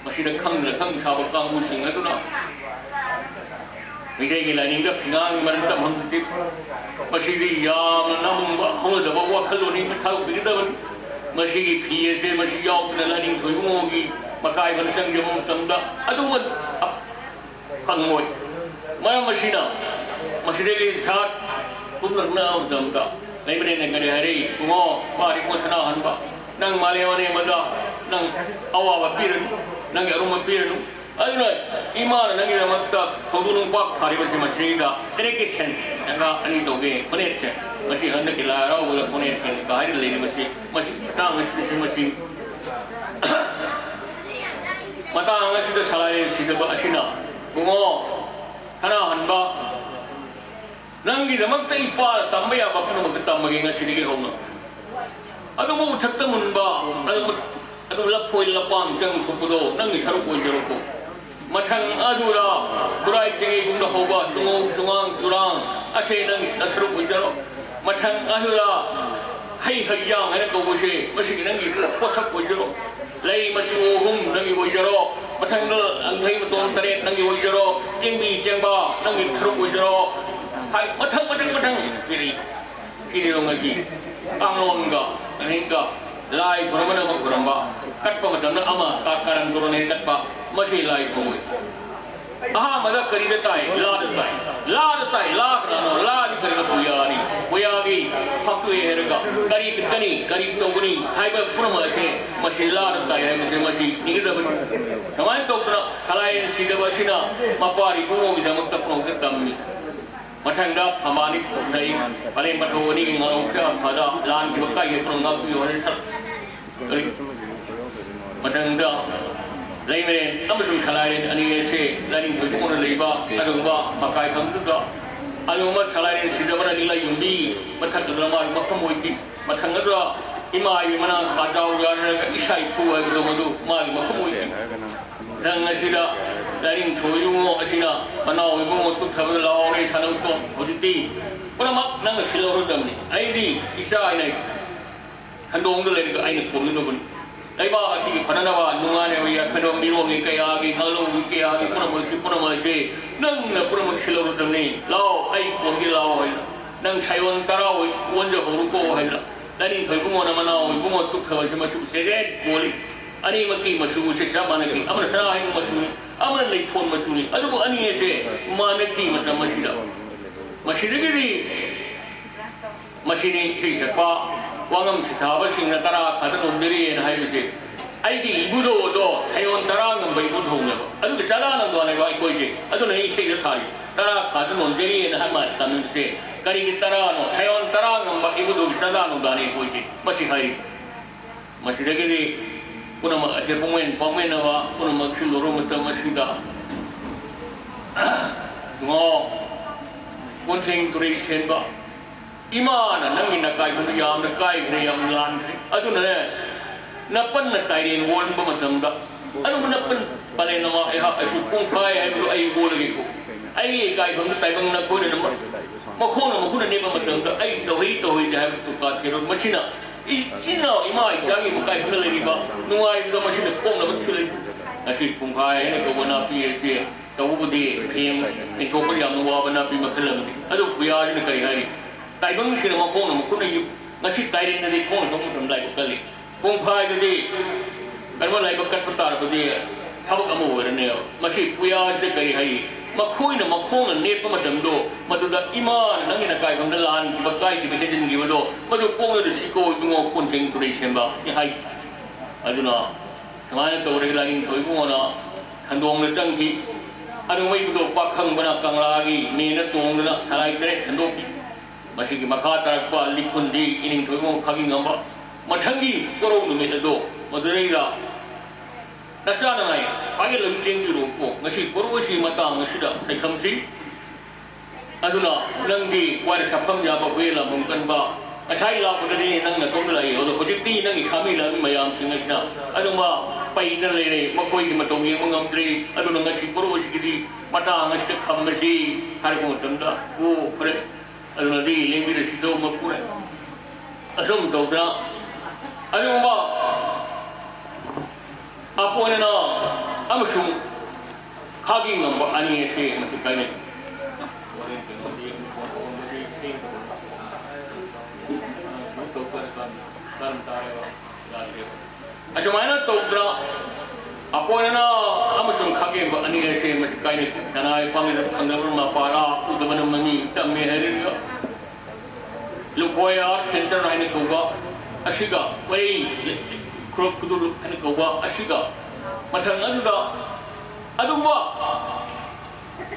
ꯃꯁꯤꯗ ꯈꯪꯗꯅ ꯈꯪ ꯁꯥꯕ ꯀꯥꯡꯕꯨꯁꯤꯡ ꯑꯗꯨꯅ ꯃꯤꯇꯩꯒꯤ ꯂꯥꯏꯅꯤꯡꯗ ꯐꯤꯉꯥꯡꯒꯤ ꯃꯔꯝ ꯇꯝꯍꯟꯕꯗꯤ ꯃꯁꯤꯗꯤ ꯌꯥꯝꯅ ꯅꯝꯕ ꯍꯧꯅꯗꯕ ꯋꯥꯈꯜꯂꯣꯟꯅꯤ, ꯊꯥꯗꯣꯛꯄꯤꯒꯗꯕꯅꯤ꯫ ꯃꯁꯤꯒꯤ ꯐꯤ ꯑꯁꯦ ꯃꯁꯤ ꯌꯥꯎꯗꯅ ꯂꯥꯏꯅꯤꯡꯊꯧ ꯏꯕꯨꯡꯉꯣꯒꯤ ꯃꯀꯥꯏꯕꯗ ꯆꯪꯖꯕ ꯃꯇꯝꯗ ꯑꯗꯨꯃꯛ ꯐꯪꯉꯣꯏ꯫ ꯃꯔꯝ ꯑꯁꯤꯅ ꯃꯁꯤꯗꯒꯤ ꯁꯥꯠ ꯄꯨꯝꯅꯃꯛꯅ ꯃꯇꯝꯗ ꯂꯩꯕꯅꯦꯅ ꯀꯔꯤ ꯍꯥꯏꯔꯛꯏ? ꯏꯕꯨꯡꯉꯣ, ꯄꯥꯔꯤꯕ ꯁꯅꯥꯍꯟꯕ, ꯅꯪ ꯃꯥꯂꯦꯝ ꯑꯅꯦꯝꯕꯗ ꯅꯪ ꯑꯋꯥꯕ ꯄꯤꯔꯅꯨ, ꯅꯪꯒꯤ ꯑꯔꯨꯝꯕ ꯄꯤꯔꯅꯨ꯫ ꯑꯗꯨꯅ ꯏꯃꯥꯅ ꯅꯪꯒꯤꯗꯃꯛꯇ ꯊꯧꯗꯣꯛ ꯅꯨꯡꯄꯥꯛ ꯊꯥꯔꯤꯕꯁꯤ ꯃꯁꯤꯗ ꯀꯔꯦꯛꯀꯤ ꯁꯦꯟꯁ ꯑꯅꯤ ꯇꯧꯒꯦ, ꯐꯅꯦꯛꯁꯦ꯫ ꯃꯁꯤ ꯍꯟꯗꯛꯀꯤ ꯂꯥꯏ ꯍꯔꯥꯎꯕꯗ ꯐꯅꯦꯛ ꯁꯦꯟ ꯀꯥꯏꯅ ꯂꯩꯔꯤꯕꯁꯤ ꯃꯁꯤ ꯃꯇꯥꯡ ꯑꯁꯤꯗꯁꯨ ꯃꯁꯤ ꯃꯇꯥꯡ ꯑꯁꯤꯗ ꯁꯂꯥꯏ ꯁꯤꯗꯕ ꯑꯁꯤꯅ ꯏꯕꯨꯡꯉꯣ, ꯁꯅꯥꯍꯟꯕ, ꯅꯪꯒꯤꯗꯃꯛꯇ ꯏꯄꯥ ꯇꯝꯕ ꯌꯥꯕ ꯄꯨꯝꯅꯃꯛꯇ ꯇꯝꯃꯒꯦ ꯉꯁꯤꯗꯒꯤ ꯍꯧꯅ꯫ ꯑꯗꯨꯕꯨ ꯃꯊꯛꯇ ꯃꯨꯟꯕ, ꯑꯗꯨ, ꯑꯗꯨ ꯂꯐꯣꯏ ꯂꯄꯥꯡ ꯆꯪ ꯊꯣꯛꯄꯗꯣ ꯅꯪꯒꯤ ꯁꯔꯨꯛ ꯑꯣꯏꯖꯔꯣꯀꯣ꯫ ꯃꯊꯪ ꯑꯗꯨꯗ ꯈꯨꯔꯥꯏ ꯆꯦꯡꯉꯩꯒꯨꯝꯅ ꯍꯧꯕ ꯇꯨꯉꯧ ꯇꯨꯉꯥꯡ ꯆꯨꯔꯥꯡ ꯑꯁꯦ ꯅꯪꯒꯤ ꯁꯔꯨꯛ ꯑꯣꯏꯖꯔꯣ꯫ ꯃꯊꯪ ꯑꯗꯨꯗ ꯍꯩ ꯍꯩꯖꯥꯡ ꯍꯥꯏꯅ ꯀꯧꯕꯁꯦ ꯃꯁꯤꯒꯤ ꯅꯪꯒꯤ ꯄꯣꯠꯁꯛ ꯑꯣꯏꯖꯔꯣ꯫ ꯂꯩ ꯃꯆꯨ ꯑꯍꯨꯝ ꯅꯪꯒꯤ ꯑꯣꯏꯖꯔꯣ꯫ ꯃꯊꯪꯗ ꯂꯪꯈꯩ ꯃꯇꯣꯟ ꯇꯔꯦꯠ ꯅꯪꯒꯤ ꯑꯣꯏꯖꯔꯣ꯫ ꯆꯦꯡꯕꯤ ꯆꯦꯡꯕ ꯅꯪꯒꯤ ꯁꯔꯨꯛ ꯑꯣꯏꯖꯔꯣ꯫ ꯍꯥꯏ, ꯃꯊꯪ, ꯃꯊꯪ, ꯃꯊꯪ꯫ ꯁꯤꯅꯤ, ꯁꯤꯅꯤ ꯅꯣꯡꯃꯒꯤ ꯀꯥꯡꯂꯣꯟꯒ, ꯑꯅꯤꯡꯒ, ꯂꯥꯏ ꯈꯨꯔꯝꯕꯅ ꯑꯃ ꯈꯨꯔꯝꯕ, ꯀꯠꯄ ꯃꯇꯝꯗ ꯑꯃ ꯀꯥ-, ꯀꯥꯔꯟ ꯇꯨꯔꯟ ꯍꯦꯛ ꯀꯠꯄ, ꯃꯁꯤ ꯂꯥꯏ ꯊꯧꯑꯣꯏ꯫ ꯑꯍꯥꯟꯕꯗ ꯀꯔꯤꯗ ꯇꯥꯏ? ꯂꯥꯗ ꯇꯥꯏ꯫ ꯂꯥꯗ ꯇꯥꯏ, ꯂꯥ ꯀꯅꯥꯅꯣ? ꯂꯥꯗꯤ ꯀꯔꯤꯅꯣ? ꯄꯨꯌꯥꯅꯤ꯫ ꯄꯨꯌꯥꯒꯤ ꯐꯥꯛꯇꯣꯛꯑꯦ ꯍꯥꯏꯔꯒ ꯀꯔꯤ ꯀꯠꯀꯅꯤ, ꯀꯔꯤ ꯇꯧꯒꯅꯤ ꯍꯥꯏꯕ ꯄꯨꯝꯅꯃꯛ ꯑꯁꯦ ꯃꯁꯤ ꯂꯥꯗ ꯇꯥꯏ ꯍꯥꯏꯕꯁꯦ ꯃꯁꯤ ꯅꯤꯡꯒꯗꯕꯅꯤ꯫ ꯁꯨꯃꯥꯏꯅ ꯇꯧꯗꯅ ꯁꯂꯥꯏꯔꯦꯟ ꯁꯤꯗꯕ ꯑꯁꯤꯅ ꯃꯄꯥ ꯏꯕꯨꯡꯉꯣꯒꯤꯗꯃꯛꯇ ꯄꯨꯝꯅꯃꯛꯇ ꯇꯝꯃꯤ꯫ ꯃꯊꯪꯗ ꯐꯝꯕꯥꯜꯅꯤ ꯂꯩ, ꯄꯂꯦꯝ ꯃꯊꯧ ꯑꯅꯤꯒꯤ ꯉꯥꯂꯣꯝ ꯀꯌꯥ ꯐꯗ ꯂꯥꯟꯈꯤꯕ ꯀꯥꯏꯒꯤ ꯄꯨꯝꯅꯃꯛ ꯉꯥꯛꯄꯤꯌꯨ ꯍꯥꯏꯅ ꯁꯛ-, ꯃꯊꯪꯗ ꯂꯩꯃꯔꯦꯟ ꯑꯃꯁꯨꯡ ꯁꯂꯥꯏꯔꯦꯟ ꯑꯅꯤ ꯑꯁꯦ ꯂꯥꯏꯅꯤꯡꯊꯧ ꯏꯕꯨꯡꯉꯣꯅ ꯂꯩꯕ ꯑꯗꯨꯒꯨꯝꯕ ꯃꯀꯥꯏ ꯐꯝꯗꯨꯗ ꯑꯗꯨꯒꯨꯝꯕ ꯁꯂꯥꯏꯔꯦꯟ ꯁꯤꯗꯕꯅ ꯅꯤꯡꯂꯩ ꯌꯨꯝꯕꯤ ꯃꯊꯛꯇꯨꯗ ꯃꯥꯒꯤ ꯃꯐꯝ ꯑꯣꯏꯈꯤ꯫ ꯃꯊꯪ ꯑꯗꯨꯗ ꯏꯃꯥ ꯏꯕꯤ ꯃꯅꯥꯛ ꯄꯥꯖꯥꯎ ꯌꯥꯔꯒ ꯏꯁꯥ ꯏꯐꯨ ꯍꯥꯏꯕꯗꯣ ꯃꯗꯨ ꯃꯥꯒꯤ ꯃꯐꯝ ꯑꯣꯏꯈꯤ꯫ ꯃꯊꯪ ꯑꯁꯤꯗ ꯂꯥꯏꯅꯤꯡꯊꯧ ꯏꯕꯨꯡꯉꯣ ꯑꯁꯤꯅ ꯃꯅꯥꯎ ꯏꯕꯨꯡꯉꯣ ꯆꯨꯞꯊꯕꯗ ꯂꯥꯎꯔꯦ ꯁꯥꯟꯅꯧꯀꯣ꯫ ꯍꯧꯖꯤꯛꯇꯤ ꯄꯨꯝꯅꯃꯛ ꯅꯪꯅ ꯁꯤꯜꯍꯧꯔꯗꯕꯅꯤ꯫ ꯑꯩꯗꯤ ꯏꯆꯥ ꯍꯥꯏꯅ ꯈꯟꯗꯣꯡꯗ ꯂꯩꯔꯒ ꯑꯩꯅ ꯀꯣꯟꯒꯗꯕꯅꯤ꯫ ꯂꯩꯕꯥꯛ ꯑꯁꯤꯒꯤ ꯐꯅꯅꯕ ꯅꯨꯡꯉꯥꯏꯅꯕ ꯌꯥꯏꯐꯅꯕ ꯃꯤꯔꯣꯜꯒꯤ ꯀꯌꯥꯒꯤ ꯉꯥꯂꯧꯒꯤ ꯀꯌꯥꯒꯤ ꯄꯨꯝꯅꯃꯛꯁꯤ ꯄꯨꯝꯅꯃꯛꯁꯦ ꯅꯪꯅ ꯄꯨꯝꯅꯃꯛ ꯁꯤꯜꯍꯧꯔꯗꯕꯅꯤ꯫ ꯂꯥꯎ, ꯑꯩ ꯀꯣꯟꯒꯦ ꯂꯥꯎ ꯍꯥꯏꯅ꯫ ꯅꯪ ꯁꯥꯏꯑꯣꯟ ꯇꯔꯥ ꯑꯣꯏ ꯑꯣꯟꯖꯍꯧꯔꯨꯀꯣ ꯍꯥꯏꯅ꯫ ꯂꯥꯏꯅꯤꯡꯊꯧ ꯏꯕꯨꯡꯉꯣꯅ ꯃꯅꯥꯎ ꯏꯕꯨꯡꯉꯣ ꯆꯨꯞꯊꯕꯁꯤ ꯃꯆꯨ ꯆꯦꯔꯦꯠ ꯀꯣꯜꯂꯤ꯫ ꯑꯅꯤꯃꯛꯀꯤ ꯃꯆꯨꯁꯦ ꯆꯞ ꯃꯥꯟꯅꯈꯤ꯫ ꯑꯃꯅ ꯁꯅꯥ ꯍꯩꯕ ꯃꯆꯨꯅꯤ, ꯑꯃꯅ ꯂꯩꯐꯣꯟ ꯃꯆꯨꯅꯤ꯫ ꯑꯗꯨꯕꯨ ꯑꯅꯤ ꯑꯁꯦ ꯃꯥꯟꯅꯈꯤ ꯃꯇꯝ ꯑꯁꯤꯗ꯫ ꯃꯁꯤꯗꯒꯤꯗꯤ ꯃꯁꯤꯅꯤ ꯏꯁꯩ ꯁꯛꯄ ꯋꯥꯉꯝ ꯁꯤꯊꯥꯕꯁꯤꯡꯅ ꯇꯔꯥ ꯈꯥꯗ ꯅꯣꯟꯖꯔꯤꯑꯅ ꯍꯥꯏꯕꯁꯦ꯫ ꯑꯩꯒꯤ ꯏꯕꯨꯙꯧ ꯑꯗꯣ ꯁꯥꯏꯑꯣꯟ ꯇꯔꯥ ꯉꯝꯕ ꯏꯕꯨꯙꯧꯅꯦꯕ꯫ ꯑꯗꯨꯒ ꯆꯂꯥꯅꯟꯗꯣꯅꯦꯕ ꯑꯩꯈꯣꯏꯁꯦ꯫ ꯑꯗꯨꯅ ꯑꯩ ꯏꯁꯩꯗ ꯊꯥꯔꯤ꯫ ꯇꯔꯥ ꯈꯥꯗ ꯅꯣꯟꯖꯔꯤꯑꯅ ꯍꯥꯏ ꯃꯥꯜꯂꯦ ꯇꯝꯃꯤꯕꯁꯦ꯫ ꯀꯔꯤꯒꯤ ꯇꯔꯥꯅꯣ? ꯁꯥꯏꯑꯣꯟ ꯇꯔꯥ ꯉꯝꯕ ꯏꯕꯨꯙꯧꯒꯤ ꯆꯂꯥꯅꯟꯗꯣꯅꯦ ꯑꯩꯈꯣꯏꯁꯦ꯫ ꯃꯁꯤ ꯍꯥꯏꯔꯤ꯫ ꯃꯁꯤꯗꯒꯤꯗꯤ ꯄꯨꯝꯅꯃꯛ ꯑꯁꯦ ꯄꯨꯡꯃꯦꯟ ꯄꯥꯎꯃꯦꯟꯅꯕ ꯄꯨꯝꯅꯃꯛ ꯁꯤꯜꯂꯨꯔꯕ ꯃꯇꯝ ꯑꯁꯤꯗ ꯉꯣ, ꯀꯣꯟꯊꯦꯡ ꯇꯨꯔꯩ ꯁꯦꯟꯕ, ꯏꯃꯥꯅ ꯅꯪꯒꯤ ꯅꯀꯥꯏꯕꯗꯨ ꯌꯥꯝꯅ ꯀꯥꯏꯈ꯭ꯔꯦ, ꯌꯥꯝ ꯂꯥꯟꯈ꯭ꯔꯦ꯫ ꯑꯗꯨꯅꯅꯦ, ꯅꯄꯟꯅ ꯇꯥꯏꯔꯦꯟ ꯑꯣꯟꯕ ꯃꯇꯝꯗ, ꯑꯗꯨꯕꯨ ꯅꯄꯟ ꯄꯂꯦꯟ ꯑꯃ ꯑꯩꯍꯥꯛ ꯑꯩꯁꯨ ꯄꯨꯡꯐꯥꯏ ꯍꯥꯏꯕꯗꯨ ꯑꯩ ꯑꯣꯜꯂꯒꯦꯀꯣ꯫ ꯑꯩꯒꯤ ꯏꯀꯥꯏꯐꯝꯗꯨ ꯇꯥꯏꯕꯪ ꯅꯈꯣꯏꯅ ꯅꯝꯕ-, ꯃꯈꯣꯡꯅ ꯃꯈꯨꯠꯅ ꯅꯦꯠꯄ ꯃꯇꯝꯗ ꯑꯩ ꯇꯧꯍꯩ ꯇꯧꯍꯩꯗꯦ ꯍꯥꯏꯕ ꯇꯨꯀꯥ ꯊꯤꯔꯣ꯫ ꯃꯁꯤꯅ ꯏꯆꯤꯟ ꯏꯅꯥꯎ ꯏꯃꯥ ꯏꯆꯥꯒꯤ ꯃꯀꯥꯏ ꯐꯅ ꯂꯩꯔꯤꯕ ꯅꯨꯡꯉꯥꯏꯕꯗ ꯃꯁꯤꯅ ꯀꯣꯛꯅꯕ ꯊꯤꯜꯂꯤ꯫ ꯉꯁꯤ ꯄꯨꯡꯐꯥꯏ ꯍꯥꯏꯅ ꯀꯧꯕ ꯅꯥꯄꯤ ꯑꯁꯤ ꯇꯧꯕꯕꯨꯗꯤ ꯍꯌꯦꯡ ꯏꯟꯊꯣꯛꯄ ꯌꯥꯝꯅ ꯋꯥꯕ ꯅꯥꯄꯤ ꯃꯈꯜ ꯑꯃꯅꯤ꯫ ꯑꯗꯨ ꯄꯨꯌꯥꯁꯤꯅ ꯀꯔꯤ ꯍꯥꯏꯔꯤ? ꯇꯥꯏꯕꯪꯁꯤꯅ ꯃꯈꯣꯡꯅ ꯃꯈꯨꯠꯅ ꯌꯨ-, ꯉꯁꯤ ꯇꯥꯏꯔꯦꯟꯅꯗꯤ ꯈꯣꯡꯅ ꯊꯣꯛꯄ ꯃꯇꯝꯗ ꯂꯥꯏꯕꯛ ꯀꯜꯂꯤ꯫ ꯄꯨꯡꯐꯥꯏꯗꯗꯤ ꯀꯔꯝꯕ ꯂꯥꯏꯕꯛ ꯀꯠꯄ ꯇꯥꯔꯕꯗꯤ ꯊꯕꯛ ꯑꯃ ꯑꯣꯏꯔꯅꯦꯕ꯫ ꯃꯁꯤ ꯄꯨꯌꯥꯁꯤꯗ ꯀꯔꯤ ꯍꯥꯏꯔꯤ? ꯃꯈꯣꯏꯅ ꯃꯈꯣꯡꯅ ꯅꯦꯠꯄ ꯃꯇꯝꯗꯣ, ꯃꯗꯨꯗ ꯏꯃꯥꯅ ꯅꯪꯒꯤ ꯅꯀꯥꯏꯐꯝꯗ ꯂꯥꯟꯈꯤꯕ, ꯀꯥꯏꯈꯤꯕ, ꯍꯦꯟꯖꯤꯟꯈꯤꯕꯗꯣ, ꯃꯗꯨ ꯀꯣꯛꯅꯗ ꯁꯤꯀꯣ ꯏꯕꯨꯡꯉꯣ, ꯀꯣꯟꯊꯦꯡ ꯇꯨꯔꯩ ꯁꯦꯝꯕ ꯍꯥꯏ꯫ ꯑꯗꯨꯅ ꯁꯨꯃꯥꯏꯅ ꯇꯧꯔꯒ ꯂꯥꯏꯅꯤꯡꯊꯧ ꯏꯕꯨꯡꯉꯣꯅ ꯈꯟꯗꯣꯡꯗ ꯆꯪꯈꯤ꯫ ꯑꯗꯨ ꯃꯩꯕꯨꯗꯣ ꯄꯥꯈꯪꯕꯅ ꯀꯪꯂꯥꯒꯤ ꯃꯦꯟꯗ ꯇꯣꯡꯗꯨꯅ ꯁꯂꯥꯏ ꯇꯔꯦꯠ ꯁꯟꯗꯣꯛꯈꯤ꯫ ꯃꯁꯤꯒꯤ ꯃꯈꯥ ꯇꯥꯔꯛꯄ ꯂꯤꯈꯨꯟꯗꯤ ꯏꯅꯤꯡꯊꯧ ꯏꯕꯨꯡꯉꯣ ꯈꯥꯒꯤ ꯉꯝꯕ꯫ ꯃꯊꯪꯒꯤ ꯀꯣꯔꯧ ꯅꯨꯃꯤꯠ ꯑꯗꯣ ꯃꯗꯨꯗꯩꯗ ꯅꯆꯥꯅꯉꯥꯏ ꯄꯥꯏꯒꯜ ꯑꯗꯨ ꯂꯦꯡꯕꯤꯔꯣꯀꯣ꯫ ꯉꯁꯤ ꯀꯣꯔꯧ ꯑꯁꯤꯒꯤ ꯃꯇꯥꯡ ꯑꯁꯤꯗ ꯁꯩꯈꯝꯁꯤ꯫ ꯑꯗꯨꯅ ꯅꯪꯗꯤ ꯋꯥꯏꯔ ꯁꯛꯐꯝ ꯌꯥꯕ ꯍꯨꯏ ꯂꯥꯝꯐꯝ ꯀꯟꯕ, ꯉꯁꯥꯏ ꯂꯥꯛꯄꯗꯗꯤ ꯅꯪ ꯅꯇꯣꯝꯇ ꯂꯥꯛꯏ, ꯑꯗꯣ ꯍꯧꯖꯤꯛꯇꯤ ꯅꯪꯒꯤ ꯁꯥꯃꯤ ꯂꯥꯛꯏ ꯃꯌꯥꯝꯁꯤꯡ ꯑꯁꯤꯅ ꯑꯗꯨꯝꯕ ꯄꯩꯗꯅ ꯂꯩꯔꯦ, ꯃꯈꯣꯏꯒꯤ ꯃꯇꯧ ꯌꯦꯡꯕ ꯉꯝꯗ꯭ꯔꯤ꯫ ꯑꯗꯨꯅ ꯉꯁꯤ ꯀꯣꯔꯧ ꯑꯁꯤꯒꯤꯗꯤ ꯃꯇꯥꯡ ꯑꯁꯤꯗ ꯈꯝꯃꯁꯤ ꯍꯥꯏꯔꯛꯄ ꯃꯇꯝꯗ, ꯑꯣ, ꯐꯔꯦ, ꯑꯗꯨꯅꯗꯤ ꯂꯦꯡꯕꯤꯔꯁꯤꯗꯣ ꯃꯄꯨꯔꯦ꯫ ꯑꯁꯨꯝ ꯇꯧꯗꯅ ꯑꯗꯨꯒꯨꯝꯕ ꯑꯄꯣꯏꯅꯅ ꯑꯃꯁꯨꯡ ꯈꯥꯒꯤ ꯉꯝꯕ ꯑꯅꯤ ꯑꯁꯤ ꯃꯁꯤ ꯀꯥꯏꯅꯩ꯫ ꯑꯁꯨꯃꯥꯏꯅ ꯇꯧꯗꯅ ꯑꯄꯣꯏꯅꯅ ꯑꯃꯁꯨꯡ ꯈꯥꯒꯦꯝꯕ ꯑꯅꯤ ꯑꯁꯤ ꯃꯁꯤ ꯀꯥꯏꯅꯩ꯫ ꯀꯅꯥꯒꯤ ꯄꯥꯡꯒꯜꯗ ꯐꯪꯗꯕ ꯃꯄꯥꯔꯥ ꯎꯗꯕꯅ ꯃꯃꯤ ꯇꯝꯃꯤ ꯍꯥꯏꯔꯤꯕ ꯂꯨꯀꯣꯌꯥ ꯁꯦꯟꯇꯔ ꯍꯥꯏꯅ ꯀꯧꯕ ꯑꯁꯤꯒ, ꯋꯥꯔꯤ ꯈꯨꯔꯨꯞ ꯈꯨꯗꯨꯔꯨꯞ ꯍꯥꯏꯅ ꯀꯧꯕ ꯑꯁꯤꯒ, ꯃꯊꯪ ꯑꯗꯨꯗ ꯑꯗꯨꯝꯕ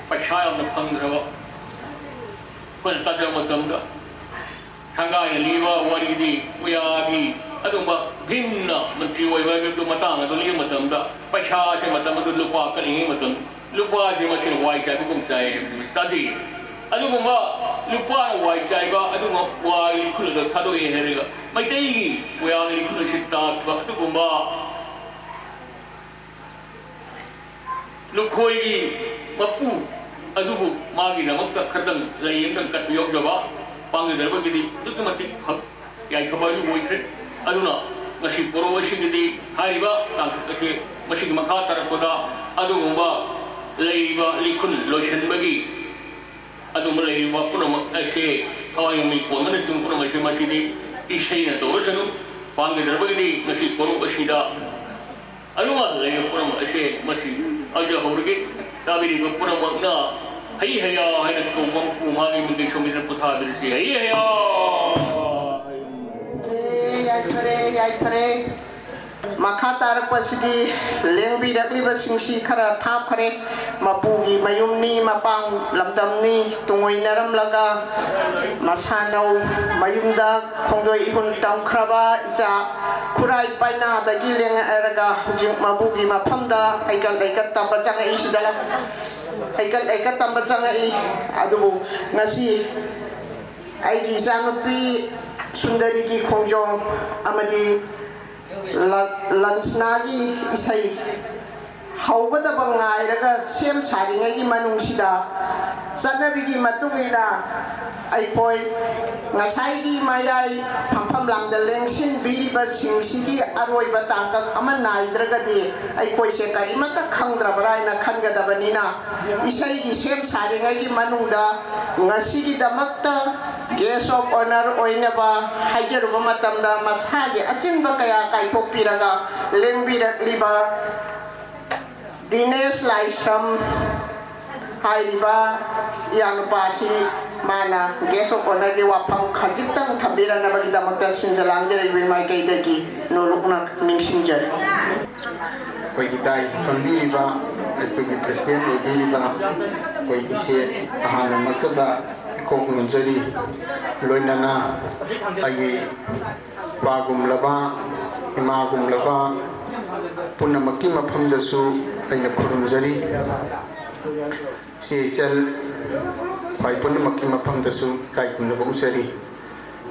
ꯄꯩꯁꯥ ꯌꯥꯝꯅ ꯐꯪꯗ꯭ꯔꯕ ꯑꯩꯈꯣꯏꯅ ꯇꯥꯖꯕ ꯃꯇꯝꯗ ꯁꯪꯒꯥꯏꯅ ꯂꯤꯕ ꯋꯥꯔꯤꯗꯤ ꯎꯌꯥꯒꯤ ꯑꯗꯨꯝꯕ ꯚꯤꯝꯅ ꯃꯟꯇ꯭ꯔꯤ ꯑꯣꯏꯕ ꯍꯥꯏꯕꯗꯨ ꯃꯇꯥꯡ ꯑꯗꯨ ꯂꯤꯕ ꯃꯇꯝꯗ ꯄꯩꯁꯥꯁꯦ ꯃꯇꯝ ꯑꯗꯨ ꯂꯨꯄꯥ ꯀꯜꯂꯤꯉꯩ ꯃꯇꯝ ꯂꯨꯄꯥꯁꯦ ꯃꯁꯤꯅ ꯋꯥꯏ ꯆꯥꯏꯕꯒꯨꯝ ꯆꯥꯏ ꯍꯥꯏꯕꯁꯤ ꯃꯁꯤ ꯇꯥꯖꯩ꯫ ꯑꯗꯨꯒꯨꯝꯕ ꯂꯨꯄꯥꯅ ꯋꯥꯏ ꯆꯥꯏꯕ ꯑꯗꯨꯒꯨꯝꯕ ꯋꯥ ꯂꯤꯈꯨꯜ ꯑꯗꯨ ꯊꯥꯗꯣꯛꯑꯦ ꯍꯥꯏꯔꯒ ꯃꯩꯇꯩꯒꯤ ꯃꯣꯏꯔꯥꯡ ꯂꯤꯈꯨꯜ ꯑꯁꯤ ꯇꯥꯈꯤꯕ ꯑꯗꯨꯒꯨꯝꯕ ꯂꯨꯈꯣꯏꯒꯤ ꯃꯄꯨ ꯑꯗꯨꯕꯨ ꯃꯥꯒꯤꯗꯃꯛꯇ ꯈꯔꯗꯪ ꯂꯩ ꯑꯃꯇꯪ ꯀꯠꯄ ꯌꯥꯎꯖꯕ ꯄꯥꯡꯒꯗꯧꯔꯕꯒꯤꯗꯤ ꯑꯗꯨꯛꯀꯤ ꯃꯇꯤꯛ ꯐ-, ꯌꯥꯏꯐꯕ ꯑꯗꯨ ꯑꯣꯏꯈ꯭ꯔꯦ꯫ ꯑꯗꯨꯅ ꯉꯁꯤ ꯄꯣꯔꯣ ꯑꯁꯤꯒꯤꯗꯤ ꯍꯥꯏꯔꯤꯕ ꯇꯥꯡꯀꯛ ꯑꯁꯤ ꯃꯁꯤꯒꯤ ꯃꯈꯥ ꯇꯥꯔꯛꯄꯗ ꯑꯗꯨꯒꯨꯝꯕ ꯂꯩꯔꯤꯕ ꯂꯤꯈꯨꯜ ꯂꯣꯏꯁꯤꯟꯕꯒꯤ ꯑꯗꯨꯒꯨꯝꯕ ꯂꯩꯔꯤꯕ ꯄꯨꯝꯅꯃꯛ ꯑꯁꯦ ꯊꯋꯥꯏ ꯌꯥꯎꯅ ꯀꯣꯟꯕꯅꯆꯤꯡꯕ ꯄꯨꯝꯅꯃꯛ ꯑꯁꯦ ꯃꯁꯤꯗꯤ ꯏꯁꯩꯅ ꯇꯧꯔꯁꯅꯨ꯫ ꯄꯥꯡꯒꯗꯧꯔꯕꯒꯤꯗꯤ ꯉꯁꯤ ꯄꯣꯔꯣ ꯑꯁꯤꯗ ꯑꯗꯨꯒ ꯂꯩꯕ ꯄꯨꯝꯅꯃꯛ ꯑꯁꯦ ꯃꯁꯤ ꯍꯧꯖꯤꯛ ꯍꯧꯔꯒꯦ꯫ ꯇꯥꯕꯤꯔꯤꯕ ꯄꯨꯝꯅꯃꯛꯅ ꯍꯩ ꯍꯩꯌꯥ ꯍꯥꯏꯅ ꯀꯧꯕ ꯃꯄꯨ ꯃꯥꯒꯤ ꯃꯤꯡꯒꯤ ꯁꯣꯝꯕꯤꯗ ꯄꯣꯊꯥꯕꯤꯔꯁꯤ꯫ ꯍꯩ ꯍꯩꯌꯥ! ꯌꯥꯏꯐꯔꯦ, ꯌꯥꯏꯐꯔꯦ꯫ ꯃꯈꯥ ꯇꯥꯔꯛꯄꯁꯤꯗꯤ ꯂꯦꯡꯕꯤꯔꯛꯂꯤꯕꯁꯤꯡꯁꯤ ꯈꯔ ꯊꯥꯞꯈ꯭ꯔꯦ꯫ ꯃꯄꯨꯒꯤ ꯃꯌꯨꯝꯅꯤ, ꯃꯄꯥꯡ ꯂꯝꯗꯝꯅꯤ, ꯇꯨꯡꯑꯣꯏꯅꯔꯝꯂꯒ ꯃꯁꯥꯅꯧ ꯃꯌꯨꯝꯗ ꯈꯣꯡꯗꯣꯏ ꯏꯍꯨꯟ ꯇꯝꯈ꯭ꯔꯕ ꯏꯆꯥ ꯈꯨꯔꯥꯏ ꯄꯥꯏꯅꯥꯗꯒꯤ ꯂꯦꯡꯉꯛꯑꯔꯒ ꯍꯧꯖꯤꯛ ꯃꯄꯨꯒꯤ ꯃꯐꯝꯗ ꯍꯩꯀꯠ ꯂꯩꯀꯠ ꯇꯝꯕ ꯆꯪꯉꯛꯏꯁꯤꯗ ꯍꯩꯀꯠ ꯂꯩꯀꯠ ꯇꯝꯕ ꯆꯪꯉꯛꯏ꯫ ꯑꯗꯨꯕꯨ ꯉꯁꯤ ꯑꯩꯒꯤ ꯏꯆꯥꯅꯨꯄꯤ ꯁꯨꯟꯗꯔꯤꯒꯤ ꯈꯣꯡꯖꯣꯝ ꯑꯃꯗꯤ ꯂ-, ꯂꯟꯁꯅꯥꯒꯤ ꯏꯁꯩ ꯍꯧꯒꯗꯕ ꯉꯥꯏꯔꯒ ꯁꯦꯝ ꯁꯥꯔꯤꯉꯩꯒꯤ ꯃꯅꯨꯡꯁꯤꯗ ꯆꯠꯅꯕꯤꯒꯤ ꯃꯇꯨꯡ ꯏꯟꯅ ꯑꯩꯈꯣꯏ ꯉꯁꯥꯏꯒꯤ ꯃꯌꯥꯏ ꯐꯝꯐꯝ ꯂꯥꯡꯗ ꯂꯦꯡꯁꯤꯟꯕꯤꯔꯤꯕꯁꯤꯡꯁꯤꯒꯤ ꯑꯔꯣꯏꯕ ꯇꯥꯡꯀꯛ ꯑꯃ ꯅꯥꯏꯗ꯭ꯔꯒꯗꯤ ꯑꯩꯈꯣꯏꯁꯦ ꯀꯔꯤꯃꯠꯇ ꯈꯪꯗ꯭ꯔꯕ꯭ꯔꯥ ꯍꯥꯏꯅ ꯈꯟꯒꯗꯕꯅꯤꯅ, ꯏꯁꯩꯒꯤ ꯁꯦꯝ ꯁꯥꯔꯤꯉꯩꯒꯤ ꯃꯅꯨꯡꯗ ꯉꯁꯤꯒꯤꯗꯃꯛꯇ guest of honour ꯑꯣꯏꯅꯕ ꯍꯥꯏꯖꯔꯨꯕ ꯃꯇꯝꯗ ꯃꯁꯥꯒꯤ ꯑꯆꯤꯟꯕ ꯀꯌꯥ ꯀꯥꯏꯊꯣꯛꯄꯤꯔꯒ ꯂꯦꯡꯕꯤꯔꯛꯂꯤꯕ ꯗꯤꯅꯦꯁ ꯂꯥꯏꯁ꯭ꯔꯝ ꯍꯥꯏꯔꯤꯕ ꯏꯌꯥꯅꯨꯄꯥ ꯑꯁꯤ ꯃꯥꯅ guest of honourꯒꯤ ꯋꯥꯐꯝ ꯈꯖꯤꯛꯇꯪ ꯊꯝꯕꯤꯔꯛꯅꯕꯒꯤꯗꯃꯛꯇ ꯁꯤꯟꯖ ꯂꯥꯡꯖꯔꯤꯕ ꯃꯥꯏꯀꯩꯗꯒꯤ ꯅꯣꯂꯨꯛꯅ ꯅꯤꯡꯁꯤꯡꯖꯔꯤ꯫ ꯑꯩꯈꯣꯏꯒꯤ ꯗꯥꯏꯁ ꯐꯝꯕꯤꯔꯤꯕ ꯑꯩꯈꯣꯏꯒꯤ president ꯑꯣꯏꯕꯤꯔꯤꯕ ꯑꯩꯈꯣꯏ ꯏꯆꯦ ꯑꯍꯥꯟꯕꯃꯛꯇꯗ ꯏꯀꯣꯛ ꯅꯣꯟꯖꯔꯤ꯫ ꯂꯣꯏꯅꯅ ꯑꯩꯒꯤ ꯏꯄꯥꯒꯨꯝꯂꯕ ꯏꯃꯥꯒꯨꯝꯂꯕ ꯄꯨꯝꯅꯃꯛꯀꯤ ꯃꯐꯝꯗꯁꯨ ꯑꯩꯅ ꯈꯨꯔꯨꯝꯖꯔꯤ꯫ ꯏꯆꯦ ꯏꯆꯜ ꯈ꯭ꯋꯥꯏ ꯄꯨꯝꯅꯃꯛꯀꯤ ꯃꯐꯝꯗꯁꯨ ꯏꯀꯥꯏ ꯈꯨꯝꯅꯕ ꯎꯠꯆꯔꯤ꯫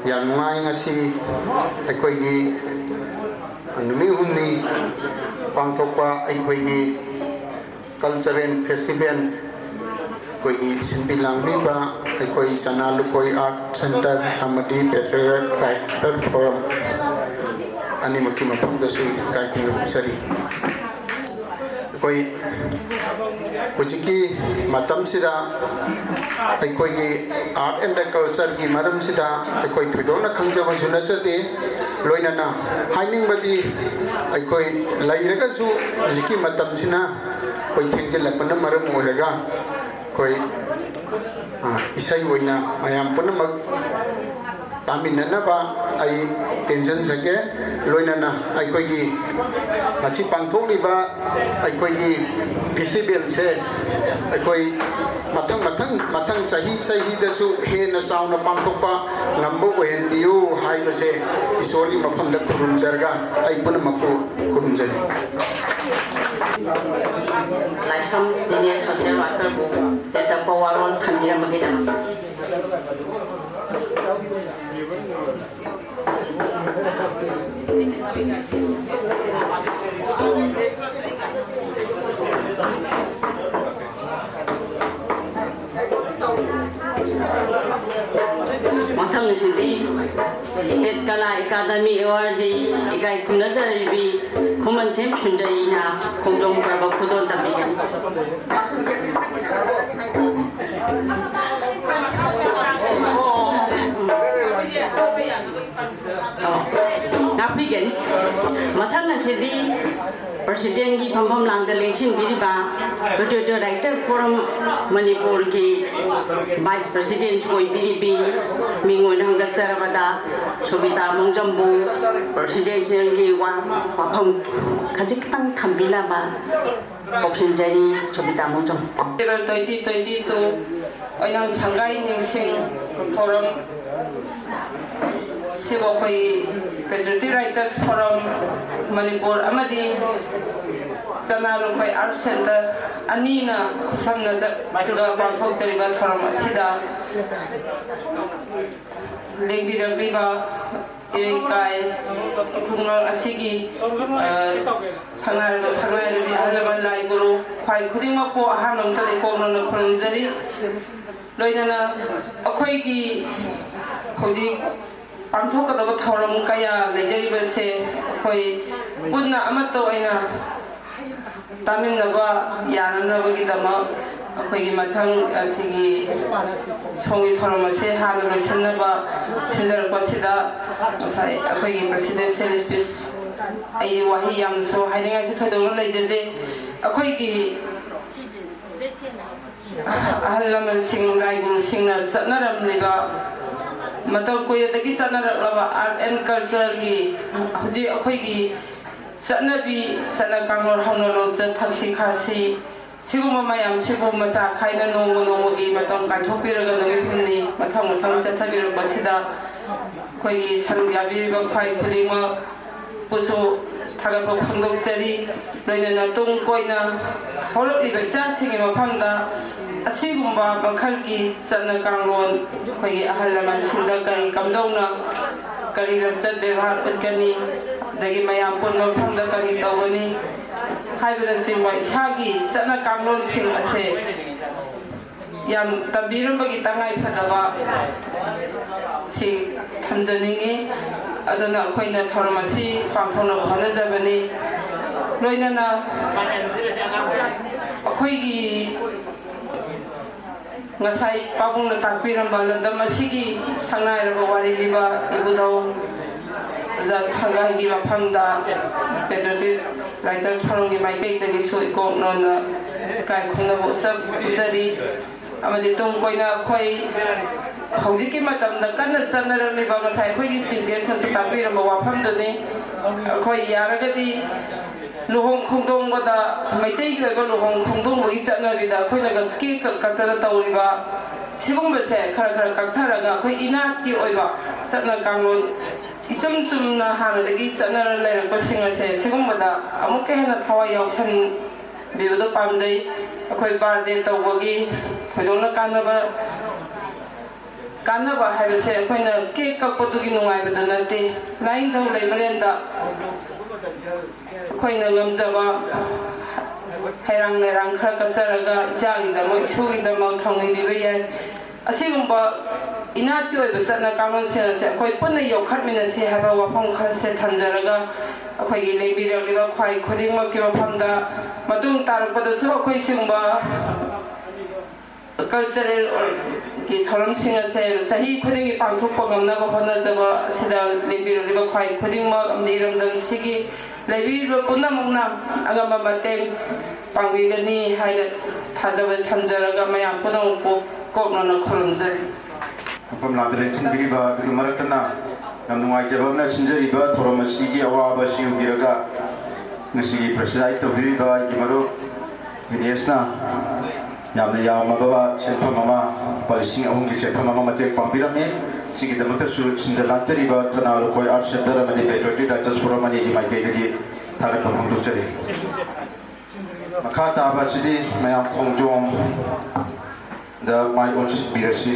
ꯌꯥꯝ ꯅꯨꯡꯉꯥꯏ ꯉꯁꯤ ꯑꯩꯈꯣꯏꯒꯤ ꯅꯨꯃꯤꯠ ꯍꯨꯝꯅꯤ ꯄꯥꯡꯊꯣꯛꯄ ꯑꯩꯈꯣꯏꯒꯤ cultural festival, ꯑꯩꯈꯣꯏꯒꯤ ꯁꯤꯟꯕꯤ ꯂꯥꯡꯕꯤꯕ ꯑꯩꯈꯣꯏ ꯆꯅꯥ ꯂꯨꯀꯣꯏ Art Centre ꯑꯃꯗꯤ Patriotic Writer Forum ꯑꯅꯤꯃꯛꯀꯤ ꯃꯐꯝꯗꯁꯨ ꯏꯀꯥꯏ ꯈꯨꯝꯅꯕ ꯎꯠꯆꯔꯤ꯫ ꯑꯩꯈꯣꯏ ꯍꯧꯖꯤꯛꯀꯤ ꯃꯇꯝꯁꯤꯗ ꯑꯩꯈꯣꯏꯒꯤ art and cultureꯒꯤ ꯃꯔꯝꯁꯤꯗ ꯑꯩꯈꯣꯏ ꯊꯣꯏꯗꯣꯛꯅ ꯈꯪꯖꯕꯁꯨ ꯅꯠꯆꯗꯦ꯫ ꯂꯣꯏꯅꯅ ꯍꯥꯏꯅꯤꯡꯕꯗꯤ ꯑꯩꯈꯣꯏ ꯂꯩꯔꯒꯁꯨ ꯍꯧꯖꯤꯛꯀꯤ ꯃꯇꯝꯁꯤꯅ ꯑꯩꯈꯣꯏ ꯊꯦꯡꯖꯤꯜꯂꯛꯄꯅ ꯃꯔꯝ ꯑꯣꯏꯔꯒ ꯑꯩꯈꯣꯏ, ꯑ, ꯏꯁꯩ ꯑꯣꯏꯅ ꯃꯌꯥꯝ ꯄꯨꯝꯅꯃꯛ ꯇꯥꯃꯤꯟꯅꯅꯕ ꯑꯩ ꯇꯦꯟꯖꯟꯖꯒꯦ꯫ ꯂꯣꯏꯅꯅ ꯑꯩꯈꯣꯏꯒꯤ ꯉꯁꯤ ꯄꯥꯡꯊꯣꯛꯂꯤꯕ ꯑꯩꯈꯣꯏꯒꯤ festivalꯁꯦ ꯑꯩꯈꯣꯏ ꯃꯊꯪ, ꯃꯊꯪ, ꯃꯊꯪ ꯆꯍꯤ ꯆꯍꯤꯗꯁꯨ ꯍꯦꯟꯅ ꯆꯥꯎꯅ ꯄꯥꯡꯊꯣꯛꯄ ꯉꯝꯕ ꯑꯣꯏꯍꯟꯕꯤꯌꯨ ꯍꯥꯏꯕꯁꯦ ꯏꯁꯣꯔꯒꯤ ꯃꯐꯝꯗ ꯈꯨꯔꯨꯝꯖꯔꯒ ꯑꯩ ꯄꯨꯝꯅꯃꯛꯄꯨ ꯈꯨꯔꯨꯝꯖꯔꯤ꯫ ꯂꯥꯏꯁ꯭ꯔꯝ ꯇꯤꯅꯦꯖ social workerꯕꯨ ꯇꯦꯟꯇꯛꯄ ꯋꯥꯔꯣꯜ ꯊꯝꯕꯤꯔꯝꯕꯒꯤꯗꯃꯛ꯫ ꯃꯊꯪ ꯑꯁꯤꯗꯤ State Kala Academy Awardee ꯏꯀꯥꯏ ꯈꯨꯝꯅꯖꯔꯤꯕꯤ ꯈꯨꯃꯟꯊꯦꯝ ꯁꯨꯟꯗꯔꯤꯅ ꯈꯣꯡꯖꯣꯝ ꯄꯔꯕ ꯈꯨꯗꯣꯜ ꯇꯝꯕꯤꯒꯅꯤ꯫ ꯉꯥꯛꯄꯤꯒꯅꯤ꯫ ꯃꯊꯪ ꯑꯁꯤꯗꯤ Presidentꯀꯤ ꯐꯝꯐꯝ ꯂꯥꯡꯗ ꯂꯦꯡꯁꯤꯟꯕꯤꯔꯤꯕ Patriotic Writer Forum ꯃꯅꯤꯄꯨꯔꯒꯤ Vice President ꯑꯣꯏꯕꯤꯔꯤꯕꯤ ꯃꯤꯡ ꯑꯣꯏꯅ ꯍꯪꯒꯠꯆꯔꯕꯗ ꯁꯣꯕꯤꯇꯥ ꯃꯣꯡꯖꯝꯕꯨ Presidentialꯒꯤ ꯋꯥ-, ꯋꯥꯐꯝ ꯈꯖꯤꯛꯇꯪ ꯊꯝꯕꯤꯅꯕ ꯀꯧꯁꯤꯟꯖꯔꯤ꯫ ꯁꯣꯕꯤꯇꯥ ꯃꯣꯡꯖꯝ꯫ Festival twenty twenty-two ꯑꯣꯏꯅꯥꯝ ꯁꯪꯒꯥꯏ ꯅꯤꯡꯁꯤꯡ Forum ꯁꯤꯕꯨ ꯑꯩꯈꯣꯏ Patriotic Writers Forum ꯃꯅꯤꯄꯨꯔ ꯑꯃꯗꯤ ꯆꯅꯥ ꯂꯨꯈꯣꯏ ꯑꯥꯔꯠ ꯁꯦꯟꯇꯔ ꯑꯅꯤꯅ ꯈꯨꯠꯁꯝꯅꯖꯔꯒ ꯄꯥꯡꯊꯣꯛꯆꯔꯤꯕ ꯊꯧꯔꯝ ꯑꯁꯤꯗ ꯂꯦꯡꯕꯤꯔꯛꯂꯤꯕ ꯏꯔꯩꯀꯥꯏ ꯈꯨꯡꯒꯪ ꯑꯁꯤꯒꯤ, ꯑ, ꯁꯪꯉꯥꯏꯔꯕ ꯁꯪꯉꯥꯏꯔꯕꯤ, ꯑꯍꯜ ꯂꯃꯟ, ꯂꯥꯏ ꯒꯨꯔꯨ, ꯈ꯭ꯋꯥꯏ ꯈꯨꯗꯤꯡꯃꯛꯄꯨ ꯑꯍꯥꯟꯕ ꯃꯛꯇꯗ ꯏꯀꯣꯛ ꯅꯧꯅ ꯈꯨꯔꯨꯝꯖꯔꯤ꯫ ꯂꯣꯏꯅꯅ ꯑꯩꯈꯣꯏꯒꯤ ꯍꯧꯖꯤꯛ ꯄꯥꯡꯊꯣꯛꯀꯗꯕ ꯊꯧꯔꯝ ꯀꯌꯥ ꯂꯩꯖꯔꯤꯕꯁꯦ ꯑꯩꯈꯣꯏ ꯄꯨꯟꯅ ꯑꯃꯠꯇ ꯑꯣꯏꯅ ꯇꯥꯃꯤꯟꯅꯕ ꯌꯥꯅꯅꯕꯒꯤꯗꯃꯛ ꯑꯩꯈꯣꯏꯒꯤ ꯃꯊꯪ ꯑꯁꯤꯒꯤ ꯁꯣꯝꯒꯤ ꯊꯧꯔꯝ ꯑꯁꯦ ꯍꯥꯟꯅ ꯂꯣꯏꯁꯤꯟꯅꯕ ꯁꯤꯟꯖꯔꯛꯄꯁꯤꯗ ꯉꯁꯥꯏ ꯑꯩꯈꯣꯏꯒꯤ presidential speech, ꯑꯩ ꯋꯥꯍꯩ ꯌꯥꯝꯅꯁꯨ ꯍꯥꯏꯅꯤꯡꯉꯥꯏꯁꯨ ꯊꯣꯏꯗꯣꯛꯅ ꯂꯩꯖꯗꯦ꯫ ꯑꯩꯈꯣꯏꯒꯤ ꯑꯍꯜ ꯂꯃꯟꯁꯤꯡ, ꯂꯥꯏꯒꯨꯔꯨꯁꯤꯡꯅ ꯆꯠꯅꯔꯝꯂꯤꯕ, ꯃꯇꯝ ꯀꯨꯏꯔꯗꯒꯤ ꯆꯠꯅꯔꯛꯂꯕ art and cultureꯒꯤ ꯍꯧꯖꯤꯛ ꯑꯩꯈꯣꯏꯒꯤ ꯆꯠꯅꯕꯤ, ꯆꯠꯅ ꯀꯥꯡꯂꯣꯟ, ꯍꯧꯅ ꯂꯣꯟꯆꯠ, ꯊꯛꯁꯤ ꯈꯥꯁꯤ, ꯁꯤꯒꯨꯝꯕ ꯃꯌꯥꯝꯁꯤꯕꯨ ꯃꯆꯥ ꯈꯥꯏꯅ ꯅꯣꯡꯃ ꯅꯣꯡꯃꯒꯤ ꯃꯇꯝ ꯀꯥꯏꯊꯣꯛꯄꯤꯔꯒ ꯅꯨꯃꯤꯠ ꯍꯨꯝꯅꯤ ꯃꯊꯪ ꯃꯊꯪ ꯆꯠꯊꯕꯤꯔꯛꯄꯁꯤꯗ ꯑꯩꯈꯣꯏꯒꯤ ꯁꯔꯨꯛ ꯌꯥꯕꯤꯔꯤꯕ ꯈ꯭ꯋꯥꯏ ꯈꯨꯗꯤꯡꯃꯛꯄꯨꯁꯨ ꯊꯥꯒꯠꯄ ꯐꯣꯡꯗꯣꯛꯆꯔꯤ꯫ ꯂꯣꯏꯅꯅ ꯇꯨꯡ ꯀꯣꯏꯅ ꯍꯧꯔꯛꯂꯤꯕ ꯏꯆꯥꯁꯤꯡꯒꯤ ꯃꯐꯝꯗ ꯑꯁꯤꯒꯨꯝꯕ ꯃꯈꯜꯒꯤ ꯆꯠꯅ ꯀꯥꯡꯂꯣꯟ, ꯑꯩꯈꯣꯏꯒꯤ ꯑꯍꯜ ꯂꯃꯟꯁꯤꯡꯗ ꯀꯔꯤ ꯀꯝꯗꯧꯅ, ꯀꯔꯤ ꯂꯝꯆꯠ ꯕꯦꯕꯥꯔ ꯎꯠꯀꯅꯤ, ꯑꯗꯒꯤ ꯃꯌꯥꯝ ꯄꯨꯟꯕ ꯃꯐꯝꯗ ꯀꯔꯤ ꯇꯧꯒꯅꯤ ꯍꯥꯏꯕꯅꯆꯤꯡꯕ ꯏꯁꯥꯒꯤ ꯆꯠꯅ ꯀꯥꯡꯂꯣꯟꯁꯤꯡ ꯑꯁꯦ ꯌꯥꯝ ꯇꯝꯕꯤꯔꯝꯕꯒꯤ ꯇꯉꯥꯏ ꯐꯗꯕ ꯁꯤ ꯊꯝꯖꯅꯤꯡꯉꯤ꯫ ꯑꯗꯨꯅ ꯑꯩꯈꯣꯏꯅ ꯊꯧꯔꯝ ꯑꯁꯤ ꯄꯥꯡꯊꯣꯛꯅꯕ ꯍꯣꯠꯅꯖꯕꯅꯤ꯫ ꯂꯣꯏꯅꯅ ꯑꯩꯈꯣꯏꯒꯤ ꯉꯁꯥꯏ ꯄꯥꯕꯨꯡꯅ ꯇꯥꯛꯄꯤꯔꯝꯕ ꯂꯝꯗꯝ ꯑꯁꯤꯒꯤ ꯁꯛꯅꯥꯏꯔꯕ ꯋꯥꯔꯤ ꯂꯤꯕ ꯏꯕꯨꯙꯧ ꯑꯣꯖꯥ ꯁꯪꯒꯥꯏꯒꯤ ꯃꯐꯝꯗ Patriotic Writers Forumꯒꯤ ꯃꯥꯏꯀꯩꯗꯒꯤꯁꯨ ꯏꯀꯣꯛ ꯅꯣꯟꯅ ꯏꯀꯥꯏ ꯈꯨꯝꯅꯕ ꯎꯠꯆ-, ꯎꯠꯆꯔꯤ꯫ ꯑꯃꯗꯤ ꯇꯨꯡ ꯀꯣꯏꯅ ꯑꯩꯈꯣꯏ ꯍꯧꯖꯤꯛꯀꯤ ꯃꯇꯝꯗ ꯀꯟꯅ ꯆꯠꯅꯔꯛꯂꯤꯕ, ꯉꯁꯥꯏ ꯑꯩꯈꯣꯏꯒꯤ Chief Guestꯅꯁꯨ ꯇꯥꯛꯄꯤꯔꯝꯕ ꯋꯥꯐꯝꯗꯨꯅꯤ꯫ ꯑꯩꯈꯣꯏ ꯌꯥꯔꯒꯗꯤ ꯂꯨꯍꯣꯡ ꯈꯣꯡꯗꯣꯡꯕꯗ, ꯃꯩꯇꯩꯒꯤ ꯑꯣꯏꯕ ꯂꯨꯍꯣꯡ ꯈꯣꯡꯗꯣꯡꯕꯒꯤ ꯆꯠꯅꯕꯤꯗ ꯑꯩꯈꯣꯏꯅꯒ cake ꯀꯛ-, ꯀꯛꯇꯅ ꯇꯧꯔꯤꯕ ꯁꯤꯒꯨꯝꯕꯁꯦ ꯈꯔ ꯈꯔ ꯀꯛꯊꯔꯒ ꯑꯩꯈꯣꯏ ꯏꯅꯥꯠꯀꯤ ꯑꯣꯏꯕ ꯆꯠꯅ ꯀꯥꯡꯂꯣꯟ ꯏꯆꯨꯝ ꯆꯨꯝꯅ ꯍꯥꯟꯅꯗꯒꯤ ꯆꯠꯅꯔ ꯂꯩꯔꯛꯄꯁꯤꯡ ꯑꯁꯦ ꯁꯤꯒꯨꯝꯕꯗ ꯑꯃꯨꯛꯀ ꯍꯦꯟꯅ ꯊꯋꯥꯏ ꯌꯥꯎꯁꯟꯕꯤꯕꯗꯣ ꯄꯥꯝꯖꯩ꯫ ꯑꯩꯈꯣꯏ ꯕꯥꯔꯗꯦ ꯇꯧꯕꯒꯤ ꯊꯣꯏꯗꯣꯛꯅ ꯀꯥꯟꯅꯕ, ꯀꯥꯟꯅꯕ ꯍꯥꯏꯕꯁꯦ ꯑꯩꯈꯣꯏꯅ ꯀꯦꯛ ꯀꯛꯄꯗꯨꯒꯤ ꯅꯨꯡꯉꯥꯏꯕꯗ ꯅꯠꯇꯦ, ꯂꯥꯏꯅꯤꯡꯊꯧ ꯂꯩꯃꯔꯦꯟꯗ ꯑꯩꯈꯣꯏꯅ ꯉꯝꯖꯕ ꯍꯩꯔꯥꯡ ꯂꯩꯔꯥꯡ ꯈꯔ ꯀꯠꯆꯔꯒ ꯏꯆꯥꯒꯤꯗꯃꯛ, ꯏꯁꯨꯒꯤꯗꯃꯛ ꯊꯧꯅꯤꯕꯤꯕ ꯌꯥꯏ꯫ ꯑꯁꯤꯒꯨꯝꯕ ꯏꯅꯥꯠꯀꯤ ꯑꯣꯏꯕ ꯆꯠꯅ ꯀꯥꯡꯂꯣꯟꯁꯤꯡ ꯑꯁꯦ ꯑꯩꯈꯣꯏ ꯄꯨꯟꯅ ꯌꯣꯛꯈꯠꯃꯤꯟꯅꯁꯤ ꯍꯥꯏꯕ ꯋꯥꯐꯝ ꯈꯔꯁꯦ ꯊꯝꯖꯔꯒ, ꯑꯩꯈꯣꯏꯒꯤ ꯂꯦꯡꯕꯤꯔꯛꯂꯤꯕ ꯈ꯭ꯋꯥꯏ ꯈꯨꯗꯤꯡꯃꯛꯀꯤ ꯃꯐꯝꯗ ꯃꯇꯨꯡ ꯇꯥꯔꯛꯄꯗꯁꯨ ꯑꯩꯈꯣꯏ ꯁꯤꯒꯨꯝꯕ ꯀꯜꯆꯔꯦꯜꯒꯤ ꯊꯧꯔꯝꯁꯤꯡ ꯑꯁꯦ ꯆꯍꯤ ꯈꯨꯗꯤꯡꯒꯤ ꯄꯥꯡꯊꯣꯛꯄ ꯉꯝꯅꯕ ꯍꯣꯠꯅꯖꯕ ꯑꯁꯤꯗ ꯂꯦꯡꯕꯤꯔꯛꯂꯤꯕ ꯈ꯭ꯋꯥꯏ ꯈꯨꯗꯤꯡꯃꯛ ꯑꯃꯗꯤ ꯏꯔꯝꯗꯝꯁꯤꯒꯤ ꯂꯩꯕꯤꯔꯤꯕ ꯄꯨꯝꯅꯃꯛꯅ ꯑꯉꯝꯕ ꯃꯇꯦꯡ ꯄꯥꯡꯕꯤꯒꯅꯤ ꯍꯥꯏꯅ ꯊꯥꯖꯕ ꯊꯝꯖꯔꯒ ꯃꯌꯥꯝ ꯄꯨꯝꯅꯃꯛꯄꯨ ꯀꯣꯛꯅꯅ ꯈꯨꯔꯨꯝꯖꯔꯤ꯫ ꯃꯐꯝ ꯂꯥꯡꯗ ꯂꯦꯡꯁꯤꯟꯕꯤꯔꯤꯕ ꯑꯗꯨꯒꯤ ꯃꯔꯛꯇꯅ ꯌꯥꯝ ꯅꯨꯡꯉꯥꯏꯇꯕ ꯑꯃꯅ ꯁꯤꯟꯖꯔꯤꯕ ꯊꯧꯔꯝ ꯑꯁꯤꯒꯤ ꯑꯋꯥꯕ ꯑꯁꯤ ꯎꯕꯤꯔꯒ ꯉꯁꯤꯒꯤ ꯄ꯭ꯔꯁꯤꯗꯥꯏꯠ ꯇꯧꯕꯤꯔꯤꯕ ꯑꯩꯒꯤ ꯃꯔꯨꯞ ꯗꯤꯅꯦꯁꯅ ꯌꯥꯝꯅ ꯌꯥꯝꯃꯕ ꯁꯦꯟꯐꯝ ꯑꯃ, ꯂꯨꯄꯥ ꯂꯤꯁꯤꯡ ꯑꯍꯨꯝꯒꯤ ꯁꯦꯟꯐꯝ ꯑꯃ ꯃꯇꯦꯡ ꯄꯥꯡꯕꯤꯔꯝꯃꯤ꯫ ꯁꯤꯒꯤꯗꯃꯛꯇꯁꯨ ꯁꯤꯟꯖ ꯂꯥꯡꯖꯔꯤꯕ ꯊꯅꯥ ꯂꯨꯈꯣꯏ ꯑꯥꯔꯠ ꯁꯦꯟꯇꯔ ꯑꯃꯗꯤ ꯄꯦꯇ꯭ꯔꯤꯌꯣꯇꯤꯛ ꯔꯥꯏꯇꯔꯁ ꯐꯣꯔꯝ ꯑꯅꯤꯒꯤ ꯃꯥꯏꯀꯩꯗꯒꯤ ꯊꯥꯒꯠꯄ ꯐꯣꯡꯗꯣꯛꯆꯔꯤ꯫ ꯃꯈꯥ ꯇꯥꯕ ꯑꯁꯤꯗꯤ ꯃꯌꯥꯝ ꯈꯣꯡꯖꯣꯝꯗ ꯃꯥꯏ ꯑꯣꯟꯁꯤꯟꯕꯤꯔꯁꯤ꯫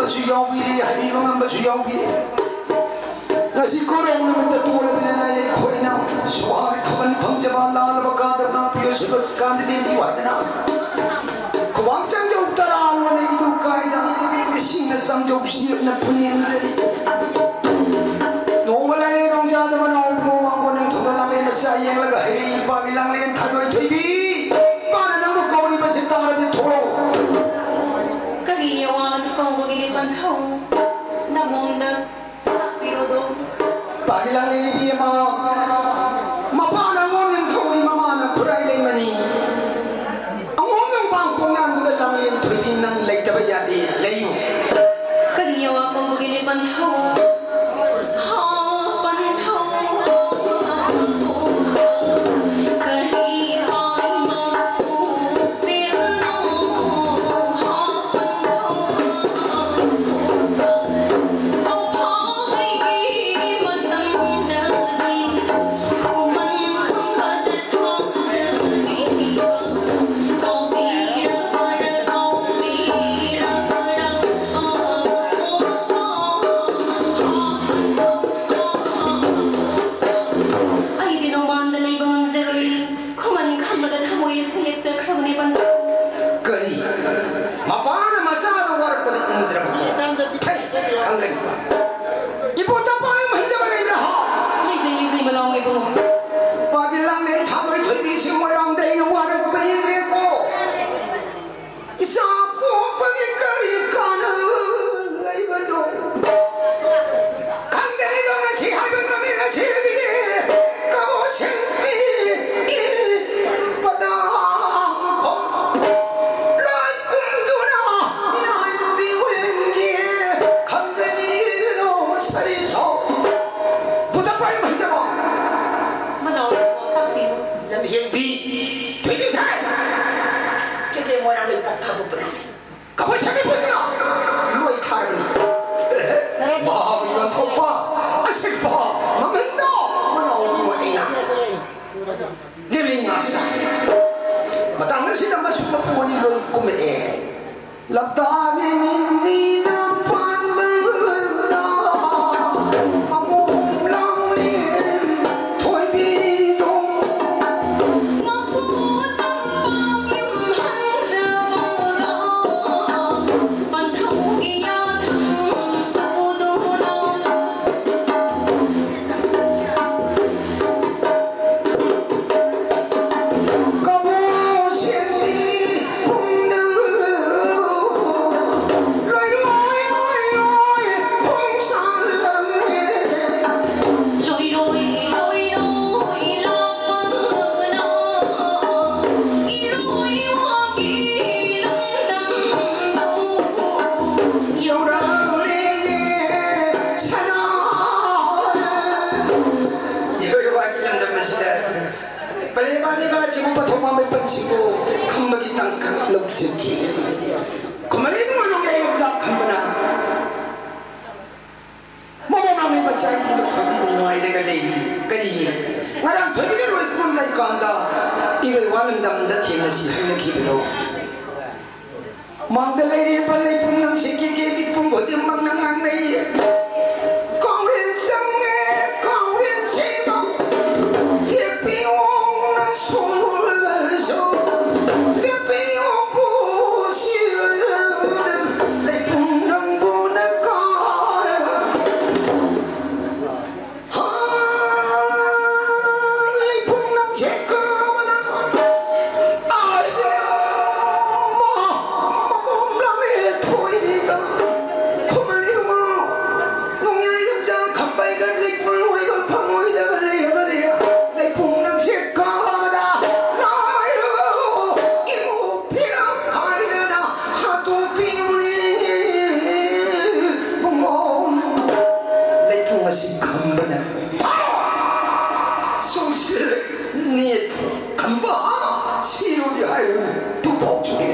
ꯁꯨ ꯌꯥꯎꯕꯤꯔꯤ, ꯍꯥꯏꯕꯤꯕ ꯉꯝꯕꯁꯨ ꯌꯥꯎꯕꯤꯔꯤ꯫ ꯉꯁꯤ ꯀꯣꯔꯣꯡ ꯅꯨꯃꯤꯠꯇ ꯇꯣꯜꯂꯕꯅꯤꯅ ꯑꯩꯈꯣꯏꯅ ꯁ꯭ꯋꯥꯒꯤ ꯊꯥꯕꯜ ꯐꯪꯖꯕ, ꯂꯥꯜꯂꯕ ꯀꯥꯗ ꯉꯥꯛꯄꯤꯌꯨ, ꯁꯨꯕ ꯀꯥꯟꯗ ꯂꯦꯝꯕꯤꯌꯨ ꯍꯥꯏꯗꯅ ꯈꯨꯕꯥꯛ ꯆꯪꯖꯧ ꯇꯔꯥ ꯂꯣꯟꯅ ꯏꯗꯨ ꯀꯥꯏꯗ, ꯏꯁꯤꯡꯅ ꯆꯪꯖꯧ ꯆꯦꯞꯅ ꯄꯨꯅꯦꯝꯖꯔꯤ꯫ ꯅꯣꯡꯃ ꯂꯥꯏꯔꯦꯟ ꯅꯣꯡꯖꯥꯗꯕ ꯅꯣꯡꯃ ꯋꯥꯡꯒꯣꯟ ꯅꯤꯡꯊꯧꯗ ꯂꯥꯃꯦꯟ ꯃꯆꯥ ꯌꯦꯡꯂꯒ ꯍꯩꯔꯩ ꯏꯄꯥꯒꯤ ꯂꯥꯡꯂꯦꯟ ꯊꯥꯗꯣꯏ ꯊꯣꯏꯕꯤ, ꯏꯄꯥꯅ ꯅꯪꯕꯨ ꯀꯧꯔꯤꯕꯁꯤ ꯇꯥꯔꯕꯗꯤ ꯊꯣꯛꯂꯛꯎ꯫ ꯀꯔꯤ ꯑꯋꯥꯕ ꯀꯧꯕꯒꯤꯅꯦ ꯄꯟꯊꯧ? ꯅꯉꯣꯟꯗ ꯇꯥꯛꯄꯤꯔꯣꯗꯣ꯫ ꯄꯥꯔꯤ ꯂꯥꯡꯂꯦꯟ ꯏꯕꯦꯝꯃ, ꯃꯄꯥꯅ ꯑꯉꯣꯝ ꯅꯤꯡꯊꯧꯅꯤ, ꯃꯃꯥꯅ ꯈꯨꯔꯥꯏ ꯂꯩꯃꯅꯤ꯫ ꯑꯉꯣꯝ ꯅꯣꯡꯕꯥꯡ ꯈꯣꯡꯅꯥꯡꯗꯨꯗ ꯂꯥꯡꯂꯦꯟ ꯊꯣꯏꯕꯤ ꯅꯪ ꯂꯩꯇꯕ ꯌꯥꯗꯦ, ꯂꯩꯌꯨ꯫ ꯀꯔꯤ ꯑꯋꯥ ꯀꯧꯕꯒꯤꯅꯦ ꯄꯟꯊꯧ? ꯍꯥ, ꯄꯟꯊꯧ꯫ ꯀꯔꯤ ꯍꯥꯏꯕ ꯎꯁꯤꯜꯂꯣ? ꯍꯥ, ꯄꯟꯊꯧ꯫ ꯑꯩꯗꯤ ꯅꯣꯡꯕꯥꯟꯗ ꯂꯩꯕ ꯉꯝꯖꯔꯣꯏ꯫ ꯈꯨꯃꯟ ꯈꯝꯕꯗ ꯊꯃꯣꯏ ꯑꯁꯤ ꯂꯦꯞꯆꯈ꯭ꯔꯕꯅꯦ ꯄꯟꯊꯧ꯫ ꯀꯔꯤ? ꯃꯄꯥꯅ ꯃꯆꯥꯗ ꯋꯥꯔꯛꯄꯗ ꯏꯟꯗ꯭ꯔꯕꯀꯣ? ꯐꯩ, ꯈꯪꯒꯅꯤ꯫ ꯏꯕꯣ ꯇꯄꯥꯏ ꯍꯟꯖꯕ ꯂꯩꯕ꯭ꯔꯥ ꯍꯥ? ꯂꯩꯖꯩ, ꯂꯩꯖꯩ, ꯃꯅꯥꯎ ꯏꯕꯨꯡꯉꯣ꯫ ꯄꯥꯒꯤ ꯂꯥꯡꯂꯦꯟ ꯊꯥꯗꯣꯏ ꯊꯣꯏꯕꯤꯁꯤ ꯃꯣꯏꯔꯥꯡꯗ ꯑꯩꯅ ꯋꯥꯔꯛꯄ ꯏꯟꯗ꯭ꯔꯦꯀꯣ꯫ ꯏꯆꯥ ꯄꯣꯛꯄꯒꯤ ꯀꯔꯤ ꯀꯥꯟꯅꯕ ꯂꯩꯕꯅꯣ? ꯈꯪꯗꯔꯤꯗꯣ ꯉꯁꯤ ꯍꯥꯏꯕ ꯅꯨꯃꯤꯠ ꯑꯁꯤꯗꯒꯤ ꯀꯕꯣꯛ ꯁꯤꯟꯕꯤ ꯄꯗꯥꯡꯈꯣꯛ ꯂꯣꯏ ꯀꯨꯝꯗꯨꯅ ꯏꯔꯥꯏ ꯅꯨꯃꯤꯠ ꯍꯨꯟꯒꯦ ꯈꯪꯒꯅꯤꯗꯣ ꯁꯔꯤꯁꯣ꯫ ꯕꯨꯙ ꯄꯥꯏ ꯃꯩꯖꯕ꯫ ꯃꯅꯥꯎ ꯇꯥꯛꯄꯤꯌꯨ꯫ ꯂꯝꯍꯦꯟꯕꯤ꯫ ꯊꯣꯏꯕꯤ ꯁꯥꯏ! ꯀꯦꯀꯦ ꯃꯣꯏꯔꯥꯡ ꯂꯩꯄꯥꯛ ꯊꯥꯗꯣꯛꯇꯅ ꯀꯕꯣꯛ ꯁꯦꯝꯕꯤ ꯄꯨꯟꯅ ꯂꯣꯏ ꯊꯥꯔꯝꯃꯤ꯫ ꯃꯍꯥꯕꯂꯤ ꯊꯣꯛꯄ ꯑꯁꯤꯛꯄ ꯃꯃꯤꯡꯗꯣ ꯃꯅꯥꯎ ꯅꯨꯄꯤ ꯑꯣꯏꯔꯦꯅ꯫ ꯂꯦꯝꯂꯤ ꯉꯥ ꯆꯥꯏ꯫ ꯃꯇꯥꯡ ꯑꯁꯤꯗ ꯃꯁꯨ ꯃꯄꯨ ꯑꯅꯤ ꯂꯣꯏ ꯀꯨꯝꯃꯛꯑꯦ꯫ ꯂꯝꯇꯥꯒꯤ ꯅꯤꯡꯅꯤꯅ ꯏꯔꯣꯏ ꯋꯥꯒꯤ ꯂꯝꯗꯝ ꯑꯁꯤꯗ ꯄꯂꯦꯝ ꯃꯃꯤꯕ ꯑꯁꯤꯕꯨ ꯄꯊꯧ ꯃꯃꯩ ꯄꯟꯁꯤꯕꯨ ꯈꯝꯕꯒꯤ ꯇꯥꯡꯀꯛ ꯂꯧꯖꯒꯦ꯫ ꯈꯨꯃꯟ ꯏꯕꯨꯡꯉꯣ ꯅꯣꯡꯌꯥꯏ ꯌꯣꯡꯆꯥꯛ ꯈꯝꯕꯅ ꯃꯃꯥ ꯃꯃꯩ ꯃꯆꯥꯒꯤ ꯃꯐꯝꯗ ꯅꯨꯡꯉꯥꯏꯔꯒ ꯂꯩꯔꯤ꯫ ꯀꯔꯤꯒꯤ? ꯉꯔꯥꯡ ꯊꯣꯏꯕꯤꯅ ꯂꯣꯏ ꯀꯨꯝꯂꯝꯗꯥꯏ ꯀꯥꯟꯗ ꯏꯔꯣꯏ ꯋꯥꯂꯝꯗꯝꯗ ꯊꯦꯡꯅꯁꯤ ꯍꯥꯏꯅꯈꯤꯕꯗꯣ꯫ ꯃꯥꯡꯗ ꯂꯩꯔꯤꯕ ꯂꯩꯄꯨꯡ ꯅꯪꯁꯦ ꯀꯦꯒꯦ ꯃꯤꯄꯨꯝ ꯈꯨꯗꯤꯡꯃꯛꯅ ꯉꯥꯡꯅꯩ꯫ ꯀꯥꯎꯔꯦꯟ ꯆꯪꯉꯦ, ꯀꯥꯎꯔꯦꯟ ꯁꯤꯃ ꯇꯦꯛꯄꯤ ꯑꯣꯛꯅ ꯁꯣꯜꯂꯁꯨ, ꯇꯦꯛꯄꯤ ꯑꯣꯛꯄꯨ ꯁꯤꯔꯕꯗ ꯂꯩꯄꯨꯡ ꯅꯪꯕꯨꯅ ꯀꯥꯔꯒ ꯂꯩꯄꯨꯡ ꯑꯁꯤ ꯈꯝꯕꯅ ꯁꯨꯡꯁꯤꯜꯂꯦ꯫ ꯅꯦꯠ ꯈꯝꯕ ꯁꯤꯔꯨꯗꯤ ꯍꯥꯏꯔꯨ ꯇꯨꯐꯥꯎ ꯆꯨꯒꯦ꯫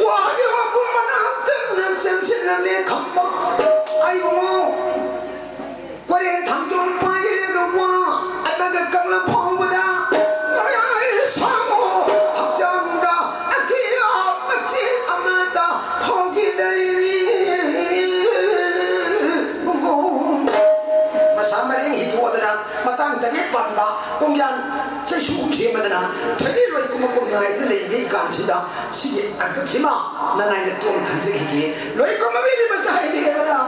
ꯋꯥꯒꯤ ꯋꯥꯄꯨꯝ ꯃꯅꯥꯛꯇ ꯆꯪꯁꯤꯜꯂꯝꯃꯦ ꯈꯝꯕ꯫ ꯑꯌꯣ! ꯀꯣꯏꯔꯦꯟ ꯊꯥꯡꯖꯣꯝ ꯄꯥꯏꯔꯒ ꯋꯥ ꯑꯃꯒ ꯀꯪꯂꯥ ꯐꯥꯎꯕꯗ ꯉꯥꯏ ꯁꯥꯡꯉꯣ ꯍꯛꯆꯥꯡꯗ ꯑꯀꯤꯌꯥ ꯃꯆꯦꯠ ꯑꯃꯠꯇ ꯐꯥꯎꯈꯤꯗ꯭ꯔꯤꯅꯤ꯫ ꯃꯁꯥ ꯃꯔꯦꯡ ꯍꯤꯗꯣꯛꯑꯗꯅ ꯃꯇꯥꯡ ꯇꯔꯦꯠ ꯄꯥꯟꯕ ꯀꯣꯡꯌꯥꯟ ꯆꯩꯁꯨ ꯑꯃ ꯁꯦꯝꯃꯗꯅ ꯊꯣꯏꯗꯤ ꯂꯣꯏ ꯀꯨꯝꯕ ꯀꯨꯝ ꯉꯥꯏꯗ ꯂꯩꯔꯤꯉꯩ ꯀꯥꯟꯁꯤꯗ ꯁꯤꯒꯤ ꯇꯥꯡꯀꯛꯁꯤꯃ ꯅꯅꯥꯏꯅ ꯇꯣꯟ ꯊꯝꯖꯈꯤꯒꯦ꯫ ꯂꯣꯏ ꯀꯨꯝꯕ ꯃꯤꯅꯤ ꯃꯆꯥ ꯍꯥꯏꯅꯤꯡꯉꯕꯗ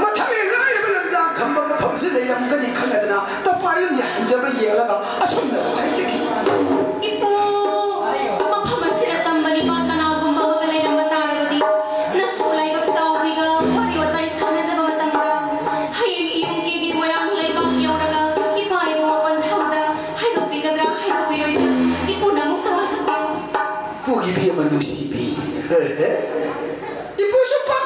ꯃꯊꯪꯒꯤ ꯂꯥꯏꯔꯕ ꯂꯝꯖꯥ ꯈꯝꯕ ꯃꯐꯝꯁꯤ ꯂꯩꯔꯝꯒꯅꯤ ꯈꯪꯉꯗꯅ ꯇꯄꯥ ꯌꯨꯝꯒꯤ ꯍꯟꯖꯕ ꯌꯦꯡꯂꯒ ꯑꯁꯨꯝꯅ ꯍꯥꯏꯖꯈꯤ꯫ ꯏꯄꯨ, ꯃꯐꯝ ꯑꯁꯤꯗ ꯇꯝꯕ ꯅꯤꯄꯥ ꯀꯅꯥꯒꯨꯝꯕ ꯑꯃꯒ ꯂꯩꯔꯝꯕ ꯇꯥꯔꯕꯗꯤ, ꯅꯁꯨ ꯂꯥꯏꯕꯛ ꯆꯥꯎꯕꯤꯒ ꯋꯥꯔꯤ ꯋꯥꯇꯥꯏ ꯁꯥꯟꯅꯖꯕ ꯃꯇꯝꯗ, ꯍꯌꯦꯡ ꯏꯌꯨꯝ ꯀꯦꯕꯤ ꯃꯣꯏꯔꯥꯡ ꯂꯩꯕꯥꯛ ꯌꯧꯔꯒ ꯏꯄꯥ ꯏꯕꯨꯡꯉꯣ ꯄꯟꯊꯧꯗ ꯍꯥꯏꯗꯣꯛꯄꯤꯒꯗ꯭ꯔꯥ ꯍꯥꯏꯗꯣꯛꯄꯤꯔꯣꯏꯗ꯭ꯔꯥ? ꯏꯄꯨꯅ ꯑꯃꯨꯛꯇ ꯋꯥꯁꯛꯄꯤꯌꯨ꯫ ꯄꯨꯒꯤ ꯏꯕꯦꯝꯃ ꯅꯨꯡꯁꯤꯕꯤ꯫ ꯏꯄꯨꯁꯨ ꯄꯥ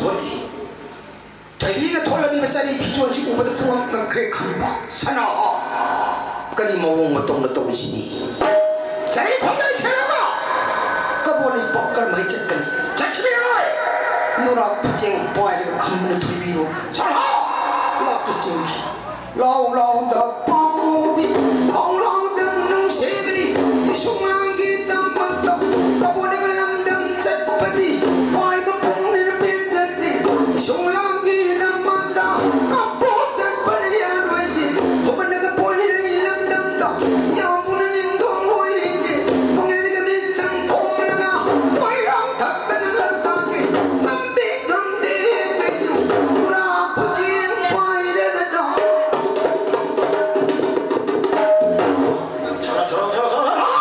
ꯊꯣꯛꯏ꯫ ꯊꯣꯏꯕꯤꯅ ꯊꯣꯛꯂꯝꯃꯤꯕ ꯆꯔꯤ ꯐꯤꯖꯣꯜꯁꯤ ꯎꯕꯗ ꯄꯨꯡꯉꯛ ꯉꯛꯈ꯭ꯔꯦ ꯈꯝꯕ꯫ "ꯁꯅꯥ, ꯀꯔꯤ ꯃꯑꯣꯡ ꯃꯇꯧꯅ ꯇꯧꯔꯤꯁꯤꯗꯤ? ꯆꯔꯤ ꯈꯣꯡꯗꯩ ꯁꯦꯔꯒ ꯀꯕꯣ ꯂꯩꯄꯥꯛ ꯀꯔꯝꯍꯥꯏꯅ ꯆꯠꯀꯅꯤ?" "ꯆꯠꯈꯤꯕ ꯌꯥꯔꯣꯏ!" ꯅꯨꯔꯥ ꯈꯨꯖꯦꯡ ꯄꯥꯏꯔꯒ ꯈꯝꯕꯅ ꯊꯣꯏꯕꯤꯕꯨ "ꯁꯅꯥ!" ꯂꯥꯛꯄ ꯆꯤꯡꯈꯤ꯫ ꯂꯥꯎ ꯂꯥꯎꯗ ꯄꯥꯝꯃꯨꯕꯤ, ꯂꯥꯎ ꯂꯥꯎꯗ ꯅꯨꯡꯁꯤꯕꯤ, ꯏꯁꯨꯡ ꯂꯥꯡꯒꯤꯗꯃꯛꯇ ꯀꯕꯣꯅꯒ ꯂꯝꯗꯝ ꯆꯠꯄꯗꯤ ꯄꯥꯏꯕ ꯄꯨꯡꯅꯤꯅ ꯄꯦꯟꯖꯗꯦ꯫ ꯏꯁꯨꯡ ꯂꯥꯡꯒꯤꯗꯃꯛꯇ ꯀꯞꯄꯣ ꯆꯠꯄꯅ ꯌꯥꯔꯣꯏꯗꯦ꯫ ꯍꯨꯃꯅꯒ ꯄꯣꯏꯔꯩ ꯂꯝꯗꯝꯗ ꯌꯥꯝꯕꯨꯅ ꯅꯤꯡꯊꯧ ꯑꯣꯏꯔꯤꯅꯦ꯫ ꯇꯣꯉꯦꯟꯒ ꯃꯤꯆꯪ ꯈꯣꯝꯂꯒ ꯃꯣꯏꯔꯥꯡ ꯊꯛꯇꯅ ꯂꯝꯇꯥꯒꯤ ꯉꯝꯕꯤ ꯉꯝꯗꯦ ꯀꯩꯅꯣ ꯄꯨꯔꯥ ꯈꯨꯖꯤꯡ ꯄꯥꯏꯔꯗꯅ꯫ ꯊꯣꯔꯛꯑꯣ, ꯊꯣꯔꯛꯑꯣ, ꯊꯣꯔꯛꯑꯣ, ꯊꯣꯔꯛꯑꯣ!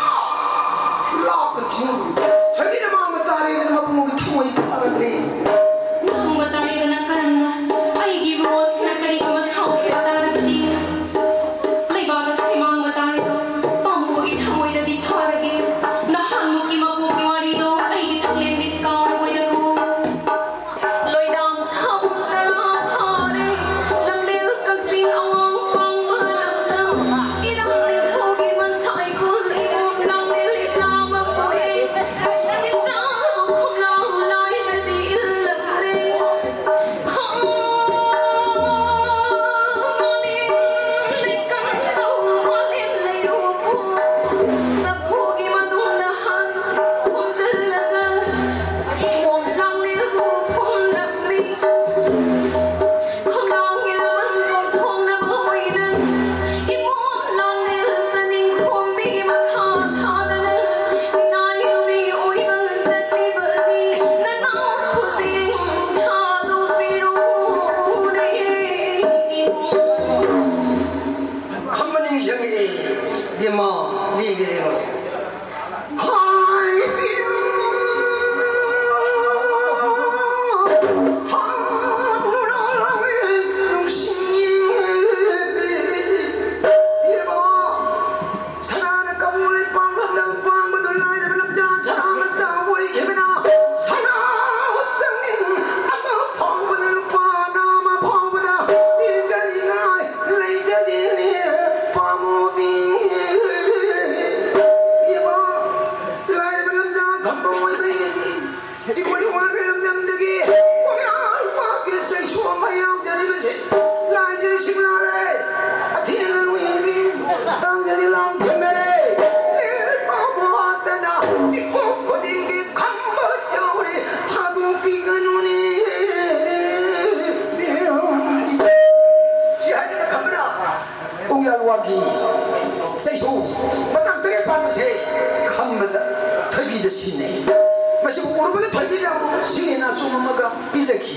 ꯁꯤꯕꯨ ꯎꯔꯨꯕꯗ ꯊꯣꯏꯕꯤꯅ ꯑꯃꯨꯛ ꯁꯤꯡ ꯍꯦꯟꯅ ꯑꯆꯣꯡ ꯑꯃꯒ ꯄꯤꯖꯈꯤ꯫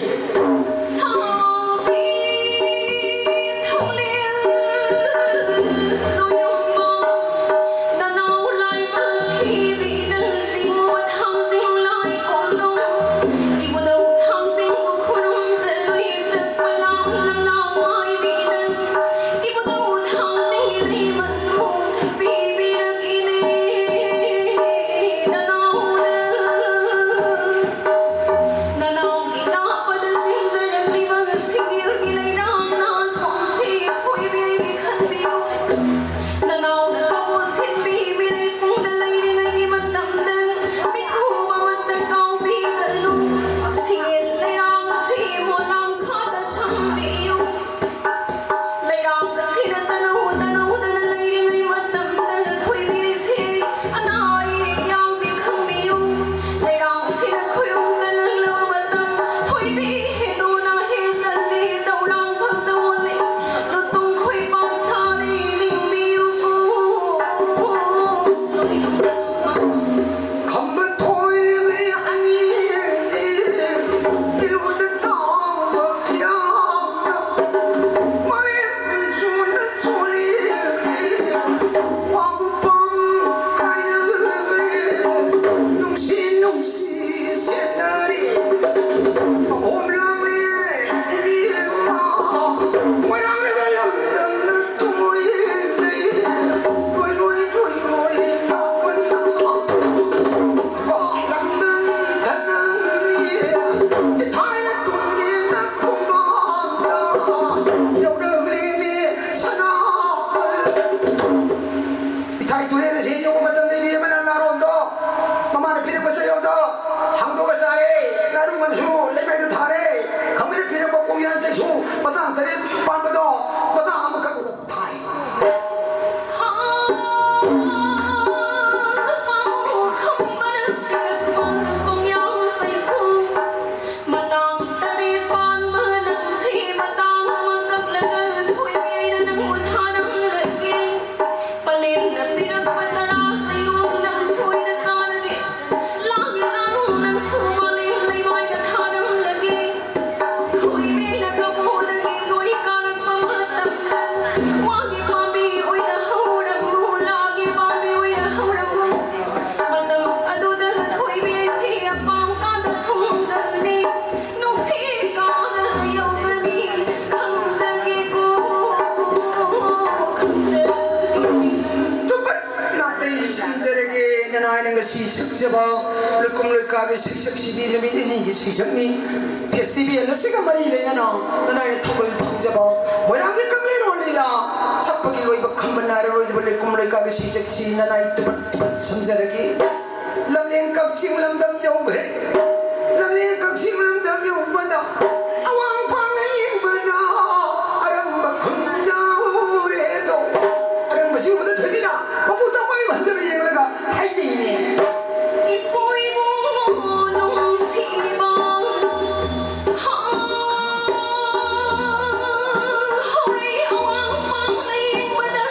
ꯁꯥꯕꯤ ꯊꯧꯂꯦꯜ ꯅꯣꯌꯣꯝꯕ ꯅꯅꯥꯎ ꯂꯥꯏꯕꯛ ꯊꯤꯕꯤꯅ ꯁꯤꯡꯎ ꯊꯥꯡꯖꯤꯡ ꯂꯥꯏ ꯀꯣꯟꯗꯣꯡ ꯏꯕꯨꯙꯧ ꯊꯥꯡꯖꯤꯡꯕꯨ ꯈꯨꯔꯨꯝꯖꯔꯨꯏ ꯆꯠꯄ ꯂꯥꯎꯅ ꯂꯥꯎ ꯃꯥꯏꯕꯤꯅ ꯏꯕꯨꯙꯧ ꯊꯥꯡꯖꯤꯡꯒꯤ ꯂꯩꯃꯟꯕꯨ ꯄꯤꯕꯤꯔꯛꯏꯅꯦ ꯅꯅꯥꯎꯅ꯫ ꯅꯅꯥꯎꯒꯤ ꯂꯥꯛꯄꯗ ꯆꯦꯟꯖꯔꯛꯂꯤꯕ ꯉꯁꯤ ꯁꯛꯆꯕ ꯂꯩꯀꯨꯝ ꯂꯩꯀꯥꯒꯤ ꯁꯩꯁꯛꯁꯤꯗꯤ ꯅꯨꯃꯤꯠ ꯅꯤꯅꯤꯒꯤ ꯁꯩꯁꯛꯅꯤ꯫ ꯐꯦꯁꯇꯤꯚꯦꯜ ꯑꯁꯤꯒ ꯃꯔꯤ ꯂꯩꯅꯅ ꯅꯅꯥꯏꯅ ꯊꯧꯒꯜ ꯐꯪꯖꯕ ꯃꯣꯏꯔꯥꯡꯒꯤ ꯀꯪꯂꯦꯟ ꯂꯤꯂꯥ ꯁꯛꯄꯒꯤ ꯂꯣꯏꯕ ꯈꯝꯕ ꯅꯥꯏꯔꯔꯣꯏꯗꯕ ꯂꯩꯀꯨꯝ ꯂꯩꯀꯥꯒꯤ ꯁꯩꯁꯛꯁꯤ ꯅꯅꯥꯏ ꯇꯨꯕꯠ ꯇꯨꯕꯠ ꯁꯝꯖꯔꯒꯦ꯫ ꯂꯝꯂꯦꯟ ꯀꯛꯆꯤꯡ ꯂꯝꯗꯝ ꯌꯧꯈ꯭ꯔꯦ꯫ ꯂꯝꯂꯦꯟ ꯀꯛꯆꯤꯡ ꯂꯝꯗꯝ ꯌꯧꯕꯗ ꯑꯋꯥꯡ ꯐꯥꯡꯅ ꯌꯦꯡꯕꯗ ꯑꯔꯝꯕ ꯈꯨꯟꯖꯥꯎꯔꯦꯗꯣ꯫ ꯑꯔꯝꯕꯁꯤ ꯎꯕꯗ ꯊꯣꯏꯕꯤꯅ ꯃꯄꯨ ꯇꯥꯡꯕꯒꯤ ꯐꯖꯕ ꯌꯦꯡꯂꯒ ꯍꯥꯏꯖꯩꯅꯦ꯫ ꯏꯄꯨ ꯏꯕꯨꯡꯉꯣ ꯅꯨꯡꯁꯤꯕ, ꯍꯥ, ꯍꯣꯔꯦ ꯑꯋꯥꯡ ꯄꯥꯡꯅ ꯌꯦꯡꯕꯗ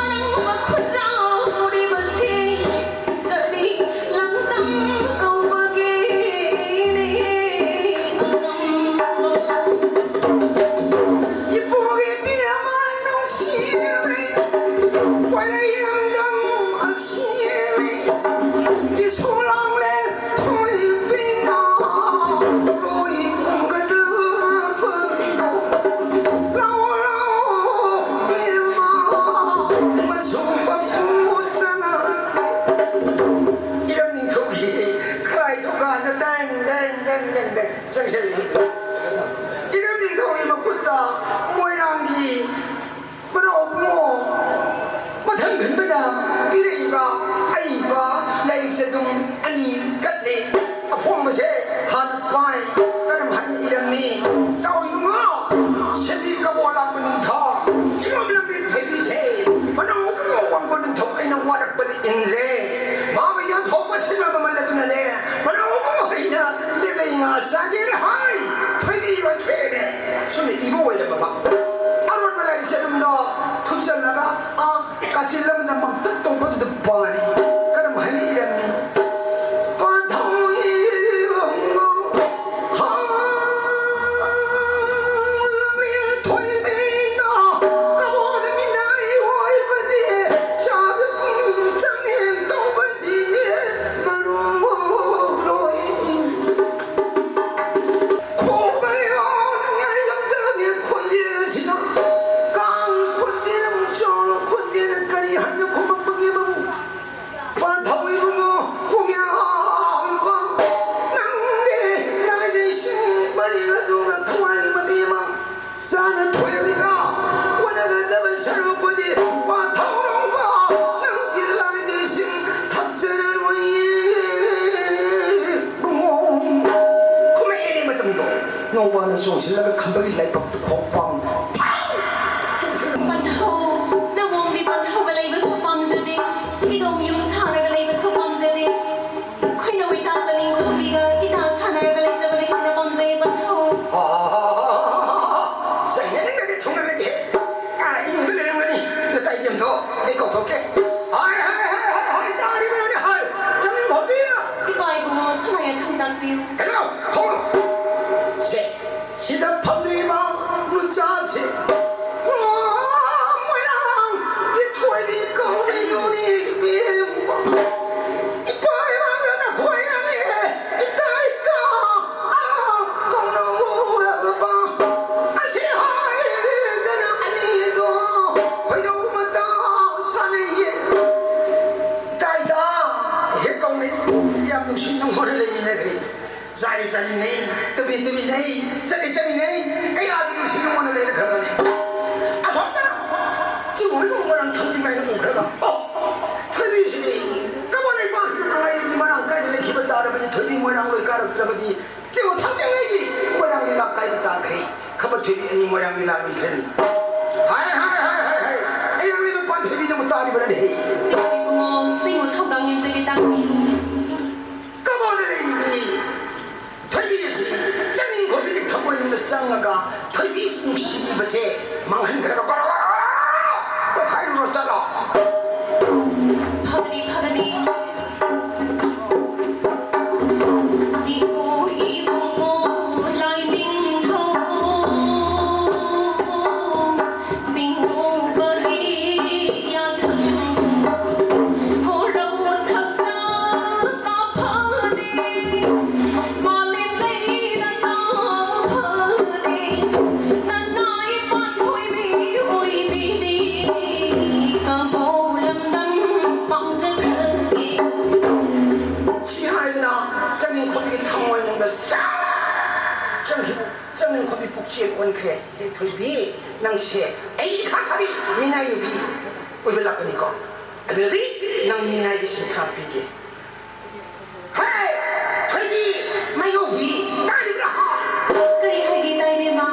ꯑꯔꯪꯕ ꯈꯨꯟꯖꯥꯎꯔꯤꯕꯁꯤ ꯀꯔꯤ ꯂꯝꯗꯝ ꯀꯧꯕꯒꯦꯅꯦ? ꯑꯔꯪ ꯑꯗꯨꯒ ꯊꯋꯥꯏꯒꯤ ꯃꯃꯤ ꯑꯃ ꯆꯥꯅ ꯊꯣꯏꯔꯝꯃꯤꯀꯣ꯫ ꯋꯥꯅꯒꯗꯕ ꯁꯔꯨꯛꯄꯨꯗꯤ ꯋꯥꯊꯧꯔꯣꯡꯕ ꯅꯪꯒꯤ ꯂꯥꯏꯒꯤ ꯏꯁꯤꯡ ꯊꯛꯆꯔꯔꯣꯏꯌꯦ꯫ ꯈꯨꯝꯃꯛꯑꯦꯅꯦ ꯃꯇꯝꯗꯣ꯫ ꯅꯣꯡꯕꯥꯅ ꯆꯣꯡꯁꯤꯜꯂꯒ ꯈꯝꯕꯒꯤ ꯂꯥꯏꯕꯛꯇ ꯈꯣꯡꯄꯥꯡ ꯄꯟꯊꯧ, ꯅꯋꯣꯡꯗꯤ ꯄꯟꯊꯧꯒ ꯂꯩꯕꯁꯨ ꯄꯥꯝꯖꯗꯦ, ꯏꯗꯣꯝ ꯌꯨꯝ ꯁꯥꯔꯒ ꯂꯩꯕꯁꯨ ꯄꯥꯝꯖꯗꯦ꯫ ꯈꯣꯏꯅꯧ ꯏꯇꯥ ꯆꯅꯤꯡ ꯈꯣꯝꯕꯤꯒ ꯏꯇꯥ ꯁꯥꯟꯅꯔꯒ ꯂꯩꯖꯕꯅ ꯍꯦꯟꯅ ꯄꯥꯝꯖꯩ ꯄꯟꯊꯧ꯫ ꯆꯩꯅꯅꯤꯡꯗꯗꯤ ꯊꯨꯡꯅꯔꯒꯦ꯫ ꯑꯥ, ꯏꯃꯨꯡꯗ ꯂꯩꯔꯝꯒꯅꯤ꯫ ꯅꯇꯥꯏ ꯏꯕꯦꯝꯊꯣ, ꯑꯩ ꯀꯧꯊꯣꯛꯀꯦ꯫ ꯍꯥꯏ, ꯍꯥꯏ, ꯍꯥꯏ, ꯍꯥꯏ, ꯍꯥꯏ, ꯇꯥꯔꯤꯕꯅꯤ, ꯍꯥꯏ꯫ ꯆꯅꯤꯡ ꯈꯣꯝꯕꯤ꯫ ꯏꯄꯥ ꯏꯕꯨꯡꯉꯣ ꯁꯉꯥꯏ ꯑꯊꯪ ꯇꯥꯛꯄꯤꯌꯨ꯫ ꯍꯦꯜꯂꯣ, ꯊꯣꯛꯂꯛꯑꯣ꯫ ꯁꯦ, ꯁꯤꯗ ꯐꯝꯂꯤꯕ ꯅꯨꯆꯥꯁꯦ, ꯑꯣ, ꯃꯣꯏꯔꯥꯡꯒꯤ ꯊꯣꯏꯕꯤ ꯀꯧꯕꯤꯗꯨꯅꯤ, ꯏꯕꯦꯝꯃ꯫ ꯏꯄꯥ ꯏꯃꯥꯅ ꯅꯈꯣꯏ ꯑꯅꯤ, ꯏꯇꯥ, ꯏꯇꯥ, ꯑꯥ, ꯀꯧꯅꯧꯔꯒ꯫ ꯑꯁꯤ ꯍꯥꯏꯗꯅ ꯑꯅꯤꯗꯣ ꯈꯣꯏꯗꯧ ꯃꯇꯥ ꯁꯥꯟꯅꯩꯌꯦ꯫ ꯏꯇꯥ, ꯏꯇꯥ, ꯍꯦꯛ ꯀꯧꯅꯩ꯫ ꯌꯥꯝ ꯅꯨꯡꯁꯤ ꯅꯨꯡꯉꯣꯟꯅ ꯂꯩꯃꯤꯟꯅꯈ꯭ꯔꯦ꯫ ꯆꯥꯔꯤ ꯆꯥꯃꯤꯟꯅꯩ, ꯇꯨꯝꯃꯤ ꯇꯨꯝꯃꯤꯟꯅꯩ, ꯆꯠꯂꯤ ꯆꯠꯃꯤꯟꯅꯩ, ꯀꯌꯥꯗꯤ ꯅꯨꯡꯁꯤ ꯅꯨꯡꯉꯣꯟꯅ ꯂꯩꯔꯛꯈ꯭ꯔꯕꯅꯤ꯫ ꯑꯁꯣꯝꯗ ꯆꯤꯡ ꯍꯣꯏꯕꯨꯡ ꯃꯣꯏꯔꯥꯡ ꯊꯝꯖꯤꯟ ꯍꯥꯏꯅ ꯎꯈ꯭ꯔꯒ, ꯑꯣ, ꯊꯣꯏꯕꯤꯁꯤꯗꯤ ꯀꯕꯣ ꯂꯩꯄꯥꯛꯁꯤꯗ ꯃꯉꯥꯏꯔꯦ, ꯃꯔꯥꯡ ꯀꯥꯏꯅ ꯂꯩꯈꯤꯕ ꯇꯥꯔꯕꯗꯤ, ꯊꯣꯏꯕꯤ ꯃꯣꯏꯔꯥꯡ ꯂꯣꯏ ꯀꯥꯔꯛꯇ꯭ꯔꯕꯗꯤ, ꯆꯤꯡ ꯊꯝꯖꯤꯟꯉꯩꯒꯤ ꯃꯣꯏꯔꯥꯡ ꯂꯤꯂꯥ ꯀꯥꯏꯕ ꯇꯥꯈ꯭ꯔꯦ꯫ ꯈꯝꯕ ꯊꯣꯏꯕꯤ ꯑꯅꯤ ꯃꯣꯏꯔꯥꯡ ꯂꯤꯂꯥ ꯂꯣꯏꯈ꯭ꯔꯅꯤ꯫ ꯍꯥꯏ, ꯍꯥꯏ, ꯍꯥꯏ, ꯍꯥꯏ, ꯍꯥꯏ꯫ ꯑꯩ ꯂꯩꯕ ꯄꯥꯟ ꯊꯣꯏꯕꯤꯅꯕꯨ ꯇꯥꯔꯤꯕꯅꯅꯦ꯫ ꯁꯤꯡ ꯏꯕꯨꯡꯉꯣ, ꯁꯤꯡꯕꯨ ꯊꯧꯗꯥꯡ ꯌꯦꯟꯖꯒꯦ ꯇꯥꯛꯄꯤꯌꯨ꯫ ꯀꯕꯣꯗ ꯂꯩꯔꯤꯕꯤ ꯊꯣꯏꯕꯤ ꯑꯁꯤ ꯆꯅꯤꯡ ꯈꯣꯝꯕꯤꯒꯤ ꯊꯃꯣꯏꯅꯨꯡꯗ ꯆꯪꯉꯒ ꯊꯣꯏꯕꯤ ꯅꯨꯡꯁꯤꯕꯤꯕꯁꯦ ꯃꯥꯡꯍꯟꯈ꯭ꯔꯒ ꯒꯣꯔꯣ ꯒꯣꯔꯣ ꯒꯣꯔꯣ ꯇꯣꯈꯥꯏꯔꯨꯔꯣ ꯆꯠꯂꯣ꯫ ꯐꯒꯅꯤ, ꯐꯒꯅꯤ꯫ ꯁꯤꯕꯨ ꯏꯕꯨꯡꯉꯣ ꯂꯥꯏꯅꯤꯡꯊꯧ꯫ ꯁꯤꯡꯎꯕꯒꯤ ꯌꯥꯊꯪ ꯀꯣꯔꯧ ꯃꯊꯛꯇ ꯀꯥꯞꯐꯗꯦ, ꯃꯥꯂꯦꯝ ꯂꯩꯅ ꯇꯥꯎꯐꯗꯦ, ꯅꯅꯥꯏ ꯄꯥꯟꯊꯣꯏꯕꯤ ꯑꯣꯏꯕꯤꯗꯤ ꯀꯝ ꯆꯪꯅꯤꯡꯈꯣꯕꯤ ꯄꯨꯛꯆꯦꯜ ꯑꯣꯟꯈ꯭ꯔꯦ꯫ ꯍꯦ ꯊꯣꯏꯕꯤ, ꯅꯪꯁꯦ ꯑꯩ ꯏꯈꯥ ꯊꯥꯕꯤ ꯃꯤꯅꯥꯏ ꯅꯨꯄꯤ ꯑꯣꯏꯕ ꯂꯥꯛꯄꯅꯤꯀꯣ꯫ ꯑꯗꯨꯗꯤ ꯅꯪ ꯃꯤꯅꯥꯏꯒꯤ ꯁꯤꯟꯊꯥ ꯄꯤꯒꯦ꯫ ꯍꯦ ꯊꯣꯏꯕꯤ, ꯃꯩꯉꯧꯕꯤ, ꯇꯥꯔꯤꯕ꯭ꯔꯥ? ꯀꯔꯤ ꯍꯥꯏꯒꯦ ꯇꯥꯏ, ꯏꯕꯦꯝꯃ?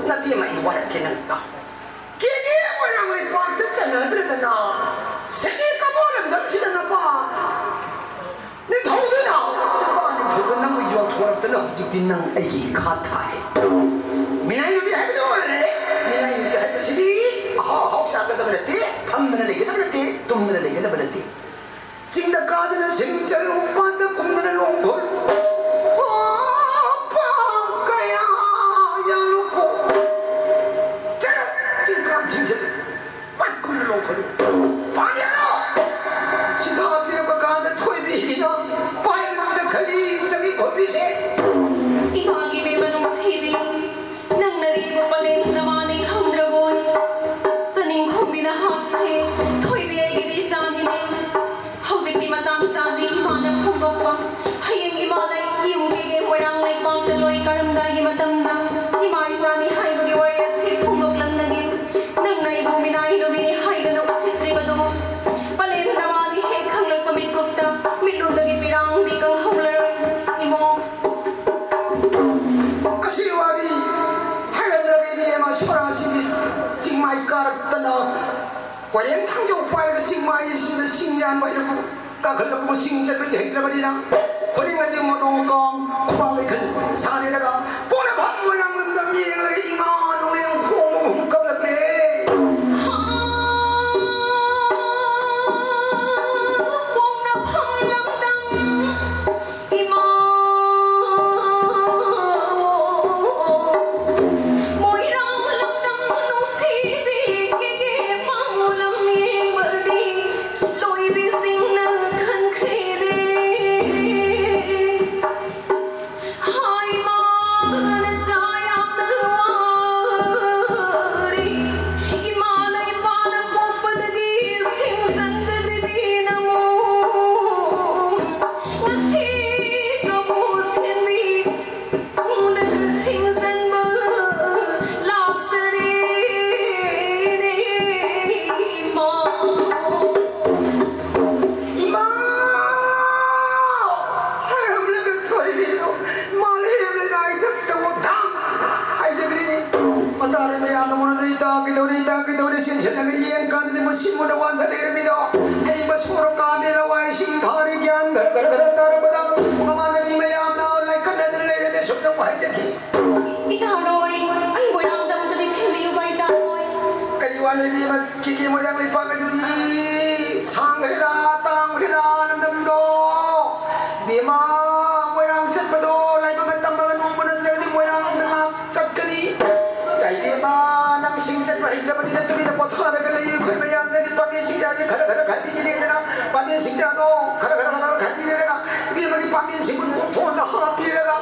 ꯅꯕꯦꯝꯃ, ꯑꯩ ꯋꯥꯔꯛꯀꯦ, ꯅꯪ ꯇꯥꯎ꯫ ꯀꯦꯒꯦ ꯃꯣꯏꯔꯥꯡ ꯂꯩꯄꯥꯛꯇ ꯆꯠꯅꯗ꯭ꯔꯗꯅ, ꯁꯦꯀꯦ ꯀꯕꯣ ꯂꯝꯗꯝꯁꯤꯗ ꯅꯄꯥ ꯅꯤꯡꯊꯧꯗꯨꯅ, ꯅꯄꯥ ꯅꯤꯡꯊꯧꯗꯨꯅ ꯅꯪꯕꯨ ꯌꯣꯟꯊꯣꯔꯛꯇꯅ ꯍꯧꯖꯤꯛꯇꯤ ꯅꯪ ꯑꯩꯒꯤ ꯏꯈꯥ ꯊꯥꯔꯦ꯫ ꯃꯤꯅꯥꯏ ꯅꯨꯄꯤ ꯍꯥꯏꯕꯗꯨ ꯑꯣꯏꯔꯦ꯫ ꯃꯤꯅꯥꯏ ꯅꯨꯄꯤ ꯍꯥꯏꯕꯁꯤꯗꯤ ꯑꯍꯥꯎ ꯑꯍꯥꯎ ꯆꯥꯒꯗꯕ ꯅꯠꯇꯦ, ꯐꯝꯗꯅ ꯂꯩꯒꯗꯕ ꯅꯠꯇꯦ, ꯇꯨꯝꯗꯅ ꯂꯩꯒꯗꯕ ꯅꯠꯇꯦ꯫ ꯆꯤꯡꯗ ꯀꯥꯗꯨꯅ ꯁꯤꯡ ꯆꯠꯂꯨ, ꯄꯥꯠꯇ ꯀꯨꯝꯗꯨꯅ ꯂꯣꯡ ꯈꯣꯜꯂꯨ꯫ ꯑꯣ, ꯄꯥꯡ ꯀꯌꯥ ꯌꯥꯜꯂꯨꯀꯣ꯫ ꯆꯠꯂꯨ, ꯆꯤꯡ ꯀꯥ ꯁꯤꯡ ꯆꯠꯂꯨ, ꯄꯥꯠ ꯀꯨꯝꯗꯨꯅ ꯂꯣꯡ ꯈꯣꯜꯂꯨ꯫ ꯄꯥꯡ ꯌꯥꯜꯂꯨ꯫ ꯁꯤꯡꯊꯥ ꯄꯤꯔꯛꯄ ꯀꯥꯟꯗ ꯊꯣꯏꯕꯤꯅ ꯄꯥꯏꯕꯗ ꯈꯜꯂꯤ ꯆꯪꯉꯤ ꯈꯣꯠꯄꯤꯁꯦ꯫ ꯏꯃꯥꯒꯤ ꯏꯕꯦꯝꯃ ꯅꯨꯡꯁꯤꯕꯤ, ꯅꯪꯅꯗꯤ ꯏꯕꯣꯛ ꯄꯂꯦꯝ ꯅꯃꯥꯅꯤ ꯈꯪꯗ꯭ꯔꯕꯣꯏ? ꯆꯅꯤꯡꯈꯣꯝꯕꯤ ꯅꯍꯥꯛꯁꯦ ꯊꯣꯏꯕꯤ ꯑꯩꯒꯤꯗꯤ ꯏꯆꯥꯅꯤꯅꯦ꯫ ꯍꯧꯖꯤꯛꯇꯤ ꯃꯇꯥꯡ ꯆꯥꯗ꯭ꯔꯤ ꯏꯃꯥꯅ ꯐꯣꯡꯗꯣꯛꯄ꯫ ꯍꯌꯦꯡ ꯏꯃꯥꯅ ꯌꯨꯝꯒꯤꯒꯦ ꯃꯣꯏꯔꯥꯡ ꯂꯩꯄꯥꯛꯇ ꯂꯣꯏ ꯀꯥꯔꯝꯗꯥꯏꯒꯤ ꯃꯇꯝꯗ ꯏꯃꯥ ꯏꯆꯥꯅꯤ ꯍꯥꯏꯕꯒꯤ ꯋꯥꯔꯤ ꯑꯁꯤ ꯐꯣꯡꯗꯣꯛꯂꯝꯂꯒꯦ꯫ ꯅꯪꯅ ꯑꯩꯕꯨ ꯃꯤꯅꯥꯏ ꯅꯨꯃꯤꯅꯤ ꯍꯥꯏꯗꯅ ꯎꯁꯤꯠꯇ꯭ꯔꯤꯕꯗꯨ ꯄꯂꯦꯝ ꯅꯃꯥꯅꯤ ꯍꯦꯛ ꯈꯪꯂꯛꯄ ꯃꯤꯠꯀꯨꯞꯇ ꯃꯤꯠꯂꯨꯗꯒꯤ ꯄꯤꯔꯥꯡꯗꯤ ꯀꯪꯍꯧꯂꯔꯣꯏ꯫ ꯏꯃꯣ꯫ ꯑꯁꯤ ꯋꯥꯔꯤ ꯍꯥꯏꯔꯝꯂꯒ ꯏꯕꯦꯝꯃ ꯁꯣꯔꯥꯁꯤꯡꯒꯤ ꯆꯤꯡꯃꯥꯏ ꯀꯥꯔꯛꯇꯅ ꯀꯣꯏꯔꯦꯟ ꯊꯥꯡꯖꯧ ꯄꯥꯏꯔꯒ ꯆꯤꯡꯃꯥꯏꯁꯤꯗ ꯆꯤꯡ ꯌꯥꯟꯕ ꯍꯥꯏꯅ ꯀꯥꯈꯠꯂꯛꯄ ꯆꯤꯡ ꯆꯠꯄꯗꯤ ꯍꯩꯇ꯭ꯔꯕꯅꯤꯅ ꯈꯨꯅꯤꯡꯅꯗꯤ ꯃꯇꯣꯡ ꯀꯥꯡ ꯈꯨꯕꯥꯛ ꯂꯩꯈꯠ ꯁꯥꯔꯦꯔꯒ ꯄꯣꯛꯅꯐꯝ ꯃꯣꯏꯔꯥꯡ ꯂꯝꯗꯝ ꯌꯦꯡꯂꯒ ꯏꯃꯥ ꯅꯣꯡꯂꯦꯝ ꯈꯣꯡ ꯑꯍꯨꯝ ꯀꯞꯂꯛꯂꯦ꯫ ꯄꯣꯛꯅꯐꯝ ꯂꯝꯗꯝ ꯏꯃꯥ ꯃꯣꯏꯔꯥꯡ ꯂꯝꯗꯝ ꯅꯨꯡꯁꯤꯕꯤ ꯀꯦꯒꯦ ꯃꯥꯡꯉꯣ ꯂꯝ ꯌꯦꯡꯕꯗꯤ ꯂꯣꯏꯕꯤꯁꯤꯡꯅ ꯈꯟꯈ꯭ꯔꯦꯅꯦ꯫ ꯍꯥꯏꯃ ꯆꯦꯟꯁꯤꯜꯂꯒ ꯌꯦꯡ ꯀꯥꯟꯗꯗꯤ ꯃꯁꯤ ꯃꯨꯟꯅ ꯋꯥꯟꯊ ꯂꯩꯔꯝꯃꯤꯗꯣ꯫ ꯑꯩ ꯃꯁꯣꯔ ꯀꯥꯝꯃꯦ, ꯂꯋꯥꯏ ꯏꯁꯤꯡ ꯊꯥꯔꯤ, ꯒ꯭ꯌꯥꯟ ꯈꯔ ꯈꯔ ꯈꯔ ꯇꯥꯔꯛꯄꯗ ꯃꯃꯥꯟꯅꯕꯤ ꯃꯌꯥꯝꯅ ꯂꯥꯏꯀꯠꯅꯗꯅ ꯂꯩꯔꯝꯃꯦ꯫ ꯁꯨꯝꯅ ꯋꯥꯍꯩ ꯆꯠꯈꯤ꯫ ꯏꯇꯥꯔꯣꯏ, ꯑꯩ ꯃꯣꯏꯔꯥꯡꯗ ꯑꯃꯨꯛꯇꯗꯤ ꯊꯤꯟꯕꯤꯌꯨꯕ ꯏꯇꯥꯔꯣꯏ꯫ ꯀꯔꯤ ꯋꯥꯅꯣ ꯏꯕꯦꯝꯃ, ꯀꯦꯀꯦ ꯃꯣꯏꯔꯥꯡ ꯂꯩꯄꯥꯛ ꯑꯗꯨꯗꯤ ꯁꯥꯡꯈ꯭ꯔꯦꯗ, ꯇꯥꯡꯈ꯭ꯔꯦꯗ, ꯂꯝꯗꯝꯗꯣ꯫ ꯏꯕꯦꯝꯃ, ꯃꯣꯏꯔꯥꯡ ꯆꯠꯄꯗꯣ ꯂꯥꯏꯕꯛꯅ ꯇꯝꯃꯒ ꯅꯣꯡꯃ ꯅꯠꯇ꯭ꯔꯒꯗꯤ ꯃꯣꯏꯔꯥꯡꯗ ꯉꯥꯏꯍꯥꯛ ꯆꯠꯀꯅꯤ꯫ ꯏꯕꯦꯝꯃ, ꯅꯪ ꯁꯤꯡ ꯆꯠꯄ ꯍꯩꯇ꯭ꯔꯕꯅꯤꯅ ꯇꯨꯃꯤꯟꯅ ꯄꯣꯊꯥꯔꯒ ꯂꯩ꯫ ꯑꯩꯈꯣꯏ ꯃꯌꯥꯝꯗꯒꯤ ꯄꯥꯝꯕꯤ ꯁꯤꯡꯖꯥꯁꯦ ꯈꯔ ꯈꯔ ꯈꯥꯏꯕꯤꯒꯅꯤꯗꯅ ꯄꯥꯝꯕꯤ ꯁꯤꯡꯖꯥꯗꯣ ꯈꯔ ꯈꯔ ꯈꯔ ꯈꯥꯏꯕꯤꯔꯒ ꯏꯕꯦꯝꯃꯒꯤ ꯄꯥꯝꯕꯤ ꯁꯤꯡꯕꯨ ꯎꯐꯣꯟꯗ ꯍꯥꯞꯄꯤꯔꯒ,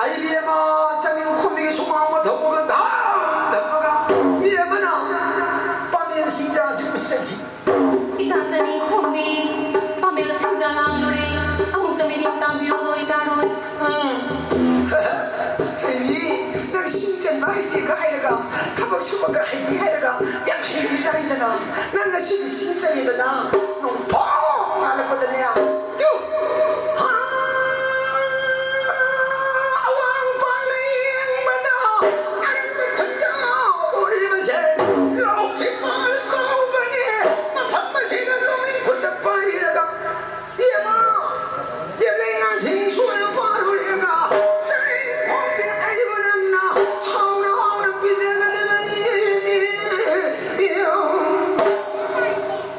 ꯑꯩ ꯏꯕꯦꯝꯃ, ꯆꯅꯤꯡꯈꯣꯝꯕꯤꯒꯤ ꯁꯨꯃꯥꯡ ꯃꯊꯧꯕꯗ ꯙꯥꯝ ꯊꯝꯃꯒ ꯏꯕꯦꯝꯃꯅ ꯄꯥꯝꯕꯤ ꯁꯤꯡꯖꯥꯁꯤ ꯎꯠꯆꯈꯤ꯫ ꯏꯇꯥ ꯆꯅꯤꯡꯈꯣꯝꯕꯤ, ꯄꯥꯃꯦꯜ ꯁꯤꯡꯖꯥ ꯂꯥꯡꯂꯨꯔꯦ꯫ ꯑꯃꯨꯛꯇ ꯃꯤꯠꯌꯦꯡ ꯇꯥꯕꯤꯔꯣ, ꯏꯇꯥꯔꯣꯏ꯫ ꯎꯝ꯫ ꯊꯣꯏꯕꯤ, ꯅꯪ ꯁꯤꯡ ꯆꯟꯕ ꯍꯩꯇꯦꯒ ꯍꯥꯏꯔꯒ, ꯊꯕꯛ ꯁꯨꯕꯒ ꯍꯩꯇꯦ ꯍꯥꯏꯔꯒ, ꯌꯥꯝ ꯍꯩꯔꯤꯕꯖꯥꯠꯅꯤꯗꯅ꯫ ꯅꯪ ꯉꯁꯤꯗꯤ ꯁꯤꯡ ꯆꯜꯂꯦꯗꯅ, ꯅꯣꯡꯄꯣꯛ ꯉꯥꯜꯂꯛꯄꯗꯅꯦ, ꯇꯨ! ꯍꯥ! ꯑꯋꯥꯡꯄꯥꯡꯅ ꯌꯦꯡꯕꯗ ꯑꯔꯪꯕ ꯈꯨꯟꯖꯥꯎ ꯎꯔꯤꯕꯁꯦ ꯂꯧꯁꯤꯄꯥꯜ ꯀꯧꯕꯅꯦ꯫ ꯃꯐꯝ ꯑꯁꯤꯗ ꯂꯣꯡꯂꯦꯟ ꯈꯨꯠꯇ ꯄꯥꯏꯔꯒ ꯏꯕꯦꯝꯃ, ꯏꯕꯦꯝ ꯂꯩꯉꯥꯁꯤꯡ ꯁꯣꯏꯅ ꯄꯥꯜꯂꯨꯔꯦꯒ ꯆꯔꯦꯡ ꯈꯣꯡꯕꯤ ꯑꯩꯕꯨ ꯅꯪꯅ ꯍꯥꯎꯅ ꯍꯥꯎꯅ ꯄꯤꯖꯒꯗꯕꯅꯤ꯫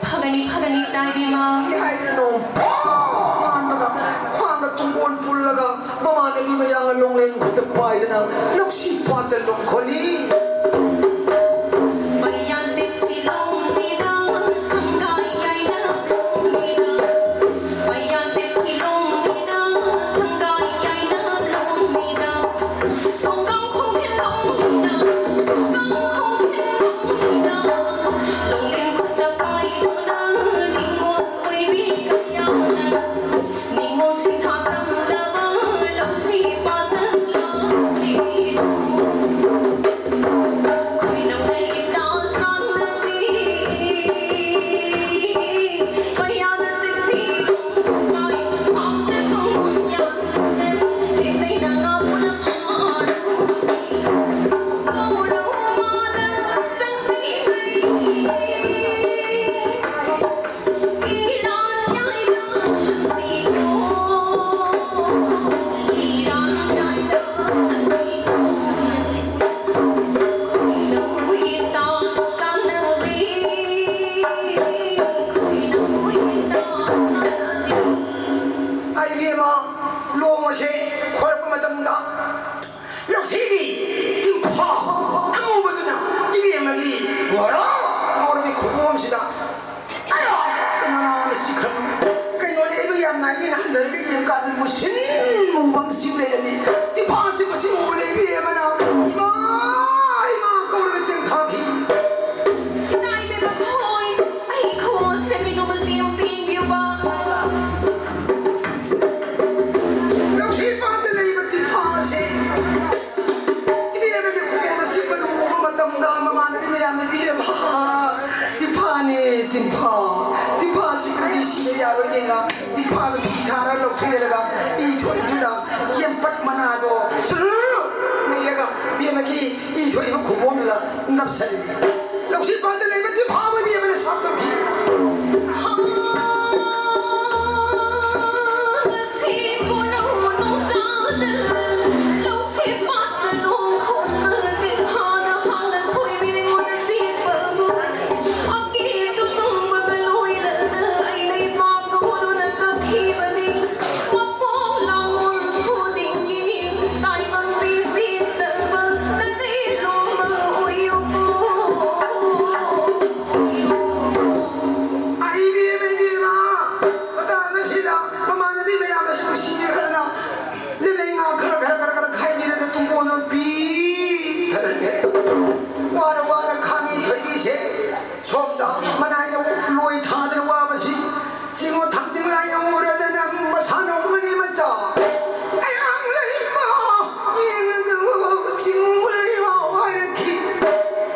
ꯐꯒꯅꯤ, ꯐꯒꯅꯤ, ꯏꯇꯥ ꯏꯕꯦꯝꯃ꯫ ꯁꯤ ꯍꯥꯏꯗꯅ ꯅꯣꯡ ꯄꯣꯡ ꯍꯥꯟꯕꯒ ꯈ꯭ꯋꯥꯡꯗ ꯇꯨꯡꯒꯣꯟ ꯄꯨꯜꯂꯒ ꯃꯃꯥꯟꯅꯕꯤ ꯃꯌꯥꯝꯒ ꯂꯣꯡꯂꯦꯟ ꯈꯨꯠꯇ ꯄꯥꯏꯗꯅ ꯂꯧꯁꯤ ꯄꯥꯠꯇ ꯂꯣꯡꯈꯣꯜꯂꯤ꯫ ꯄꯩꯌꯥ ꯁꯤꯞꯁꯤ ꯂꯣꯡꯂꯤꯗ, ꯁꯪꯒꯥꯏ ꯌꯥꯏꯅ ꯂꯣꯡꯂꯤꯗ꯫ ꯄꯩꯌꯥ ꯁꯤꯞꯁꯤ ꯂꯣꯡꯂꯤꯗ, ꯁꯪꯒꯥꯏ ꯌꯥꯏꯅ ꯂꯣꯡꯂꯤꯗ꯫ ꯁꯣꯡꯒꯥꯡ ꯈꯣꯡꯊꯤꯜ ꯂꯣꯡꯂꯤꯗ, ꯁꯣꯡꯒꯥꯡ ꯈꯣꯡꯊꯤꯜ ꯂꯣꯡꯂꯤꯗ꯫ ꯂꯣꯡꯂꯦꯟ ꯈꯨꯠꯇ ꯄꯥꯏꯗꯨꯅ ꯅꯤꯡꯉꯣꯜ ꯑꯣꯏꯕꯤ ꯀꯌꯥꯅ ꯅꯤꯡꯉꯣꯜ ꯁꯤꯡꯊꯥ ꯇꯝꯂꯕ ꯂꯧꯁꯤ ꯄꯥꯇꯛ ꯂꯥꯛꯂꯤꯗꯣ꯫ ꯈꯣꯏꯅꯧꯅ ꯏꯇꯥ ꯁꯥꯟꯅꯕꯤ, ꯃꯌꯥꯅ ꯁꯤꯞꯁꯤ ꯄꯥꯏ, ꯄꯥꯝꯗ ꯇꯨꯡ ꯌꯥꯟꯗꯨꯅ, ꯏꯇꯩꯅ ꯉꯥ ꯄꯨꯂꯞ ꯐꯥꯔꯨꯁꯨ꯫ ꯁꯤꯗ ꯀꯌꯥꯗ ꯃꯅꯥꯅ ꯁꯤꯈ꯭ꯔꯕ? ꯀꯩꯅꯣꯅꯦ, ꯑꯩꯕꯨ ꯌꯥꯝ ꯅꯥꯏꯅ ꯍꯟꯊꯔꯒ ꯌꯦꯡꯀꯥꯟꯗ ꯃꯨꯁꯤꯟ ꯃꯨꯕ ꯑꯃ ꯁꯤ ꯂꯩꯔꯝꯃꯤ꯫ ꯇꯤꯐꯥꯁꯤ ꯃꯁꯤ ꯎꯕꯗ ꯏꯕꯦꯝꯃꯅ "ꯏꯃꯥ, ꯏꯃꯥ" ꯀꯧꯔꯒ ꯇꯦꯡꯊꯥꯈꯤ꯫ ꯏꯇꯥ ꯏꯕꯦꯝꯃ ꯈꯣꯏ, ꯑꯩ ꯈꯣꯡ ꯑꯁꯤꯗ ꯀꯩꯅꯣꯝꯃ ꯆꯦ ꯑꯃꯇ ꯌꯦꯡꯕꯤꯌꯨꯕ꯫ ꯂꯧꯁꯤ ꯄꯥꯠꯇ ꯂꯩꯕ ꯇꯤꯐꯥꯁꯤ ꯏꯕꯦꯝꯃꯒꯤ ꯈꯣꯡꯗ ꯆꯤꯛꯄꯗꯨ ꯎꯕ ꯃꯇꯝꯗ ꯃꯃꯥꯟꯅꯕꯤ ꯃꯌꯥꯝꯅ "ꯏꯕꯦꯝꯃ, ꯇꯤꯐꯥꯅꯦ, ꯇꯤꯐꯥ, ꯇꯤꯐꯥꯁꯤ ꯀꯔꯤ ꯁꯤꯕ ꯌꯥꯔꯣꯏꯅꯦꯅ" ꯇꯤꯐꯥꯗ ꯐꯤ ꯊꯥꯔ ꯂꯧꯊꯣꯛꯑꯦꯔꯒ ꯏ ꯊꯣꯛꯏꯗꯨꯗ ꯌꯦꯝꯄꯠ ꯃꯅꯥꯗꯣ ꯁꯨꯔꯨ ꯅꯩꯔꯒ ꯏꯕꯦꯝꯃꯒꯤ ꯏ ꯊꯣꯛꯏꯕ ꯈꯨꯕꯣꯝꯗꯨꯗ ꯅꯞꯁꯜꯂꯤ꯫ ꯂꯧꯁꯤ ꯄꯥꯠꯇ ꯂꯩꯕ ꯇꯤꯐꯥꯕꯨ ꯏꯕꯦꯝꯃꯅ ꯁꯥꯞ ꯇꯧꯈꯤ꯫ ꯑꯩ ꯏꯕꯦꯝꯃ, ꯏꯕꯦꯝꯃ, ꯃꯇꯥꯡ ꯑꯁꯤꯗ ꯃꯃꯥꯟꯅꯕꯤ ꯃꯌꯥꯝꯅꯁꯨ ꯅꯨꯡꯁꯤꯕꯤꯈ꯭ꯔꯅ ꯂꯤꯂꯩ ꯉꯥ ꯈꯔ, ꯈꯔ, ꯈꯔ, ꯈꯔ ꯈꯥꯏꯕꯤꯔꯒ ꯇꯨꯡꯒꯣꯟꯗ ꯄꯤ ꯊꯅꯝꯈ꯭ꯔꯦ꯫ ꯋꯥꯅ, ꯋꯥꯅ ꯈꯥꯡꯉꯤ ꯊꯣꯏꯕꯤꯁꯦ꯫ ꯁꯣꯝꯗ ꯃꯅꯥꯏꯅ ꯂꯣꯏ ꯊꯥꯗꯅ ꯋꯥꯕꯁꯤ ꯆꯤꯡꯉꯨ ꯊꯥꯡꯖꯤꯡ ꯂꯥꯏꯅ ꯎꯔꯗꯅ ꯃꯁꯥꯅ ꯎꯃꯅꯤ ꯃꯆꯥ꯫ ꯑꯌꯥꯡ ꯂꯩꯃ ꯌꯦꯡꯉꯒ ꯆꯤꯡꯉꯨ ꯂꯩꯃ ꯍꯥꯏꯔꯛꯈꯤ꯫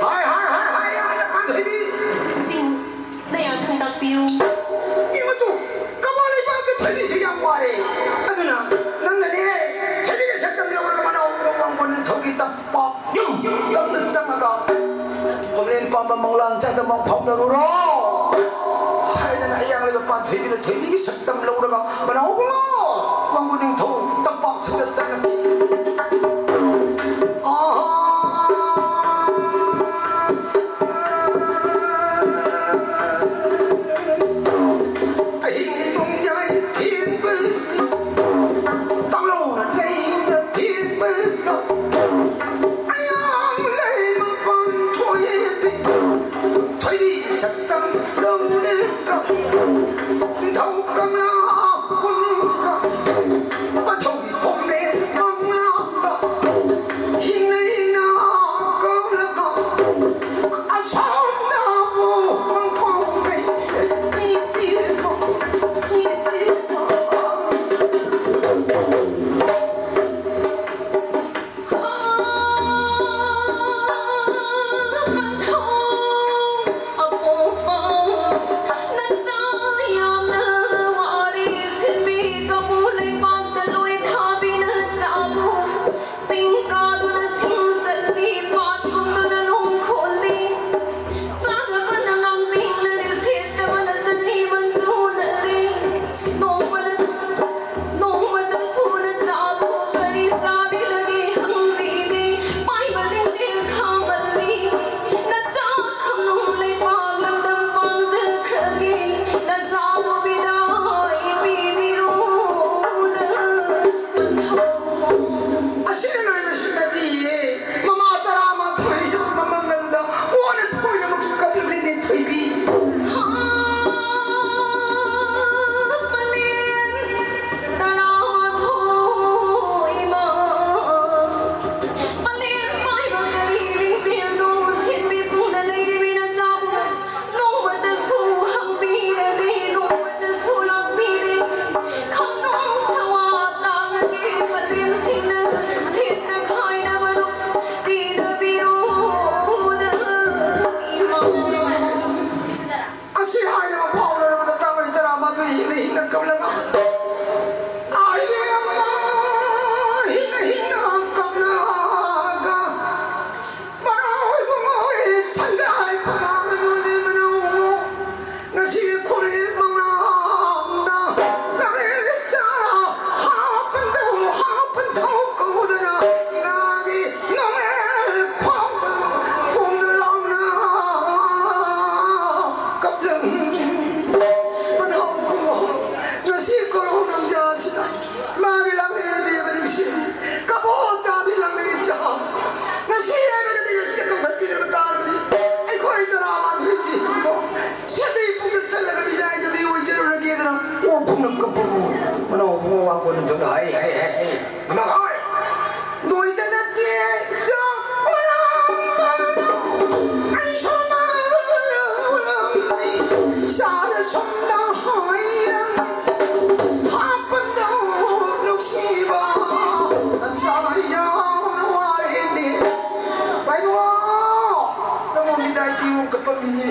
ꯍꯥꯏ, ꯍꯥꯏ, ꯍꯥꯏ, ꯍꯥꯏ, ꯍꯥꯏꯅ ꯄꯥꯟꯊꯣꯏꯕꯤ꯫ ꯁꯤꯡ ꯅꯌꯥ ꯊꯪ ꯇꯥꯛꯄꯤꯌꯨ꯫ ꯌꯦꯡꯉꯨ ꯇꯨ, ꯀꯃꯥ ꯂꯩꯕꯥꯛꯀꯤ ꯊꯣꯏꯕꯤꯁꯤ ꯌꯥꯝ ꯋꯥꯔꯦ꯫ ꯑꯗꯨꯅ ꯅꯪꯅꯅꯦ ꯊꯣꯏꯕꯤꯒꯤ ꯁꯛꯇꯝ ꯂꯧꯔꯒ ꯃꯅꯥꯎ ꯋꯥꯡꯕ ꯅꯤꯡꯊꯧꯒꯤ ꯇꯝꯄꯥꯛ ꯌꯨꯝ ꯇꯝꯅ ꯆꯪꯉꯒ ꯈꯣꯝꯂꯦꯟ ꯄꯥꯝꯕ ꯃꯪꯂꯥꯟ ꯆꯥꯗ ꯃꯪ ꯐꯥꯎꯅꯔꯨꯔꯣ ꯍꯥꯏꯗꯅ ꯑꯌꯥꯡ ꯂꯩꯕ ꯄꯥꯟꯊꯣꯏꯕꯤꯅ ꯊꯣꯏꯕꯤꯒꯤ ꯁꯛꯇꯝ ꯂꯧꯔꯒ ꯃꯅꯥꯎ ꯏꯕꯨꯡꯉꯣ ꯋꯥꯡꯒꯨ ꯅꯤꯡꯊꯧ ꯇꯝꯄꯥꯛ ꯁꯪꯗ ꯆꯪꯂꯛꯈꯤ꯫ ꯑꯍꯥ꯫ ꯑꯍꯤꯡꯒꯤ ꯅꯣꯡꯌꯥꯏ ꯊꯦꯡꯕ ꯇꯥꯡꯂꯧꯅ ꯂꯩꯅ ꯊꯦꯡꯕ ꯑꯌꯥꯝ ꯂꯩ ꯃꯄꯥꯟ ꯊꯣꯛꯏ ꯊꯣꯏꯕꯤ ꯁꯛꯇ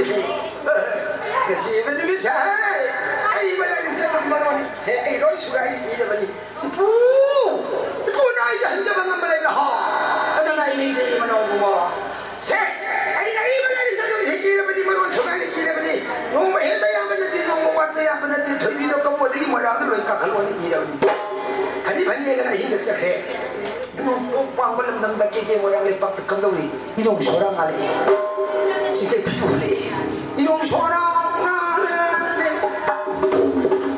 ꯉꯁꯤ ꯏꯕ ꯅꯨꯃꯤꯠꯁꯦ, ꯑꯩ ꯏꯕ ꯂꯥꯏꯔꯤꯛꯁꯦ ꯅꯝꯕꯔ ꯋꯥꯟ ꯁꯦ ꯑꯩ ꯂꯣꯏ ꯁꯨꯒꯥꯏꯅ ꯏꯔꯕꯅꯤ꯫ ꯏꯄꯨ, ꯏꯄꯨꯅ ꯑꯩ ꯍꯟꯖꯕ ꯉꯝꯕ ꯂꯩꯕ꯭ꯔꯥ? ꯍꯣ? ꯑꯗꯨꯅ ꯑꯩ ꯅꯤꯡꯁꯤꯡꯉꯤ ꯃꯅꯥꯎꯕꯨꯡꯉꯣ꯫ ꯁꯦ, ꯑꯩꯅ ꯏꯕ ꯂꯥꯏꯔꯤꯛꯁꯦ ꯑꯗꯨꯝ ꯁꯦ ꯏꯔꯕꯅꯤ, ꯃꯔꯣꯟ ꯁꯨꯒꯥꯏꯅ ꯏꯔꯕꯅꯤ꯫ ꯅꯣꯡꯃ ꯍꯦꯟꯕ ꯌꯥꯕ ꯅꯠꯇꯦ, ꯅꯣꯡꯃ ꯋꯥꯠꯄ ꯌꯥꯕ ꯅꯠꯇꯦ꯫ ꯊꯣꯏꯕꯤꯗꯣ ꯀꯕꯣꯗꯒꯤ ꯃꯣꯏꯔꯥꯡꯗ ꯂꯣꯏ ꯀꯥꯈꯠꯂꯣꯅ ꯏꯔꯕꯅꯤ꯫ ꯐꯅꯤ ꯐꯅꯤ ꯍꯥꯏꯗꯅ ꯑꯍꯤꯡꯗ ꯆꯠꯈ꯭ꯔꯦ꯫ ꯅꯣꯡꯄꯣꯛ ꯄꯥꯡꯕ ꯂꯝꯗꯝꯗ ꯀꯦꯀꯦ ꯃꯣꯏꯔꯥꯡ ꯂꯩꯄꯥꯛꯇ ꯀꯝꯗꯧꯔꯤ? ꯏꯅꯧ ꯁꯣꯔ ꯉꯥꯜꯂꯛꯏ꯫ ꯆꯤꯡꯈꯩ ꯐꯤꯖꯨ ꯍꯨꯜꯂꯛꯏ꯫ ꯏꯅꯧ ꯁꯣꯔ ꯉꯥꯜꯂꯛꯂꯦ꯫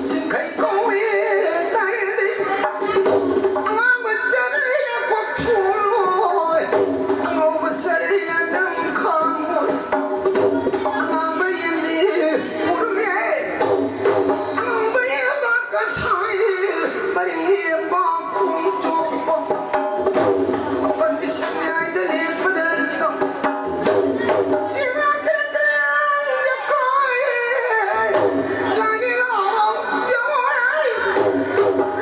ꯆꯤꯡꯈꯩ ꯀꯧꯏ ꯂꯥꯏꯔꯤ꯫ ꯑꯉꯥꯡꯕ ꯆꯔꯩꯅ ꯀꯣꯛꯊꯣꯛꯂꯣꯏ꯫ ꯑꯉꯧꯕ ꯆꯔꯩꯅ ꯅꯝ ꯈꯥꯡꯂꯣꯏ꯫ ꯑꯉꯥꯡꯕ ꯌꯦꯟꯗꯤ ꯄꯨꯔꯝꯃꯦ꯫ ꯑꯉꯧꯕ ꯌꯦꯟꯕ ꯀꯁꯥꯏ꯫ ꯃꯔꯤꯡꯒꯤ ꯄꯥꯎꯈꯣꯡ ꯆꯣꯡꯕ꯫ ꯃꯄꯟꯒꯤ ꯁꯪꯌꯥꯏꯗ ꯂꯦꯞꯄꯗ ꯇꯧ꯫ ꯆꯦꯡꯂꯥꯡ ꯀ꯭ꯔꯦꯛ ꯀ꯭ꯔꯦꯛ ꯌꯥꯀꯥꯏ꯫ ꯂꯥꯏꯒꯤ ꯂꯥꯎꯕ ꯌꯥꯎꯔꯦ꯫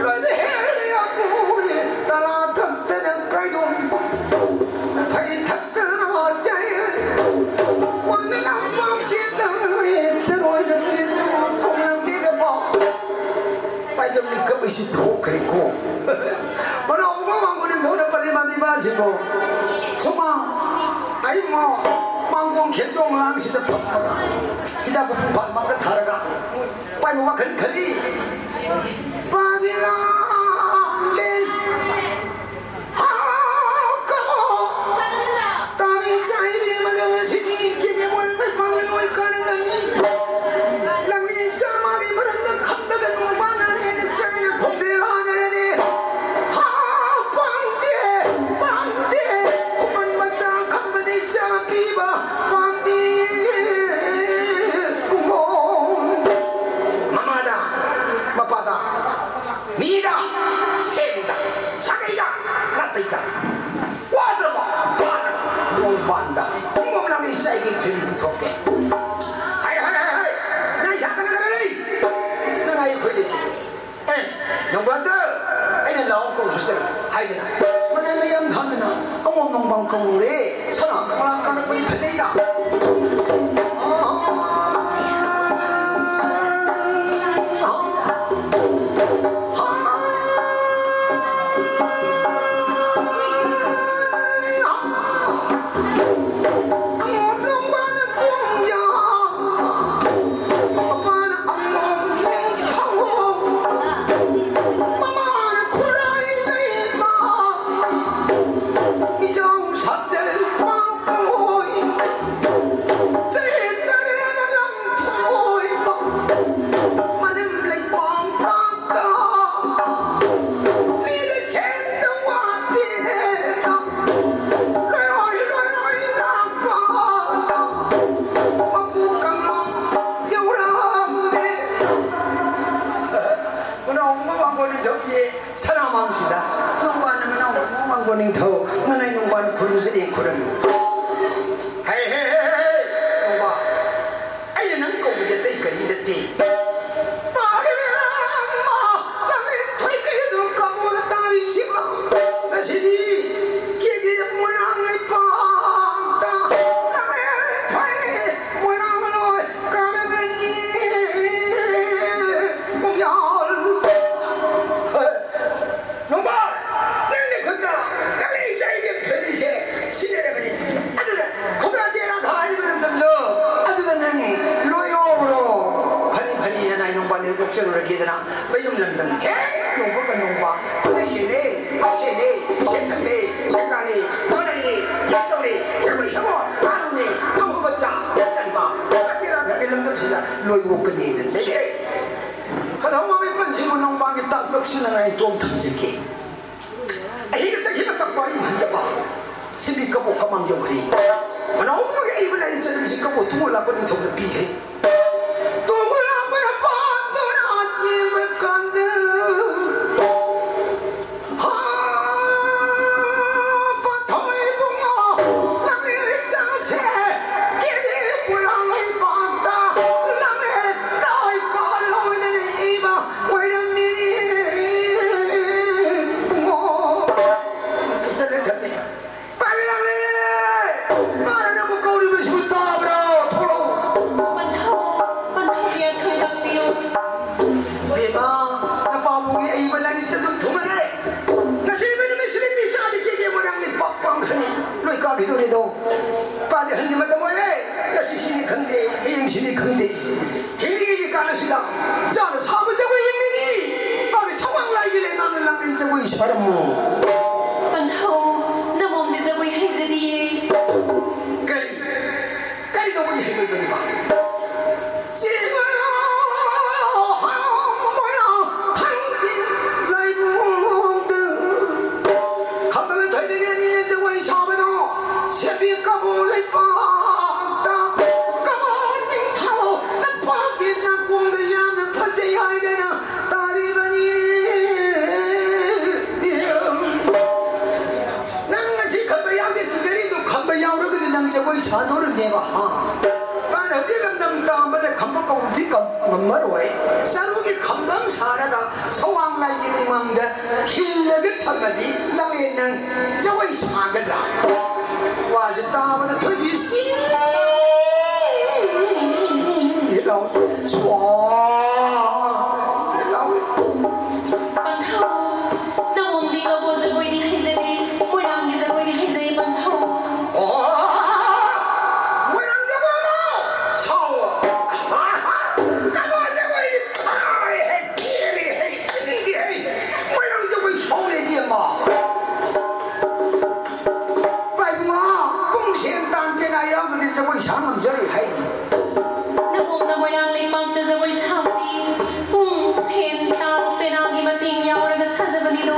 ꯂꯣꯏꯅ ꯍꯦꯜꯂꯦ ꯑꯄꯨꯏ꯫ ꯇꯂꯥ ꯊꯛꯇꯅ ꯀꯥꯏꯗꯣꯝ꯫ ꯐꯩ ꯊꯛꯇꯅ ꯌꯥꯏ꯫ ꯋꯥꯅ ꯂꯥꯎꯕ ꯆꯦꯟꯗꯕꯅꯤ꯫ ꯆꯔꯣꯏꯅ ꯇꯦꯟꯗꯨ ꯈꯣꯡꯂꯝꯒꯤꯗꯕ꯫ ꯄꯥꯏꯕ ꯃꯤꯀꯞ ꯑꯩꯁꯤ ꯊꯣꯛꯈ꯭ꯔꯦꯀꯣ꯫ ꯃꯅꯥꯎ ꯑꯃ ꯃꯥꯡꯒꯣꯜ ꯅꯤꯡꯊꯧꯅ ꯄꯔꯦꯝ ꯃꯃꯤꯕꯥꯁꯤꯀꯣ꯫ ꯁꯨꯃꯥꯡ ꯑꯩꯃꯣ ꯃꯥꯡꯒꯣꯜ ꯈꯦꯟꯖꯣꯡ ꯂꯥꯡꯁꯤꯗ ꯐꯝꯃꯒ ꯍꯤꯗꯥꯛ ꯃꯄꯨꯡ ꯐꯥꯅ ꯃꯥꯡꯗ ꯊꯥꯔꯒ ꯄꯥꯏꯕ ꯋꯥꯈꯜ ꯈꯜꯂꯤ꯫ ꯄꯥꯒꯤ ꯂꯥꯡꯂꯦꯟ ꯍꯥꯎ ꯀꯕꯣ꯫ ꯇꯥꯃꯤ ꯆꯥꯏꯕꯤ ꯃꯗꯨ ꯉꯁꯤꯗꯤ ꯀꯦꯒꯦ ꯃꯣꯏ ꯃꯩ ꯄꯥꯡꯒꯜ ꯂꯣꯏ ꯀꯥꯟꯅꯒꯅꯤ꯫ ꯂꯪꯂꯤ ꯆꯥꯃꯒꯤ ꯃꯔꯝꯗ ꯈꯪꯗꯒ ꯅꯣꯡꯃ ꯉꯥꯅꯦꯅ ꯆꯥꯏꯅ ꯈꯣꯡꯖꯦꯜ ꯍꯥꯟꯅꯔꯅꯤ꯫ ꯍꯥ, ꯄꯥꯝꯗꯦ, ꯄꯥꯝꯗꯦ꯫ ꯈꯨꯃꯟ ꯃꯆꯥ ꯈꯝꯕꯗꯤ ꯆꯥ ꯄꯤꯕ ꯄꯥꯝꯗꯦ꯫ ꯃꯃꯥꯗ, ꯃꯄꯥꯗ, ꯃꯤꯗ, ꯁꯦꯟꯗ, ꯁꯥꯒꯩꯗ, ꯅꯥꯇꯩꯗ꯫ ꯋꯥꯗ꯭ꯔꯕ, ꯋꯥꯗ꯭ꯔꯕ, ꯅꯣꯡꯕꯥꯟꯗ꯫ ꯏꯃꯣꯝ ꯅꯪ ꯏꯆꯥ ꯏꯕꯤ ꯊꯣꯏꯕꯤ ꯄꯨꯊꯣꯛꯀꯦ꯫ ꯍꯥꯏ, ꯍꯥꯏ, ꯍꯥꯏ, ꯍꯥꯏ꯫ ꯅꯪ ꯏꯁꯥ ꯀꯅꯥ ꯀꯅꯥ ꯂꯩ? ꯅꯪ ꯑꯩ ꯑꯩꯈꯣꯏ ꯂꯩꯁꯤ꯫ ꯑꯦ, ꯅꯣꯡꯕꯥꯟꯗ ꯑꯩꯅ ꯂꯥꯛꯑꯣ ꯀꯧꯔꯁꯨ ꯆꯠꯂꯣ ꯍꯥꯏꯗꯅ꯫ ꯃꯅꯥꯏ ꯃꯌꯥꯝ ꯊꯥꯗꯅ ꯑꯃꯣꯝ ꯅꯣꯡꯕꯥꯟ ꯀꯧꯔꯨꯔꯦ꯫ ꯁꯅꯥ ꯀꯪꯂꯥ ꯀꯥꯔꯛꯄꯗꯤ ꯐꯖꯩꯗ꯫ ꯑꯣ, ꯈꯨꯔꯨꯝꯖꯔꯤ, ꯈꯨꯔꯨꯝꯃꯤ꯫ ꯍꯦ, ꯍꯦ, ꯍꯦ, ꯍꯦ, ꯍꯦ, ꯅꯣꯡꯕꯥꯟ, ꯑꯩꯅ ꯅꯪ ꯀꯧꯕꯗꯤ ꯑꯇꯩ ꯀꯔꯤ ꯅꯠꯇꯦ꯫ ꯄꯥꯒꯦꯔꯥ, ꯑꯃ, ꯂꯝꯂꯦꯟ ꯊꯣꯏꯕꯤ ꯑꯗꯨ ꯀꯃꯣꯗ ꯇꯥꯔꯤꯁꯤꯕ꯫ ꯉꯁꯤꯗꯤ ꯀꯦꯒꯦ ꯃꯣꯏꯔꯥꯡ ꯂꯩꯄꯥꯛꯇ ꯂꯝꯂꯦꯟ ꯊꯣꯏꯕꯤ ꯃꯣꯏꯔꯥꯡ ꯂꯣꯏ ꯀꯥꯔꯒꯅꯤ꯫ ꯄꯨꯡꯌꯥꯜ꯫ ꯍꯣꯏ꯫ ꯅꯣꯡꯕꯥꯟ, ꯅꯪꯒꯤ ꯈꯨꯠꯇ ꯀꯂꯩ ꯆꯥꯏꯕꯤ ꯊꯣꯏꯕꯤꯁꯦ ꯁꯤꯖꯔꯕꯅꯤ꯫ ꯑꯗꯨꯗ ꯈꯨꯒꯥ ꯇꯦꯔꯥ ꯍꯥꯏꯔꯤꯕ ꯂꯝꯗꯝꯗꯣ ꯑꯗꯨꯗ ꯅꯪ ꯂꯣꯏ ꯌꯧꯕ꯭ꯔꯣ? ꯐꯅꯤ, ꯐꯅꯤ, ꯅꯅꯥꯏ ꯅꯣꯡꯕꯥꯟ ꯅꯪ ꯀꯣꯛꯆꯔꯨꯔꯒꯦꯗꯅ ꯃꯌꯨꯝ ꯂꯝꯗꯝ ꯍꯦꯛ ꯌꯧꯕꯒ ꯅꯣꯡꯕꯥꯟ ꯈꯨꯗꯩ ꯁꯦꯠꯂꯦ, ꯐꯛ ꯁꯦꯠꯂꯦ, ꯁꯦꯠꯊꯛꯂꯦ, ꯁꯦꯒꯥꯅꯤ, ꯗꯣꯂꯩꯅꯤ, ꯌꯦꯠꯇꯧꯅꯤ, ꯌꯦꯠꯄꯩ ꯁꯒꯣꯜ, ꯀꯥꯔꯨꯅꯤ, ꯑꯃꯨꯕ ꯆꯥ, ꯀꯟꯕ, ꯈꯨꯒꯥ ꯇꯦꯔꯥ ꯍꯥꯏꯔꯤꯕ ꯂꯝꯗꯝꯁꯤꯗ ꯂꯣꯏ ꯑꯣꯛꯀꯅꯤꯅ ꯂꯩꯈ꯭ꯔꯦ꯫ ꯃꯊꯧ ꯃꯃꯩ ꯄꯟꯁꯤꯕꯨ ꯅꯣꯡꯕꯥꯟꯒꯤ ꯇꯥꯡꯀꯛꯁꯤꯅ ꯉꯥꯏꯇꯣꯝ ꯊꯝꯖꯒꯦ꯫ ꯑꯍꯤꯡ ꯆꯠꯈꯤꯕ ꯇꯞꯄ ꯑꯩ ꯍꯟꯖꯕ꯫ ꯁꯤꯟꯃꯤ ꯀꯕꯣꯛ ꯀꯃꯥꯡ ꯌꯧꯈ꯭ꯔꯦ꯫ ꯃꯅꯥꯎ ꯑꯃꯒꯤ ꯑꯏꯕ ꯂꯥꯏꯔꯤꯛ ꯆꯠꯂꯝꯁꯤ ꯀꯕꯣꯛ ꯊꯨꯡꯉꯣ ꯂꯥꯛꯄ ꯅꯤꯡꯊꯧꯗ ꯄꯤꯈ꯭ꯔꯦ꯫ ꯇꯣꯡꯉꯣ ꯂꯥꯛꯄꯅ ꯄꯥꯟꯗꯨꯅ ꯌꯦꯡꯕ ꯀꯥꯟꯗ ꯍꯥ, ꯄꯥꯟꯊꯣꯏ ꯏꯕꯨꯡꯉꯣ, ꯂꯝꯃꯤꯔꯤ ꯆꯥꯁꯦ, ꯀꯦꯔꯤ ꯄꯨꯔꯥ ꯂꯩꯕꯥꯛꯇ, ꯂꯝꯃꯤ ꯂꯣꯏ ꯀꯣꯜꯂꯣꯏꯗꯅ ꯏꯕ ꯑꯣꯏꯔꯝꯃꯤꯅꯤ ꯏꯕꯨꯡꯉꯣ꯫ ꯊꯨꯞꯆꯜꯂꯦ ꯊꯝꯃꯦ꯫ ꯄꯥꯏꯔꯦ ꯂꯥꯛꯂꯦ! ꯃꯥꯅ ꯅꯪꯕꯨ ꯀꯧꯔꯤꯕꯁꯤꯕꯨ ꯇꯥꯕ꯭ꯔꯣ? ꯊꯣꯛꯂꯛꯎ! ꯄꯟꯊꯧ, ꯄꯟꯊꯧꯒꯤ ꯑꯊꯣꯏ ꯇꯥꯛꯄꯤꯌꯨ꯫ ꯕꯦꯝꯃ, ꯅꯄꯥꯕꯨꯡꯒꯤ ꯑꯏꯕ ꯂꯥꯏꯔꯤꯛꯁꯦ ꯑꯗꯨꯝ ꯊꯨꯒꯥꯏꯔꯦ꯫ ꯉꯁꯤ ꯅꯨꯃꯤꯠꯁꯤꯗ ꯅꯤꯁꯥꯗꯤ ꯀꯦꯒꯦ ꯃꯣꯏꯔꯥꯡꯒꯤ ꯄꯥꯛ ꯄꯥꯡꯈ꯭ꯔꯅꯤ꯫ ꯂꯣꯏ ꯀꯥꯈꯤꯗꯧꯔꯤꯗꯣ꯫ ꯄꯥꯗꯤ ꯍꯟꯒꯤ ꯃꯇꯝ ꯑꯣꯏꯔꯦ꯫ ꯉꯁꯤ ꯁꯤꯅꯤ ꯈꯪꯗꯦ, ꯍꯌꯦꯡ ꯁꯤꯅꯤ ꯈꯪꯗꯦ꯫ ꯍꯤꯡꯂꯤꯉꯩꯒꯤ ꯀꯥꯟ ꯑꯁꯤꯗ ꯆꯥꯅ ꯁꯥꯕ ꯖꯒꯣꯏ ꯌꯦꯡꯅꯤꯡꯉꯤ꯫ ꯃꯥꯒꯤ ꯁꯋꯥꯡ ꯂꯥꯏꯒꯤ ꯂꯩꯃꯥꯡꯅ ꯂꯥꯡꯂꯦꯟ ꯖꯒꯣꯏ ꯁꯥꯔꯝꯃꯨ꯫ ꯄꯟꯊꯧ, ꯅꯃꯣꯝꯗꯤ ꯖꯒꯣꯏ ꯍꯩꯖꯗꯤꯌꯦ꯫ ꯀꯔꯤ? ꯀꯔꯤ ꯇꯧꯕꯒꯤ ꯍꯩꯔꯣꯏꯗꯧꯔꯤꯕ? ꯆꯦꯟꯂꯣ, ꯃꯣꯏꯔꯥꯡ ꯊꯥꯡꯒꯤ ꯂꯥꯏꯕꯨꯡꯗ꯫ ꯈꯝꯕꯒ ꯊꯣꯏꯕꯤꯒ ꯑꯅꯤꯅ ꯖꯒꯣꯏ ꯁꯥꯕꯗꯣ ꯁꯦꯝꯕꯤ ꯀꯕꯣ ꯂꯩꯄꯥꯛꯇ ꯀꯕꯣ ꯅꯤꯡꯊꯧ ꯅꯄꯥꯒꯤ ꯅꯥꯀꯣꯡꯗ ꯌꯥꯝꯅ ꯐꯖꯩ ꯍꯥꯏꯗꯅ ꯇꯥꯔꯤꯕꯅꯤ꯫ ꯅꯪ ꯉꯁꯤ ꯈꯝꯕ ꯌꯥꯝꯗꯤ ꯅꯪ ꯖꯒꯣꯏ ꯁꯥꯗꯣꯔꯤꯕꯅꯦꯕ, ꯍꯥ? ꯃꯥꯅ ꯍꯧꯖꯤꯛ ꯂꯝꯗꯝ ꯇꯥꯕꯗ ꯈꯝꯕ ꯀꯧꯕꯗꯤ ꯀꯝ-, ꯉꯝꯃꯔꯣꯏ꯫ ꯆꯔꯨꯒꯤ ꯈꯝꯕ ꯑꯃ ꯁꯥꯔꯒ ꯁꯋꯥꯡ ꯂꯥꯏꯒꯤ ꯂꯩꯃꯥꯡꯗ ꯈꯤꯜꯂꯒ ꯊꯝꯃꯗꯤ ꯅꯪ, ꯅꯪ ꯖꯒꯣꯏ ꯁꯥꯒꯗ꯭ꯔꯥ? ꯋꯥꯁꯦ ꯇꯥꯕꯗ ꯊꯣꯏꯕꯤ ꯁꯤ ꯂꯥꯎ, ꯁ꯭ꯋꯥ ꯂꯥꯎ꯫ ꯄꯟꯊꯧ, ꯅꯃꯣꯝꯗꯤ ꯀꯕꯣ ꯖꯒꯣꯏꯗꯤ ꯍꯩꯖꯗꯦ, ꯃꯣꯏꯔꯥꯡꯒꯤ ꯖꯒꯣꯏꯗꯤ ꯍꯩꯖꯩ ꯄꯟꯊꯧ꯫ ꯑꯣ, ꯃꯣꯏꯔꯥꯡ ꯖꯒꯣꯏꯗꯣ ꯁꯥꯎ꯫ ꯀꯕꯣ ꯖꯒꯣꯏꯗꯤ ꯐꯥꯔꯦꯍꯦ, ꯄꯦꯜꯂꯦꯍꯦ, ꯏꯅꯤꯡꯗꯦꯍꯦ꯫ ꯃꯣꯏꯔꯥꯡ ꯖꯒꯣꯏ ꯁꯥꯎꯅꯦ ꯏꯕꯦꯝꯃ꯫ ꯄꯥꯏꯕꯨꯡꯉꯣ, ꯄꯨꯡ ꯁꯦꯟ ꯇꯥꯟ ꯄꯦꯅꯥ ꯌꯥꯎꯗ꯭ꯔꯗꯤ ꯖꯒꯣꯏ ꯁꯥ ꯉꯝꯖꯔꯣꯏ ꯍꯥꯏꯔꯤ꯫ ꯅꯃꯣꯝꯅ ꯃꯣꯏꯔꯥꯡ ꯂꯩꯄꯥꯛꯇ ꯖꯒꯣꯏ ꯁꯥꯕꯗꯤ ꯄꯨꯡ, ꯁꯦꯟ, ꯇꯥꯜ, ꯄꯦꯅꯥꯒꯤ ꯃꯇꯦꯡ ꯌꯥꯎꯔꯒ ꯁꯥꯖꯕꯅꯤꯗꯣ꯫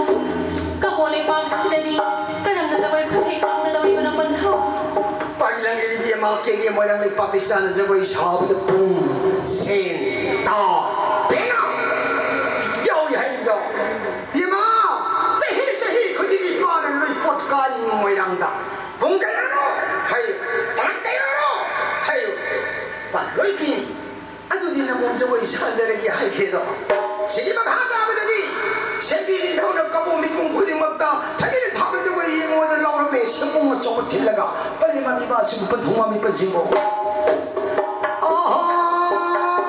ꯀꯕꯣ ꯂꯩꯄꯥꯛꯁꯤꯗꯗꯤ ꯀꯔꯝꯅ ꯖꯒꯣꯏ ꯈꯨꯠꯊꯦꯛ ꯇꯝꯒꯗꯧꯔꯤꯕꯅꯣ ꯄꯟꯊꯧ? ꯄꯥꯏ ꯂꯪꯂꯤꯕꯤ ꯑꯃ ꯀꯦꯒꯦ ꯃꯣꯏꯔꯥꯡ ꯂꯩꯄꯥꯛꯇ ꯏꯆꯥꯅ ꯖꯒꯣꯏ ꯁꯥꯕꯗ ꯄꯨꯡ, ꯁꯦꯟ, ꯇꯥꯜ, ꯄꯦꯅꯥ ꯌꯥꯎꯏ ꯍꯥꯏꯔꯤꯕꯗꯣ꯫ ꯏꯃꯥ, ꯆꯍꯤ, ꯆꯍꯤ ꯈꯨꯗꯤꯡꯒꯤ ꯏꯄꯥꯅ ꯂꯣꯏ ꯄꯣꯠ ꯀꯥꯔꯤꯅꯤ ꯃꯣꯏꯔꯥꯡꯗ꯫ ꯄꯨꯡ ꯀꯌꯥꯅꯣ? ꯍꯥꯏꯌꯨ꯫ ꯇꯥꯡ ꯀꯌꯥꯅꯣ? ꯍꯥꯏꯌꯨ꯫ ꯄꯥ ꯂꯣꯏ ꯄꯤ꯫ ꯑꯗꯨꯗꯤ ꯅꯃꯣꯝ ꯖꯒꯣꯏ ꯁꯥꯖꯔꯒꯦ ꯍꯥꯏꯈ꯭ꯔꯦꯗꯣ꯫ ꯁꯤꯒꯤ ꯃꯈꯥ ꯇꯥꯕꯗꯗꯤ ꯁꯦꯝꯕꯤ ꯅꯤꯡꯊꯧꯅ ꯀꯕꯣ ꯃꯤꯄꯨꯝ ꯈꯨꯗꯤꯡꯃꯛꯇ ꯊꯕꯤꯅ ꯁꯥꯕ ꯖꯒꯣꯏ ꯌꯦꯡꯉꯣꯗ ꯂꯥꯎꯔꯝꯃꯦ꯫ ꯁꯦꯝꯕꯨꯡ ꯑꯆꯧꯕ ꯊꯤꯜꯂꯒ ꯄꯜꯂꯤ ꯃꯃꯤ ꯃꯥꯁꯤꯕꯨ ꯄꯟꯊꯨꯡ ꯃꯃꯤ ꯄꯟꯁꯤꯡꯕꯣ꯫ ꯑꯍꯥ!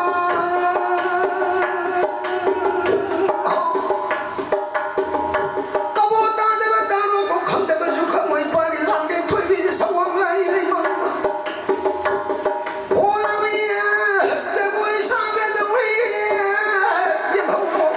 ꯀꯕꯣ ꯇꯥꯗꯕ ꯇꯥꯔꯣ, ꯈꯪꯗꯕꯁꯨ ꯈꯪꯉꯣꯏ, ꯄꯥꯔꯤ ꯂꯥꯡꯗꯦ ꯊꯣꯏꯕꯤꯁꯦ ꯁꯋꯥꯡ ꯂꯥꯏ ꯂꯩꯃꯥꯡ꯫ ꯍꯣꯂꯕꯤꯌꯦ, ꯖꯒꯣꯏ ꯁꯥꯒꯗꯧꯔꯤꯌꯦ, ꯌꯦꯡꯍꯧꯔꯣ꯫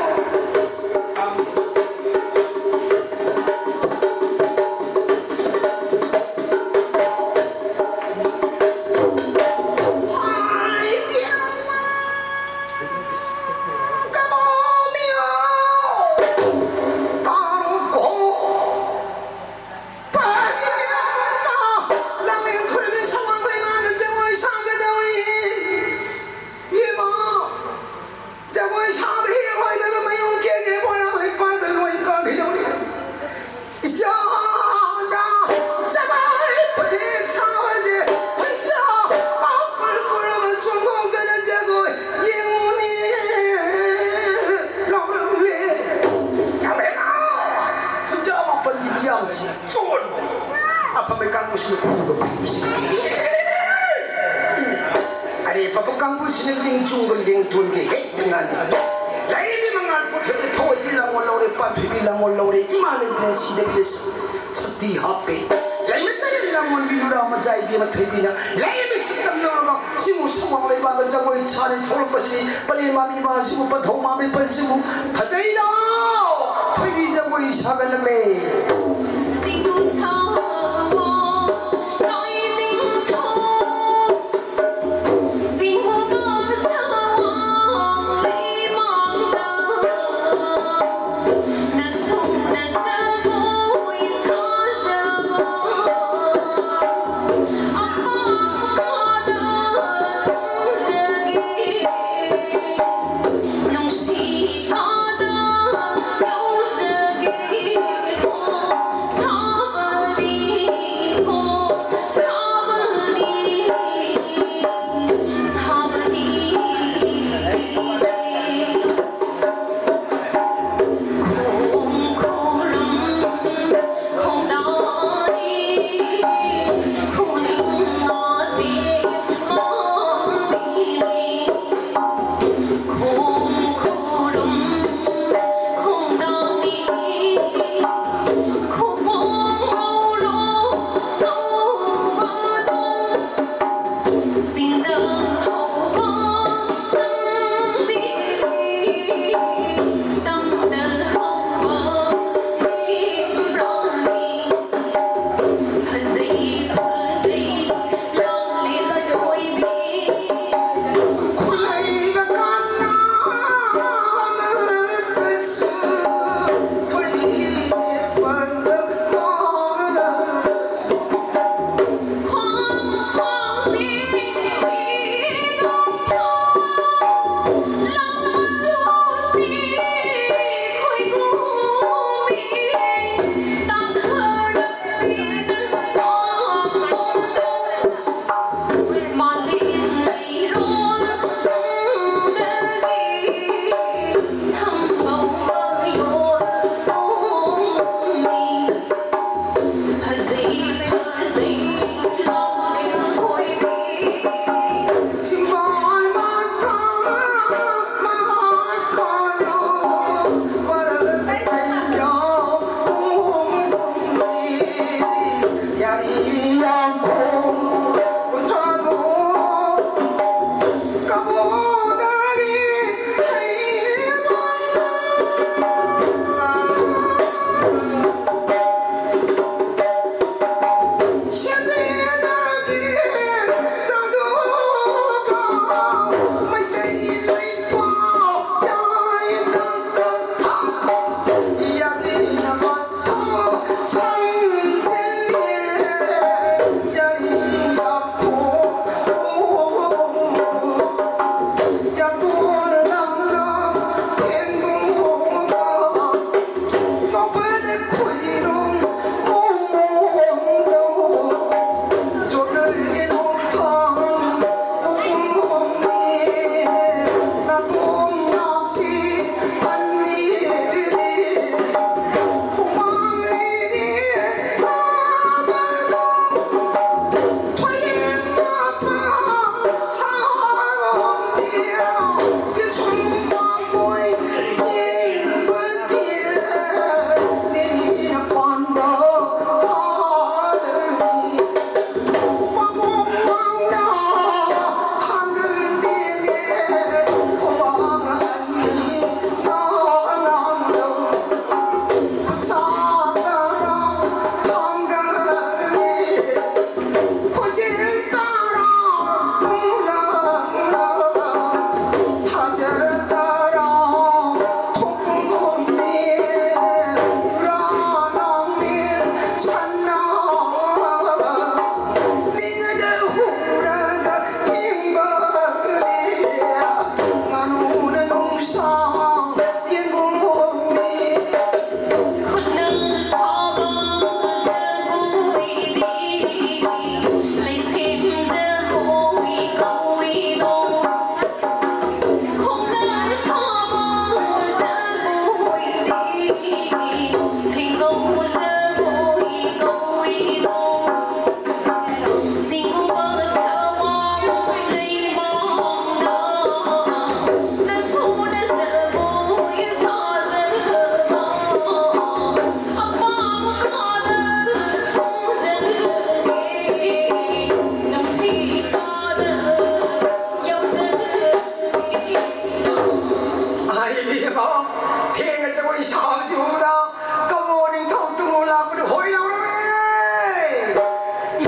ꯀꯥꯡꯕꯨꯁꯤꯅ ꯐꯨꯕ ꯐꯩꯕꯁꯤ꯫ ꯑꯔꯦ ꯄꯥꯕ ꯀꯥꯡꯕꯨꯁꯤꯅ ꯂꯤꯡ ꯆꯨꯡꯕ ꯂꯦꯡꯊꯣꯟꯒꯤ ꯍꯦꯛ ꯉꯥꯅꯤ꯫ ꯂꯥꯏꯔꯦꯝꯕꯤ ꯃꯉꯥꯜ ꯄꯣꯊꯣꯛꯑꯦ, ꯐꯋꯥꯏꯗꯤ ꯂꯥꯡꯒꯣꯜ ꯂꯧꯔꯦ, ꯄꯥꯟꯊꯣꯏꯕꯤ ꯂꯥꯡꯒꯣꯜ ꯂꯧꯔꯦ, ꯏꯃꯥ ꯂꯩꯕꯅ ꯁꯤꯗꯕꯅ ꯁꯛꯇꯤ ꯍꯥꯞꯄꯦ꯫ ꯂꯩꯃꯇꯔꯦꯜ ꯂꯥꯡꯒꯣꯜꯕꯤ ꯅꯨꯔꯥ ꯃꯆꯥ ꯏꯕꯦꯝꯃ ꯊꯣꯏꯕꯤꯅ ꯂꯥꯏꯔꯦꯝꯕꯤ ꯁꯛꯇꯝ ꯂꯧꯔꯒ ꯁꯤꯃꯨ ꯁꯋꯥꯡ ꯂꯩꯕꯥꯛꯇ ꯖꯒꯣꯏ ꯁꯥꯔꯤ ꯊꯣꯛꯂꯛꯄꯁꯤ ꯄꯂꯦꯝ ꯃꯥꯃꯤ ꯃꯥꯁꯤꯕꯨ ꯄꯟꯊꯧ ꯃꯥꯃꯤ ꯄꯟꯁꯤꯕꯨ ꯐꯖꯩꯗ꯫ ꯊꯣꯏꯕꯤ ꯖꯒꯣꯏ ꯁꯥꯒꯠꯂꯛꯂꯦ꯫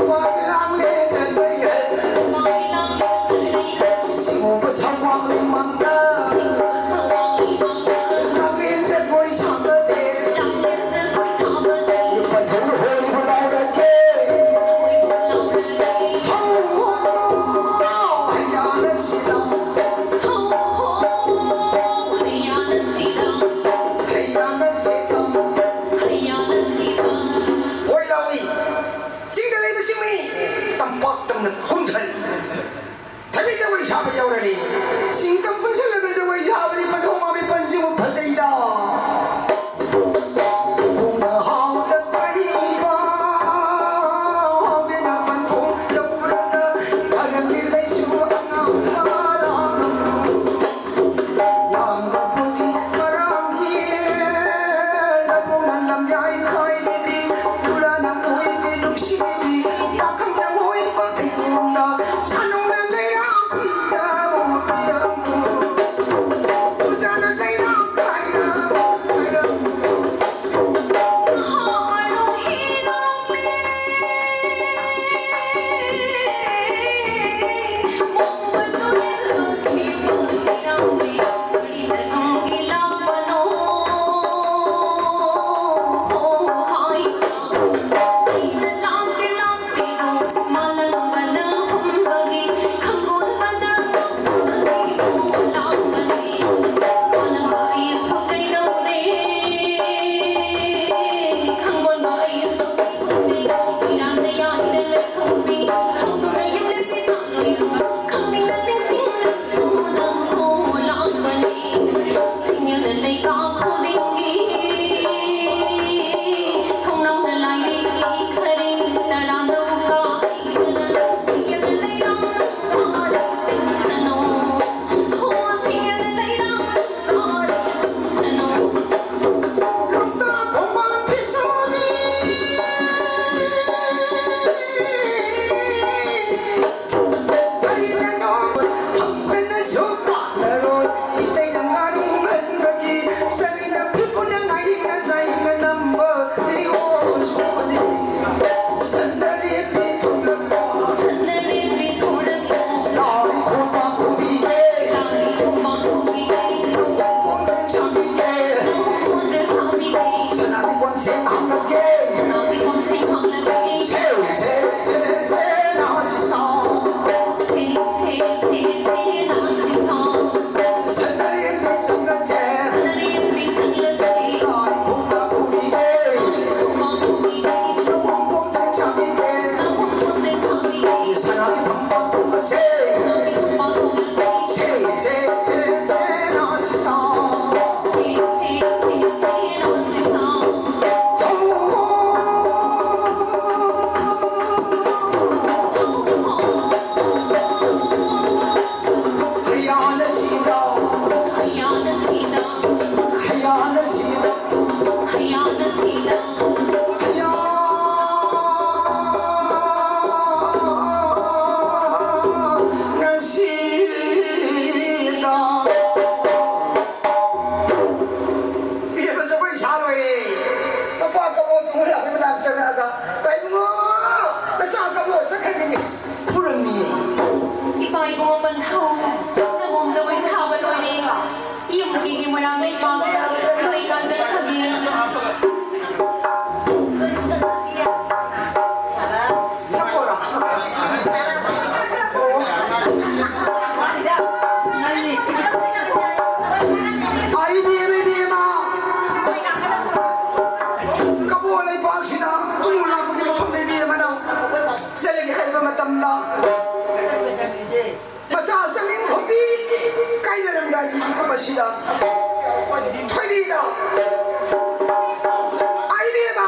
ꯄꯥꯛ ꯂꯥꯡꯂꯦ ꯆꯠꯄ ꯌꯥꯏ꯫ ꯁꯤꯒꯨꯝꯕ ꯁꯛꯋꯥꯡꯂꯤ ꯃꯥꯡꯗ ꯂꯥꯡꯂꯦ ꯆꯠꯄꯣꯏ ꯁꯥꯕꯗꯤ ꯄꯟꯊꯧꯅ ꯍꯣꯏꯕꯨ ꯂꯥꯎꯔꯒꯦ꯫ ꯍꯧ ꯍꯣ ꯍꯩꯌꯥꯅ ꯁꯤꯗ ꯍꯩꯌꯥꯅ ꯁꯤꯗ ꯍꯣꯏ ꯂꯥꯎꯏ꯫ ꯆꯤꯡꯗ ꯂꯩꯕꯁꯤꯡ ꯃꯤ ꯇꯝꯄꯥꯛ ꯇꯝꯅ ꯀꯨꯝꯊꯔꯤ꯫ ꯊꯕꯤ ꯖꯒꯣꯏ ꯁꯥꯕ ꯌꯧꯔꯔꯤ꯫ ꯆꯤꯡ ꯇꯝ ꯄꯨꯟꯁꯤꯜꯂꯒ ꯖꯒꯣꯏ ꯁꯥꯕꯗꯤ ꯄꯟꯊꯧ ꯃꯥꯕꯤ ꯄꯟꯁꯤꯕꯨ ꯐꯖꯩꯗ꯫ ꯏꯕꯨꯡꯅ ꯍꯥꯎꯗ ꯇꯥꯏꯕ, ꯍꯥꯎꯗꯅ ꯄꯟꯊꯧ ꯌꯧꯔꯒ ꯃꯔꯝꯒꯤ ꯂꯩꯁꯨ ꯑꯉꯥꯡꯕ ꯂꯥꯛꯂꯝꯂꯣ꯫ ꯌꯥꯝꯕꯕꯨꯗꯤ ꯃꯔꯥꯡꯒꯤ ꯅꯕꯨꯡꯅ ꯂꯝꯌꯥꯏ ꯈ꯭ꯋꯥꯏꯗꯒꯤ ꯄꯨꯔꯥꯅ ꯀꯣꯏꯕꯤ ꯅꯨꯡꯁꯤꯕꯤ ꯄꯥꯈꯪꯅ ꯃꯣꯏꯕ ꯑꯩꯉꯣꯟꯗ ꯁꯥꯅꯧꯅ ꯂꯩꯔꯥꯡ ꯄꯤꯔꯝꯃꯨ, ꯄꯤꯔꯝꯃꯨ꯫ ꯆꯠꯈ꯭ꯔꯒꯅꯤ꯫ ꯈꯨꯔꯝꯃꯤ꯫ ꯏꯄꯥ ꯏꯕꯨꯡꯉꯣ ꯄꯟꯊꯧ, ꯅꯃꯣꯝ ꯖꯒꯣꯏ ꯁꯥꯕ ꯂꯣꯏꯔꯦ꯫ ꯌꯨꯝꯒꯤ ꯃꯣꯏꯔꯥꯡ ꯂꯩꯄꯥꯛꯇ ꯂꯣꯏ ꯀꯥꯖꯈ꯭ꯔꯒꯦ꯫ ꯁꯛꯄꯔꯣ? ꯑꯥ, ꯏꯕꯦꯝꯃ, ꯏꯕꯦꯝꯃ꯫ ꯀꯕꯣ ꯂꯩꯄꯥꯛꯁꯤꯗ ꯏꯃꯨ ꯂꯥꯛꯄꯒꯤ ꯃꯐꯝꯗ ꯏꯕꯦꯝꯃꯅ ꯆꯠꯂꯒꯦ ꯍꯥꯏꯕ ꯃꯇꯝꯗ, ꯃꯆꯥ ꯆꯅꯤꯡꯈꯣꯝꯕꯤ ꯀꯥꯏꯅꯔꯝꯗꯥꯏꯒꯤ ꯃꯤꯀꯨꯞ ꯑꯁꯤꯗ ꯊꯣꯏꯕꯤꯗ, "ꯑꯥ, ꯏꯕꯦꯝꯃ,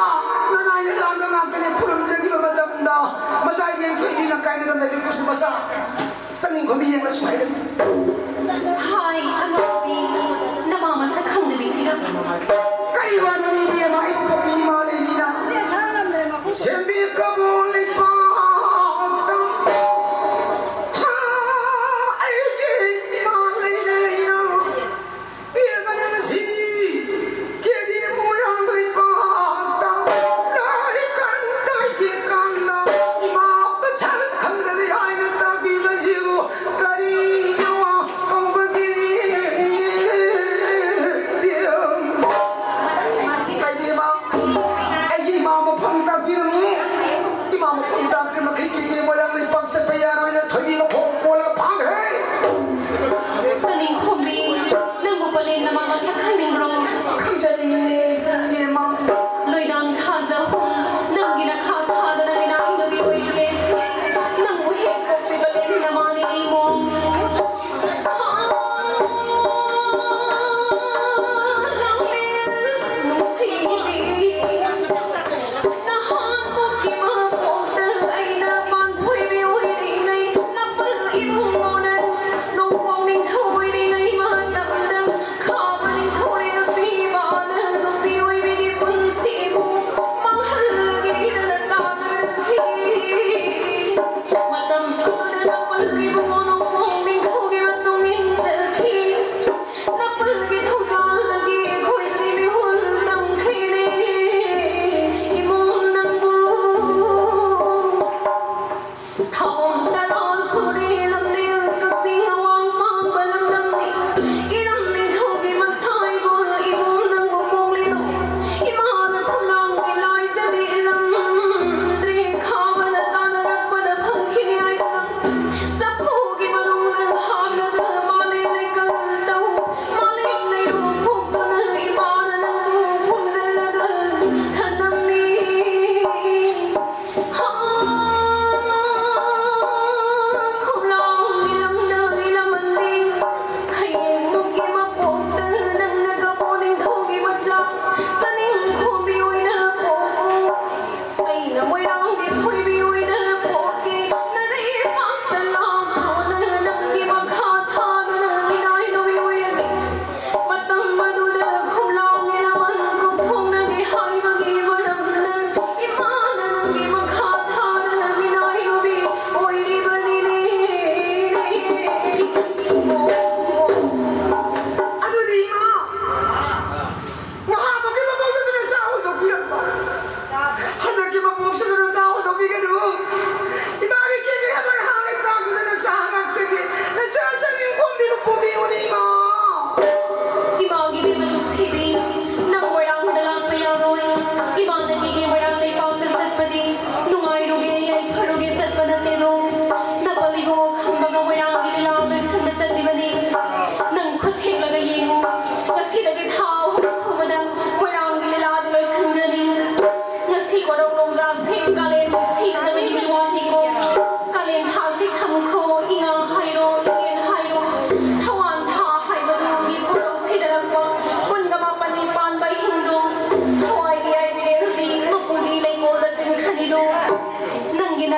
ꯅꯅꯥꯏꯅ ꯂꯥꯟꯕ ꯉꯥꯛꯇꯅꯦ" ꯈꯨꯔꯨꯝꯖꯈꯤꯕ ꯃꯇꯝꯗ, ꯃꯆꯥ ꯏꯕꯦꯝ ꯊꯣꯏꯕꯤꯅ ꯀꯥꯏꯅꯔꯝꯗꯥꯏꯒꯤ ꯃꯤꯀꯨꯞꯁꯤ ꯃꯆꯥ ꯆꯅꯤꯡꯈꯣꯝꯕꯤ ꯌꯦꯡꯉ ꯁꯨꯝ ꯍꯥꯏꯔꯝꯃꯤ꯫ ꯍꯥꯏ, ꯑꯉꯥꯎꯕꯤ, ꯅꯃꯥ ꯃꯁꯛ ꯈꯪꯗꯕꯤꯁꯤꯒ꯫ ꯀꯔꯤ ꯋꯥꯅꯣꯅꯦ ꯏꯕꯦꯝꯃ, ꯑꯩꯕꯨ ꯄꯣꯛꯄꯤ ꯏꯃꯥ ꯂꯩꯔꯤꯅ? ꯁꯦꯝꯕꯤ ꯀꯕꯣ ꯂꯩꯄꯥꯛꯇ꯫ ꯍꯥ, ꯑꯩꯒꯤ ꯏꯃꯥ ꯂꯩꯔꯦ ꯂꯩꯅ꯫ ꯏꯕꯦꯝꯃꯅ ꯉꯁꯤ ꯀꯦꯒꯤ ꯃꯣꯏꯔꯥꯡ ꯂꯩꯄꯥꯛꯇ ꯂꯥꯏ ꯀꯔꯝ ꯇꯥꯏꯒꯦ ꯀꯥꯟꯗ ꯏꯃꯥ ꯃꯁꯛ ꯈꯪꯗꯕꯤ ꯍꯥꯏꯅ ꯇꯥꯛꯄꯤꯕꯁꯤꯕꯨ ꯀꯔꯤ ꯌꯥꯎ ꯀꯧꯕꯒꯤꯅꯤ? ꯍꯥꯏꯗꯤ ꯏꯃꯥ, ꯑꯩꯒꯤ ꯏꯃꯥ ꯃꯐꯝ ꯇꯥꯛꯄꯤꯔꯝꯃꯨ꯫ ꯏꯃꯥ ꯃꯐꯝ ꯇꯥꯛꯇ꯭ꯔꯤ ꯃꯈꯩ ꯀꯦꯒꯦ ꯃꯣꯏꯔꯥꯡ ꯂꯩꯄꯥꯛ ꯆꯠꯄ ꯌꯥꯔꯣꯏꯅ ꯊꯣꯏꯕꯤ ꯃꯈꯣꯡ ꯀꯣꯜꯂꯒ ꯐꯥꯈ꯭ꯔꯦ꯫ ꯆꯅꯤꯡꯈꯣꯝꯕꯤ, ꯅꯪꯕꯨ ꯄꯂꯦꯝ ꯅꯃꯥ ꯃꯁꯛ ꯈꯪꯅꯤꯡꯕ꯭ꯔꯣ? ꯈꯪꯖꯅꯤꯡꯉꯤꯅꯦ, ꯏꯕꯦꯝꯃ꯫ ꯂꯣꯏꯗꯥꯡ ꯊꯥꯖꯍꯨꯝ, ꯅꯪꯒꯤ ꯅꯈꯥ ꯊꯥꯗꯅ ꯃꯤꯅꯥꯏ ꯅꯨꯄꯤ ꯑꯣꯏꯔꯤꯕꯤ ꯑꯩꯁꯦ ꯅꯪꯕꯨ ꯍꯦꯛ ꯄꯣꯛꯄꯤꯕ ꯂꯦꯝꯅ ꯃꯥꯅꯤꯅꯦ ꯏꯃꯣꯝ꯫ ꯂꯥꯡꯂꯦꯟ ꯅꯨꯡꯁꯤꯕꯤ, ꯅꯍꯥꯟꯃꯨꯛꯀꯤ ꯃꯄꯣꯛꯇ ꯑꯩꯅ ꯄꯥꯟꯊꯣꯏꯕꯤ ꯑꯣꯏꯔꯤꯉꯩ ꯅꯄꯜ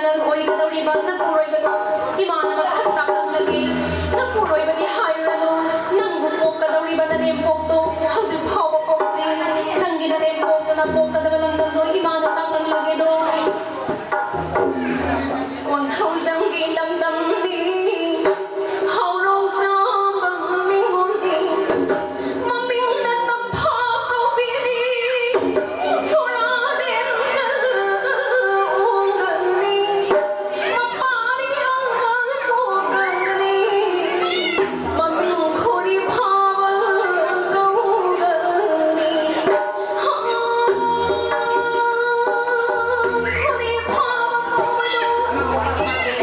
ꯑꯣꯏꯒꯗꯧꯔꯤꯕ ꯅꯄꯨꯔꯣꯏꯕꯗꯣ ꯏꯃꯥꯅ ꯃꯁꯛ ꯇꯥꯛꯂꯝꯂꯒꯦ꯫ ꯅꯄꯨꯔꯣꯏꯕꯗꯤ ꯍꯥꯏꯔꯨꯔꯅꯨ, ꯅꯪꯕꯨ ꯄꯣꯛꯀꯗꯧꯔꯤꯕ ꯅꯅꯦꯝꯄꯣꯛꯇꯣ ꯍꯧꯖꯤꯛ ꯐꯥꯎꯕ ꯄꯣꯛꯇ꯭ꯔꯤ꯫ ꯅꯪꯒꯤ ꯅꯅꯦꯝꯄꯣꯛꯇꯨꯅ ꯄꯣꯛꯀꯗꯕ ꯂꯝꯗꯝꯗꯣ ꯏꯃꯥꯅ ꯇꯥꯛꯂꯝꯂꯒꯦꯗꯣ꯫ ꯀꯣꯟꯊꯧꯖꯝꯒꯤ ꯂꯝꯗꯝꯅꯤ, ꯍꯥꯎꯔꯣꯡ ꯆꯥꯕꯝ ꯅꯤꯉꯣꯜꯅꯤ꯫ ꯃꯃꯤꯡꯅ ꯇꯝꯐꯥ ꯀꯧꯕꯤꯅꯤ, ꯁꯣꯔꯥꯔꯦꯟꯗ ꯑꯣꯡꯒꯅꯤ, ꯃꯄꯥꯔꯤ ꯑꯃ ꯄꯣꯛꯀꯅꯤ, ꯃꯃꯤꯡ ꯈꯣꯔꯤ ꯐꯥꯕ ꯀꯧꯒꯅꯤ꯫ ꯍꯥ, ꯈꯣꯔꯤ ꯐꯥꯕ ꯀꯧꯕꯗꯨ,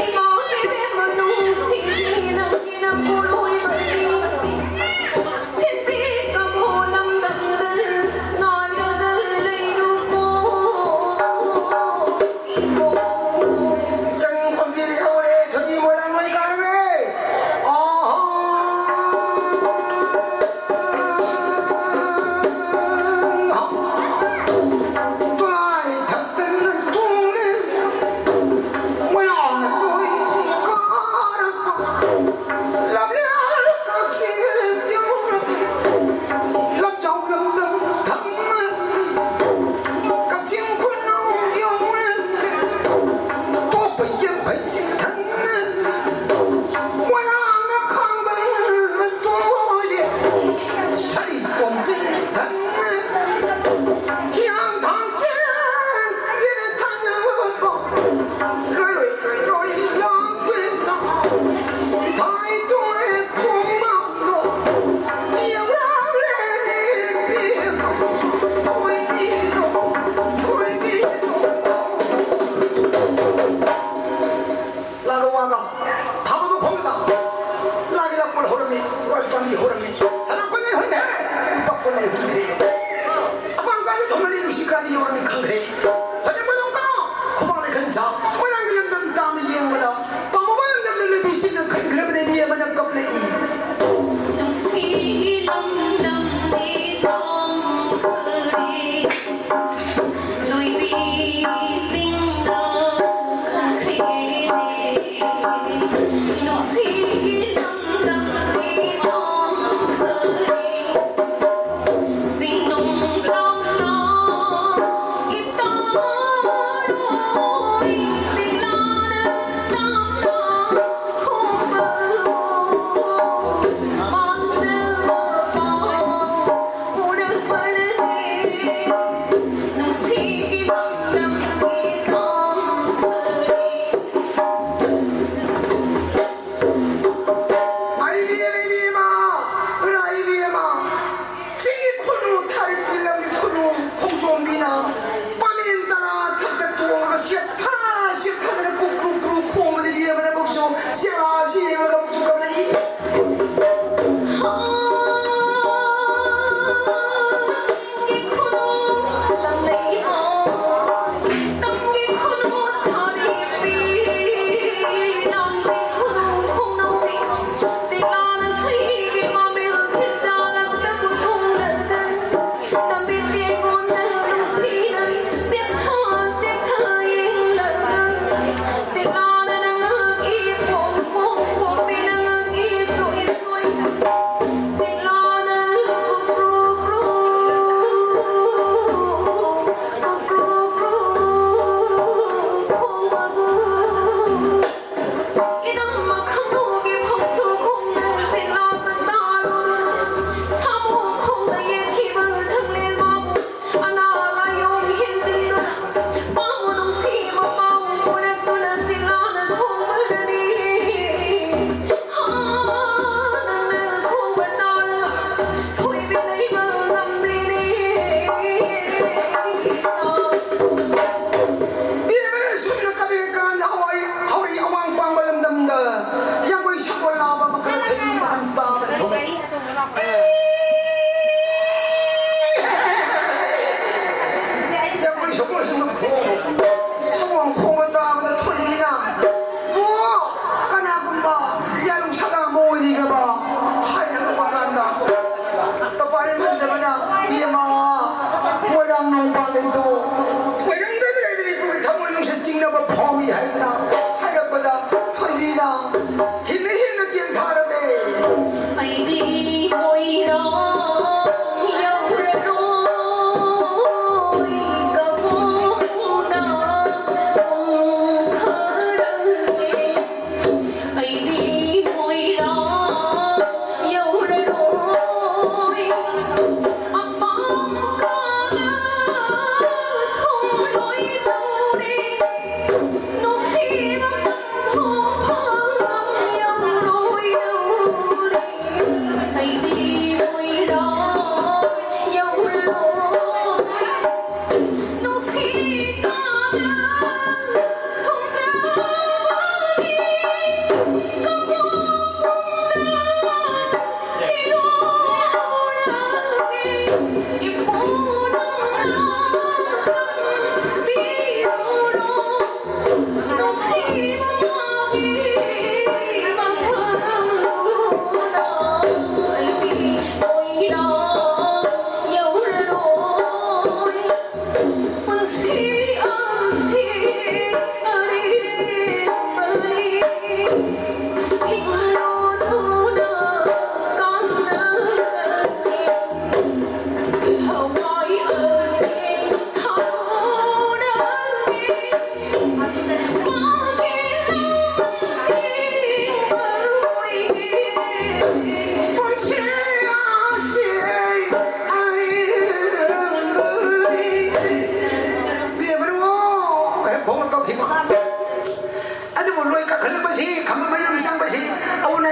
ꯏꯃꯥ ꯏꯕꯦꯝꯃ ꯅꯨꯡꯁꯤꯕꯤ ꯅꯪꯒꯤ ꯅꯄꯨꯔꯣꯏꯕꯅꯤ꯫ ꯁꯤꯟꯕꯤ ꯀꯕꯣ ꯂꯝꯗꯝꯗ ꯉꯥꯏꯔꯒ ꯂꯩꯔꯨꯀꯣ꯫ ꯆꯅꯤꯡ ꯈꯣꯝꯕꯤ ꯂꯩꯍꯧꯔꯦ, ꯊꯣꯏꯕꯤ ꯃꯣꯏꯔꯥꯡ ꯂꯣꯏ ꯀꯥꯔꯨꯔꯦ꯫ ꯑꯍꯥ꯫ ꯇꯨꯔꯥꯏ ꯊꯛꯇꯅ ꯇꯣꯡꯂꯦ꯫ ꯃꯣꯏꯔꯥꯡꯅ ꯂꯣꯏ ꯀꯥꯔꯛꯄ꯫ ꯂꯝꯂꯤꯌꯥ ꯀꯛꯆꯤꯡ ꯌꯧꯔꯛꯂꯦ꯫ ꯂꯝꯖꯥꯎ ꯂꯝꯗꯝ ꯊꯪꯅ ꯀꯛꯆꯤꯡ ꯈꯨꯅꯧ ꯌꯧꯔꯛꯂꯦ꯫ ꯇꯣꯞꯄ ꯌꯦꯠ ꯐꯩꯖꯤꯟ ꯊꯪꯅ ꯃꯣꯏꯔꯥꯡꯅ ꯈꯥꯡꯕ ꯇꯣꯔꯦ꯫ ꯁꯔꯤ ꯀꯣꯟꯖꯤꯟ ꯊꯪꯅ ꯍꯤꯌꯥꯡ ꯊꯥꯡ ꯆꯦꯟ ꯆꯦꯟ ꯊꯪꯅ ꯂꯣꯏꯔꯣꯏ ꯂꯣꯏ ꯂꯥꯡ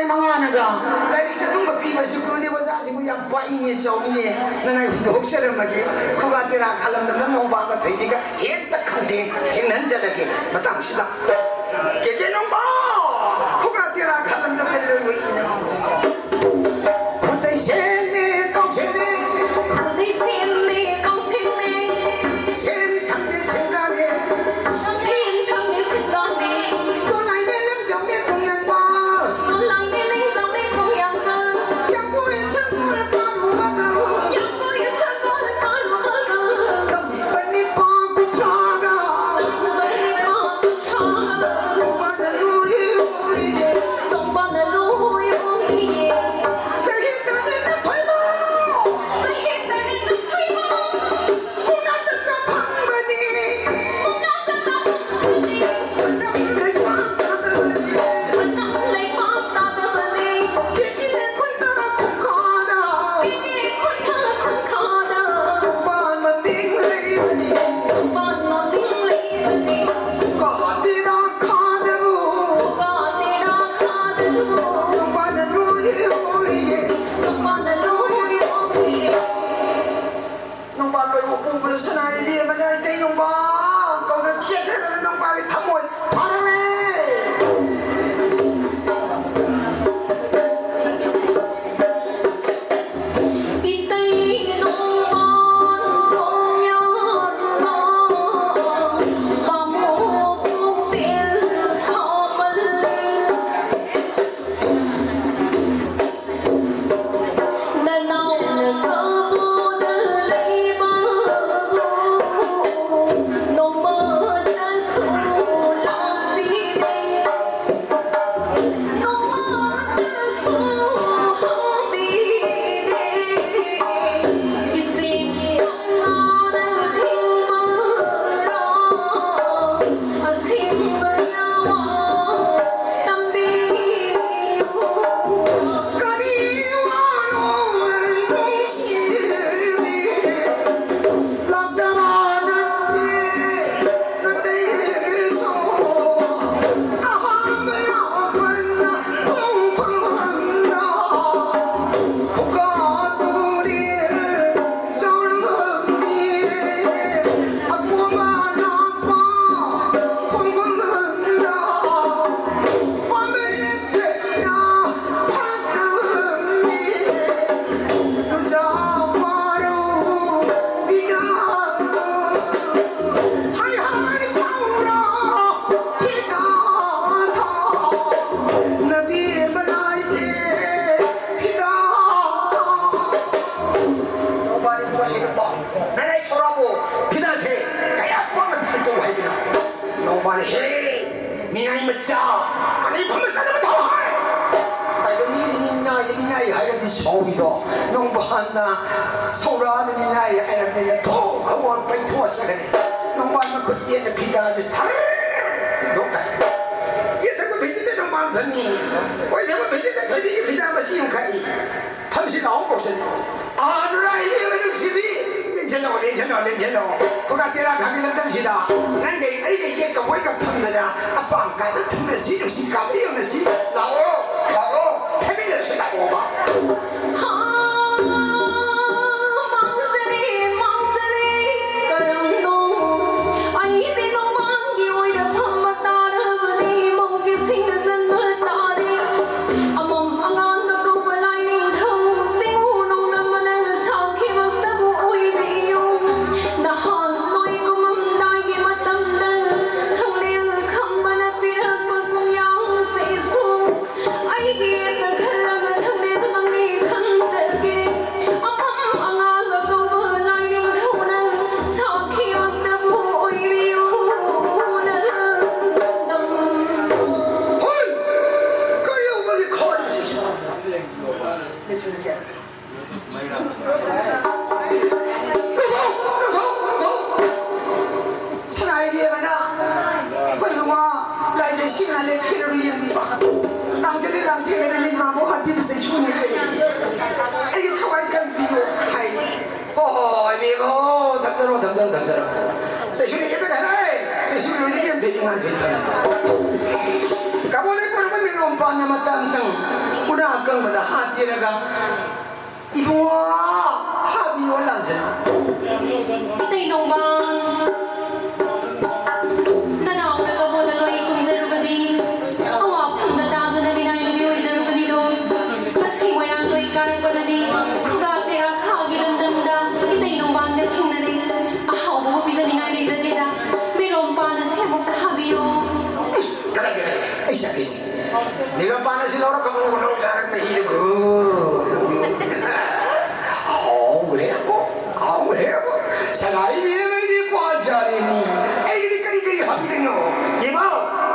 ꯃꯉꯥꯅꯒ ꯂꯥꯏꯔꯤꯛꯁꯦ ꯑꯗꯨꯝꯒ ꯄꯤꯕꯁꯤ ꯒꯨꯔꯨꯗꯦꯕ ꯑꯣꯖꯥꯁꯤꯕꯨ ꯌꯥꯝ ꯄꯥꯛꯏꯅꯦ, ꯆꯥꯎꯏꯅꯦ꯫ ꯅꯅꯥꯏ ꯍꯨꯟꯗꯣꯛꯆꯔꯝꯃꯒꯦ꯫ ꯈꯨꯒꯥ ꯇꯦꯔꯥ ꯈꯥꯂꯝꯗꯝꯗ ꯅꯣꯡꯕꯥꯟꯒ ꯊꯣꯏꯕꯤꯒ ꯍꯦꯛꯇ ꯈꯪꯊꯦꯡ ꯊꯦꯡꯅꯍꯟꯖꯔꯒꯦ ꯃꯇꯥꯡꯁꯤꯗ꯫ ꯀꯦ ꯀꯦ ꯅꯣꯡꯕꯥꯟ! ꯈꯨꯒꯥ ꯇꯦꯔꯥ ꯈꯥꯂꯝꯗꯝꯗ ꯂꯣꯏ ꯎꯏ꯫ ꯈꯨꯗꯩ ꯁꯦꯟꯅꯦ, ꯀꯧꯁꯦꯟꯅꯦ꯫ ꯈꯨꯗꯩ ꯁꯦꯟꯅꯦ, ꯀꯧꯁꯦꯟꯅꯦ꯫ ꯁꯦꯟ ꯊꯝꯅꯦ, ꯁꯦꯟꯒꯥꯅꯦ꯫ ꯁꯦꯟ ꯊꯝꯅꯦ, ꯁꯦꯟꯒꯥꯅꯦ꯫ ꯇꯣꯂꯥꯏꯅꯦ, ꯂꯝꯖꯥꯎꯅꯦ, ꯄꯨꯡꯌꯥꯡꯕ꯫ ꯇꯣꯂꯥꯏꯅꯦ, ꯂꯝꯖꯥꯎꯅꯦ, ꯄꯨꯡꯌꯥꯡꯕ꯫ ꯌꯥꯡꯒꯣꯏ ꯁꯒꯣꯜ ꯄꯥꯔꯨꯕꯒ꯫ ꯌꯥꯡꯒꯣꯏ ꯁꯒꯣꯜ ꯄꯥꯔꯨꯕꯒ꯫ ꯇꯝꯕꯅꯤ ꯄꯥ ꯀꯨꯟꯊ꯭ꯔꯥꯒ꯫ ꯇꯝꯕꯅꯤ ꯄꯥ ꯀꯨꯟꯊ꯭ꯔꯥꯒ꯫ ꯃꯤꯅꯥꯏ ꯃꯆꯥ, ꯃꯅꯩ ꯐꯝꯕ ꯆꯠꯅꯕ ꯊꯧ ꯍꯥꯏ꯫ ꯇꯥꯏꯕꯪ ꯃꯤꯒꯤꯗꯤ ꯃꯤꯅꯥꯏ, ꯃꯤꯅꯥꯏ ꯍꯥꯏꯔꯕꯗꯤ ꯁꯥꯎꯏꯗꯣ꯫ ꯅꯣꯡꯕꯥꯟꯅ ꯁꯧꯔꯥꯗ ꯃꯤꯅꯥꯏ ꯍꯥꯏꯔꯕꯅꯤꯅ ꯊꯣꯡ ꯍꯧꯒꯠ ꯄꯩꯊꯣꯛꯑ ꯆꯠꯈ꯭ꯔꯦ꯫ ꯅꯣꯡꯕꯥꯟ ꯃꯈꯨꯠ ꯌꯦꯠꯅ ꯐꯤꯗꯥꯁꯦ ꯁꯔ ꯇꯤꯡꯊꯣꯛ ꯇꯥꯏ꯫ ꯌꯦꯠ ꯊꯪꯕ ꯐꯤꯖꯤꯟꯗ ꯅꯣꯡꯕꯥꯟ ꯐꯝꯃꯤ꯫ ꯑꯣꯏ ꯊꯪꯕ ꯐꯤꯖꯤꯟꯗ ꯊꯣꯏꯕꯤꯒꯤ ꯐꯤꯗꯥ ꯃꯁꯤ ꯑꯃ ꯈꯥꯛꯏ꯫ ꯐꯝꯁꯤ ꯂꯥꯛꯑꯣ ꯀꯧꯁꯜꯂꯤ꯫ ꯑꯥ, ꯅꯨꯔꯥ ꯏꯕꯦꯝꯃ ꯅꯨꯡꯁꯤꯕꯤ, ꯂꯦꯡꯁꯜꯂꯛꯑꯣ, ꯂꯦꯡꯁꯜꯂꯛꯑꯣ, ꯂꯦꯡꯁꯜꯂꯛꯑꯣ꯫ ꯈꯨꯒꯥ ꯇꯦꯔꯥ ꯈꯥꯒꯤ ꯂꯝꯗꯝꯁꯤꯗ ꯅꯪꯒ ꯑꯩꯒ ꯌꯦꯠꯀ ꯑꯣꯏꯒ ꯐꯝꯗꯅ ꯑꯄꯥꯝ ꯀꯥꯗ ꯊꯨꯡꯅꯁꯤ, ꯅꯨꯡꯁꯤ ꯀꯥꯗ ꯌꯧꯅꯁꯤ꯫ ꯂꯥꯛꯑꯣ, ꯂꯥꯛꯑꯣ, ꯐꯝꯃꯤꯟꯅꯔꯁꯤ ꯂꯥꯛꯑꯣꯕ꯫ ꯍꯥ, ꯃꯥꯡꯖꯔꯦ, ꯃꯥꯡꯖꯔꯦ, ꯀꯔꯝꯅꯣ ꯑꯩꯗꯤ ꯅꯣꯡꯃꯥꯡꯒꯤ ꯑꯣꯏꯅ ꯐꯝꯕ ꯇꯥꯔꯕꯗꯤ ꯃꯧꯒꯤ ꯁꯤꯡꯅ ꯆꯟꯕ ꯇꯥꯔꯦ꯫ ꯑꯃꯝ ꯑꯉꯥꯟꯕ ꯀꯧꯕ ꯂꯥꯏꯅꯤꯡꯊꯧ ꯆꯤꯡꯉꯨ ꯅꯣꯡꯗꯝꯕꯅ ꯁꯥꯈꯤꯕꯇꯕꯨ ꯑꯣꯏꯕꯤꯌꯨ꯫ ꯅꯍꯥꯟ ꯅꯣꯏ ꯀꯨꯝꯃꯝꯗꯥꯏꯒꯤ ꯃꯇꯝꯗ ꯈꯪꯂꯦꯜ ꯈꯝꯕꯅ ꯄꯤꯔꯛꯄ ꯄꯨꯡꯌꯥꯝꯁꯤꯁꯨ ꯑꯩꯒꯤ ꯌꯦꯠꯇ ꯈꯜꯂꯒ ꯊꯪꯂꯦꯜ ꯃꯪꯅꯤ ꯈꯟꯖꯒꯦ꯫ ꯑꯃꯝ ꯑꯉꯥꯟꯕ ꯀꯧꯕ ꯂꯥꯏꯅꯤꯡꯊꯧꯅ ꯁꯥꯈꯤꯕꯇꯕꯨ ꯑꯣꯏꯕꯤꯌꯨ ꯅꯣꯡꯗꯝ꯫ ꯍꯣꯏ! ꯀꯔꯤ ꯌꯧꯕꯒꯤ ꯈꯣꯟ ꯑꯁꯤ ꯁꯨꯝ ꯂꯣꯏꯁꯤꯜꯂꯁꯦ꯫ ꯂꯧꯊꯣꯛ! ꯂꯧꯊꯣꯛ! ꯂꯧꯊꯣꯛ! ꯁꯅꯥ ꯏꯕꯦꯝꯃꯅ ꯑꯩꯈꯣꯏ ꯃꯃꯥ ꯂꯥꯏꯖꯩ ꯁꯤꯅ ꯂꯦꯞꯈꯤꯔꯕ ꯌꯦꯡꯕꯤꯕ꯫ ꯂꯥꯡꯖꯜꯂꯦ ꯂꯥꯡꯊꯦꯡꯅꯔꯦ ꯂꯤꯟ ꯃꯥꯕꯨ ꯍꯥꯠꯄꯤꯕ ꯆꯩꯁꯨꯅꯤ ꯍꯥꯏꯔꯦ꯫ ꯑꯩꯒꯤ ꯊꯋꯥꯏ ꯀꯟꯕꯤꯌꯨ ꯍꯥꯏ꯫ ꯍꯣ ꯍꯣ ꯍꯣ, ꯏꯕꯦꯝꯃ, ꯊꯝꯖꯔꯣ, ꯊꯝꯖꯔꯣ, ꯊꯝꯖꯔꯣ꯫ ꯆꯩꯁꯨꯅꯤ ꯌꯦꯠꯇ ꯈꯔ ꯂꯩ꯫ ꯆꯩꯁꯨꯅꯤ ꯑꯣꯏꯗꯤ ꯀꯩꯝ ꯊꯦꯡꯅꯤ ꯉꯥꯟ ꯊꯦꯡ ꯐꯝ꯫ ꯀꯕꯣꯗꯩ ꯄꯨꯔꯛꯄ ꯃꯦꯔꯣꯝ ꯄꯥꯟꯅ ꯃꯇꯝ ꯇꯪ ꯎꯅꯥ ꯑꯀꯪꯕꯗ ꯍꯥꯞꯄꯤꯔꯒ ꯏꯕꯨꯡꯉꯣ, ꯍꯥꯞꯄꯤꯌꯣ ꯂꯥꯟꯖꯔꯣ꯫ ꯏꯇꯩ ꯅꯣꯡꯕꯥꯟ, ꯅꯅꯥꯎꯅ ꯀꯕꯣꯗ ꯂꯣꯏ ꯀꯨꯝꯖꯔꯨꯕꯗꯤ, ꯑꯋꯥꯐꯝꯗ ꯇꯥꯗꯨꯅ ꯃꯤꯅꯥꯏ ꯅꯨꯄꯤ ꯑꯣꯏꯖꯔꯨꯕꯅꯤꯗꯣ꯫ ꯉꯁꯤ ꯃꯣꯏꯔꯥꯡ ꯂꯣꯏ ꯀꯥꯔꯛꯄꯗꯗꯤ, ꯈꯨꯒꯥ ꯇꯦꯔꯥ ꯈꯥꯒꯤ ꯂꯝꯗꯝꯗ ꯏꯇꯩ ꯅꯣꯡꯕꯥꯟꯒ ꯊꯦꯡꯅꯔꯦ꯫ ꯑꯍꯥꯎꯕꯕꯨ ꯄꯤꯖꯅꯤꯡꯉꯥꯏ ꯂꯩꯖꯗꯦꯗ꯫ ꯃꯦꯔꯣꯝ ꯄꯥꯟ ꯑꯁꯤ ꯑꯃꯨꯛꯇ ꯍꯥꯞꯄꯤꯌꯣ꯫ ꯀꯗꯥꯏꯗ? ꯑꯩ ꯆꯥꯒꯦꯁꯦ꯫ ꯅꯤꯔꯝꯄꯥꯟ ꯑꯁꯤ ꯂꯧꯔ ꯀꯃꯟ ꯂꯧ ꯆꯥꯔꯒ ꯃꯍꯤꯗꯨ ꯒꯨ ꯂꯧꯕꯤꯌꯨ꯫ ꯍꯥꯎꯈ꯭ꯔꯦ, ꯍꯥꯎꯈ꯭ꯔꯦ꯫ ꯁꯅꯥ ꯏꯕꯦꯝꯃ, ꯑꯩꯗꯤ ꯀ꯭ꯋꯥ ꯆꯥꯔꯦ ꯃꯤ꯫ ꯑꯩꯒꯤꯗꯤ ꯀꯔꯤ ꯀꯔꯤ ꯍꯥꯞꯄꯤꯔꯤꯅꯣ? ꯏꯃꯥ,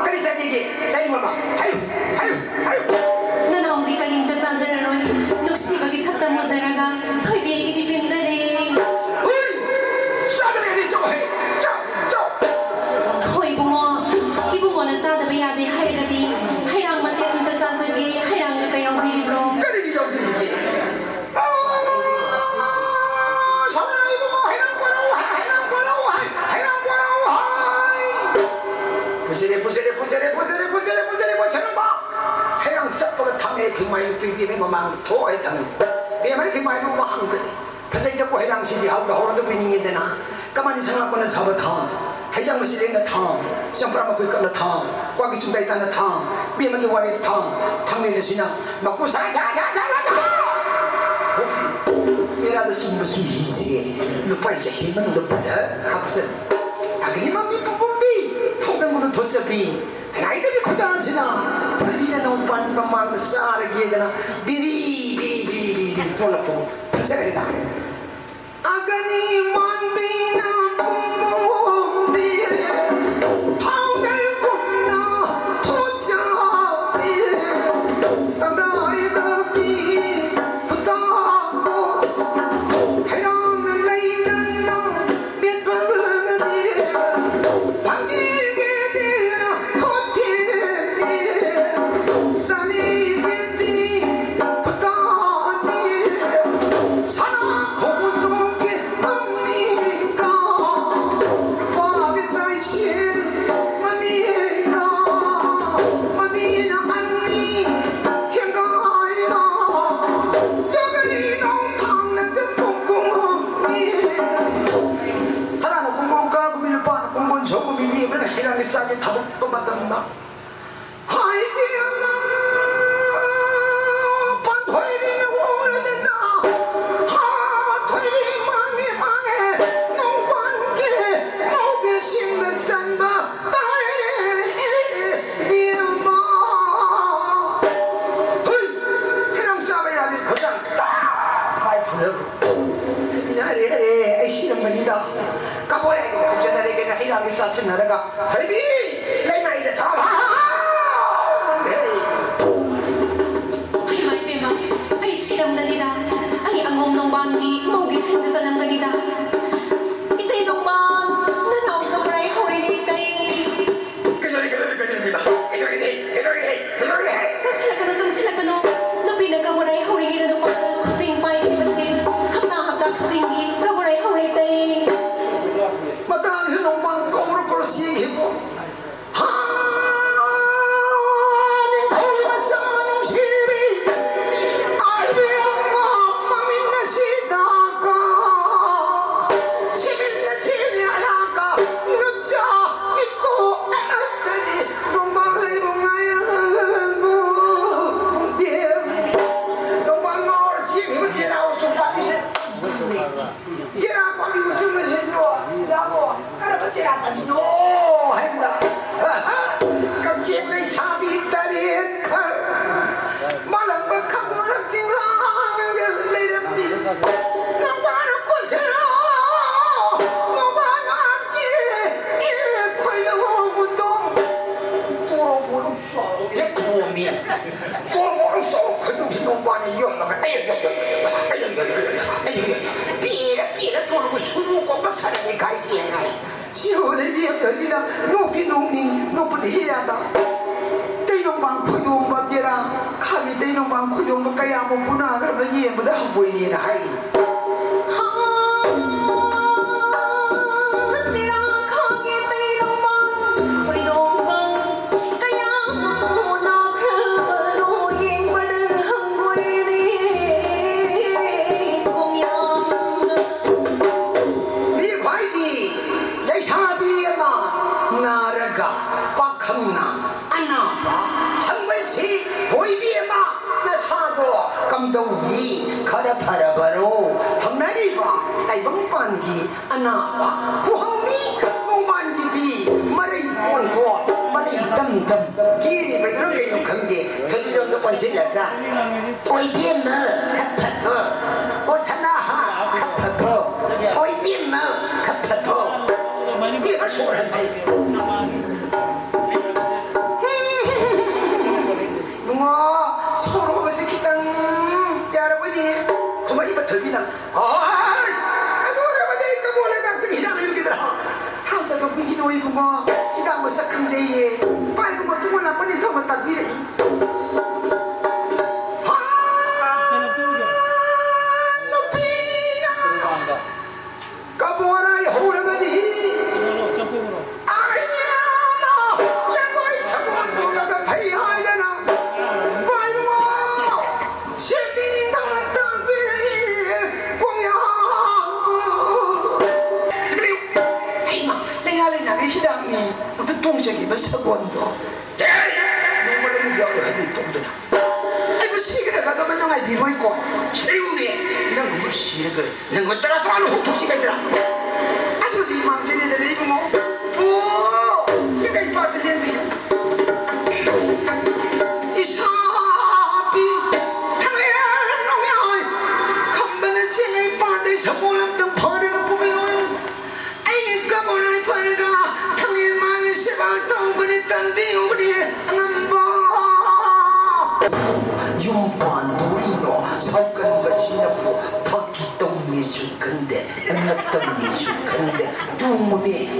ꯀꯔꯤ ꯆꯥꯒꯦ? ꯆꯥꯗꯕ ꯌꯥꯗꯦ ꯍꯥꯏꯔꯒꯗꯤ ꯍꯩꯔꯥꯡ ꯃꯆꯦꯠ ꯑꯝꯇ ꯆꯥꯖꯒꯦ꯫ ꯍꯩꯔꯥꯡꯒ ꯀꯌꯥ ꯌꯥꯎꯕꯤꯔꯤꯕ꯭ꯔꯣ? ꯀꯔꯤꯒꯤ ꯌꯥꯎꯗꯦ? ꯑꯥ, ꯁꯥꯎꯅ ꯏꯕꯨꯡꯉꯣ, ꯍꯩꯔꯥꯡ ꯄꯣꯔꯛꯎ ꯍꯥꯏ, ꯍꯩꯔꯥꯡ ꯄꯣꯔꯛꯎ ꯍꯥꯏ, ꯍꯩꯔꯥꯡ ꯄꯣꯔꯛꯎ ꯍꯥꯏ꯫ ꯄꯨꯖꯔꯦ, ꯄꯨꯖꯔꯦ, ꯄꯨꯖꯔꯦ, ꯄꯨꯖꯔꯦ, ꯄꯨꯖꯔꯦ, ꯄꯨꯖꯔꯦ, ꯄꯨꯖꯔꯦ, ꯄꯨꯖꯔꯦ꯫ ꯍꯩꯔꯥꯡ ꯆꯠꯄꯒ ꯊꯥꯡꯉꯦ ꯐꯤꯃꯥꯏ ꯅꯨꯄꯤ ꯏꯕꯦꯝꯃ ꯃꯃꯥꯡꯗ ꯊꯣꯛꯑꯦ ꯊꯝꯃꯤ꯫ ꯕꯦꯝꯃ ꯐꯤꯃꯥꯏ ꯂꯨꯕ ꯍꯪꯗ꯭ꯔꯦ꯫ ꯐꯖꯩꯗꯀꯣ ꯍꯩꯔꯥꯡꯁꯤꯗꯤ ꯍꯥꯎꯗ ꯍꯧꯔꯒ ꯄꯤꯅꯤꯡꯉꯤꯗꯅ꯫ ꯀꯃꯥꯟꯅꯤ ꯁꯪꯂꯥꯛꯄꯅ ꯁꯥꯕ ꯊꯥꯡ, ꯍꯩꯖꯥꯡ ꯃꯁꯤꯂꯦꯟꯅ ꯊꯥꯡ, ꯆꯝꯄ꯭ꯔꯥ ꯃꯈꯣꯏ ꯀꯞꯅ ꯊꯥꯡ, ꯋꯥꯒꯤ ꯆꯨꯝꯗꯥꯏ ꯇꯥꯅ ꯊꯥꯡ, ꯄꯦꯝꯃꯒꯤ ꯋꯥꯔꯦꯞ ꯊꯥꯡ, ꯊꯥꯡꯂꯦꯟ ꯑꯁꯤꯅ ꯃꯀꯨ ꯁꯥ ꯁꯥ ꯁꯥ ꯁꯥ ꯁꯥ ꯊꯥꯡ! ꯍꯣꯞꯇꯤ, ꯃꯦꯔꯥꯗ ꯆꯨꯝꯕ ꯆꯨꯍꯤꯁꯦ ꯂꯨꯄꯥ ꯌꯥꯡꯈꯩ ꯃꯅꯨꯡꯗ ꯄꯨꯂꯞ ꯍꯥꯞꯆꯜꯂꯤ꯫ ꯑꯒꯅꯤ ꯃꯝꯕꯤ ꯄꯨꯝꯕꯤ, ꯊꯧꯗꯝꯒꯨꯝꯅ ꯊꯣꯠꯆꯕꯤ, ꯊꯅꯥꯏꯗꯒꯤ ꯈꯨꯗꯥꯁꯤꯅ ꯊꯣꯏꯕꯤꯅ ꯅꯧꯄꯥꯟ ꯃꯃꯥꯡꯗ ꯆꯥꯔꯒꯦꯗꯅ ꯕꯤꯔꯤ ꯕꯤꯔꯤ ꯕꯤꯔꯤ ꯕꯤꯔꯤ ꯕꯤꯔꯤ ꯊꯣꯛꯂꯛꯄ ꯐꯖꯈ꯭ꯔꯦꯗ꯫ ꯑꯒꯅꯤ ꯃꯥꯟꯕꯤꯅ ꯄꯨꯝꯕꯣꯝꯕꯤ, ꯊꯥꯎꯗꯜꯒꯨꯝꯅ ꯊꯣꯠꯆꯕꯤ, ꯇꯝꯔꯥꯏꯗꯕꯤ ꯈꯨꯇꯥꯛꯄꯨ ꯍꯩꯔꯥꯡꯅ ꯂꯩꯗꯅ ꯃꯦꯠꯄꯅꯤ꯫ ꯐꯪꯉꯤꯒꯤꯗꯤꯅ ꯈꯣꯠꯈꯤꯅꯤ꯫ ꯆꯥꯅꯤꯒꯤꯗꯤ ꯈꯨꯇꯥꯛꯅꯤ꯫ ꯁꯅꯥ ꯈꯣꯡꯗꯣꯛꯀꯤ ꯃꯃꯤꯡꯒ ꯂꯩꯁꯥꯕꯤ ꯇꯔꯦꯠ ꯈꯛ ꯃꯥꯂꯪꯕ ꯈꯪꯉꯨꯔꯛ ꯆꯤꯡꯂꯥꯡꯒ ꯂꯩꯔꯝꯃꯤ꯫ ꯅꯨꯄꯥꯅ ꯀꯣꯟꯁꯤꯜꯂꯣ, ꯅꯨꯄꯥ ꯉꯥꯛꯀꯤ ꯏꯜ ꯈꯣꯏꯔꯧ ꯃꯨꯇꯣꯡ꯫ ꯄꯣꯔꯣ ꯄꯣꯔꯣ ꯆꯥꯎ ꯍꯦꯛ ꯈꯣꯡꯉꯤ꯫ ꯄꯣꯔꯣ ꯄꯣꯔꯣ ꯆꯥꯎ ꯈꯣꯏꯗꯧꯁꯤ ꯅꯣꯡꯕꯥꯅ ꯌꯣꯝꯂꯒ ꯑꯩ, ꯑꯩ, ꯑꯩ, ꯑꯩ, ꯑꯩ, ꯑꯩ, ꯑꯩ, ꯄꯤꯔ ꯄꯤꯔ ꯊꯣꯛꯂꯒ ꯁꯨꯔꯨ ꯀꯣꯛꯀ ꯁꯥꯔꯝꯃꯤ ꯀꯥꯏ ꯌꯦꯡꯉꯥꯏ꯫ ꯁꯤ ꯎꯕꯗ ꯏꯕꯦꯝ ꯊꯣꯏꯕꯤꯅ ꯅꯣꯛꯇꯤ ꯅꯣꯛꯅꯤꯡ, ꯅꯣꯛꯄꯗꯤ ꯍꯦꯛ ꯌꯥꯗ꯫ ꯇꯩꯅꯧꯕꯥꯟ ꯈꯣꯏꯗꯣꯝꯕ ꯇꯦꯔꯥ ꯈꯥꯕꯤ ꯇꯩꯅꯧꯕꯥꯟ ꯈꯣꯏꯗꯣꯝꯕ ꯀꯌꯥꯃꯨꯛ ꯄꯨꯅꯈ꯭ꯔꯕ ꯌꯦꯡꯕꯗ ꯍꯪꯒꯣꯏꯔꯦꯅ ꯍꯥꯏꯔꯤ꯫ ꯇꯦꯔꯥ ꯈꯥꯒꯤ ꯇꯩꯅꯧꯕꯥꯟ ꯈꯣꯏꯗꯣꯝꯕ ꯀꯌꯥꯃꯨꯛ ꯄꯨꯅꯈ꯭ꯔꯕꯅꯣ ꯌꯦꯡꯕꯗ ꯍꯪꯒꯣꯏꯔꯦꯅꯦ ꯀꯣꯡꯌꯥꯝ꯫ ꯃꯤ ꯈ꯭ꯋꯥꯏꯗꯤ ꯂꯩꯁꯥꯕꯤ ꯑꯃ ꯅꯥꯔꯒ ꯄꯥꯈꯪꯅ ꯑꯅꯥꯕ ꯍꯪꯕꯁꯤ, "ꯍꯣꯏꯕꯤ ꯑꯃ, ꯅꯁꯥꯗꯣ ꯀꯝꯗꯧꯏ? ꯈꯔ ꯐꯔꯕꯔꯣ?" ꯍꯪꯅꯔꯤꯕ ꯇꯥꯏꯕꯪꯄꯥꯟꯒꯤ ꯑꯅꯥꯕ ꯈꯨꯍꯪꯅꯤ꯫ ꯅꯣꯡꯕꯥꯟꯒꯤꯗꯤ ꯃꯔꯩ ꯀꯣꯟ ꯀꯣꯟ, ꯃꯔꯩ ꯇꯝ ꯇꯝ ꯀꯦꯔꯤꯕꯗꯨꯅ ꯀꯩꯅꯣ ꯈꯪꯗꯦ, ꯊꯣꯏꯕꯤꯔꯣꯝꯗ ꯑꯣꯟꯁꯤꯜꯂꯒ, "ꯑꯣꯏꯕꯤ ꯑꯃ ꯈꯔ ꯐꯠꯇꯣ, ꯑꯣ ꯁꯅꯥꯍꯥ ꯈꯔ ꯐꯠꯇꯣ, ꯑꯣꯏꯕꯤ ꯑꯃ ꯈꯔ ꯐꯠꯇꯣ", ꯏꯕꯦꯝꯃ ꯁꯣꯔ ꯍꯟꯊꯩ꯫ ꯏꯕꯨꯡꯉꯣ, ꯁꯣꯔ ꯍꯣꯟꯕꯁꯦ ꯈꯤꯇꯪ ꯌꯥꯔꯕꯣꯏ ꯅꯤꯡꯉꯦ꯫ ꯈꯨꯃꯛꯏꯕ ꯊꯣꯏꯕꯤꯅ, "ꯍꯣꯏ, ꯑꯗꯨ ꯑꯣꯏꯔꯕꯗꯤ ꯑꯩ ꯀꯕꯣ ꯂꯩꯕꯥꯛꯇꯒꯤ ꯍꯤꯗꯥꯛ ꯂꯩꯔꯨꯒꯗ꯭ꯔꯥ?" ꯊꯥꯡ ꯆꯠꯊꯣꯛꯄꯤꯒꯤꯅꯣ ꯏꯕꯨꯡꯉꯣ, ꯍꯤꯗꯥꯛ ꯃꯁꯛ ꯈꯪꯖꯩꯌꯦ꯫ ꯄꯥꯏꯕꯨꯡꯉꯣ, ꯇꯨꯡꯉꯣꯟ ꯂꯥꯛꯄ ꯅꯤꯡꯊꯧꯅ ꯇꯥꯛꯄꯤꯔꯛꯏ꯫ ꯍꯥ! ꯅꯨꯄꯤꯅ ꯀꯕꯣꯔꯥꯏ ꯍꯧꯔꯕꯗꯤ꯫ ꯑꯩꯅ ꯂꯩꯉꯣꯏ ꯁꯒꯣꯜ ꯇꯣꯡꯂꯒ ꯐꯩ ꯍꯥꯏꯗꯅ ꯄꯥꯏꯕꯨꯡꯉꯣ, ꯁꯦꯟꯕꯤ ꯅꯤꯡꯊꯧꯅ ꯇꯥꯛꯄꯤꯔꯛꯏ꯫ ꯀꯣꯡꯌꯥ꯫ ꯍꯩꯃꯥ, ꯂꯥꯏꯅꯥ ꯂꯩꯅꯥꯒꯤ ꯍꯤꯗꯥꯛꯅꯤ꯫ ꯑꯝꯇ ꯇꯣꯡꯖꯒꯦꯕ ꯁꯒꯣꯜꯗꯣ꯫ ꯅꯣꯡꯃ ꯂꯩꯅꯤ ꯌꯥꯎꯔꯣꯏ ꯍꯥꯏꯕꯗꯤ ꯇꯣꯛꯇꯅ꯫ ꯑꯩꯕꯨ ꯁꯤꯈ꯭ꯔꯒ ꯑꯗꯨꯝ ꯅꯨꯡꯉꯥꯏꯕꯤꯔꯣꯏꯀꯣ꯫ ꯁꯤꯔꯨꯅꯦ꯫ ꯅꯪꯒꯨꯝꯕ ꯁꯤꯔꯒ ꯅꯪꯒ ꯇꯔꯥ ꯇꯔꯥ ꯂꯨꯍꯣꯡꯊꯣꯛꯁꯤ ꯀꯩꯗ꯭ꯔꯥ? ꯑꯗꯨꯗꯤ ꯃꯥꯡꯖꯔꯦꯗꯅ ꯏꯕꯨꯡꯉꯣ꯫ ꯑꯣ, ꯁꯤ ꯀꯩ ꯄꯥꯠꯇ ꯂꯦꯟꯕꯤꯌꯨ꯫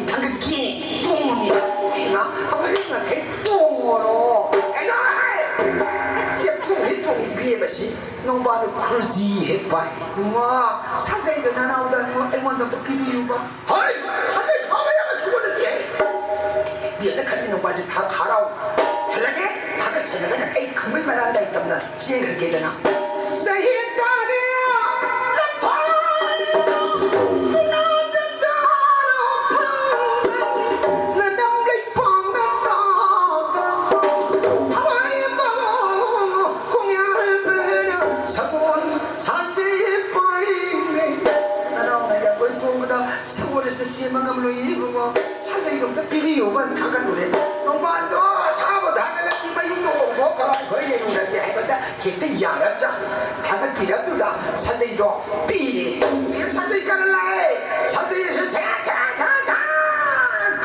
ꯊꯥꯡꯒꯠꯀꯦꯅꯦ, ꯇꯣꯡꯉꯨꯅꯦ꯫ ꯁꯤꯅ ꯑꯃ ꯉꯥꯈꯩ ꯇꯣꯡꯉꯨꯔꯣ꯫ ꯑꯩꯅ ꯍꯥꯏ, ꯆꯦꯞ ꯇꯣꯡꯉꯤ ꯇꯣꯡꯉꯤ ꯏꯕꯦꯝꯃꯁꯤ ꯅꯣꯡꯕꯥꯟ ꯈꯨꯔꯖꯤ ꯍꯦꯛ ꯄꯥꯏ꯫ ꯏꯃꯥ, ꯁꯥꯖꯩꯗꯣ ꯅꯅꯥꯎꯗ ꯑꯩꯉꯣꯟ-, ꯑꯩꯉꯣꯟꯗ ꯑꯝꯇ ꯄꯤꯕꯤꯌꯨꯕ꯫ ꯍꯣꯏ, ꯁꯥꯖꯩ ꯐꯥꯕ ꯌꯥꯕ ꯁꯨꯕ ꯅꯠꯇꯦ꯫ ꯏꯕꯦꯝꯅ ꯈꯜꯂꯤ ꯅꯣꯡꯕꯥꯟꯁꯦ ꯊꯥ-, ꯊꯥꯔꯥꯎ ꯍꯜꯂꯒꯦ, ꯊꯥꯒꯠꯁꯟꯅꯔꯒ ꯑꯩ ꯈꯪꯕꯩ ꯃꯔꯥꯡ ꯂꯩꯇꯝꯅ ꯆꯦꯟꯈ꯭ꯔꯒꯦꯗꯅ꯫ ꯆꯍꯤ ꯇꯔꯦꯠ ꯂꯝꯊꯣꯏ ꯃꯨꯛꯅꯥ ꯆꯠꯇꯅ ꯐꯪꯕꯅꯤ ꯅꯅꯝ ꯂꯩꯄꯥꯛꯅ ꯇꯥꯗ ꯊꯋꯥꯏ ꯃꯃꯣ ꯈꯣꯡꯌꯥꯜ ꯄꯦꯅ ꯁꯒꯣꯜ ꯁꯥꯖꯦ ꯄꯥꯏꯅꯩ꯫ ꯅꯅꯥꯎꯅ ꯌꯥꯡꯒꯣꯏ ꯊꯣꯡꯕꯗ ꯁꯒꯣꯜ ꯑꯁꯤꯗ ꯆꯦꯟꯕ ꯉꯝꯂꯣꯏ ꯏꯕꯨꯡꯉꯣ꯫ ꯁꯥꯖꯩꯗꯣ ꯑꯝꯇ ꯄꯤꯕꯤꯌꯣꯕ ꯊꯥꯒꯠꯂꯨꯔꯦ꯫ ꯅꯣꯡꯕꯥꯟꯗꯣ ꯊꯥꯕꯨ ꯊꯥꯒꯠꯂꯗꯤ ꯃꯌꯨꯝꯗ ꯑꯣꯛ ꯀꯔꯥꯏ ꯍꯣꯏ ꯂꯩꯔꯨꯔꯒꯦ ꯍꯥꯏꯕꯗ ꯍꯦꯛꯇ ꯌꯥꯔꯞꯖꯥꯠꯅꯤ꯫ ꯊꯥꯒꯠꯄꯤꯔꯞꯗꯨꯗ ꯁꯥꯖꯩꯗꯣ ꯄꯤꯔꯦ꯫ ꯄꯤꯔꯞ ꯁꯥꯖꯩ ꯀꯟꯅ ꯂꯥꯛꯑꯦ꯫ ꯁꯥꯖꯩ ꯑꯁꯤ ꯁꯦ ꯁꯦ ꯁꯦ ꯁꯦ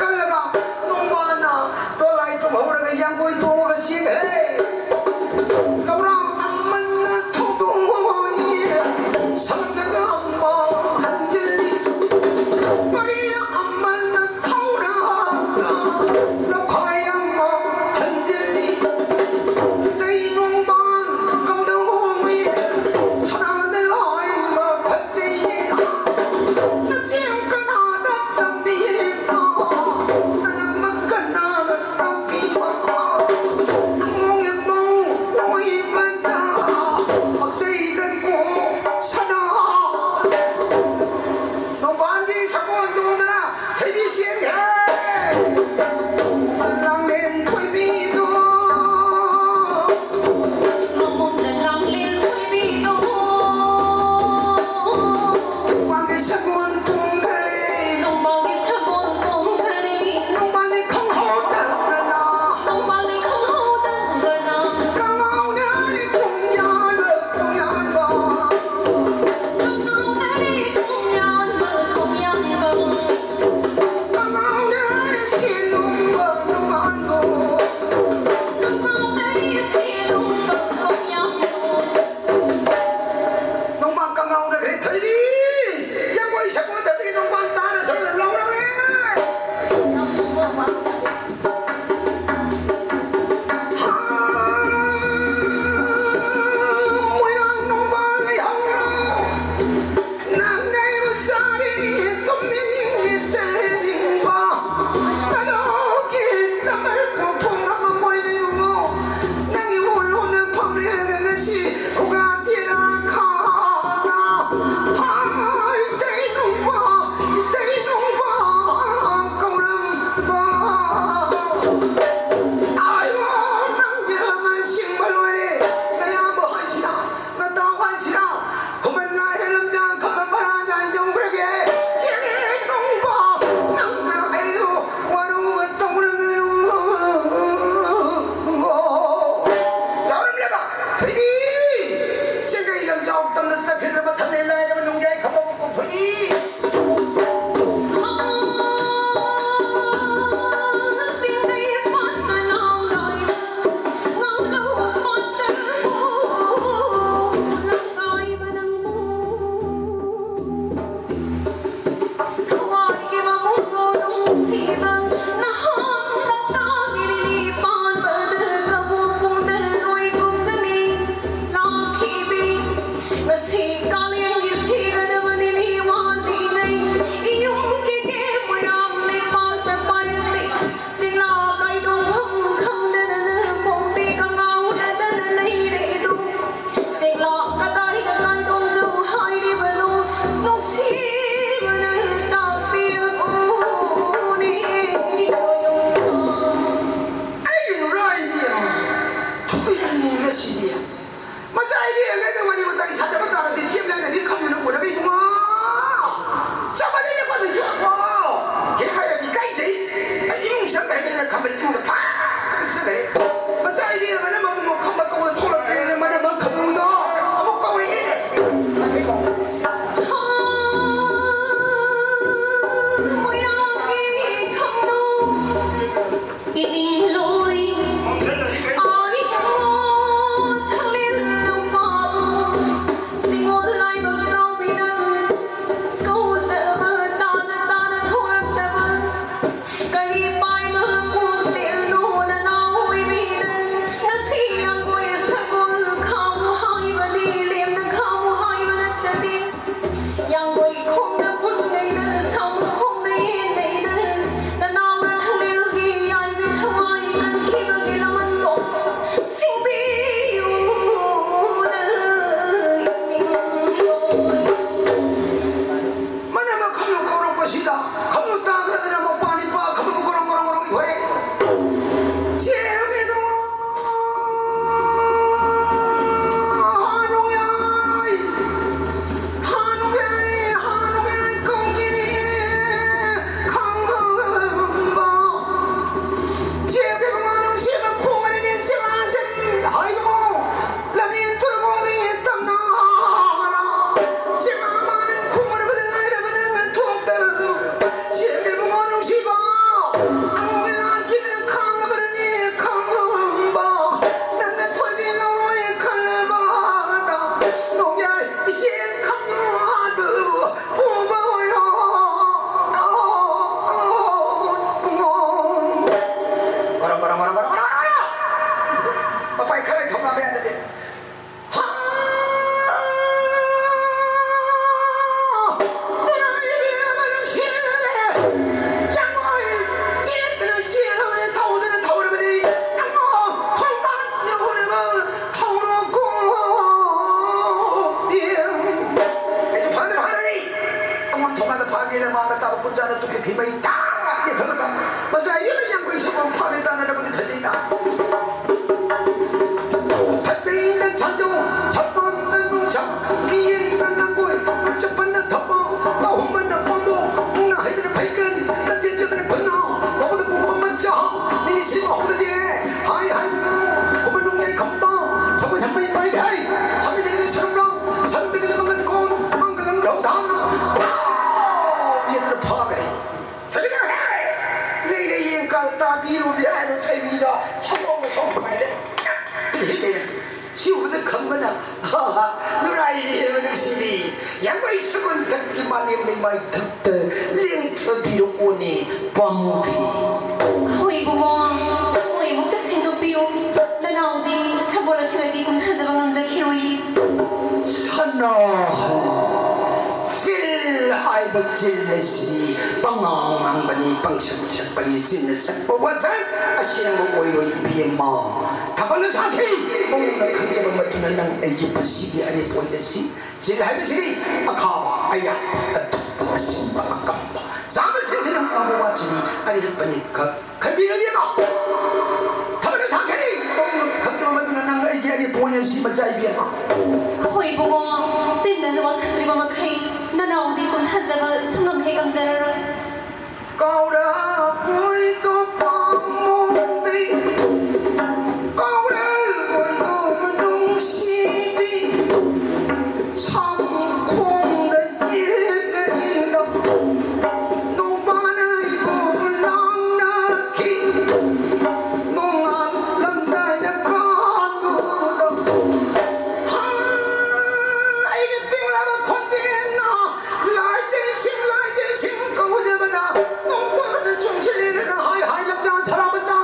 ꯀꯜꯂꯒ ꯅꯣꯡꯕꯥꯟꯅ ꯗꯣꯂꯥꯏ ꯇꯨꯝꯍꯧꯔꯒ ꯌꯥꯡꯒꯣꯏ ꯇꯣꯡꯉꯒ ꯆꯦꯟꯈ꯭ꯔꯦ꯫ ꯂꯧꯔꯥꯡ ꯑꯃꯅ ꯊꯧꯗꯣꯛ ꯁꯃꯨꯗ꯭ꯔꯒ ꯑꯃ ꯍꯟꯖꯤꯜꯂꯤ꯫ ꯄꯔꯤ ꯑꯃꯅ ꯊꯧꯔꯒ ꯂꯧꯈꯥꯏ ꯑꯃ ꯍꯟꯖꯤꯜꯂꯤ꯫ ꯇꯩ ꯅꯣꯡꯕꯥꯟ ꯀꯝꯗꯧꯃꯤ ꯁꯅꯥꯗ ꯂꯥꯏꯕ ꯐꯖꯩꯌꯦ꯫ ꯊꯣꯏꯕꯤꯅꯤꯅ ꯁꯤꯗꯤ꯫ ꯃꯆꯥ ꯏꯕꯦꯝꯃꯒ ꯋꯥꯔꯤ ꯋꯥꯇꯥꯏ ꯁꯥꯟꯅꯕ ꯇꯥꯔꯗꯤ ꯆꯦꯞ ꯂꯥꯏꯅꯗꯤ ꯈꯝꯗꯨꯅ ꯄꯨꯔꯒ ꯏꯕꯨꯡꯉꯣ꯫ ꯆꯞ ꯃꯥꯟꯅꯩ ꯑꯩꯈꯣꯏ ꯃꯤꯁꯨ ꯑꯐꯣ꯫ ꯍꯦꯛ ꯍꯥꯏꯔꯗꯤ ꯏꯀꯥꯏꯖꯩ꯫ ꯑꯩ ꯏꯃꯨꯡ ꯆꯪꯈ꯭ꯔꯒꯦꯅ ꯈꯝꯕ ꯏꯃꯨꯡꯗ ꯐꯥ ꯆꯪꯈ꯭ꯔꯦ꯫ ꯃꯆꯥ ꯏꯕꯦꯝꯃꯅ ꯃꯕꯨꯡ ꯈꯝꯕ ꯀꯧꯕꯗ ꯊꯣꯛꯂꯛꯇ꯭ꯔꯦꯅ ꯃꯅꯝ ꯑꯃ ꯈꯝꯕꯨꯗꯣ ꯑꯃꯨꯛ ꯀꯧꯔꯛꯑꯦꯅꯦ꯫ ꯏꯅꯤꯡꯂꯣꯏ ꯑꯥꯏ ꯊꯥꯡꯂꯦꯟ ꯂꯝꯄꯥꯛ ꯅꯤꯉꯣꯜ ꯂꯥꯏꯕꯛ ꯆꯥꯎꯕꯤꯅ ꯀꯧꯖꯕ ꯇꯥꯅ ꯇꯥꯅ ꯊꯣꯛꯂꯛꯇꯕ ꯀꯔꯤ ꯄꯥꯏꯕ ꯄꯨꯛꯆꯦꯜꯅꯣ ꯅꯅꯥꯎ ꯑꯣꯏꯕꯤꯅ ꯉꯁꯤ ꯌꯥꯡꯒꯣꯏ ꯁꯒꯣꯜ ꯈꯥꯎ ꯍꯥꯏꯕꯗꯤ ꯂꯦꯝꯅ ꯈꯥꯎ ꯍꯥꯏꯕ ꯅꯠꯆꯗꯦ꯫ ꯌꯥꯡꯒꯣꯏ ꯈꯣꯡꯅ ꯄꯨꯟꯒꯩꯗ, ꯁꯥꯃꯨ ꯈꯣꯡꯅ ꯌꯦꯟꯒꯩꯗ, ꯅꯅꯥꯎꯅ ꯊꯥꯡꯂꯦꯜꯒꯤ ꯌꯥꯏꯕꯤ ꯊꯋꯥꯏ ꯀꯟꯈꯤꯕꯒꯤ ꯂꯃꯟꯗꯣ ꯁꯤꯡꯕꯤꯌꯨꯅ ꯌꯦꯡꯅꯤꯡꯂꯣꯏ꯫ ꯃꯅꯝ ꯈꯝꯂꯨ ꯀꯧꯔꯛꯄꯁꯤꯗ ꯈꯝꯂꯨ ꯇꯥꯈ꯭ꯔꯗꯅ ꯃꯄꯥ ꯅꯤꯄꯥ ꯈꯝꯂꯨ ꯒꯣꯔꯣꯡ ꯒꯣꯔꯣꯡ ꯒꯣꯔꯣꯡ ꯊꯣꯔꯛꯑꯦ꯫ ꯆꯦꯜꯂꯤꯕ ꯍꯥꯅꯨꯡꯌꯥꯏ, ꯍꯥꯅꯨꯡꯌꯥꯏ, ꯍꯥꯅꯨꯡꯌꯥꯏ ꯀꯧꯒꯤꯅꯤ ꯈꯪꯕ꯫ ꯆꯦꯜꯂꯤꯕ ꯃꯥꯅꯨꯡꯁꯤꯕ ꯈꯣꯡꯒꯅꯤꯅꯦ ꯆꯦꯂꯥꯁꯦ ꯍꯥꯏꯕꯕꯨ ꯂꯝꯖꯦꯟ ꯇꯣꯔꯕꯣꯡꯒꯤ ꯇꯝꯅ ꯁꯤꯃ ꯃꯥꯅ ꯈꯨꯝꯃꯨꯔꯕꯗ ꯂꯥꯏꯔꯕꯅ ꯊꯣꯛꯇꯅ ꯆꯦꯜꯂꯤꯕ ꯃꯥ ꯅꯨꯡꯁꯤꯕ ꯑꯃꯨꯕ ꯂꯥꯟꯈꯤꯗꯅ ꯈꯥꯡꯉꯕꯅꯤ ꯈꯪꯕ ꯅꯪꯅ ꯊꯣꯏꯕꯤ ꯂꯧꯔꯣꯏ ꯈꯜꯂꯕꯗ ꯅꯣꯡꯌꯥꯏ ꯏꯆꯦ ꯈꯪꯉꯨ ꯍꯥꯟꯕꯕꯨ ꯄꯨꯕ ꯑꯣꯏꯔꯣ꯫ ꯒꯣꯔꯣ, ꯒꯣꯔꯣ, ꯒꯣꯔꯣ, ꯒꯣꯔꯣ, ꯒꯣꯔꯣ, ꯒꯣꯔꯣ꯫ ꯃꯄꯥꯏ ꯈꯔ ꯊꯧꯅꯕ ꯌꯥꯗꯗꯦ꯫ ꯍꯥ! ꯅꯨꯡꯉꯥꯏꯕꯤ ꯑꯃ ꯅꯨꯡꯁꯤꯕꯤ꯫ ꯌꯥꯝꯃꯣꯏ ꯆꯦꯟꯗꯅ ꯆꯦꯜꯂꯕꯅꯤ, ꯊꯧꯗꯅ ꯊꯧꯔꯕꯅꯤ꯫ ꯌꯥꯝꯃꯣ ꯊꯣꯡꯕꯥꯟ ꯌꯧꯔꯕ ꯊꯧꯔꯣꯀꯣ꯫ ꯑꯩꯁꯨ ꯐꯥꯅ ꯐꯥꯔꯕꯅꯤ꯫ ꯑꯃꯨꯛ ꯊꯣꯡꯒꯥꯟꯗ ꯐꯥꯒꯦꯅ ꯃꯥꯒ ꯇꯥꯕ ꯄꯨꯟꯖꯥꯅ ꯇꯨꯄꯤ ꯐꯤꯃꯩ ꯇꯥ ꯌꯦꯡꯈꯠꯂꯒ, ꯃꯆꯥ ꯏꯕꯦꯝꯃ ꯌꯥꯝꯕꯩ ꯁꯛꯐꯝ ꯐꯥꯒꯦ ꯇꯥꯟꯅꯔꯕꯗꯤ ꯐꯖꯩꯗ꯫ ꯁꯤ ꯎꯕꯗ ꯈꯪꯕꯅ ꯅꯨꯔꯥꯏꯕꯤ ꯍꯦꯟꯕ ꯅꯨꯡꯁꯤꯕꯤ, ꯌꯥꯡꯒꯣꯏ ꯁꯒꯣꯜ ꯊꯛꯀꯤ ꯃꯥꯂꯦꯝ ꯂꯩꯃꯥꯏ ꯊꯛꯇ ꯂꯦꯡꯊꯕꯤꯔꯛꯑꯣꯅꯦ ꯄꯥꯝꯃꯨꯕꯤ꯫ ꯍꯣꯏ ꯏꯕꯨꯡꯉꯣ, ꯊꯃꯣꯏꯃꯨꯛꯇ ꯁꯦꯡꯗꯣꯛꯄꯤꯌꯨ꯫ ꯅꯅꯥꯎꯗꯤ ꯁꯒꯣꯜ ꯑꯁꯤꯗꯗꯤ ꯀꯨꯝꯊꯖꯕ ꯉꯝꯖꯈꯤꯔꯣꯏ꯫ ꯁꯅꯥꯍꯨ, ꯆꯤꯜ ꯍꯥꯏꯕ ꯆꯤꯜ ꯑꯁꯤ ꯄꯉꯥꯡ ꯉꯥꯡꯕꯅꯤ, ꯄꯪꯁꯛ ꯁꯛꯄꯅꯤ, ꯆꯤꯟꯅ ꯁꯛꯄ ꯋꯥꯁꯛ ꯑꯁꯦꯡꯕ ꯑꯣꯏꯔꯣꯏ ꯏꯕꯦꯝꯃ꯫ ꯊꯥꯕꯜꯅ ꯁꯥꯈꯤ ꯃꯑꯣꯡꯅ ꯈꯪꯖꯕ ꯃꯗꯨꯅ ꯅꯪ ꯑꯩꯒꯤ ꯄꯨꯟꯁꯤꯒꯤ ꯑꯔꯦꯞꯄ ꯑꯣꯏꯅ ꯁꯤ꯫ ꯆꯤꯜ ꯍꯥꯏꯕꯁꯤꯗꯤ ꯑꯈꯥꯕ, ꯑꯌꯥꯛꯄ, ꯑꯊꯨꯝꯕ, ꯑꯁꯤꯟꯕ, ꯑꯀꯝꯕ꯫ ꯆꯥꯕꯁꯤꯡꯁꯤꯅ ꯉꯥꯡꯕ ꯋꯥꯁꯤꯗꯤ ꯑꯔꯦꯞꯄꯅꯤ ꯈꯛ ꯈꯟꯕꯤꯔꯕꯤꯕ꯫ ꯊꯕꯛꯅ ꯁꯥꯈꯤ ꯃꯑꯣꯡꯅ ꯈꯪꯖꯕ ꯃꯗꯨꯅ ꯅꯪ ꯑꯩꯒꯤ ꯑꯔꯦꯞꯄ ꯑꯣꯏꯅ ꯁꯤ ꯃꯆꯥ ꯏꯕꯦꯝꯃ꯫ ꯍꯣꯏ ꯏꯕꯨꯡꯉꯣ, ꯆꯤꯟꯅ ꯋꯥꯁꯛꯇ꯭ꯔꯤꯕ ꯃꯈꯩ ꯅꯅꯥꯎꯗꯤ ꯀꯨꯝꯊꯖꯕ ꯁꯨꯡꯉꯝ ꯍꯦꯛ ꯉꯝꯖꯔꯔꯣꯏ꯫ ꯀꯥꯎꯔꯕꯣꯏꯗꯣ ꯄꯥꯝꯃꯨꯕꯤ, ꯀꯥꯎꯔꯕꯣꯏꯗꯣ ꯅꯨꯡꯁꯤꯕꯤ, ꯁꯝꯈꯣꯡꯗ ꯌꯦꯠꯅꯩꯗꯣ, ꯅꯣꯡꯕꯥꯟ ꯑꯩꯕꯨ ꯂꯥꯡꯅꯈꯤ, ꯅꯣꯡꯉꯥꯜꯂꯝꯗꯥꯏꯗ ꯀꯥꯗꯨꯗꯣ꯫ ꯍꯥ, ꯑꯩꯒꯤ ꯄꯤꯛꯂꯕ ꯈꯣꯟꯖꯦꯜꯅ ꯂꯥꯏꯖꯩꯁꯤꯡ, ꯂꯥꯏꯖꯩꯁꯤꯡ ꯀꯧꯖꯕꯗ ꯅꯣꯡꯄꯣꯛꯅ ꯆꯣꯡꯁꯤꯜꯂꯦꯅ ꯍꯥꯏ ꯍꯥꯏ ꯂꯝꯖꯥ ꯁꯔꯥ ꯃꯆꯥ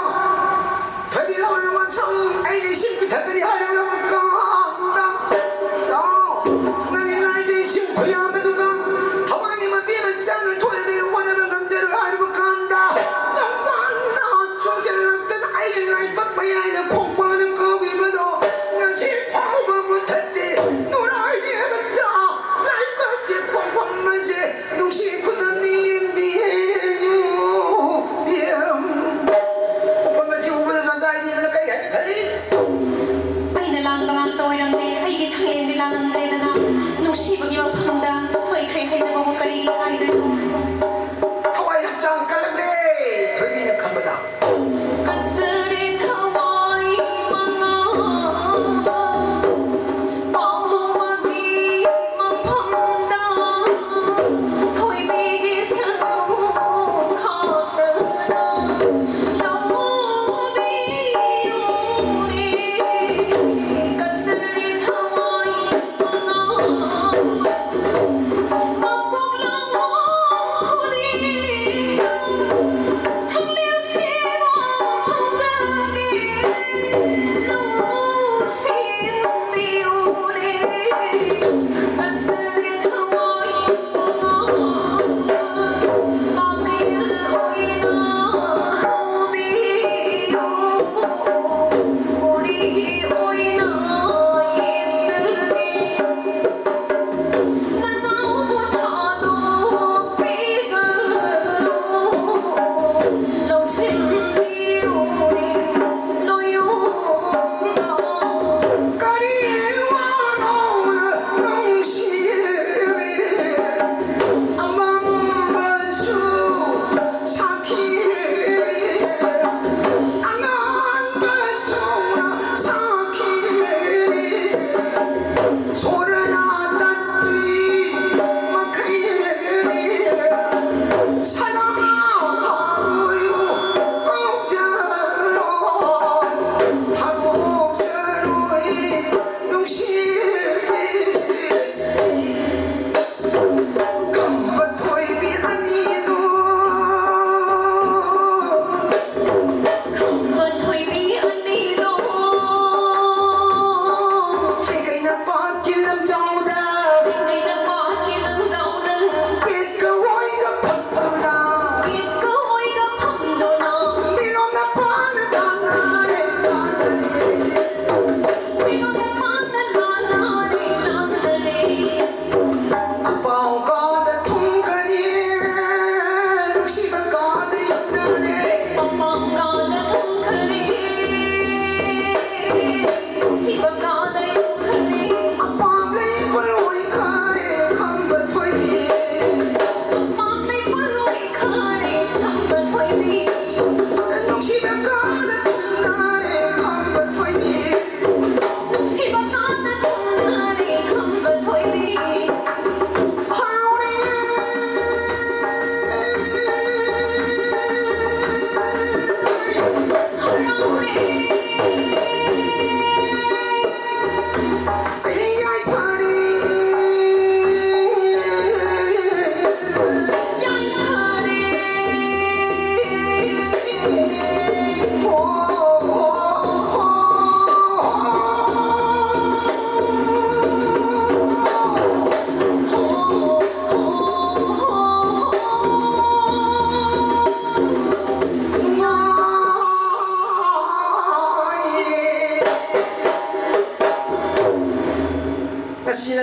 ꯊꯣꯏꯕꯤ ꯂꯧꯔꯦ ꯋꯥꯟꯁꯪ ꯑꯩꯅ ꯏꯁꯤꯡ ꯄꯤꯊꯛꯀꯅꯤ ꯍꯥꯏꯔꯛꯂꯕ ꯀꯥꯟꯗ, ꯇꯥꯎ, ꯅꯪꯒꯤ ꯂꯥꯏꯖꯩꯁꯤꯡ ꯈꯨꯌꯥꯕꯗꯨꯒ ꯊꯋꯥꯏꯒꯤ ꯃꯄꯤ ꯃꯆꯥꯅ ꯊꯣꯏꯕꯤꯒꯤ ꯍꯣꯠꯅꯕ ꯉꯝꯖꯔꯣꯏ ꯍꯥꯏꯔꯕ ꯀꯥꯟꯗ ꯅꯣꯡꯄꯣꯛꯅ ꯆꯣꯡꯁꯤꯜꯂꯛꯇꯅ ꯑꯩꯒꯤ ꯂꯥꯏꯕꯛ ꯃꯌꯥꯏꯗ ꯈꯣꯡꯕꯥꯟ ꯀꯥꯎꯈꯤꯕꯗꯣ ꯉꯁꯤ ꯐꯥꯎꯕ ꯃꯨꯊꯠꯇꯦ꯫ ꯅꯨꯔꯥꯏꯔꯦ ꯃꯆꯥ, ꯂꯥꯏꯕꯛꯀꯤ ꯈꯣꯡꯐꯝ ꯑꯁꯦ ꯅꯨꯡꯁꯤ ꯈꯨꯗꯝꯅꯤ ꯌꯦꯡꯕꯤꯌꯨ꯫ ꯌꯦꯡ-, ꯈꯣꯡꯐꯝ ꯑꯁꯤ ꯎꯕꯗ ꯆꯥꯛꯆꯥ ꯏꯕꯦꯝꯃꯅ ꯀꯔꯤ ꯍꯥꯏꯅ ꯈꯜꯂꯤ? ꯑꯩꯅ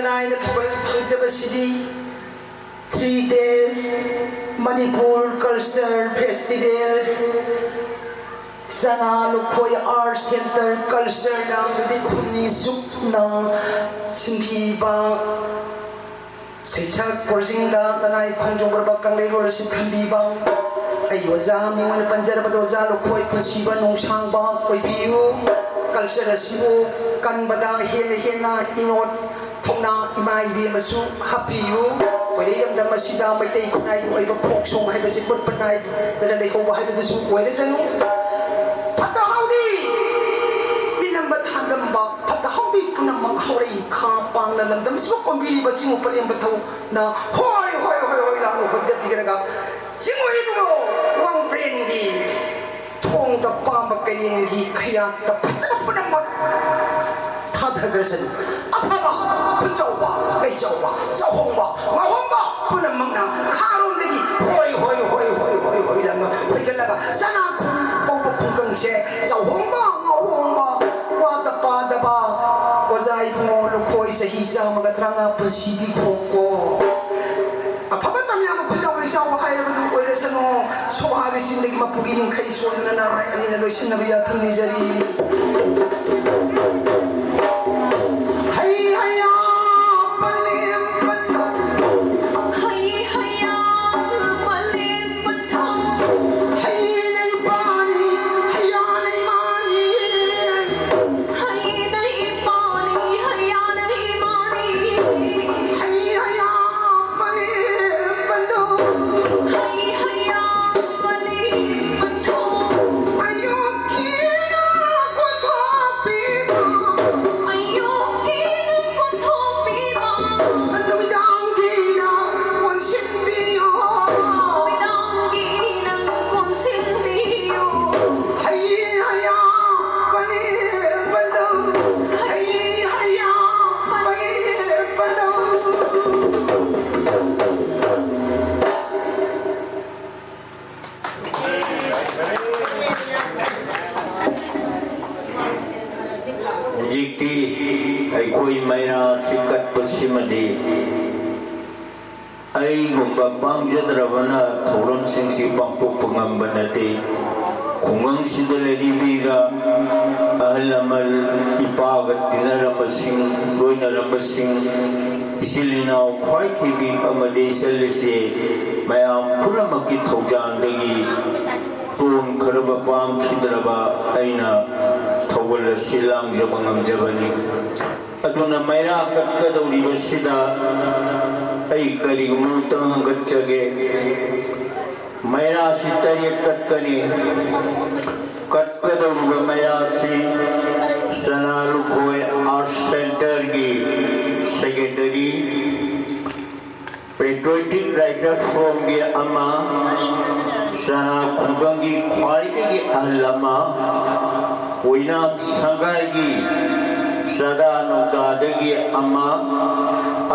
ꯅꯥꯏꯅ ꯊꯧꯒꯜ ꯐꯪꯖꯕꯁꯤꯗꯤ three days Manipur Culture Festival, ꯆꯅꯥ ꯂꯨꯈꯣꯏ Art Center Culture-ꯅ ꯅꯨꯃꯤꯠ ꯍꯨꯝꯅꯤ ꯆꯨꯞꯅ ꯁꯤꯟꯕꯤꯕ ꯁꯩꯁꯛ ꯄꯣꯔꯖꯤꯡꯗ ꯅꯅꯥꯏ ꯈꯣꯡꯖꯣꯝ ꯄꯔꯕ ꯀꯪꯂꯩꯔꯣꯜ ꯑꯁꯤ ꯊꯝꯕꯤꯕ ꯑꯩꯒꯤ ꯑꯣꯖꯥ ꯃꯤꯡ ꯑꯣꯏꯅ ꯄꯟꯖꯔꯕꯗ ꯑꯣꯖꯥ ꯂꯨꯈꯣꯏ ꯄꯨꯟꯁꯤꯕ ꯅꯣꯡꯁꯥꯡꯕ ꯑꯣꯏꯕꯤꯌꯨ꯫ Culture ꯑꯁꯤꯕꯨ ꯀꯟꯕꯗ ꯍꯦꯟꯅ ꯍꯦꯟꯅ ꯏꯅꯣꯠ ꯊꯧꯅꯥ ꯏꯃꯥ ꯏꯕꯦꯝꯃꯁꯨ ꯍꯥꯞꯄꯤꯌꯨ꯫ ꯀꯣꯏꯔꯩꯔꯝꯗꯝ ꯑꯁꯤꯗ ꯃꯩꯇꯩ ꯈꯨꯟꯅꯥꯏꯒꯤ ꯑꯣꯏꯕ folk song ꯍꯥꯏꯕꯁꯤ ꯃꯨꯠꯄ ꯅꯥꯏꯗꯅ ꯂꯩꯍꯧꯕ ꯍꯥꯏꯕꯗꯨꯁꯨ ꯑꯣꯏꯔꯁꯅꯨ꯫ ꯐꯠꯇ ꯍꯥꯎꯗꯤ ꯃꯤꯅꯝꯕ ꯊꯥꯡꯂꯝꯕ ꯐꯠꯇ ꯍꯥꯎꯗꯤ ꯄꯨꯝꯅꯃꯛ ꯍꯧꯔꯛꯏ ꯈꯥ ꯄꯥꯡꯅ ꯂꯝꯗꯝꯁꯤꯕꯨ ꯀꯣꯝꯕꯤꯔꯤꯕ ꯆꯤꯡꯉꯨ ꯄꯔꯦꯝꯕ ꯊꯧꯅ ꯍꯣꯏ ꯍꯣꯏ ꯍꯣꯏ ꯍꯣꯏ ꯂꯥꯡꯅ ꯍꯣꯏꯗꯕꯤꯔꯒ ꯆꯤꯡꯉꯨ ꯏꯕꯨꯡꯉꯣ ꯋꯥꯡꯕ꯭ꯔꯦꯟꯒꯤ ꯊꯣꯡꯗ ꯄꯥꯝꯕ ꯀꯩꯔꯦꯟꯒꯤ ꯈꯌꯥꯠꯇ ꯐꯠꯇꯕ ꯄꯨꯝꯅꯃꯛ ꯊꯥꯗꯈ꯭ꯔꯁꯅꯨ꯫ ꯑꯐꯕ ꯈꯨꯟꯖꯥꯎꯕ ꯂꯩꯖꯥꯎꯕ ꯆꯥꯎꯍꯣꯡꯕ ꯉꯥꯎꯍꯣꯡꯕ ꯄꯨꯝꯅꯃꯛꯅ ꯈꯥꯔꯣꯝꯗꯒꯤ ꯍꯣꯏ ꯍꯣꯏ ꯍꯣꯏ ꯍꯣꯏ ꯍꯣꯏ ꯍꯣꯏ ꯂꯪꯅ ꯐꯩꯒꯠꯂꯒ ꯆꯅꯥ ꯈꯣꯡ ꯄꯧꯕ ꯈꯨꯡꯒꯪꯁꯦ ꯆꯥꯎꯍꯣꯡꯕ ꯉꯥꯎꯍꯣꯡꯕ ꯋꯥꯗ ꯄꯥꯗꯕ ꯑꯣꯖꯥ ꯏꯕꯨꯡꯉꯣ ꯂꯨꯈꯣꯏ ꯆꯍꯤ ꯆꯥꯝꯃꯒ ꯇꯔꯥꯃꯉꯥ ꯄꯨꯟꯁꯤꯕꯤꯈꯣꯀꯣ꯫ ꯑꯐꯕ ꯇꯝꯌꯥꯕ ꯈꯨꯟꯖꯥꯎ ꯂꯩꯆꯥꯎꯕ ꯍꯥꯏꯔꯕꯗꯨ ꯑꯣꯏꯔꯁꯅꯨ꯫ ꯁꯣꯚꯥꯒꯤ ꯆꯤꯡꯗꯒꯤ ꯃꯄꯨꯒꯤ ꯅꯤꯡꯈꯩ ꯁꯣꯟꯗꯨꯅ ꯅꯥꯔꯥꯏ ꯑꯅꯤꯅ ꯂꯣꯏꯁꯤꯟꯅꯕ ꯌꯥꯊꯪ ꯅꯤꯖꯔꯤ꯫ ꯍꯩ ꯍꯩꯌꯥ ꯄꯂꯦꯝ ꯄꯟꯊꯧ꯫ ꯍꯩ ꯍꯩꯌꯥ ꯄꯂꯦꯝ ꯄꯟꯊꯧ꯫ ꯍꯩꯅꯩ ꯄꯥꯅꯤ ꯍꯩꯌꯥꯅꯩ ꯃꯥꯅꯤ꯫ ꯍꯩꯅꯩ ꯄꯥꯅꯤ ꯍꯩꯌꯥꯅꯩ ꯃꯥꯅꯤ꯫ ꯍꯩ ꯍꯩꯌꯥ ꯄꯂꯦꯝ ꯄꯟꯊꯧ꯫ ꯍꯩ ꯍꯩꯌꯥ ꯄꯂꯦꯝ ꯄꯟꯊꯧ꯫ ꯑꯌꯨꯛꯀꯤ ꯅꯨꯡ ꯀꯣꯟꯊꯣꯛꯄꯤꯕ꯫ ꯑꯌꯨꯛꯀꯤ ꯅꯨꯡ ꯀꯣꯟꯊꯣꯛꯄꯤꯕ꯫ ꯅꯨꯃꯤꯗꯥꯡꯒꯤ ꯅꯨꯡ ꯀꯣꯟꯁꯤꯟꯕꯤꯌꯨ꯫ ꯅꯨꯃꯤꯗꯥꯡꯒꯤ ꯅꯨꯡ ꯀꯣꯟꯁꯤꯟꯕꯤꯌꯨ꯫ ꯍꯩ ꯍꯩꯌꯥ ꯄꯂꯦꯝ ꯄꯟꯊꯧ꯫ ꯍꯩ ꯍꯩꯌꯥ ꯄꯂꯦꯝ ꯄꯟꯊꯧ꯫ ꯍꯧꯖꯤꯛꯇꯤ ꯑꯩꯈꯣꯏ ꯃꯩꯔꯥꯁꯤ ꯀꯠꯄꯁꯤꯃꯗꯤ ꯑꯩꯒꯨꯝꯕ ꯄꯥꯡꯖꯗ꯭ꯔꯕꯅ ꯊꯧꯔꯝꯁꯤꯡꯁꯤ ꯄꯥꯡꯊꯣꯛꯄ ꯉꯝꯕ ꯅꯠꯇꯦ꯫ ꯈꯨꯡꯒꯪꯁꯤꯗ ꯂꯩꯔꯤꯕꯤꯔ ꯑꯍꯜ ꯂꯃꯟ, ꯏꯄꯥꯒ ꯇꯤꯟꯅꯔꯝꯕꯁꯤꯡ, ꯂꯣꯏꯅꯔꯝꯕꯁꯤꯡ, ꯏꯆꯤꯜ ꯏꯅꯥꯎ ꯈ꯭ꯋꯥꯏ ꯊꯤꯕꯤ ꯑꯃꯗꯤ ꯏꯆꯜ ꯏꯆꯦ ꯃꯌꯥꯝ ꯄꯨꯝꯅꯃꯛꯀꯤ ꯊꯧꯖꯥꯜꯗꯒꯤ ꯇꯣꯟꯈ꯭ꯔꯕ ꯄꯥꯝꯈꯤꯗ꯭ꯔꯕ ꯑꯩꯅ ꯊꯧꯒꯜ ꯑꯁꯤ ꯂꯥꯡꯖꯕ ꯉꯝꯖꯕꯅꯤ꯫ ꯑꯗꯨꯅ ꯃꯩꯔꯥ ꯀꯠꯀꯗꯧꯔꯤꯕꯁꯤꯗ ꯑꯩ ꯀꯔꯤꯒꯨꯝꯕ ꯑꯃꯇꯪ ꯍꯪꯒꯠꯆꯒꯦ꯫ ꯃꯩꯔꯥꯁꯤ ꯇꯔꯦꯠ ꯀꯠꯀꯅꯤ꯫ ꯀꯠꯀꯗꯧꯔꯤꯕ ꯃꯩꯔꯥꯁꯤ ꯁꯅꯥ ꯂꯨꯈꯣꯏ ꯑꯥꯔꯠꯁ ꯁꯦꯟꯇꯔꯒꯤ ꯁꯦꯀ꯭ꯔꯦꯇꯔꯤ, ꯄꯦꯇ꯭ꯔꯤꯌꯣꯇꯤꯛ ꯔꯥꯏꯇꯔ ꯐꯣꯔꯝꯒꯤ ꯑꯃ, ꯆꯅꯥ ꯈꯨꯡꯒꯪꯒꯤ ꯈ꯭ꯋꯥꯏꯗꯒꯤ ꯑꯍꯜ ꯑꯃ, ꯑꯣꯏꯅꯥꯝ ꯁꯪꯒꯥꯏꯒꯤ ꯆꯥꯗꯥ ꯅꯧꯗꯥꯗꯒꯤ ꯑꯃ,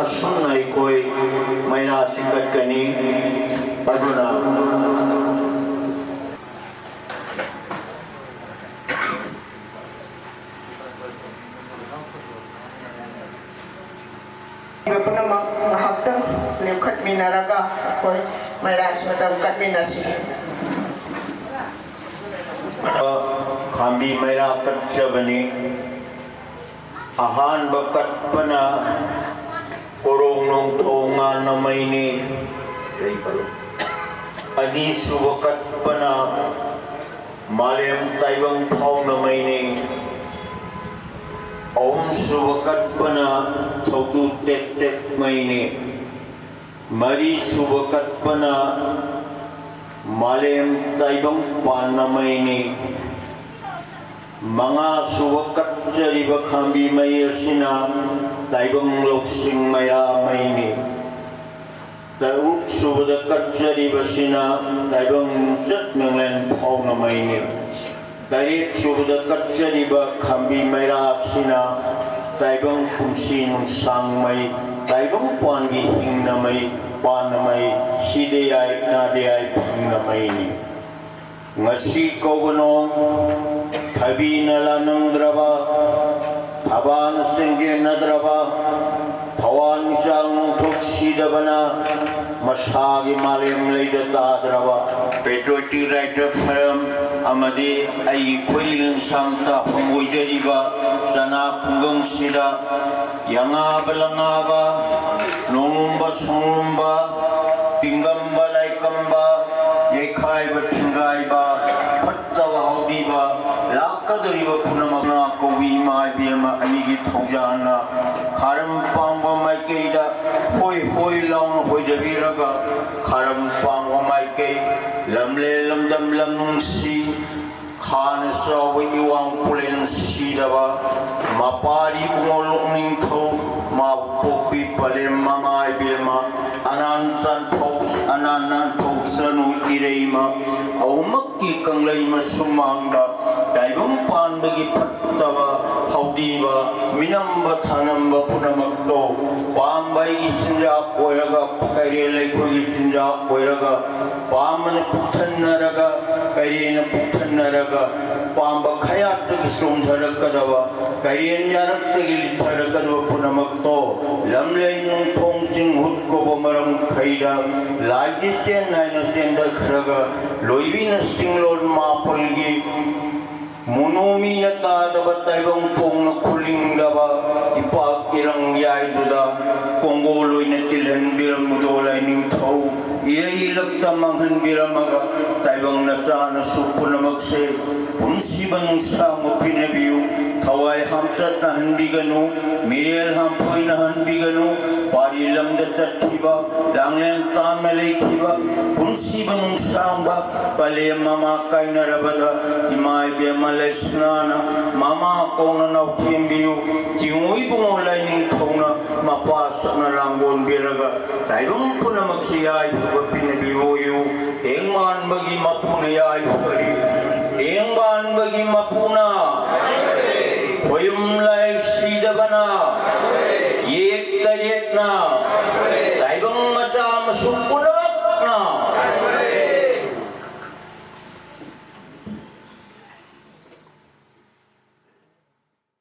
ꯑꯁꯨꯝꯅ ꯑꯩꯈꯣꯏ ꯃꯩꯔꯥꯁꯤ ꯀꯠꯀꯅꯤ꯫ ꯑꯗꯨꯅ ꯄꯨꯝꯅꯃꯛ ꯉꯥꯏꯍꯥꯛꯇꯪ ꯂꯦꯞꯈꯠꯃꯤꯟꯅꯔꯒ ꯑꯩꯈꯣꯏ ꯃꯩꯔꯥꯁꯤ ꯃꯇꯝ ꯀꯠꯃꯤꯟꯅꯁꯤ꯫ ꯈꯥꯝꯕꯤ ꯃꯩꯔꯥ ꯀꯠꯆꯕꯅꯤ꯫ ꯑꯍꯥꯟꯕ ꯀꯠꯄꯅ ꯀꯣꯔꯣꯡ ꯅꯣꯡꯊꯣꯡ ꯉꯥꯟꯅꯃꯩꯅꯤ꯫ ꯑꯅꯤꯁꯨꯕ ꯀꯠꯄꯅ ꯃꯥꯂꯦꯝ ꯇꯥꯏꯕꯪ ꯐꯥꯎꯅꯃꯩꯅꯤ꯫ ꯑꯍꯨꯝꯁꯨꯕ ꯀꯠꯄꯅ ꯊꯧꯗꯨ ꯇꯦꯛ ꯇꯦꯛ ꯃꯩꯅꯤ꯫ ꯃꯔꯤꯁꯨꯕ ꯀꯠꯄꯅ ꯃꯥꯂꯦꯝ ꯇꯥꯏꯕꯪ ꯄꯥꯟꯅꯃꯩꯅꯤ꯫ ꯃꯉꯥꯁꯨꯕ ꯀꯠꯆꯔꯤꯕ ꯈꯥꯝꯕꯤ ꯃꯩ ꯑꯁꯤꯅ ꯇꯥꯏꯕꯪ ꯂꯧꯁꯤꯡ ꯃꯩꯔꯥ ꯃꯩꯅꯤ꯫ ꯇꯔꯨꯛ ꯁꯨꯕꯗ ꯀꯠꯆꯔꯤꯕꯁꯤꯅ ꯇꯥꯏꯕꯪ ꯆꯠ ꯃꯦꯡꯂꯦꯟ ꯐꯥꯎꯅ ꯃꯩꯅꯤ꯫ ꯇꯔꯦꯠ ꯁꯨꯕꯗ ꯀꯠꯆꯔꯤꯕ ꯈꯥꯝꯕꯤ ꯃꯩꯔꯥ ꯑꯁꯤꯅ ꯇꯥꯏꯕꯪ ꯄꯨꯟꯁꯤ ꯅꯨꯡꯁꯥꯡ ꯃꯩ, ꯇꯥꯏꯕꯪ ꯄꯥꯟꯒꯤ ꯍꯤꯡꯅ ꯃꯩ, ꯄꯥꯟꯅ ꯃꯩ, ꯁꯤꯗ ꯌꯥꯏ ꯅꯥꯗ ꯌꯥꯏ ꯐꯪꯅ ꯃꯩꯅꯤ꯫ ꯉꯁꯤ ꯀꯧꯕ ꯅꯣꯡ ꯊꯕꯤꯅ ꯂꯥꯅꯪꯗ꯭ꯔꯕ, ꯑꯕꯥꯅ ꯁꯦꯡꯖꯦꯟꯅꯗ꯭ꯔꯕ, ꯊꯋꯥꯟꯃꯤꯆꯥꯛ ꯅꯣꯡꯊꯣꯛ ꯁꯤꯗꯕꯅ ꯃꯁꯥꯒꯤ ꯃꯥꯂꯦꯝ ꯂꯩꯗ ꯇꯥꯗ꯭ꯔꯕ, Patriotic Writer Forum ꯑꯃꯗꯤ ꯑꯩꯒꯤ ꯈꯣꯏꯔꯤ ꯂꯤꯡꯁꯥꯡ ꯇꯥꯐꯝ ꯑꯣꯏꯖꯔꯤꯕ ꯆꯅꯥ ꯈꯨꯡꯒꯪꯁꯤꯗ ꯌꯥꯉꯥꯕ ꯂꯉꯥꯕ, ꯅꯣꯡꯂꯨꯝꯕ ꯁꯣꯡꯂꯨꯝꯕ, ꯇꯤꯡꯒꯝꯕ ꯂꯥꯏꯀꯝꯕ, ꯌꯩꯈꯥꯏꯕ ꯊꯤꯡꯒꯥꯏꯕ, ꯐꯠꯇꯕ ꯍꯧꯗꯤꯕ, ꯂꯥꯛꯀꯗꯧꯔꯤꯕ ꯄꯨꯝꯅꯃꯛꯅ ꯀꯧꯕꯤ ꯏꯃꯥ ꯏꯕꯦꯝꯃ ꯑꯅꯤꯒꯤ ꯊꯧꯖꯥꯜꯅ ꯈꯥꯔꯝ ꯄꯥꯡꯕ ꯃꯥꯏꯀꯩꯗ ꯍꯣꯏ ꯍꯣꯏ ꯂꯥꯎꯅ ꯍꯣꯏꯗꯕꯤꯔꯒ, ꯈꯥꯔꯝ ꯄꯥꯡꯕ ꯃꯥꯏꯀꯩ, ꯂꯝꯂꯦꯟ ꯂꯝꯗꯝ ꯂꯝ ꯅꯨꯡꯁꯤ, ꯈꯥꯅ ꯆꯥꯎꯕ ꯏꯋꯥꯡ ꯄꯨꯂꯦꯟ ꯁꯤꯗꯕ, ꯃꯄꯥꯔꯤ ꯏꯕꯨꯡꯉꯣ ꯂꯣꯛꯅꯤꯡꯊꯧ, ꯃꯥꯕꯨ ꯄꯣꯛꯄꯤ ꯄꯂꯦꯝ ꯃꯃꯥ ꯏꯕꯦꯝꯃ, ꯑꯅꯥꯟ ꯆꯥꯟꯊꯧ, ꯑꯅꯥꯟ ꯅꯥꯟꯊꯧ ꯆꯅꯨ ꯏꯔꯩꯃ, ꯑꯍꯨꯝꯃꯛꯀꯤ ꯀꯪꯂꯩ ꯃꯁꯨꯃꯥꯡꯗ ꯇꯥꯏꯕꯪ ꯄꯥꯟꯕꯒꯤ ꯐꯠꯇꯕ ꯍꯧꯗꯤꯕ, ꯃꯤꯅꯝꯕ ꯊꯥꯅꯝꯕ ꯄꯨꯝꯅꯃꯛꯇꯣ ꯄꯥꯝꯕ ꯑꯩꯒꯤ ꯆꯤꯟꯖꯥꯛ ꯑꯣꯏꯔꯒ, ꯀꯩꯔꯦꯜ ꯂꯩꯈꯣꯏꯒꯤ ꯆꯤꯟꯖꯥꯛ ꯑꯣꯏꯔꯒ, ꯄꯥꯝꯕꯅ ꯄꯨꯛꯊꯟꯅꯔꯒ, ꯀꯩꯔꯦꯜꯅ ꯄꯨꯛꯊꯟꯅꯔꯒ, ꯄꯥꯝꯕ ꯈꯌꯥꯠꯇꯒꯤ ꯆꯣꯡꯊꯔꯛꯀꯗꯕ, ꯀꯩꯔꯦꯜ ꯌꯥꯔꯛꯇꯒꯤ ꯂꯤꯠꯊꯔꯛꯀꯗꯕ ꯄꯨꯝꯅꯃꯛꯇꯣ ꯂꯝꯂꯦꯟ ꯅꯣꯡꯊꯣꯡ ꯆꯤꯡ ꯍꯨꯠ ꯀꯧꯕ ꯃꯔꯝ ꯈꯩꯗ ꯂꯥꯏꯒꯤ ꯆꯦꯟ ꯅꯥꯏꯅ ꯆꯦꯟꯊꯈ꯭ꯔꯒ, ꯂꯣꯏꯕꯤꯅ ꯆꯤꯡꯂꯣꯟ ꯃꯥꯄꯜꯒꯤ ꯃꯣꯅꯣꯃꯤꯅ ꯇꯥꯗꯕ ꯇꯥꯏꯕꯪ ꯄꯣꯡꯅ ꯈꯨꯂꯤꯡꯗꯕ ꯏꯄꯥꯛ ꯏꯔꯪ ꯌꯥꯏꯗꯨꯗ ꯀꯣꯡꯒꯣꯜ ꯑꯣꯏꯅ ꯇꯤꯜꯍꯟꯕꯤꯔꯝꯃꯨꯗꯣ ꯂꯥꯏꯅꯤꯡꯊꯧ ꯏꯔꯩ ꯏꯂꯛꯇ ꯃꯥꯡꯍꯟꯕꯤꯔꯝꯃꯒ, ꯇꯥꯏꯕꯪ ꯅꯆꯥꯅꯁꯨ ꯄꯨꯝꯅꯃꯛꯁꯦ ꯄꯨꯟꯁꯤꯕ ꯅꯨꯡꯁꯥꯡꯕ ꯄꯤꯅꯕꯤꯌꯨ꯫ ꯊꯋꯥꯏ ꯍꯥꯝꯆꯠꯅꯍꯟꯕꯤꯒꯅꯨ, ꯃꯤꯔꯦꯜ ꯍꯥꯝꯐꯣꯏꯅꯍꯟꯕꯤꯒꯅꯨ꯫ ꯄꯥꯔꯤ ꯂꯝꯗ ꯆꯠꯈꯤꯕ, ꯂꯥꯡꯂꯦꯟ ꯇꯥꯝꯅ ꯂꯩꯈꯤꯕ, ꯄꯨꯟꯁꯤꯕ ꯅꯨꯡꯁꯥꯡꯕ ꯄꯂꯦꯝ ꯃꯃꯥ ꯀꯥꯏꯅꯔꯕꯗ ꯏꯃꯥ ꯏꯕꯦꯝꯃ ꯂꯩꯁꯅꯥꯅ ꯃꯃꯥ ꯀꯧꯅ ꯅꯥꯎꯊꯦꯝꯕꯤꯌꯨ꯫ ꯆꯤꯡꯉꯨ ꯏꯕꯨꯡꯉꯣ ꯂꯥꯏꯅꯤꯡꯊꯧꯅ ꯃꯄꯥ ꯁꯛꯅ ꯂꯥꯡꯒꯣꯟꯕꯤꯔꯒ ꯇꯥꯏꯕꯪ ꯄꯨꯝꯅꯃꯛꯁꯤ ꯌꯥꯏꯐꯕ ꯄꯤꯅꯕꯤꯌꯨ꯫ ꯇꯦꯡꯕꯥꯟꯕꯒꯤ ꯃꯄꯨꯅ ꯌꯥꯏꯐꯔꯤ, ꯇꯦꯡꯕꯥꯟꯕꯒꯤ ꯃꯄꯨꯅ ꯈꯣꯌꯨꯝ ꯂꯥꯏ ꯁꯤꯗꯕꯅ ꯌꯦꯛ ꯇꯔꯦꯠꯅ